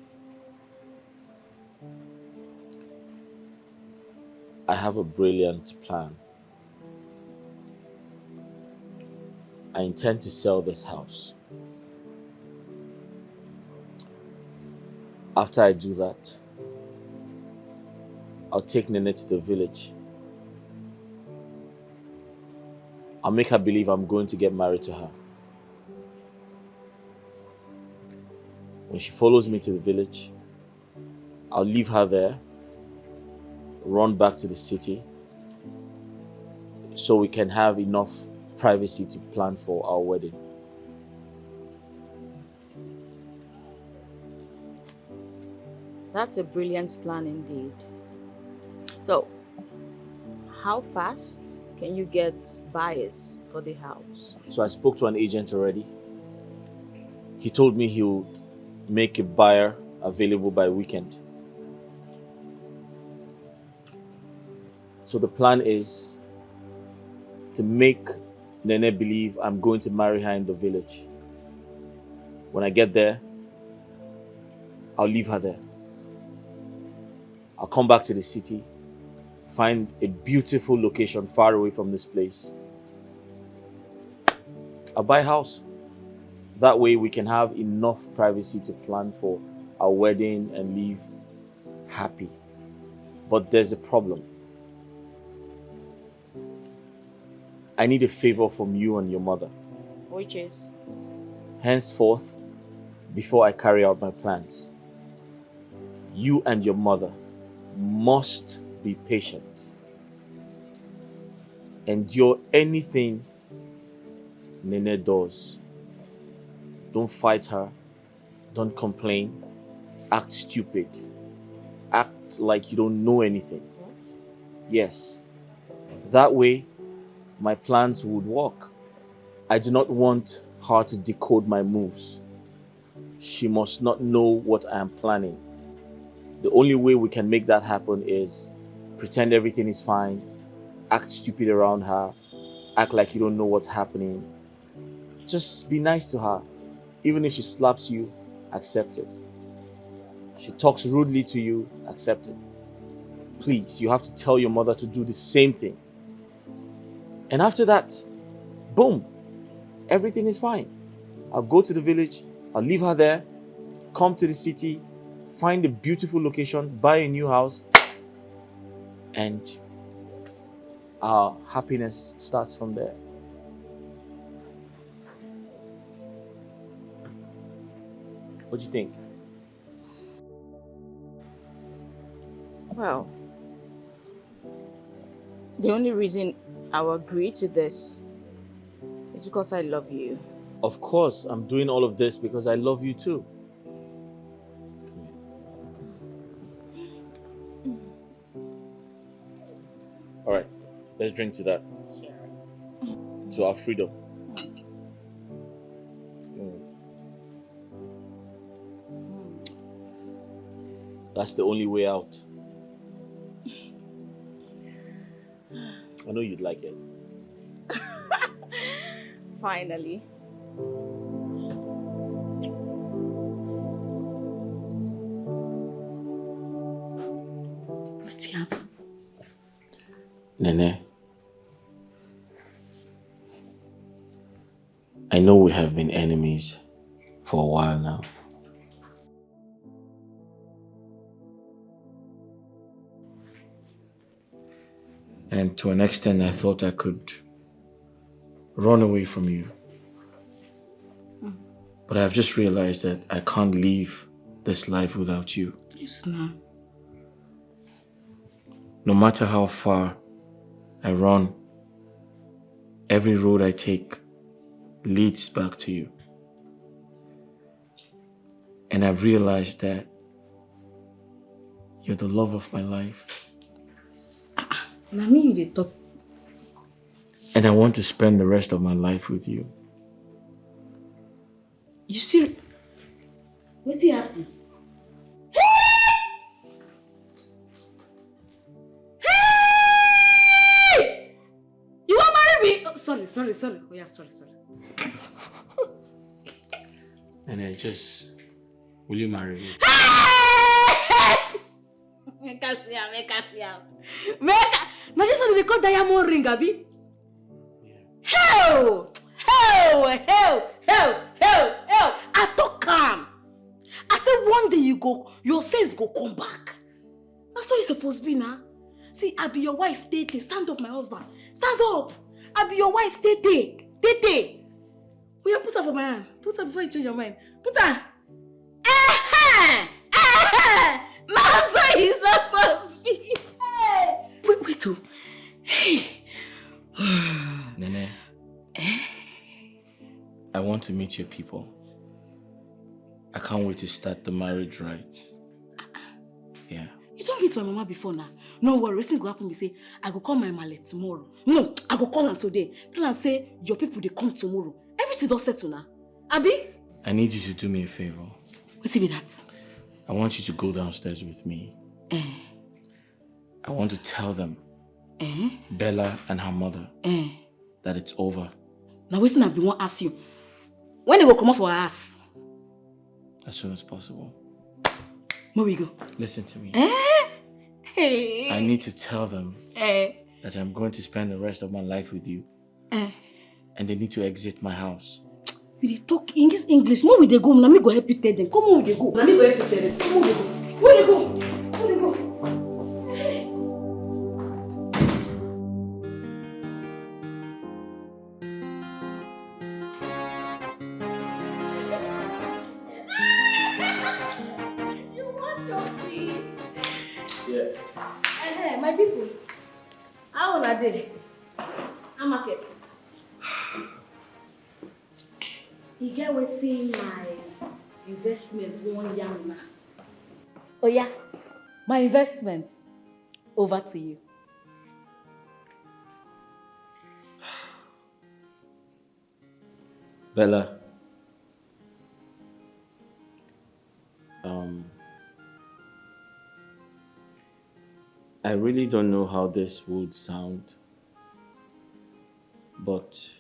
I have a brilliant plan. I intend to sell this house. After I do that, I'll take Nene to the village. I'll make her believe I'm going to get married to her. When she follows me to the village, I'll leave her there, run back to the city, so we can have enough privacy to plan for our wedding. That's a brilliant plan indeed. So, how fast can you get buyers for the house? So I spoke to an agent already. He told me he would make a buyer available by weekend. So the plan is to make Nene believe I'm going to marry her in the village. When I get there, I'll leave her there. I'll come back to the city, find a beautiful location far away from this place. I'll buy a house. That way we can have enough privacy to plan for our wedding and live happy. But there's a problem. I need a favor from you and your mother. Which is? Henceforth, before I carry out my plans, you and your mother must be patient. Endure anything Nene does. Don't fight her. Don't complain. Act stupid. Act like you don't know anything. What? Yes. That way, my plans would work. I do not want her to decode my moves. She must not know what I am planning. The only way we can make that happen is pretend everything is fine, act stupid around her, act like you don't know what's happening. Just be nice to her. Even if she slaps you, accept it. She talks rudely to you, accept it. Please, you have to tell your mother to do the same thing. And after that, boom, everything is fine. I'll go to the village, I'll leave her there, come to the city, find a beautiful location, buy a new house, and our happiness starts from there. What do you think? Well, the only reason I will agree to this is because I love you. Of course, I'm doing all of this because I love you too. All right, let's drink to that. To our freedom. Mm. That's the only way out. I know you'd like it. Finally. What's happened? Nene, I know we have been enemies for a while now. And to an extent, I thought I could run away from you. But I've just realized that I can't live this life without you. Yes, now. No matter how far I run, every road I take leads back to you. And I've realized that you're the love of my life. Na me you dey talk. And I want to spend the rest of my life with you. You see, wetin happen? Hey! You wan marry me? Oh, sorry, sorry, sorry. Oh yeah, sorry, sorry. And I just, will you marry me? Make I see am, make I see am. Make I... Na this one dey call diamond ring, abi? Hell! Hell! Hell! Hell! Hell! Hell! I talk am. I say one day you go, your sense go come back. That's what e suppose be now. See, I be your wife, tey tey. Stand up, my husband. Stand up. I be your wife, tey tey. Tey tey. Will you put her for my hand? Put her before you change your mind. Put her. Eh-heh! Eh-heh! Na so e suppose be. Hey! Wait, wait, oh. Hey! Nene, I want to meet your people. I can't wait to start the marriage rites. Yeah. You don meet my mama before now. No worry, wetin go happen be say I go call my maale tomorrow. No, I go call am today. Tell am say your people dey come tomorrow. Everything don settle now. Abi? I need you to do me a favor. Wetin be that? I want you to go downstairs with me. Eh, I want to tell them, eh, Bella and her mother, eh. that it's over. Na wetin I bin wan ask you. When they go comot for her house? as soon as possible. Make we go. Listen to me. Eh? Hey. I need to tell them Eh. that I'm going to spend the rest of my life with you, Eh. And they need to exit my house. You dey talk in this English. Make we dey go. Na me go help you tell them. Come on, we dey go. Na me go help you tell them. Come on, we dey go. We dey go. We dey go. You want your key? Yes. Eh, my people, how una dey? How market? E get wetin my investment wan yarn una. Oya, my investment, over to you. Bella, um, I really don't know how this would sound, but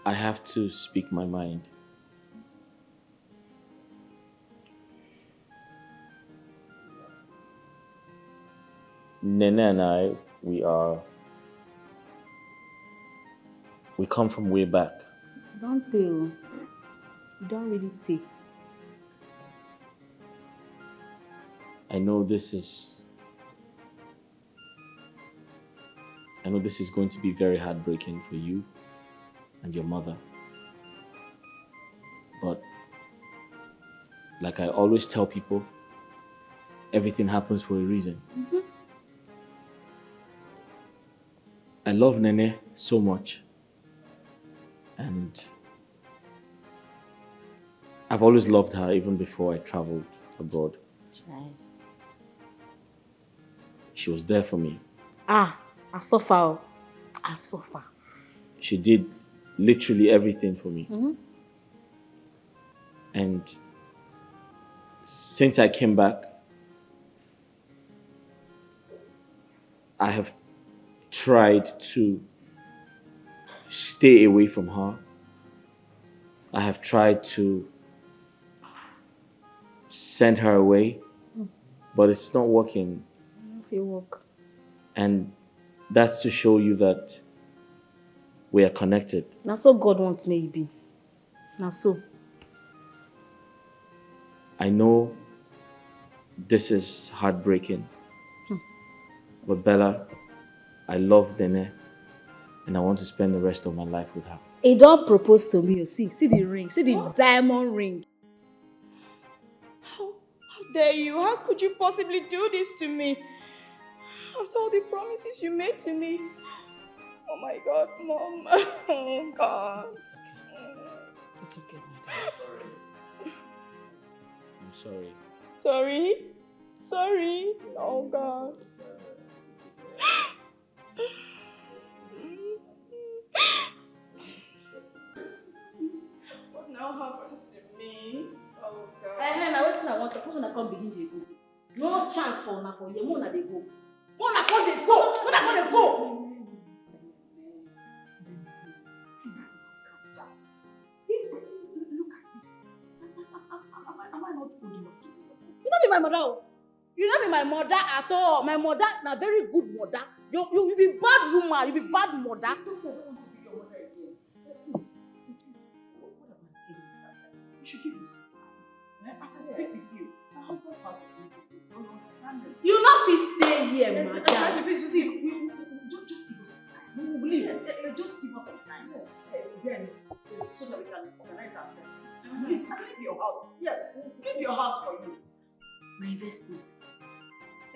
I have to speak my mind. Nene and I, we are, we come from way back. Don't tell. You don't really take. I know this is I know this is going to be very heartbreaking for you and your mother. But like I always tell people, everything happens for a reason. Mhm. I love Nene so much. And I've always loved her even before I traveled abroad. Chai. She was there for me. Ah, I suffer. Oh. I suffer. She did literally everything for me. Mm-hmm. And since I came back, I have tried to stay away from her. I have tried to send her away, Mm. But it's not working. If you work. And that's to show you that we are connected. Now so God wants me to be. Now so. I know this is heartbreaking, Hmm. But Bella, I love Nene, and I want to spend the rest of my life with her. He don't propose to me. You see, see the ring, see the diamond ring. How, how dare you? How could you possibly do this to me? After all the promises you made to me. Oh my God, Mom. Oh God. It's okay, my dear. It's okay. I'm sorry. Sorry? Sorry? Oh God. What now happens to me? Oh God. Eh, eh, now wetin I want to, una come begin dey go. No chance for una for here. Una dey go. Una come dey go. Una come dey go. Please, calm down. Look at me. Am I, am I not old enough to be your mother? You no be my mother. Oh. You no be my mother at all. My mother na very good mother. You, you, you be bad woman. You be bad mother. Don't tell me I don't want to be your mother again. Please, please, what, what am I scared of? You should give me some time. Eh? As I speak with you, my husband's house is beautiful. You understand me? You no fit stay here, madam. Please, see, just, just give us some time. We will leave. Eh, eh, just give us some time. Yes. Eh, then, eh, so that we can organize ourselves. I will leave, I will leave your house. Yes. Leave your house for you. My investment.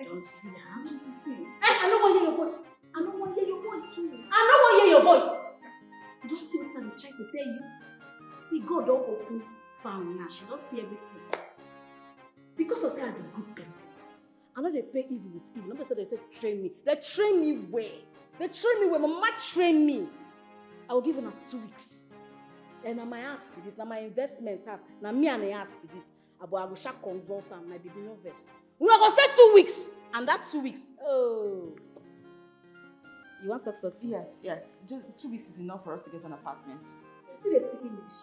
I don't see how. Please. Eh, I no wan hear your voice. I no wan hear your voice. I no wan hear your voice. You don see wetin I dey try to tell you? See, God don open far now. She don see everything. Because I say I be good person. I no dey pay evil with evil. No be say they say train me. They train me well. They train me well. Mama train me. I will give una two weeks. And na my house be this. Na my investment house. Na me and the house be this. Abo, I go sha consult am, my baby, no vex. Una go stay two weeks, and that two weeks, oh. You want talk something? Yes, yes. Just two weeks is enough for us to get an apartment. Still dey speak English.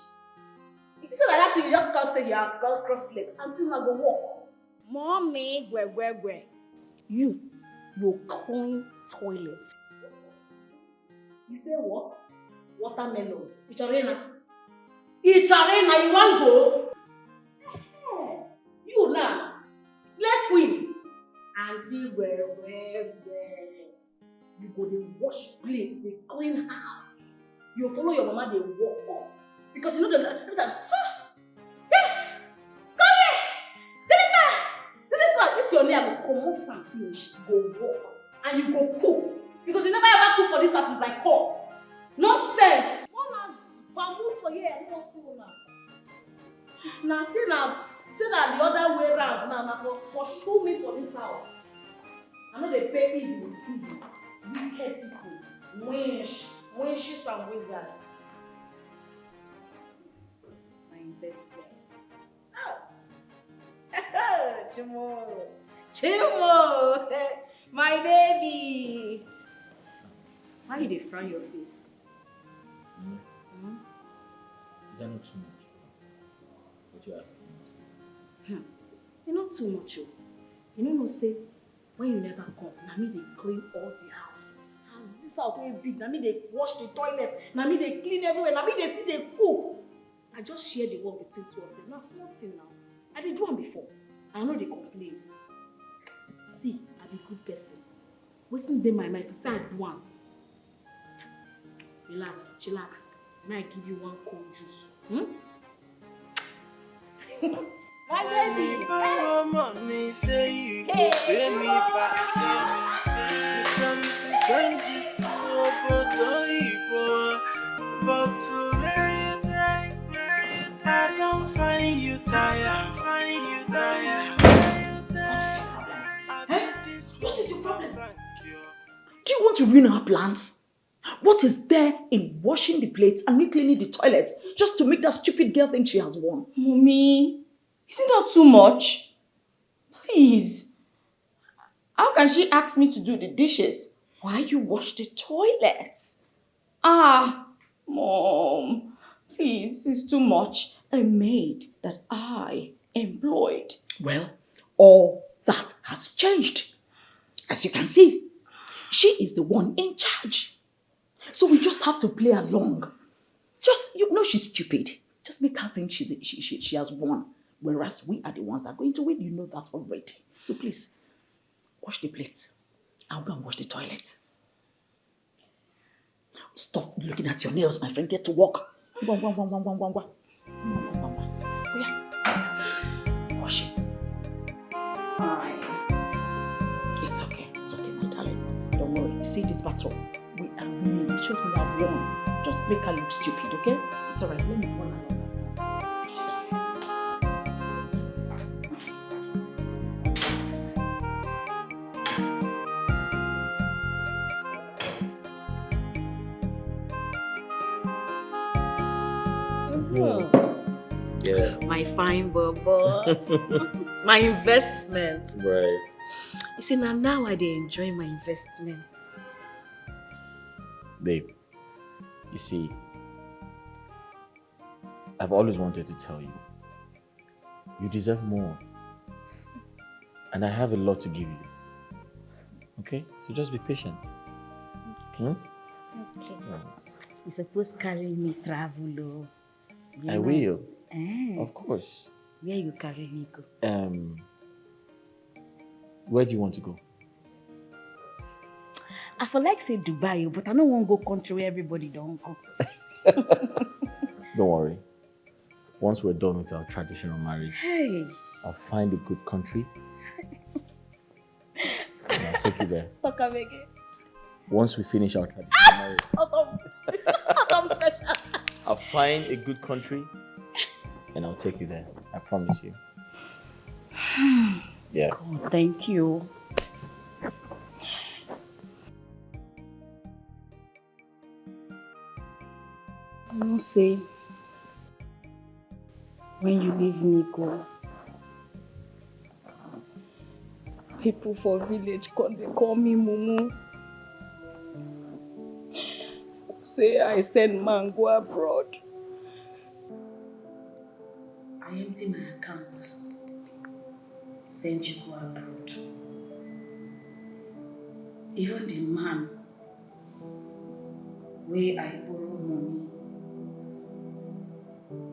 It is like that thing you just come stay your house, come cross leg, until una go work. Mommy, gwe gwe gwe. You, you clean toilet. You say what? Watermelon. Ị chọrọ ịna? Ị chọrọ ịna, you wan go? Eh, you na, slay queen. Auntie gwe gwe gwe. You go dey wash plates, dey clean house. You follow your mama dey work. Because you know the, the, the sauce. Yes! Come here! Denisa! Denisa! This your name, I go comot am finish. You go work. And you go cook. Because you never ever cook for this house since I come. Nonsense! Una vermouth for here, I no wan see una. If na say na, say na the other way round, na, na for pursue me for this house. I no dey pay evil with evil. Wicked people. Winch, winches and wizard. My investment. Ah! Chimo! Chimo! My baby! Why you dey frown your face? Hmm? Hmm? Is that not too much? What you asking? Hmm. E no too much o. You no know say when you never come, na me dey clean all the house. As this house wey big, na me dey wash the toilet, na me dey clean everywhere, na me dey still dey cook. I just share the work between two of them. Na small thing now. I dey do am before. I no dey complain. See, I be good person. Wetin dey my mind, if say I do am. Relax, chillax. May I give you one cold juice? Hmm? My baby. Borrow money, say you go pay me back. Tell me, say you tell me to send you to Obodo Igbo. But today, I don't find you tired, find you tired. What is your problem? Eh? What is your problem? Do you want to ruin our plans? What is there in washing the plates and me cleaning the toilet just to make that stupid girl think she has won? Mommy, is it not too much? Please. How can she ask me to do the dishes while you wash the toilets? Ah, Mom, please, this is too much. A maid that I employed. Well, all that has changed. As you can see, she is the one in charge. So we just have to play along. Just, you know she's stupid. Just make her think she's, she, she, she has won. Whereas we are the ones that are going to win. You know that already. So please, wash the plates. I'll go and wash the toilet. Stop looking at your nails, my friend. Get to work. Go, go, go, go, go, go, go. Go, go, go, go. Oh, yeah. Wash it. Fine. It's okay. It's okay, my darling. Don't worry. You see this battle? We are winning. Show we have won. Just make her look stupid, okay? It's all right. Let me run along. Mm-hmm. Yeah. My fine bobo. My investment. Right. You see, now, now I dey enjoy my investment. Babe, you see, I've always wanted to tell you, you deserve more. And I have a lot to give you. Okay? So just be patient. Hmm? Okay. Yeah. You suppose carry me travel o. You I know. Will. Eh. Of course. Where you carry me go? Um, where do you want to go? I for like say Dubai o, but I no wan go country where everybody don go. Don't worry. Once we're done with our traditional marriage, hey, I'll find a good country and I'll take you there. Talk am again. Once we finish our traditional marriage, how come? How come special? I'll find a good country and I'll take you there. I promise you. Yeah. God, thank you. You know say when you leave me go, people for village come dey call me mumu. Say I send man go abroad. I empty my account, send you go abroad. Even the man wey I borrow money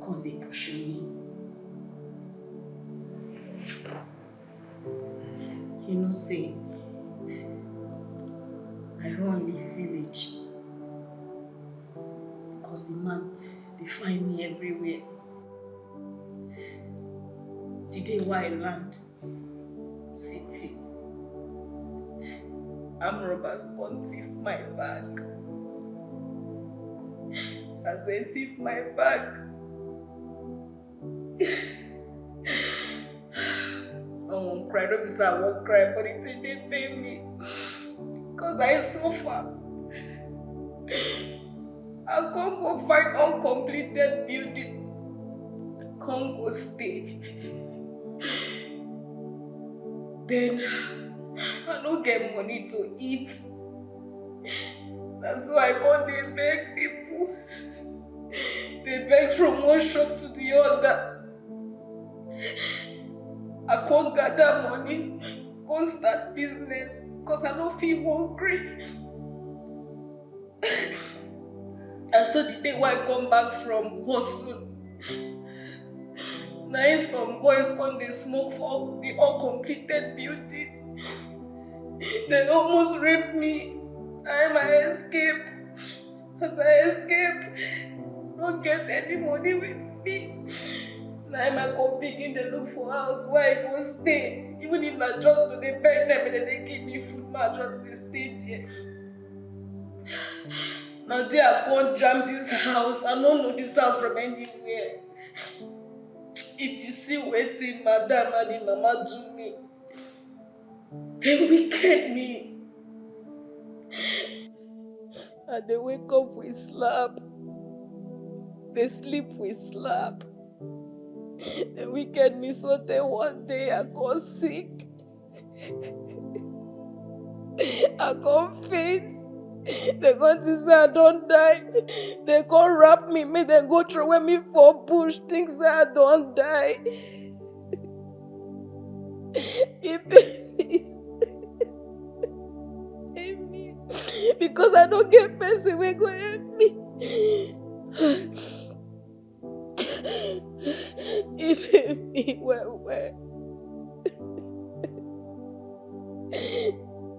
come dey pursue me. You know say I run leave village because the man dey find me everywhere. The day wey I land city, armed robbers come thief my bag. As dem thief my bag, I wan cry, no be say I wan cry, but the thing dey pain me because I suffer. I come go find uncompleted building, come go stay. Then I no get money to eat. Na so I come dey beg people. Dey beg from one shop to the other. I come gather money, come start business, cause I no fit hungry. And so the day wey I come back from hustle, na im some boys come dey smoke for the uncompleted building. Dem almost rape me. Na im I escape. As I escape, no get any money with me. Na im I come begin dey look for house wey I go stay. Even if na just to dey beg dem, dem dey give me food, ma just dey stay there. Na there I come jam this house. I no know this house from anywhere. If you see wetin madam and im mama do me, dem wicked me. I dey wake up with slap, dey sleep with slap. Dem wicked me so tey one day I come sick. I come faint. Dem come think say I don die. Dem come wrap me, make dem go throway me for bush, think say I don die. E pain me. Pain me. Because I no get person wey go help me. E pain me well well.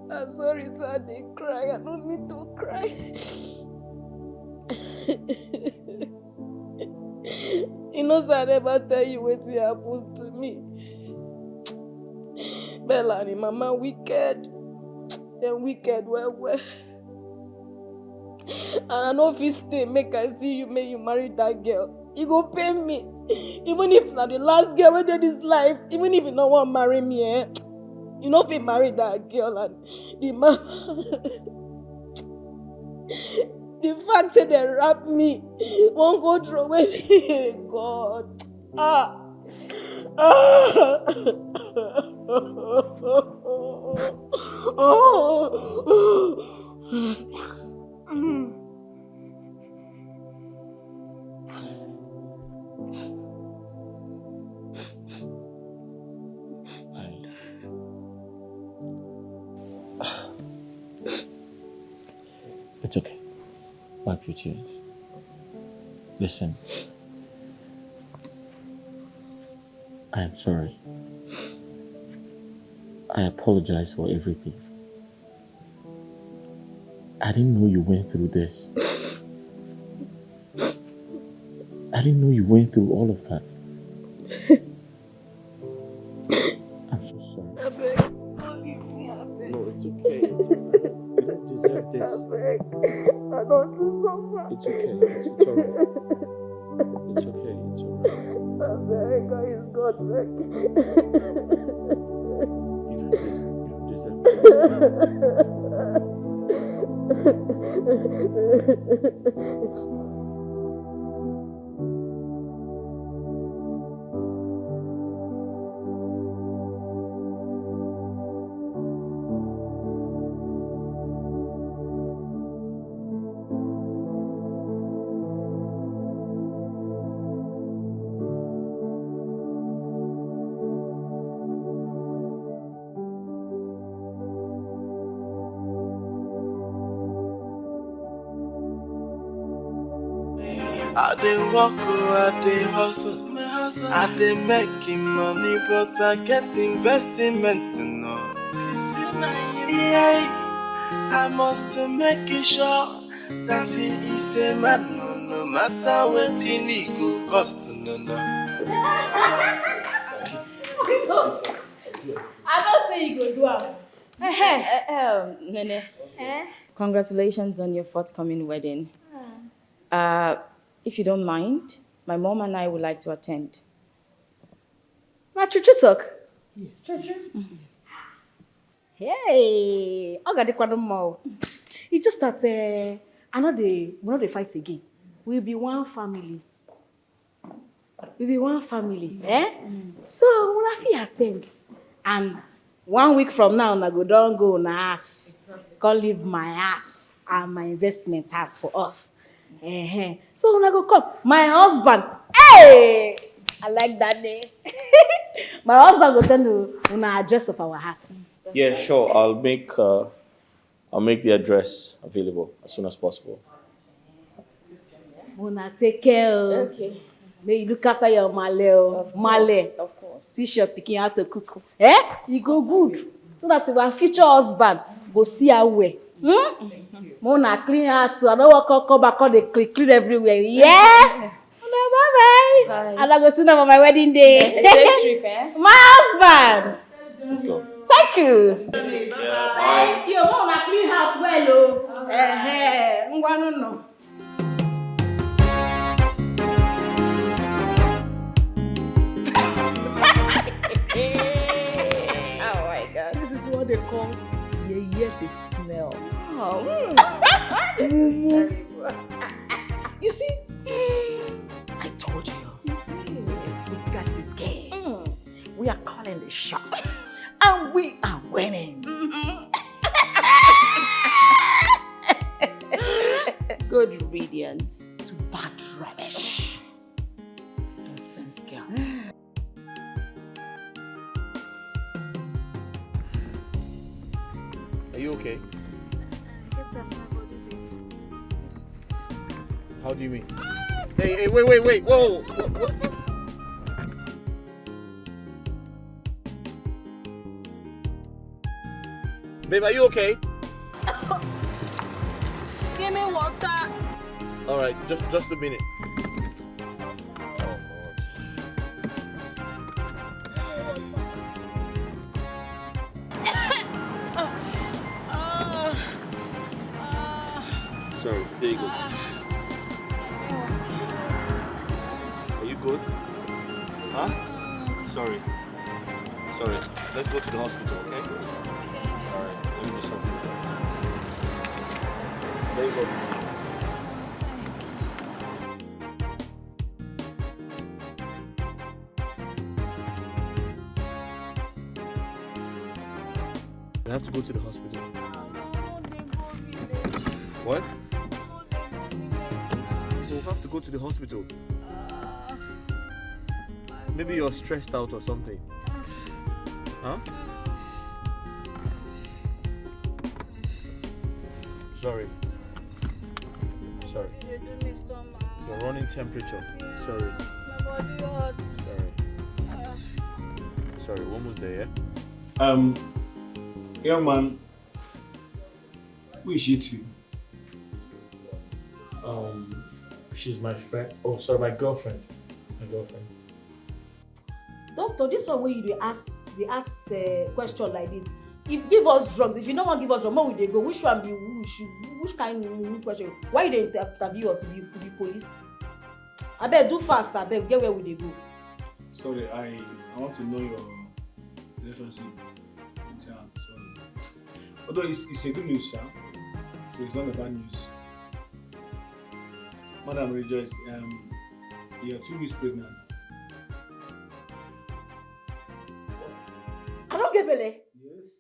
I'm sorry say I dey cry. I no mean to cry. You know say I never tell you wetin happen to me. Bella and im mama wicked. Dem wicked well well. And I no fit stay make I see you, make you marry that girl. E go pain me. Even if na the last girl wey dey this life, even if you no wan marry me, eh, you no fit marry that girl. And the man, the fact say dem wrap me, wan go throway me. God. Ah. Ah. It's okay. Wipe your tears. Listen. I am sorry. I apologize for everything. I didn't know you went through this. I didn't know you went through all of that. I'm so sorry. Abeg, no leave me, abeg. No, it's okay. It's okay. You don't deserve this. Abeg, I don too suffer. It's okay. It's, it's all right. It's okay. It's all right. Abeg, I use God, beg. You don't deserve, you don't deserve this. I dey work, oh, I dey hustle. I dey make money, but I get investment, no. If you see my, yeah, I must make it sure that he is a man, no, no matter wetin e go cost, no, no. I know say you go do am. Eh, um, Nene, Eh? Congratulations on your forthcoming wedding. Uh, if you don't mind, my mom and I would like to attend. Na true true talk. Yes. True true. Hey, ọ ga-adịkwanụ mma o. It's just that uh, I no dey we no dey fight again. We be one family. We be one family, eh? So una fit attend. And one week from now, una go don go una house. Come leave my house and my investment house for us. Uh-huh. So una go come. My husband, hey, I like that name. My husband go send una address of our house. Yeah, sure. I'll make uh, I'll make the address available as soon as possible. Una take care o. Okay. May you look after your male o. Of course, Male. Of course. Teach your pikin how to cook. Eh? E go good. So that our future husband go see her well. Hmm? Mona clean house, so I don't walk come back, come dey clean, clean everywhere. Yeah. Una bye bye. Bye. And I go see you for my wedding day. Safe trip, eh? My husband. Let's go. Thank you. Yeah, bye. Thank you. Mona clean house well o. Eh eh. Ngwa no no. Oh my God. This is what they call yeye dey smell. Oh. Mumu. You see, I told you, we got this game. We are calling the shots, and we are winning. Good riddance. To bad rubbish. Nonsense girl. Are you okay? How do you mean? Hey, hey, wait, wait, wait, whoa! What, what? Babe, are you okay? Give me water. All right, just just a minute. Sorry, there you go. Are you good? Huh? Sorry. Sorry. Let's go to the hospital, okay? All right. Let me do something. There you go. We have to go to the hospital. What? We'll have to go to the hospital. Maybe you're stressed out or something. Huh? Sorry. Sorry. Your running temperature. Sorry. Sorry. Sorry, we're almost there, yeah? Um, young man, who is she to you? Um, she's my friend. Oh, sorry, my girlfriend. My girlfriend. Doctor, this one wey you dey ask dey ask uh, question like this. If give us drugs, if you no wan give us drugs, make we dey go. Which one be which? Which kind of question? Why you dey inter- interview us? You be, you be police? Abeg do fast, abeg get where we dey go. Sorry, I I want to know your relationship with her. Sorry. Although it's, it's a good news, sir. So it's not a bad news. Madam Rejoice, um, you're two weeks pregnant. I no get belle. Yes.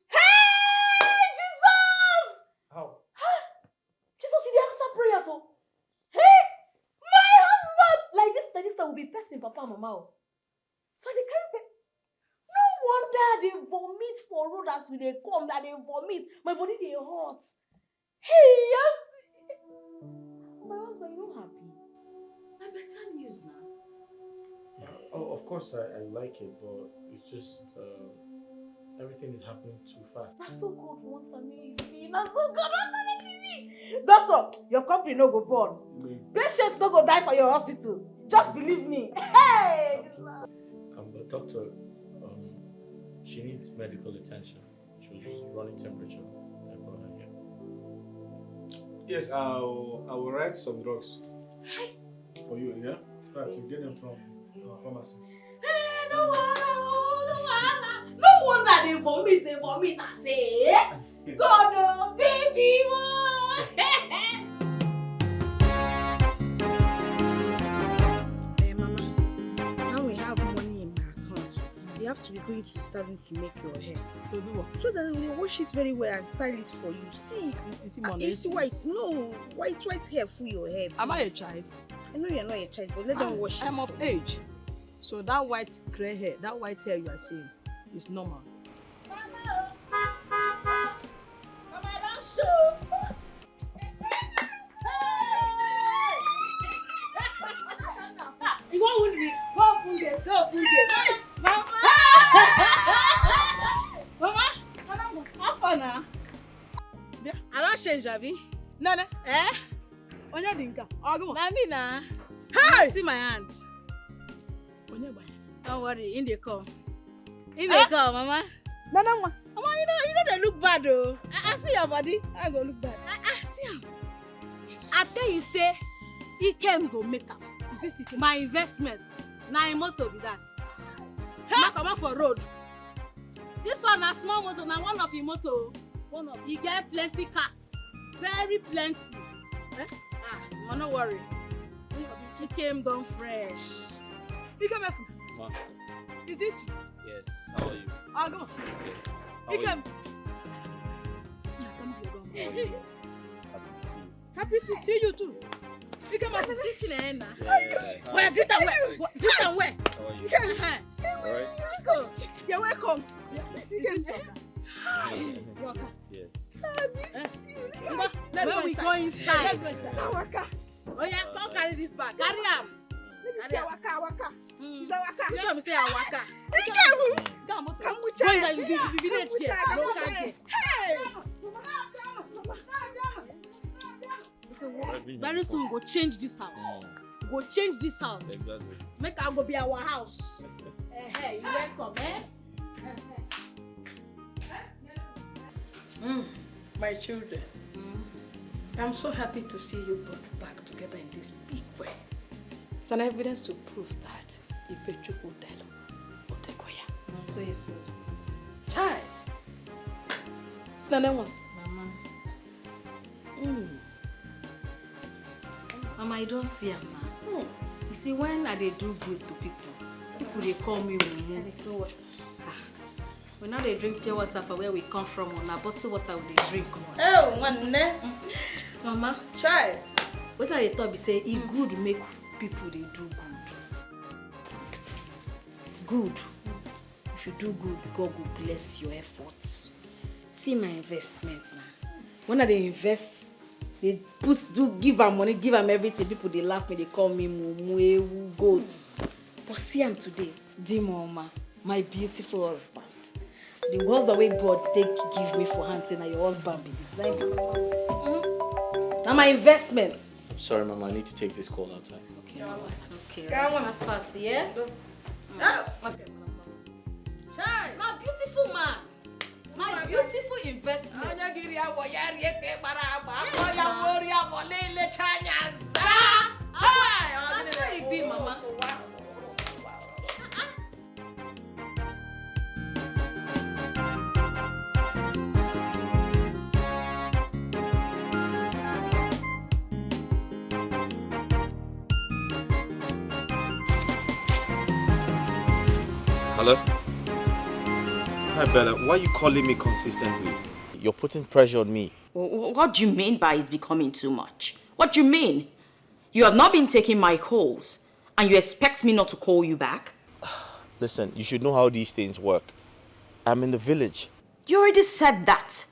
Hey, Jesus! How? Jesus, you dey answer prayers o. Hey, my husband! Like this, like this, that will be person, papa and mama o. So I dey carry pe. No wonder I dey vomit for road as we dey come. I dey vomit. My body dey hot. Hey, yes. My husband, you no happy? Ten years now. Oh, of course, I, I like it, but it's just uh, everything is happening too fast. Na so God want am make e be. Na so God want am make e be. Doctor, your company no go burn. Patients no go die for your hospital. Just believe me. Hey, Jesus. Um, but doctor, um, she needs medical attention. She was just running temperature. I brought her here. Yes, I'll, I will write some drugs for you, yeah? So that you get them from our pharmacy. Eh, no wahala, oh, no wahala. No wonder they vomit, they vomit. I say, eh? God, oh, baby, oh. Hey, Mama, now we have money in my account. We have to be going to the salon to make your hair. To do what? So that we wash it very well and style it for you. See, You see, ah, Mona, you see it's- white, no, white, white hair full your head. Am I a child? I know you're not a child, but let them wash it. I'm of for you. Age. So that white gray hair, that white hair you are seeing is normal. Mama, oh. Mama, don't show. You won't wound me. Go open gate. Go open gate. Mama. Mama. How far now? I don't change, Abi. Nene, Eh? onye dị nke a? Ọ gị nwa? Na me na. Hey! See my hand. Onye gbara? Don't worry, in dey come. In dey come, Mama. Nene nwa. Mama, you know, you know they look bad, oh. I, I see your body. I go look bad. I, I see am. I tell you, say, Ikem go make am. Is this Ikem? My investment, na im motor be that. Make comot for road. This one na small motor, na one of im motor. Oh. One of e get plenty cars, very plenty. Eh? Ah, ma no worry. Ikem don fresh. Ikem, Ma. Is this you? Yes. How are you? Ọ gị nwa? Yes. How are Ikem. you? Come here, come How here. are you? Happy to see you. Happy to see you too. Ikem, Happy to see you, Chinenna. Yeah, yeah, yeah. Well, greet am well. Greet am well. How are you? Uh-huh. All right. So, You're welcome. Is this your car? Yes. Your car. Yes. I miss you. Let's when we go inside, Let's go inside. Sawaka. Oh yeah, come carry this bag. Carry am. Let me see Awaka, Awaka. Mm. Is Awaka? You sure me say Awaka? Ikewu. Come on. Kamucha. Go inside, you be, you be village Kamucha, girl. No Kamucha. carry. Hey. So, very soon we go change this house. We go change this house. Exactly. Make am go be our house. Eh, eh, you welcome, eh? Mm, my children, I'm so happy to see you both back together in this big way. It's an evidence to prove that Ifechukwu Delo Otekoya. Na so e so. Chai! Nana one. Mama. Mm. Mama, you don see am now. You see, when I dey do good to people, people dey call me mumu. Ah, we no dey drink pure water for where we come from o, na bottle water we dey drink o. Oh, nwanne. Mama, Chai. wetin I dey talk be say e good make people dey do good. Good. If you do good, God go bless your efforts. See my investment now. When I dey invest, dey put, do, give am money, give am everything. People dey laugh me, dey call me mumu, ewu, goat. But see am today, Dimoma, my beautiful husband. The husband wey God take give me for hand, say na your husband be this. Na him be this one. Mm. Na my investments. I'm sorry, Mama. I need to take this call outside. Okay, okay. Fast, fast, yeah? Ah, okay. Chai, na beautiful man. My beautiful investment. Onye gị rie awọ, ya rie ka ị gbara agba. Akọ ya wuo rie awọ, lelechaa anya, zaa. Chai, na so e be, Mama. Hello? Hi, Bella. Why are you calling me consistently? You're putting pressure on me. Wh- wh- What do you mean by it's becoming too much? What do you mean? You have not been taking my calls and you expect me not to call you back? Listen, you should know how these things work. I'm in the village. You already said that.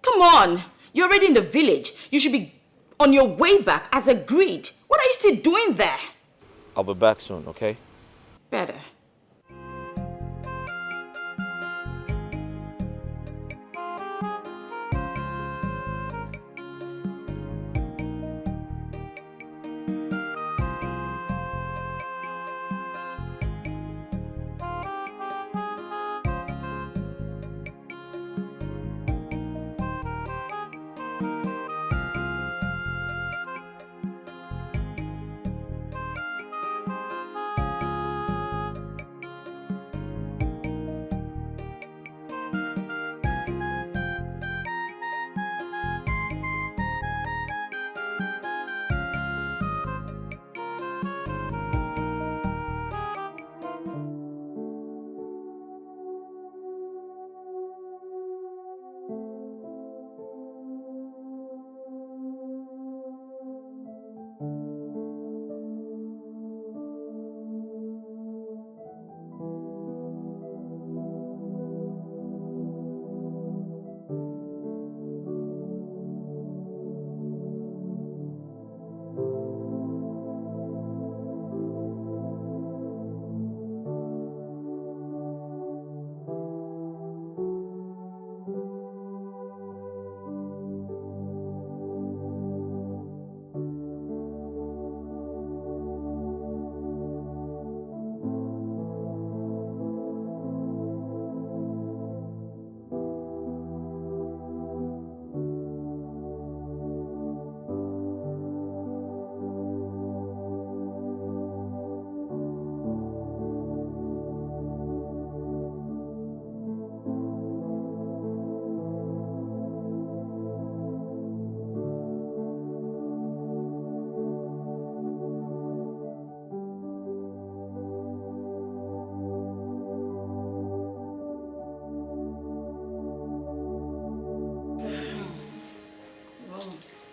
Come on, you're already in the village. You should be on your way back as agreed. What are you What's he doing there? I'll be back soon, okay? Better.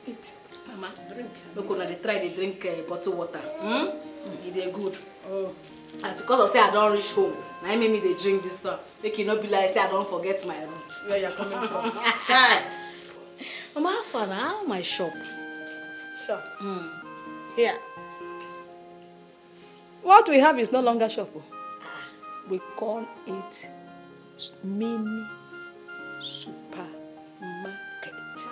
Eat. Mama, drink. Make una dey try dey drink uh, bottle water. Hmm? E dey good. Oh. As because of say I don reach home, na im make me dey drink this one. Make e no be like say I don forget my roots. Where you coming from? Chai. Mama, how far na? How my shop? Shop. Mm. Here. What we have is no longer shop. Oh. We call it mini supermarket.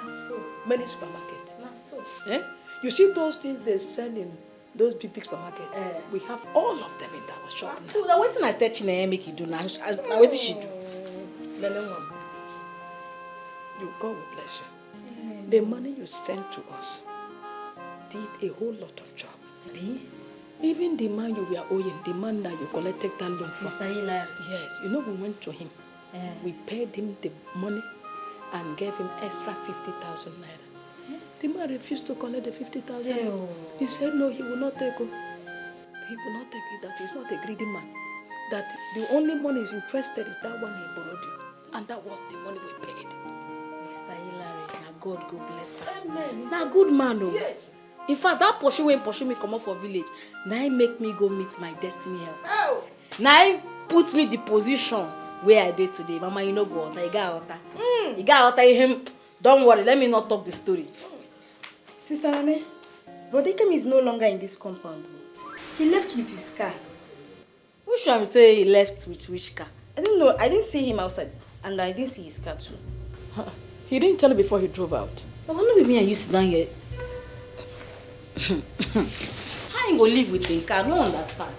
So. Mini supermarket. Na so. Eh? You see those things they sell in those big big supermarkets? Eh. We have all of them in our shop. Na so. Now wetin I tell Chinenye make you do now? Now wetin she do? Lele mama. You, God will bless you. The money you sent to us did a whole lot of job. Abi? Even the man you were owing, the man that you collected that loan from. Mister Hilary. Yes, you know we went to him. Eh. We paid him the money and gave him extra fifty thousand naira. Eh? The man refused to collect the fifty thousand. Hey, oh. He said no, he will not take it. He will not take it, that he's not a greedy man. That the only money he's interested is that one he borrowed you. And that was the money we paid. Mister Hilary, na God go bless am. Amen. Na good man o. Yes. In fact, that pursue wey pursue me comot for village, na im make me go meet my destiny helper. Oh. Na im put me the position where I dey today. Mama, you no go water, you got water. Mm. You got water, him don't worry, let me not talk the story. Sister Nene, Brother Kemi is no longer in this compound. He left with his car. Which one say he left with which car? I don't know. I didn't see him outside, and I didn't see his car too. He didn't tell you before he drove out. Mama, no be me and you sit down here. How he go live with him car? No understand.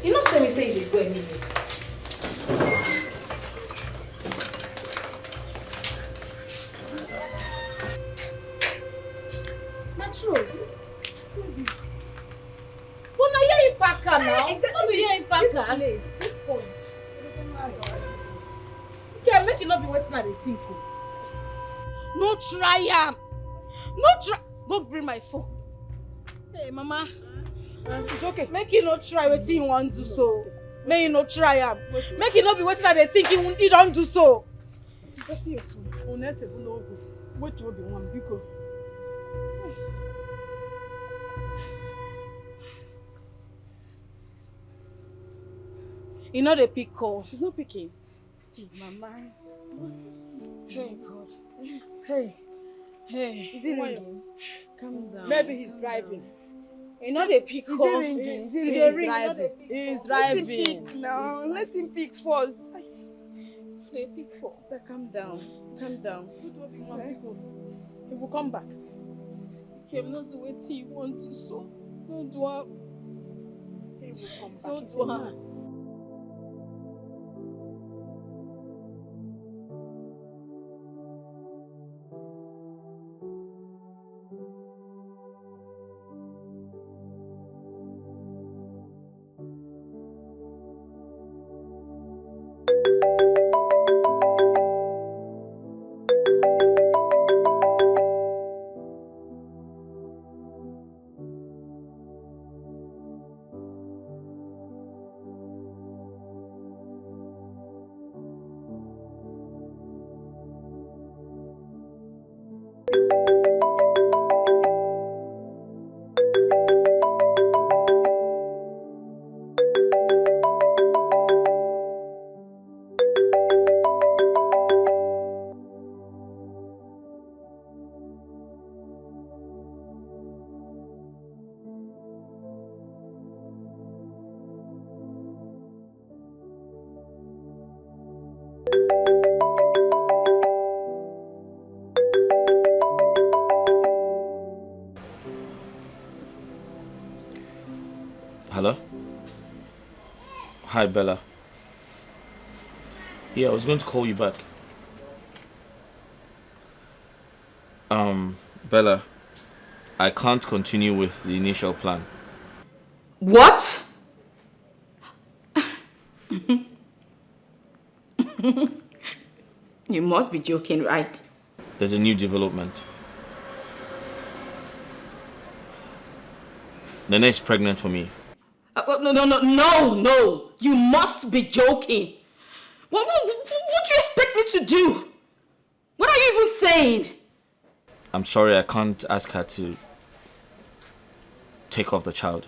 You no tell me say he dey go anywhere. Na true. But na here he park am now. Eh, exactly. No be here he park am. This place, this point. Okay, make e no be wetin I dey think o. No try am. No try. Go bring my phone. Hey, mama. Uh, it's okay. Make you no try wetin you wan do so. Make you no try am. Make e no be wetin I dey think you, you don do so. Sister, see your phone. Una ese bu n'ogu. Wetu obi nwa m, biko. You know the pick call. He's not picking. Hey, Mama. Hey, God. Hey. Hey. Is it ringing? Calm down. Maybe he's driving. You know they pick Is it ringing? Is it ringing? He's driving. He's driving. Let him pick now. Let him pick first. They pick first. Sister, calm down. Calm down. He will come back. He came not do what he want to so. No do am. He will come back. No do am. Hello? Hi, Bella. Yeah, I was going to call you back. Um, Bella, I can't continue with the initial plan. What? You must be joking, right? There's a new development. Nene is pregnant for me. Uh, uh, no, no, no, no, no. You must be joking. What, what, what, what do you expect me to do? What are you even saying? I'm sorry, I can't ask her to take off the child.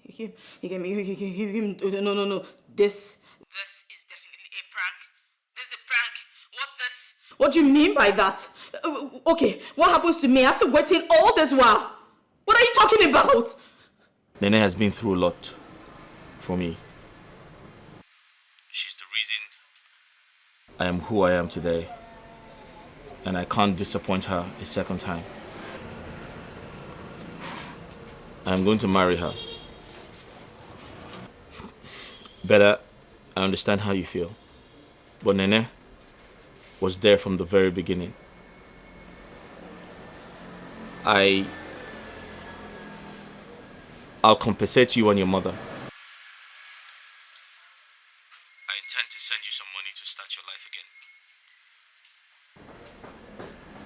He came, he came, he, he, he, he, he, no, no, no. This, this is definitely a prank. This is a prank. What's this? What do you mean by that? Uh, okay, what happens to me after waiting all this while? What are you talking about? Nene has been through a lot for me. She's the reason I am who I am today, and I can't disappoint her a second time. I am going to marry her. Bella, I understand how you feel, but Nene was there from the very beginning. I I'll compensate you and your mother. I intend to send you some money to start your life again.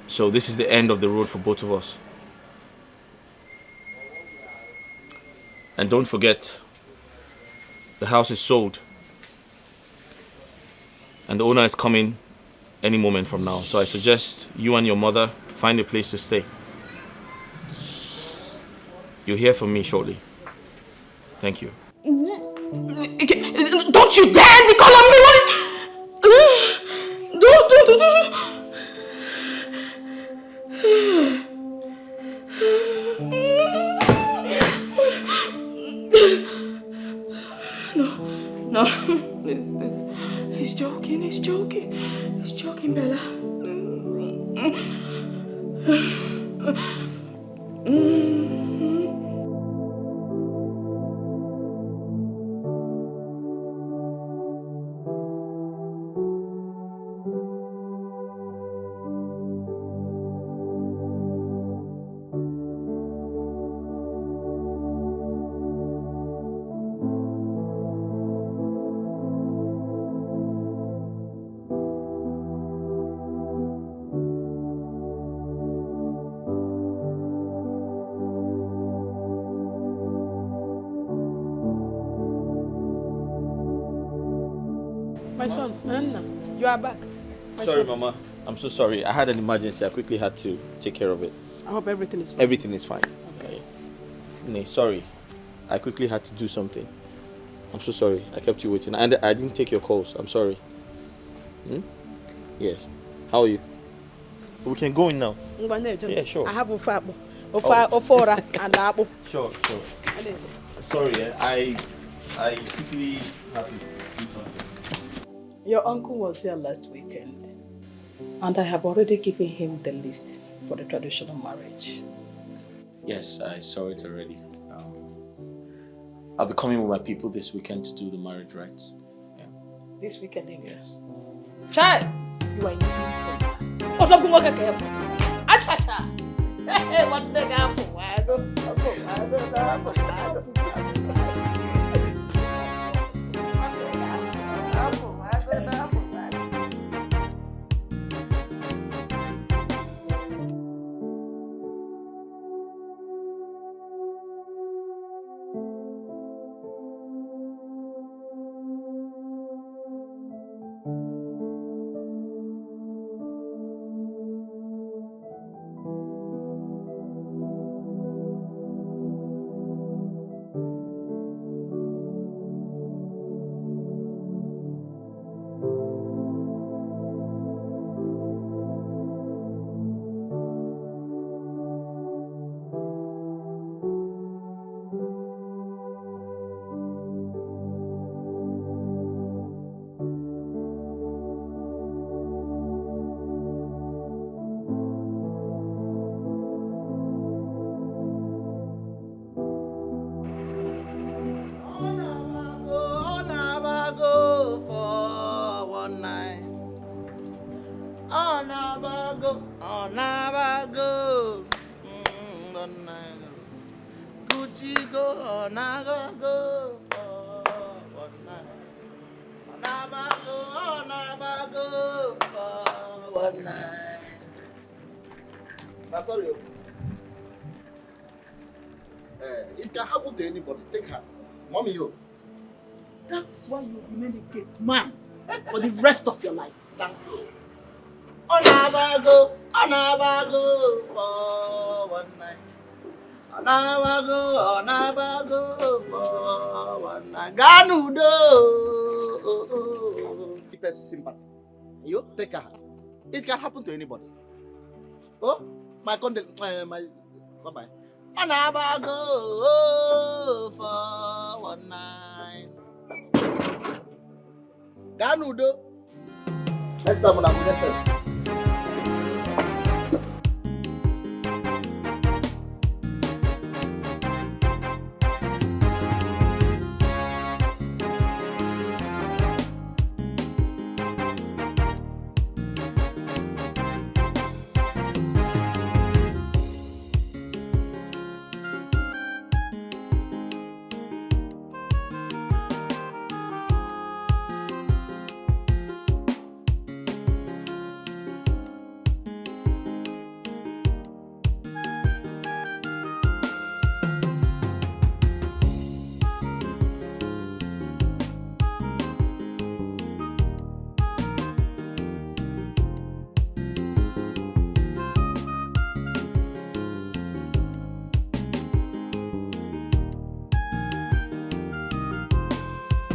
So this is the end of the road for both of us. And don't forget, the house is sold. And the owner is coming any moment from now. So I suggest you and your mother find a place to stay. You'll hear from me shortly. Thank you. Don't you dare call on me! What is... Don't, don't, don't, don't. No, no. He's joking, he's joking. He's joking, Bella. My son, Anna, you are back. My Sorry, son. Mama. I'm so sorry. I had an emergency. I quickly had to take care of it. I hope everything is fine. Everything is fine. Okay. Nay, sorry. I quickly had to do something. I'm so sorry. I kept you waiting. And I didn't take your calls. I'm sorry. Hmm? Yes. How are you? We can go in now. Ngwa, na-eje. Yeah, sure. I have ofe akpụ. Ofa, oh. Ofora and apple. Sure, sure. Sorry, eh? I I quickly have to do something. Your uncle was here last weekend, and I have already given him the list for the traditional marriage. Yes, I saw it already. Um, I'll be coming with my people this weekend to do the marriage rites. Yeah. This weekend, English. Child, you are in. Otabungo keke. Achacha. Hey, what the apple? Why don't apple? Why don't apple? Why don't apple? Gucci go, Onago go for one night. Onabago, Onabago for one night. Na sorry o. Eh, it can happen to anybody. Take heart. Mommy, yo. That is why you remain a gate man for the rest of your life. Thank you. Onabago, Onabago for one night. Onabago, Onabago for one night. Ganudo. Deepest sympathy. You take a heart. It can happen to anybody. Oh, my condolences, uh, my bye bye. Anabago for one night. Ganudo. Next time, una go next time.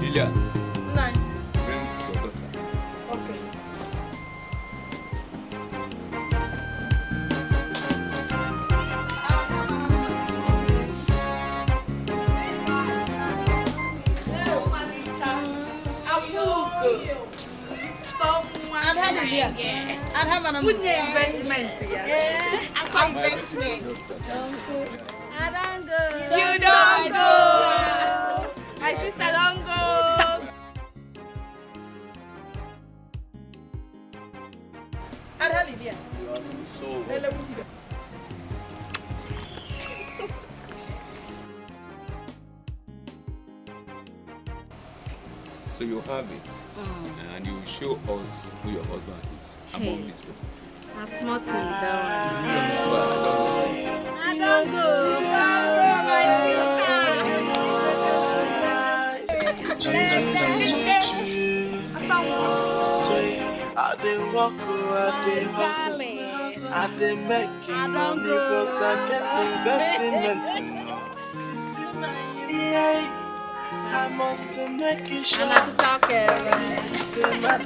Lilia. Nine. Bring your daughter. Okay. Someone. And how did you? And how many? Put your investment here. Yeah. I saw investment. I don't go. You don't go. My sister don't go. And how did you? So. So you have it, mm, and you show us who your husband is among these people. A small thing be that one. I don't go. I don't go, my sister. I dey work, oh, I dey hustle. I dey make money, but I get investment. Yeah, I must make it sure. And I could talk, uh, that it is a man,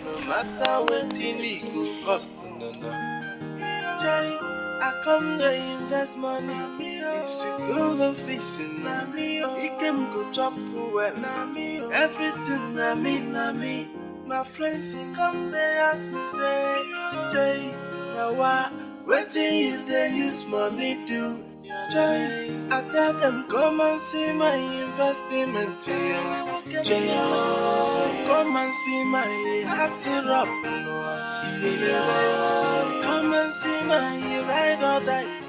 no matter wetin e go cost. No, no. Chai, I I come dey invest money. School fees na me o. Ikem go chop well na me o. Everything na me, na me. My friends come dey ask me say, Jay, na wa, wetin you dey use money do? Jay, I tell them, come and see my investment. Jay, come and see my hot syrup. Come and see my ride or die.